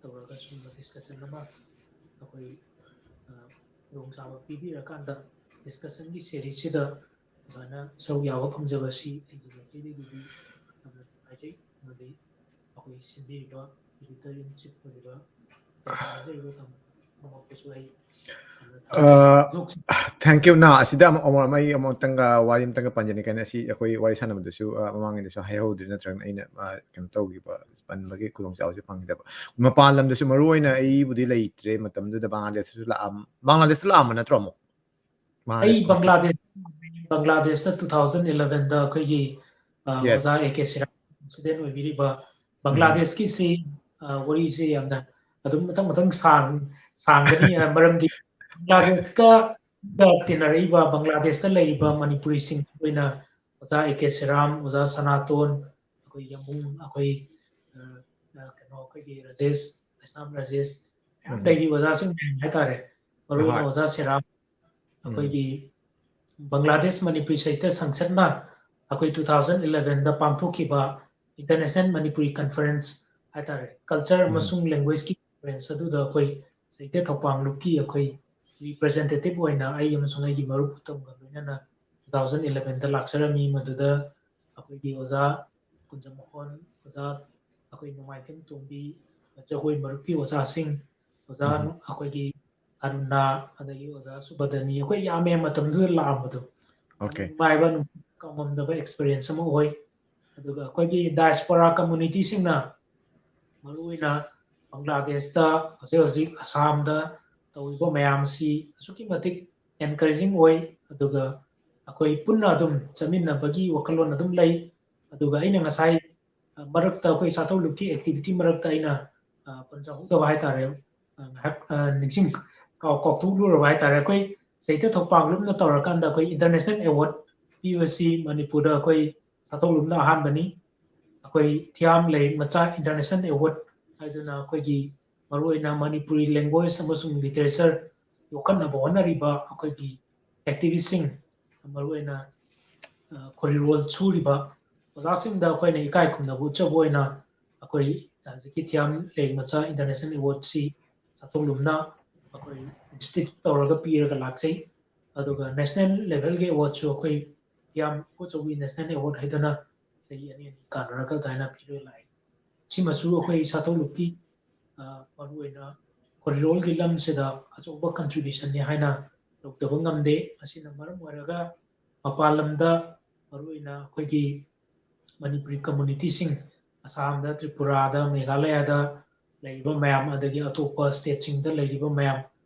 ꯇꯧꯔꯒ ꯁꯤꯒꯨꯝꯕ ꯗꯤꯁꯀꯁꯟ ꯑꯃ ꯑꯩꯈꯣꯏ, ꯑ, ꯈꯨꯗꯣꯡꯆꯥꯕ ꯄꯤꯕꯤꯔꯀꯥꯟꯗ ꯗꯤꯁꯀꯁꯟꯒꯤ ꯁꯦꯔꯤꯁꯁꯤꯗ ꯁꯨꯃꯥꯏꯅ ꯁꯔꯨꯛ ꯌꯥꯕ ꯐꯪꯖꯕꯁꯤ ꯑꯩꯒꯤ ꯃꯥꯏꯀꯩꯗꯒꯤꯗꯤ ꯌꯥꯝꯅ ꯅꯨꯡꯉꯥꯏꯖꯩ꯫ ꯑꯃꯗꯤ ꯑꯩꯈꯣꯏ ꯁꯤꯟꯕꯤꯔꯤꯕ editor in chief ꯑꯣꯏꯔꯤꯕ ꯇꯥꯃꯣ ꯊꯥꯖꯔꯤꯕ ꯇꯥꯃꯣ ꯄꯨꯝꯅꯃꯛꯄꯨꯁꯨ ꯑꯩ ꯌꯥꯝꯅ ꯊꯥꯒꯠꯆꯔꯤ꯫ ꯑ, ꯍꯧꯖꯤꯛ ꯍꯧꯖꯤꯛ thank you꯫ ꯅ ꯑꯁꯤꯗ ꯑꯃꯨꯛ, ꯑꯃꯨꯛ ꯑꯩ ꯑꯃꯨꯛꯇꯪꯒ ꯋꯥꯔꯤ ꯑꯃꯇꯪꯒ ꯄꯟꯖꯅꯤꯡꯉꯦ꯫ ꯑꯁꯤ ꯑꯩꯈꯣꯏ ꯋꯥꯔꯤ ꯁꯥꯟꯅꯕꯗꯁꯨ, ꯑ, ꯃꯃꯥꯡꯉꯩꯗꯁꯨ ꯍꯥꯏꯍꯧꯗ꯭ꯔꯦ, ꯅꯠꯇ꯭ꯔꯒꯅ ꯑꯩꯅ, ꯑ, ꯀꯩꯅꯣ ꯇꯧꯈꯤꯕ, ꯄꯟꯕꯒꯤ ꯈꯨꯗꯣꯡꯆꯥꯕꯁꯨ ꯐꯪꯈꯤꯗꯕ꯫ ꯃꯄꯥꯟ ꯂꯝꯗꯁꯨ ꯃꯔꯨ ꯑꯣꯏꯅ ꯑꯩꯕꯨꯗꯤ ꯂꯩꯇ꯭ꯔꯦ ꯃꯇꯝꯗꯨꯗ, ꯕꯪꯒ꯭ꯂꯥꯗꯦꯁꯇꯁꯨ ꯂꯥꯛꯑꯝ-, ꯕꯪꯒ꯭ꯂꯥꯗꯦꯁꯇ ꯂꯥꯛꯑꯝꯕ ꯅꯠꯇ꯭ꯔꯣ ꯑꯃꯨꯛ? ꯑꯩ ꯕꯪꯒ꯭ꯂꯥꯗꯦꯁ, ꯕꯪꯒ꯭ꯂꯥꯗꯦꯁꯇ two thousand elevenꯗ ꯑꯩꯈꯣꯏꯒꯤ, ꯑ, Yes. ꯑꯣꯖꯥ ꯑꯦ ꯀꯦ ꯁꯤꯔꯥꯝ ꯄ꯭ꯔꯁꯤꯗꯦꯟ ꯑꯣꯏꯕꯤꯔꯤꯕ ꯎꯝ꯫ ꯕꯪꯒ꯭ꯂꯥꯗꯦꯁꯀꯤꯁꯤ, ꯑ, ꯋꯥꯔꯤꯁꯦ ꯌꯥꯝꯅ ꯑꯗꯨꯝ ꯃꯊꯪ ꯃꯊꯪ ꯁꯥꯡ-, ꯁꯥꯡꯒꯅꯤ꯫ ꯑ, ꯃꯔꯝꯗꯤ ꯕꯪꯒ꯭ꯂꯥꯗꯦꯁꯀ ꯇꯤꯟꯅꯔꯛꯏꯕ, ꯕꯪꯒ꯭ꯂꯥꯗꯦꯁꯇ ꯂꯩꯔꯤꯕ ꯃꯅꯤꯄꯨꯔꯤꯁꯤꯡ ꯑꯣꯏꯅ ꯑꯣꯖꯥ ꯑꯦ ꯀꯦ ꯁꯤꯔꯥꯝ, ꯑꯣꯖꯥ ꯁꯅꯥꯇꯣꯟ, ꯑꯩꯈꯣꯏ ꯌꯥꯝꯕꯨꯡ, ꯑꯩꯈꯣꯏ, ꯑ, ꯑ, ꯀꯩꯅꯣ, ꯑꯩꯈꯣꯏꯒꯤ ꯔꯥꯖꯦꯁ, ꯃꯩꯁꯅꯥꯝ ꯔꯥꯖꯦꯁ, ꯃꯌꯥꯝ ꯎꯝ꯫ ꯂꯩꯔꯤ ꯑꯣꯖꯥꯁꯤꯡ ꯃꯌꯥꯝ ꯍꯥꯏꯇꯥꯔꯦ꯫ ꯃꯔꯨꯑꯣꯏꯅ ꯍꯣꯏ꯫ ꯑꯣꯖꯥ ꯁꯤꯔꯥꯝ, ꯎꯝ꯫ ꯑꯩꯈꯣꯏꯒꯤ ꯕꯪꯒ꯭ꯂꯥꯗꯦꯁ ꯃꯅꯤꯄꯨꯔꯤ ꯁꯥꯍꯤꯇ꯭ꯌ ꯁꯪꯁꯠꯅ ꯑꯩꯈꯣꯏ two thousand elevenꯗ ꯄꯥꯡꯊꯣꯛꯈꯤꯕ International Manipuri Conference ꯍꯥꯏꯇꯥꯔꯦ, culture ꯎꯝ꯫ ꯑꯃꯁꯨꯡ languageꯀꯤ conference ꯑꯗꯨꯗ ꯑꯩꯈꯣꯏ ꯁꯥꯍꯤꯇ꯭ꯌ ꯊꯧꯄꯥꯡꯂꯨꯞꯀꯤ ꯑꯩꯈꯣꯏ representative ꯑꯣꯏꯅ ꯑꯩ ꯑꯃꯁꯨꯡ ꯑꯩꯒꯤ ꯃꯔꯨꯞ ꯎꯇꯝꯒ ꯂꯣꯏꯅꯅ two thousand elevenꯗ ꯂꯥꯛꯆꯔꯝꯃꯤ꯫ ꯃꯗꯨꯗ ꯑꯩꯈꯣꯏꯒꯤ ꯑꯣꯖꯥ ꯀꯨꯟꯖꯃꯣꯍꯣꯟ, ꯑꯣꯖꯥ ꯑꯩꯈꯣꯏ ꯅꯣꯡꯃꯥꯏꯊꯦꯝ ꯇꯣꯝꯕꯤ, ꯖꯒꯣꯏ ꯃꯔꯨꯞꯀꯤ ꯑꯣꯖꯥꯁꯤꯡ, ꯑꯣꯖꯥ ꯑꯩꯈꯣꯏꯒꯤ ꯑꯔꯨꯅꯥ, ꯑꯗꯒꯤ ꯑꯣꯖꯥ ꯁꯨꯕꯗꯅꯤ, ꯑꯩꯈꯣꯏ ꯌꯥꯝꯃꯦ ꯃꯇꯝꯗꯨꯗ ꯂꯥꯛꯑꯝꯕꯗꯣ꯫ ꯌꯥꯝꯅ ꯅꯨꯡꯉꯥꯏꯕ, ꯀꯥꯎꯉꯝꯗꯕ experience ꯑꯃ ꯑꯣꯏ꯫ ꯑꯗꯨꯒ ꯑꯩꯈꯣꯏꯒꯤ diaspora communityꯁꯤꯡꯅ, ꯃꯔꯨꯑꯣꯏꯅ ꯕꯪꯒ꯭ꯂꯥꯗꯦꯁꯇ, ꯍꯧꯖꯤꯛ ꯍꯧꯖꯤꯛ ꯑꯁꯥꯝꯗ ꯇꯧꯔꯤꯕ ꯃꯌꯥꯝꯁꯤ ꯑꯁꯨꯛꯀꯤ ꯃꯇꯤꯛ encouraging ꯑꯣꯏ꯫ ꯑꯗꯨꯒ ꯑꯩꯈꯣꯏ ꯄꯨꯟꯅ ꯑꯗꯨꯝ ꯆꯠꯃꯤꯟꯅꯕꯒꯤ ꯋꯥꯈꯜꯂꯣꯟ ꯑꯗꯨꯝ ꯂꯩ꯫ ꯑꯗꯨꯒ ꯑꯩꯅ ꯉꯁꯥꯏ, ꯑ, ꯃꯔꯛꯇ ꯑꯩꯈꯣꯏ ꯁꯥꯊꯧ ꯂꯨꯞꯀꯤ activity ꯃꯔꯛꯇ ꯑꯩꯅ, ꯑ, ꯄꯟꯖꯍꯧꯗꯕ ꯍꯥꯏꯇꯥꯔꯦ꯫ ꯑ, ꯉꯥꯏꯍꯥꯛ, ꯑ, ꯅꯤꯡꯁꯤꯡ ꯀꯥꯎ-, ꯀꯥꯎꯊꯣꯛꯂꯨꯔꯕ ꯍꯥꯏꯇꯥꯔꯦ꯫ ꯑꯩꯈꯣꯏ ꯁꯥꯍꯤꯇ꯭ꯌ ꯊꯣꯛꯄꯥꯡꯂꯨꯞꯅ ꯇꯧꯔꯀꯥꯟꯗ ꯑꯩꯈꯣꯏ international award ꯄꯤꯕꯁꯤ ꯃꯅꯤꯄꯨꯔꯗ ꯑꯩꯈꯣꯏ ꯁꯥꯊꯧ ꯂꯨꯞꯅ ꯑꯍꯥꯟꯕꯅꯤ꯫ ꯑꯩꯈꯣꯏ ꯊꯤꯌꯥꯝ ꯂꯥꯏꯔꯤꯛ ꯃꯆꯥ international award ꯍꯥꯏꯗꯨꯅ ꯑꯩꯈꯣꯏꯒꯤ ꯃꯔꯨꯑꯣꯏꯅ ꯃꯅꯤꯄꯨꯔꯤ language ꯑꯃꯁꯨꯡ literature ꯌꯣꯛꯈꯠꯅꯕ ꯍꯣꯠꯅꯔꯤꯕ ꯑꯩꯈꯣꯏꯒꯤ activistꯁꯤꯡ, ꯃꯔꯨꯑꯣꯏꯅ, ꯑ, ꯈꯣꯔꯤꯔꯣꯜ ꯁꯨꯔꯤꯕ ꯑꯣꯖꯥꯁꯤꯡꯗ ꯑꯩꯈꯣꯏꯅ ꯏꯀꯥꯏ ꯈꯨꯝꯅꯕ ꯎꯠꯆꯕ ꯑꯣꯏꯅ ꯑꯩꯈꯣꯏ ꯍꯧꯖꯤꯛꯀꯤ ꯊꯤꯌꯥꯝ ꯂꯥꯏꯔꯤꯛ ꯃꯆꯥ international awardꯁꯤ ꯁꯥꯊꯧ ꯂꯨꯝꯅ ꯑꯩꯈꯣꯏ institute ꯇꯧꯔꯒ ꯄꯤꯔꯒ ꯂꯥꯛꯆꯩ꯫ ꯑꯗꯨꯒ national levelꯒꯤ awardꯁꯨ ꯑꯩꯈꯣꯏ ꯊꯤꯌꯥꯝ ꯏꯕꯣꯆꯧꯒꯤ national award ꯍꯥꯏꯗꯅ ꯆꯍꯤ ꯑꯅꯤ ꯑꯅꯤ ꯀꯥꯟꯅꯔꯒ ꯑꯗꯨꯃꯥꯏꯅ ꯄꯤꯔꯒ ꯂꯥꯛꯏ꯫ ꯁꯤꯃꯁꯨ ꯑꯩꯈꯣꯏ ꯁꯥꯊꯧ ꯂꯨꯞꯀꯤ, ꯑ, ꯃꯔꯨꯑꯣꯏꯅ ꯈꯣꯔꯤꯔꯣꯜꯒꯤ ꯂꯝꯁꯤꯗ ꯑꯆꯧꯕ contributionꯅꯤ ꯍꯥꯏꯅ ꯂꯧꯗꯕ ꯉꯝꯗꯦ꯫ ꯑꯁꯤꯅ ꯃꯔꯝ ꯑꯣꯏꯔꯒ ꯃꯄꯥꯟ ꯂꯝꯗ, ꯃꯔꯨꯑꯣꯏꯅ ꯑꯩꯈꯣꯏꯒꯤ ꯃꯅꯤꯄꯨꯔꯤ communityꯁꯤꯡ ꯑꯁꯥꯝꯗ, ꯇ꯭ꯔꯤꯄꯨꯔꯥꯗ, ꯃꯦꯘꯥꯂꯌꯥꯗ ꯂꯩꯔꯤꯕ ꯃꯌꯥꯝ, ꯑꯗꯒꯤ ꯑꯇꯣꯞꯄ stateꯁꯤꯡꯗ ꯂꯩꯔꯤꯕ ꯃꯌꯥꯝ,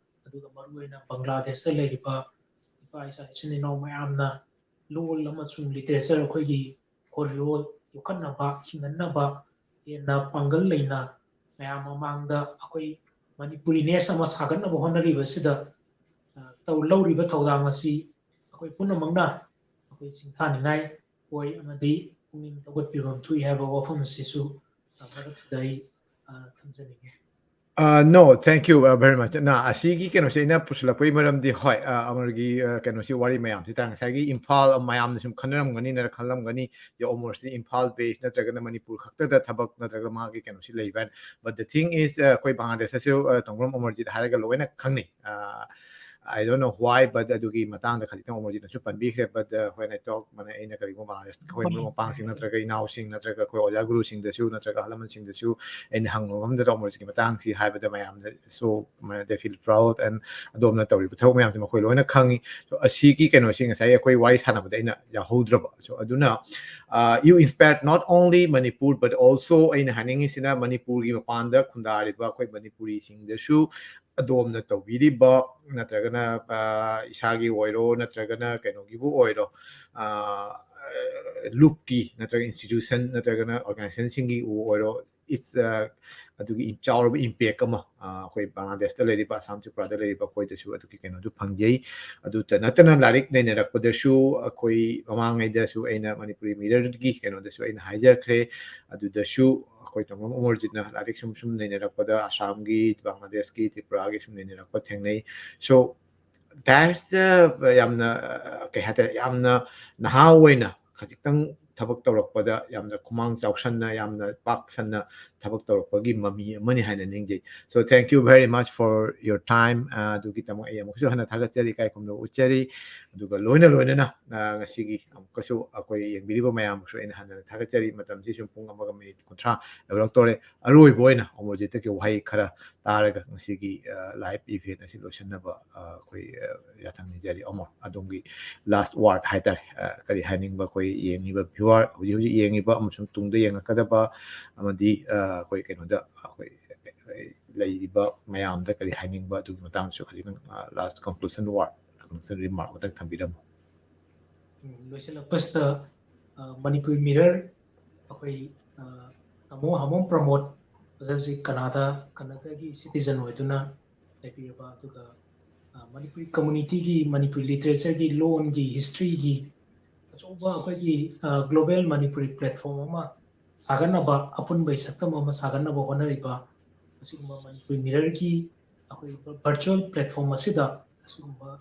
ꯑꯗꯨꯒ ꯃꯔꯨꯑꯣꯏꯅ ꯕꯪꯒ꯭ꯂꯥꯗꯦꯁꯇ ꯂꯩꯔꯤꯕ ꯏꯄꯥ ꯏꯆꯥ ꯏꯆꯤꯟ ꯏꯅꯥꯎ ꯃꯌꯥꯝꯅ ꯂꯣꯜ ꯑꯃꯁꯨꯡ literature, ꯑꯩꯈꯣꯏꯒꯤ ꯈꯣꯔꯤꯔꯣꯜ ꯌꯣꯛꯈꯠꯅꯕ, ꯍꯤꯡꯍꯟꯅꯕ, ꯍꯦꯟꯅ ꯄꯥꯡꯒꯜ ꯂꯩꯅ ꯃꯌꯥꯝ ꯃꯃꯥꯡꯗ ꯑꯩꯈꯣꯏ Manipuriꯅꯦꯁ ꯑꯃ ꯁꯥꯒꯠꯅꯕ ꯍꯣꯠꯅꯔꯤꯕꯁꯤꯗ, ꯑ, ꯇꯧ-, ꯂꯧꯔꯤꯕ ꯊꯧꯗꯥꯡ ꯑꯁꯤ ꯑꯩꯈꯣꯏ ꯄꯨꯝꯅꯃꯛꯅ ꯑꯩꯈꯣꯏ ꯁꯤꯡꯊꯥꯅꯤꯡꯉꯥꯏ ꯑꯣꯏ ꯑꯃꯗꯤ ꯄꯨꯛꯅꯤꯡ ꯊꯧꯒꯠꯄꯤꯐꯝ ꯊꯣꯛꯏ ꯍꯥꯏꯕ ꯋꯥꯐꯝ ꯑꯁꯤꯁꯨ, ꯑ, ꯃꯔꯛꯁꯤꯗ ꯑꯩ, ꯑ, ꯊꯝꯖꯅꯤꯡꯉꯤ꯫ Uh, no, thank you, uh, very much. ꯅ ꯑꯁꯤꯒꯤ ꯀꯩꯅꯣꯁꯦ ꯑꯩꯅ ꯄꯨꯁꯤꯜꯂꯛꯄꯒꯤ ꯃꯔꯝꯗꯤ, ꯍꯣꯏ, ꯑ, ꯑꯃꯔꯒꯤ, ꯑ, ꯀꯩꯅꯣꯁꯤ, ꯋꯥꯔꯤ ꯃꯌꯥꯝꯁꯤ ꯇꯥꯡ-, ꯉꯁꯥꯏꯒꯤ ꯏꯝꯐꯥꯜ, ꯑ, ꯃꯌꯥꯝꯅ ꯁꯨꯝ ꯈꯟꯅꯔꯝꯒꯅꯤ, ꯅꯠꯇ꯭ꯔꯒ ꯈꯜꯂꯝꯒꯅꯤ, ꯌꯣ ꯑꯃꯔꯁꯤ ꯏꯝꯐꯥꯜ based ꯅꯠꯇ꯭ꯔꯒꯅ ꯃꯅꯤꯄꯨꯔ ꯈꯛꯇꯗ ꯊꯕꯛ ꯅꯠꯇ꯭ꯔꯒ ꯃꯥꯒꯤ ꯀꯩꯅꯣꯁꯤ ꯂꯩꯕ ꯍꯥꯏꯅ꯫ But the thing is, ꯑ, ꯑꯩꯈꯣꯏ ꯕꯪꯒ꯭ꯂꯥꯗꯦꯁꯇꯁꯨ, ꯑ, ꯇꯣꯡꯕ꯭ꯔꯝ ꯑꯃꯔꯖꯤꯠ ꯍꯥꯏꯔꯒ ꯂꯣꯏꯅ ꯈꯪꯅꯩ꯫ ꯑ, I don't know why, but ꯑꯗꯨꯒꯤ ꯃꯇꯥꯡꯗ ꯈꯖꯤꯛꯇꯪ ꯑꯃꯔꯖꯤꯠꯅꯁꯨ ꯄꯟꯕꯤꯈ꯭ꯔꯦ꯫ But, uh, when I talk, ꯃꯥꯅ ꯑꯩꯅ ꯀꯔꯤꯒꯨꯝꯕ ꯕꯪꯒ꯭ꯂꯥꯗꯦꯁ ꯑꯩꯈꯣꯏ ꯃꯔꯨꯞ ꯃꯄꯥꯡꯁꯤꯡ ꯅꯠꯇ꯭ꯔꯒ ꯏꯅꯥꯎꯁꯤꯡ ꯅꯠꯇ꯭ꯔꯒ ꯑꯩꯈꯣꯏ ꯑꯣꯖꯥ ꯒꯨꯔꯨꯁꯤꯡꯗꯁꯨ ꯅꯠꯇ꯭ꯔꯒ ꯑꯍꯜ ꯂꯃꯟꯁꯤꯡꯗꯁꯨ ꯑꯩꯅ ꯍꯪꯕ ꯃꯐꯝꯗ ꯑꯃꯔꯖꯤꯠꯀꯤ ꯃꯇꯥꯡꯁꯤ ꯍꯥꯏꯕꯗ ꯃꯌꯥꯝꯅ so, they feel proud and ꯑꯗꯣꯝꯅ ꯇꯧꯔꯤꯕ ꯊꯕꯛ ꯃꯌꯥꯝꯁꯦ ꯃꯈꯣꯏ ꯂꯣꯏꯅ ꯈꯪꯉꯤ꯫ So, ꯑꯁꯤꯒꯤ ꯀꯩꯅꯣꯁꯤ ꯉꯁꯥꯏ ꯑꯩꯈꯣꯏ ꯋꯥꯔꯤ ꯁꯥꯟꯅꯕꯗ ꯑꯩꯅ ꯌꯥꯎꯍꯧꯗ꯭ꯔꯕ꯫ So, ꯑꯗꯨꯅ, uh, you inspired not only Manipur, but also ꯑꯩꯅ ꯍꯥꯏꯅꯤꯡꯉꯤꯁꯤꯅ ꯃꯅꯤꯄꯨꯔꯒꯤ ꯃꯄꯥꯟꯗ ꯈꯨꯟꯗꯥꯔꯤꯕ ꯑꯩꯈꯣꯏ ꯃꯅꯤꯄꯨꯔꯤꯁꯤꯡꯗꯁꯨ ꯑꯗꯣꯝꯅ ꯇꯧꯕꯤꯔꯤꯕ ꯅꯠꯇ꯭ꯔꯒꯅ, ꯑ, ꯏꯁꯥꯒꯤ ꯑꯣꯏꯔꯣ ꯅꯠꯇ꯭ꯔꯒꯅ ꯀꯩꯅꯣꯒꯤꯕꯨ ꯑꯣꯏꯔꯣ, ꯑ, ꯂꯨꯞꯀꯤ ꯅꯠꯇ꯭ꯔꯒ institution ꯅꯠꯇ꯭ꯔꯒꯅ organizationꯁꯤꯡꯒꯤ ꯑꯣꯏꯔꯣ, it's, ꯑ, ꯑꯗꯨꯒꯤ ꯆꯥꯎꯔꯕ impact ꯑꯃ, ꯑ, ꯑꯩꯈꯣꯏ ꯕꯪꯒ꯭ꯂꯥꯗꯦꯁꯇ ꯂꯩꯔꯤꯕ, ꯑꯁꯥꯝ ꯇ꯭ꯔꯤꯄꯨꯔꯥꯗ ꯂꯩꯔꯤꯕ ꯑꯩꯈꯣꯏꯗꯁꯨ ꯑꯗꯨꯒꯤ ꯀꯩꯅꯣꯗꯨ ꯐꯪꯖꯩ꯫ ꯑꯗꯨꯇ ꯅꯠꯇꯅ ꯂꯥꯏꯔꯤꯛ ꯅꯩꯅꯔꯛꯄꯗꯁꯨ ꯑꯩꯈꯣꯏ ꯃꯃꯥꯡꯉꯩꯗꯁꯨ ꯑꯩꯅ ꯃꯅꯤꯄꯨꯔꯤ ꯃꯤꯔꯔꯒꯤ ꯀꯩꯅꯣꯗꯁꯨ ꯑꯩꯅ ꯍꯥꯏꯖꯈ꯭ꯔꯦ꯫ ꯑꯗꯨꯗꯁꯨ ꯑꯩꯈꯣꯏ ꯇꯣꯡꯕ꯭ꯔꯝ ꯑꯃꯔꯖꯤꯠꯅ ꯂꯥꯏꯔꯤꯛ ꯁꯨꯝ ꯁꯨꯝ ꯅꯩꯅꯔꯛꯄꯗ ꯑꯁꯥꯝꯒꯤ, ꯕꯪꯒ꯭ꯂꯥꯗꯦꯁꯀꯤ, ꯇ꯭ꯔꯤꯄꯨꯔꯥꯒꯤ ꯁꯨꯝ ꯅꯩꯅꯔꯛꯄ ꯊꯦꯡꯅꯩ꯫ So, that's, uh, ꯌꯥꯝꯅ, uh, ꯀꯩ ꯍꯥꯏꯇꯥꯔꯦ, ꯌꯥꯝꯅ ꯅꯍꯥ ꯑꯣꯏꯅ ꯈꯖꯤꯛꯇꯪ ꯊꯕꯛ ꯇꯧꯔꯛꯄꯗ ꯌꯥꯝꯅ ꯈꯨꯃꯥꯡ ꯆꯥꯎꯁꯟꯅ, ꯌꯥꯝꯅ ꯄꯥꯛ ꯁꯟꯅ ꯊꯕꯛ ꯇꯧꯔꯛꯄꯒꯤ ꯃꯃꯤ ꯑꯃꯅꯤ ꯍꯥꯏꯅ ꯅꯤꯡꯖꯩ꯫ So, thank you very much for your time. ꯑ, ꯑꯗꯨꯒꯤꯗꯃꯛ ꯑꯩ ꯑꯃꯨꯛꯁꯨ ꯍꯟꯅ ꯊꯥꯒꯠꯆꯔꯤ, ꯏꯀꯥꯏ ꯈꯨꯝꯅꯕ ꯎꯠꯆꯔꯤ꯫ ꯑꯗꯨꯒ ꯂꯣꯏꯅ ꯂꯣꯏꯅꯅ, ꯑ, ꯉꯁꯤꯒꯤ ꯑꯃꯨꯛꯀꯁꯨ ꯑꯩꯈꯣꯏ ꯌꯦꯡꯕꯤꯔꯤꯕ ꯃꯌꯥꯝꯕꯨꯁꯨ ꯑꯩꯅ ꯍꯟꯅ ꯊꯥꯒꯠꯆꯔꯤ꯫ ꯃꯇꯝꯁꯤ ꯁꯨꯝ ꯄꯨꯡ ꯑꯃꯒ ꯃꯤꯅꯤꯠ ꯀꯨꯟꯊ꯭ꯔꯥ ꯌꯧꯔꯛꯇꯣꯔꯦ꯫ ꯑꯔꯣꯏꯕ ꯑꯣꯏꯅ ꯑꯃꯔꯖꯤꯠꯇꯒꯤ ꯋꯥꯍꯩ ꯈꯔ ꯇꯥꯔꯒ ꯉꯁꯤꯒꯤ, ꯑ, live event ꯑꯁꯤ ꯂꯣꯏꯁꯤꯟꯅꯕ, ꯑ, ꯑꯩꯈꯣꯏ, ꯑ, ꯌꯥꯊꯪ ꯅꯤꯖꯔꯤ꯫ ꯑꯃꯔ, ꯑꯗꯣꯝꯒꯤ last word ꯍꯥꯏꯇꯥꯔꯦ, ꯑ, ꯀꯔꯤ ꯍꯥꯏꯅꯤꯡꯕ ꯑꯩꯈꯣꯏ ꯌꯦꯡꯉꯤꯕ viewer, ꯍꯧꯖꯤꯛ ꯍꯧꯖꯤꯛ ꯌꯦꯡꯉꯤꯕ ꯑꯃꯁꯨꯡ ꯇꯨꯡꯗ ꯌꯦꯡꯉꯛꯀꯗꯕ ꯑꯃꯗꯤ, ꯑ, ꯑꯩꯈꯣꯏ ꯀꯩꯅꯣꯗ ꯑꯩꯈꯣꯏ ꯂꯩꯔꯤꯕ ꯃꯌꯥꯝꯗ ꯀꯔꯤ ꯍꯥꯏꯅꯤꯡꯕ ꯑꯗꯨꯒꯤ ꯃꯇꯥꯡꯗꯁꯨ ꯈꯖꯤꯛꯇꯪ, ꯑ, last conclusion word, conclusion remark ꯑꯃꯇꯪ ꯊꯝꯕꯤꯔꯝꯃꯨ꯫ ꯎꯝ, ꯂꯣꯏꯁꯤꯜꯂꯛꯄꯁꯤꯗ, ꯑ, ꯃꯅꯤꯄꯨꯔꯤ ꯃꯤꯔꯔ ꯑꯩꯈꯣꯏ, ꯑ, ꯇꯥꯃꯣ ꯍꯥꯃꯣꯝ ꯄ꯭ꯔꯃꯣꯗ ꯍꯧꯖꯤꯛ ꯍꯧꯖꯤꯛ ꯀꯅꯥꯗꯥ, ꯀꯅꯥꯗꯥꯒꯤ citizen ꯑꯣꯏꯗꯨꯅ ꯂꯩꯕꯤꯔꯕ, ꯑꯗꯨꯒ, ꯑ, ꯃꯅꯤꯄꯨꯔꯤ communityꯒꯤ, ꯃꯅꯤꯄꯨꯔꯤ literatureꯒꯤ, ꯂꯣꯟꯒꯤ, historyꯒꯤ ꯑꯆꯧꯕ ꯑꯩꯈꯣꯏꯒꯤ, ꯑ, global ꯃꯅꯤꯄꯨꯔꯤ platform ꯑꯃ ꯁꯥꯒꯠꯅꯕ, ꯑꯄꯨꯟꯕꯒꯤ ꯁꯛꯇꯝ ꯑꯃ ꯁꯥꯒꯠꯅꯕ ꯍꯣꯠꯅꯔꯤꯕ ꯑꯁꯤꯒꯨꯝꯕ ꯃꯅꯤꯄꯨꯔꯤ ꯃꯤꯔꯔꯒꯤ ꯑꯩꯈꯣꯏ virtual platform ꯑꯁꯤꯗ ꯑꯁꯤꯒꯨꯝꯕ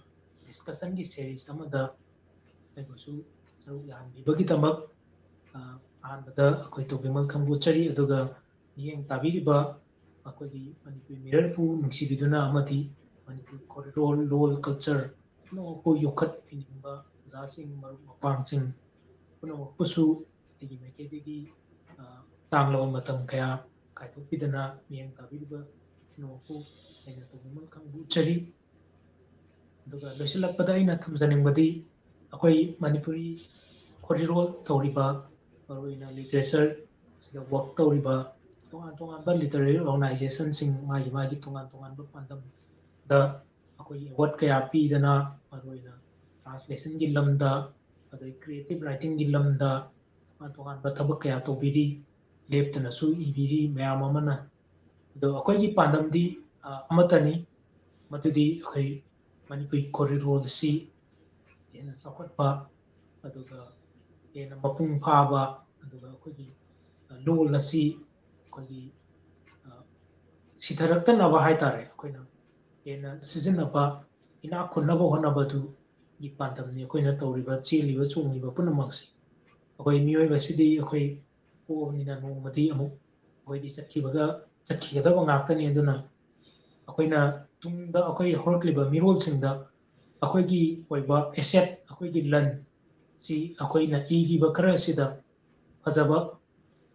discussionꯒꯤ series ꯑꯃꯗ ꯑꯩꯕꯨꯁꯨ ꯁꯔꯨꯛ ꯌꯥꯍꯟꯕꯤꯕꯒꯤꯗꯃꯛ, ꯑ, ꯑꯍꯥꯟꯕꯗ ꯑꯩꯈꯣꯏ ꯇꯣꯕꯤꯃꯜ ꯈꯪꯕꯨ ꯎꯠꯆꯔꯤ꯫ ꯑꯗꯨꯒ ꯃꯤꯠꯌꯦꯡ ꯇꯥꯕꯤꯔꯤꯕ ꯑꯩꯈꯣꯏꯒꯤ ꯃꯅꯤꯄꯨꯔꯤ ꯃꯤꯔꯔꯕꯨ ꯅꯨꯡꯁꯤꯕꯤꯗꯨꯅ ꯑꯃꯗꯤ ꯃꯅꯤꯄꯨꯔ ꯈꯣꯔꯤꯔꯣꯜ, ꯂꯣꯜ, ꯀꯜꯆꯔ ꯄꯨꯝꯅꯃꯛꯄꯨ ꯌꯣꯛꯈꯠꯄꯤꯅꯤꯡꯕ ꯑꯣꯖꯥꯁꯤꯡ, ꯃꯔꯨꯞ ꯃꯄꯥꯡꯁꯤꯡ ꯄꯨꯝꯅꯃꯛꯄꯨꯁꯨ ꯑꯩꯒꯤ ꯃꯥꯏꯀꯩꯗꯒꯤ, ꯑ, ꯇꯥꯡꯂꯕ ꯃꯇꯝ ꯀꯌꯥ ꯀꯥꯏꯊꯣꯛꯄꯤꯗꯅ ꯃꯤꯠꯌꯦꯡ ꯇꯥꯕꯤꯔꯤꯕ ꯄꯨꯝꯅꯃꯛꯄꯨ ꯑꯩꯅ ꯇꯧꯕꯤꯃꯜ ꯈꯪꯕ ꯎꯠꯆꯔꯤ꯫ ꯑꯗꯨꯒ ꯂꯣꯏꯁꯤꯜꯂꯛꯄꯗ ꯑꯩꯅ ꯊꯝꯖꯅꯤꯡꯕꯗꯤ, ꯑꯩꯈꯣꯏ ꯃꯅꯤꯄꯨꯔꯤ ꯈꯣꯔꯤꯔꯣꯜ ꯇꯧꯔꯤꯕ, ꯃꯔꯨꯑꯣꯏꯅ ꯂꯤꯇꯔꯦꯆꯔ ꯁꯤꯗ ꯋꯥꯔꯛ ꯇꯧꯔꯤꯕ ꯇꯣꯉꯥꯟ ꯇꯣꯉꯥꯟꯕ ꯂꯤꯇꯔꯦꯔꯤ ꯑꯣꯔꯒꯅꯥꯏꯖꯦꯁꯟꯁꯤꯡ, ꯃꯥꯒꯤ ꯃꯥꯒꯤ ꯇꯣꯉꯥꯟ ꯇꯣꯉꯥꯟꯕ ꯄꯥꯟꯗꯝꯗ ꯑꯩꯈꯣꯏꯒꯤ ꯑꯦꯋꯥꯔꯗ ꯀꯌꯥ ꯄꯤꯗꯅ, ꯃꯔꯨꯑꯣꯏꯅ ꯇ꯭ꯔꯥꯟꯁꯂꯦꯁꯟꯒꯤ ꯂꯝꯗ, ꯑꯗꯩ ꯀ꯭ꯔꯤꯌꯦꯇꯤꯞ ꯔꯥꯏꯇꯤꯡꯒꯤ ꯂꯝꯗ ꯇꯣꯉꯥꯟ ꯇꯣꯉꯥꯟꯕ ꯊꯕꯛ ꯀꯌꯥ ꯇꯧꯕꯤꯔꯤ, ꯂꯦꯞꯇꯅꯁꯨ ꯏꯕꯤꯔꯤ ꯃꯌꯥꯝ ꯑꯃꯅ꯫ ꯑꯗꯣ ꯑꯩꯈꯣꯏꯒꯤ ꯄꯥꯟꯗꯝꯗꯤ, ꯑ, ꯑꯃꯠꯇꯅꯤ, ꯃꯗꯨꯗꯤ ꯑꯩꯈꯣꯏ ꯃꯅꯤꯄꯨꯔꯤ ꯈꯣꯔꯤꯔꯣꯜ ꯑꯁꯤ ꯍꯦꯟꯅ ꯆꯥꯎꯈꯠꯄ, ꯑꯗꯨꯒ ꯍꯦꯟꯅ ꯃꯄꯨꯡ ꯐꯥꯕ, ꯑꯗꯨꯒ ꯑꯩꯈꯣꯏꯒꯤ, ꯑ, ꯂꯣꯜ ꯑꯁꯤ ꯑꯩꯈꯣꯏꯒꯤ, ꯑ, ꯁꯤꯊꯔꯛꯇꯅꯕ ꯍꯥꯏ ꯇꯥꯔꯦ, ꯑꯩꯈꯣꯏꯅ ꯍꯦꯟꯅ ꯁꯤꯖꯤꯟꯅꯕ, ꯏꯅꯥꯛ ꯈꯨꯟꯅꯕ ꯍꯣꯠꯅꯕꯗꯨꯒꯤ ꯄꯥꯟꯗꯝꯅꯤ ꯑꯩꯈꯣꯏꯅ ꯇꯧꯔꯤꯕ, ꯆꯦꯜꯂꯤꯕ, ꯆꯣꯡꯂꯤꯕ ꯄꯨꯝꯅꯃꯛꯁꯤ꯫ ꯑꯩꯈꯣꯏ ꯃꯤꯑꯣꯏꯕꯁꯤꯗꯤ ꯑꯩꯈꯣꯏ ꯄꯣꯛꯑꯕꯅꯤꯅ ꯅꯣꯡꯃꯗꯤ ꯑꯃꯨꯛ ꯑꯩꯈꯣꯏꯗꯤ ꯆꯠꯈꯤꯕꯒ, ꯆꯠꯈꯤꯒꯗꯕ ꯉꯥꯛꯇꯅꯤ꯫ ꯑꯗꯨꯅ ꯑꯩꯈꯣꯏꯅ ꯇꯨꯡꯗ ꯑꯩꯈꯣꯏ ꯍꯧꯔꯛꯂꯤꯕ ꯃꯤꯔꯣꯜꯁꯤꯡꯗ ꯑꯩꯈꯣꯏꯒꯤ ꯑꯣꯏꯕ ꯑꯦꯁꯦꯠ, ꯑꯩꯈꯣꯏꯒꯤ ꯂꯟ ꯁꯤ ꯑꯩꯈꯣꯏꯅ ꯏꯔꯤꯕ ꯈꯔ ꯑꯁꯤꯗ ꯐꯖꯕ,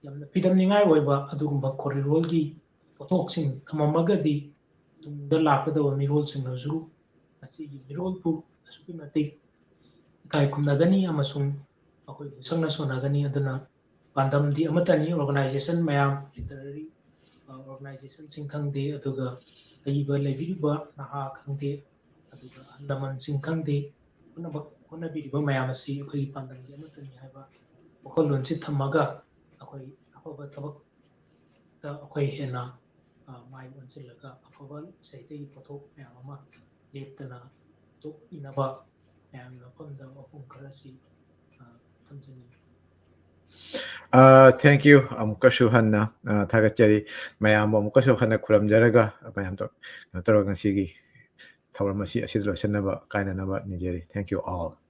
ꯌꯥꯝꯅ ꯐꯤꯗꯝꯅꯤꯡꯉꯥꯏ ꯑꯣꯏꯕ ꯑꯗꯨꯒꯨꯝꯕ ꯈꯣꯔꯤꯔꯣꯜꯒꯤ ꯄꯣꯠꯊꯣꯛꯁꯤꯡ ꯊꯝꯃꯝꯃꯒꯗꯤ ꯇꯨꯡꯗ ꯂꯥꯛꯀꯗꯕ ꯃꯤꯔꯣꯜꯁꯤꯡꯅꯁꯨ ꯃꯁꯤꯒꯤ ꯃꯤꯔꯣꯜꯕꯨ ꯑꯁꯨꯛꯀꯤ ꯃꯇꯤꯛ ꯏꯀꯥꯏ ꯈꯨꯝꯅꯒꯅꯤ ꯑꯃꯁꯨꯡ ꯑꯩꯈꯣꯏꯕꯨ ꯁꯛꯅ ꯁꯣꯟꯅꯒꯅꯤ꯫ ꯑꯗꯨꯅ ꯄꯥꯟꯗꯝꯗꯤ ꯑꯃꯠꯇꯅꯤ꯫ ꯑꯣꯔꯒꯅꯥꯏꯖꯦꯁꯟ ꯃꯌꯥꯝ, ꯂꯤꯇꯔꯦꯔꯤ, ꯑ, ꯑꯣꯔꯒꯅꯥꯏꯖꯦꯁꯟꯁꯤꯡ ꯈꯪꯗꯦ, ꯑꯗꯨꯒ ꯑꯏꯕ ꯂꯩꯕꯤꯔꯤꯕ ꯅꯍꯥ ꯈꯪꯗꯦ, ꯑꯗꯨꯒ ꯑꯍꯜ ꯂꯃꯟꯁꯤꯡ ꯈꯪꯗꯦ, ꯄꯨꯝꯅꯃꯛ ꯍꯣꯠꯅꯕꯤꯔꯤꯕ ꯃꯌꯥꯝ ꯑꯁꯤ ꯑꯩꯈꯣꯏꯒꯤ ꯄꯥꯟꯗꯝꯗꯤ ꯑꯃꯠꯇꯅꯤ ꯍꯥꯏꯕ ꯋꯥꯈꯜꯂꯣꯟꯁꯤ ꯊꯝꯃꯒ ꯑꯩꯈꯣꯏ ꯑꯐꯕ ꯊꯕꯛꯇ ꯑꯩꯈꯣꯏ ꯍꯦꯟꯅ, ꯑ, ꯃꯥꯏ ꯑꯣꯟꯁꯤꯜꯂꯒ ꯑꯐꯕ ꯁꯥꯍꯤꯇ꯭ꯌꯒꯤ ꯄꯣꯠꯊꯣꯛ ꯃꯌꯥꯝ ꯑꯃ ꯂꯦꯞꯇꯅ ꯊꯣꯛꯏꯅꯕ ꯃꯌꯥꯝꯒꯤ ꯃꯐꯝꯗ ꯋꯥꯐꯝ ꯈꯔꯁꯤ, ꯑ, ꯊꯝꯖꯅꯤꯡꯏ꯫ ꯑ, thank you꯫ ꯑꯃꯨꯛꯀꯁꯨ ꯍꯟꯅ, ꯑ, ꯊꯥꯒꯠꯆꯔꯤ꯫ ꯃꯌꯥꯝꯕꯨ ꯑꯃꯨꯛꯀꯁꯨ ꯍꯟꯅ ꯈꯨꯔꯨꯝꯖꯔꯒ ꯃꯌꯥꯝꯗꯣ ꯀꯩꯅꯣ ꯇꯧꯔꯒ ꯉꯁꯤꯒꯤ ꯊꯧꯔꯝ ꯑꯁꯤ ꯑꯁꯤꯗ ꯂꯣꯏꯁꯤꯟꯅꯕ, ꯀꯥꯏꯅꯅꯕ ꯅꯤꯖꯔꯤ꯫ Thank you all꯫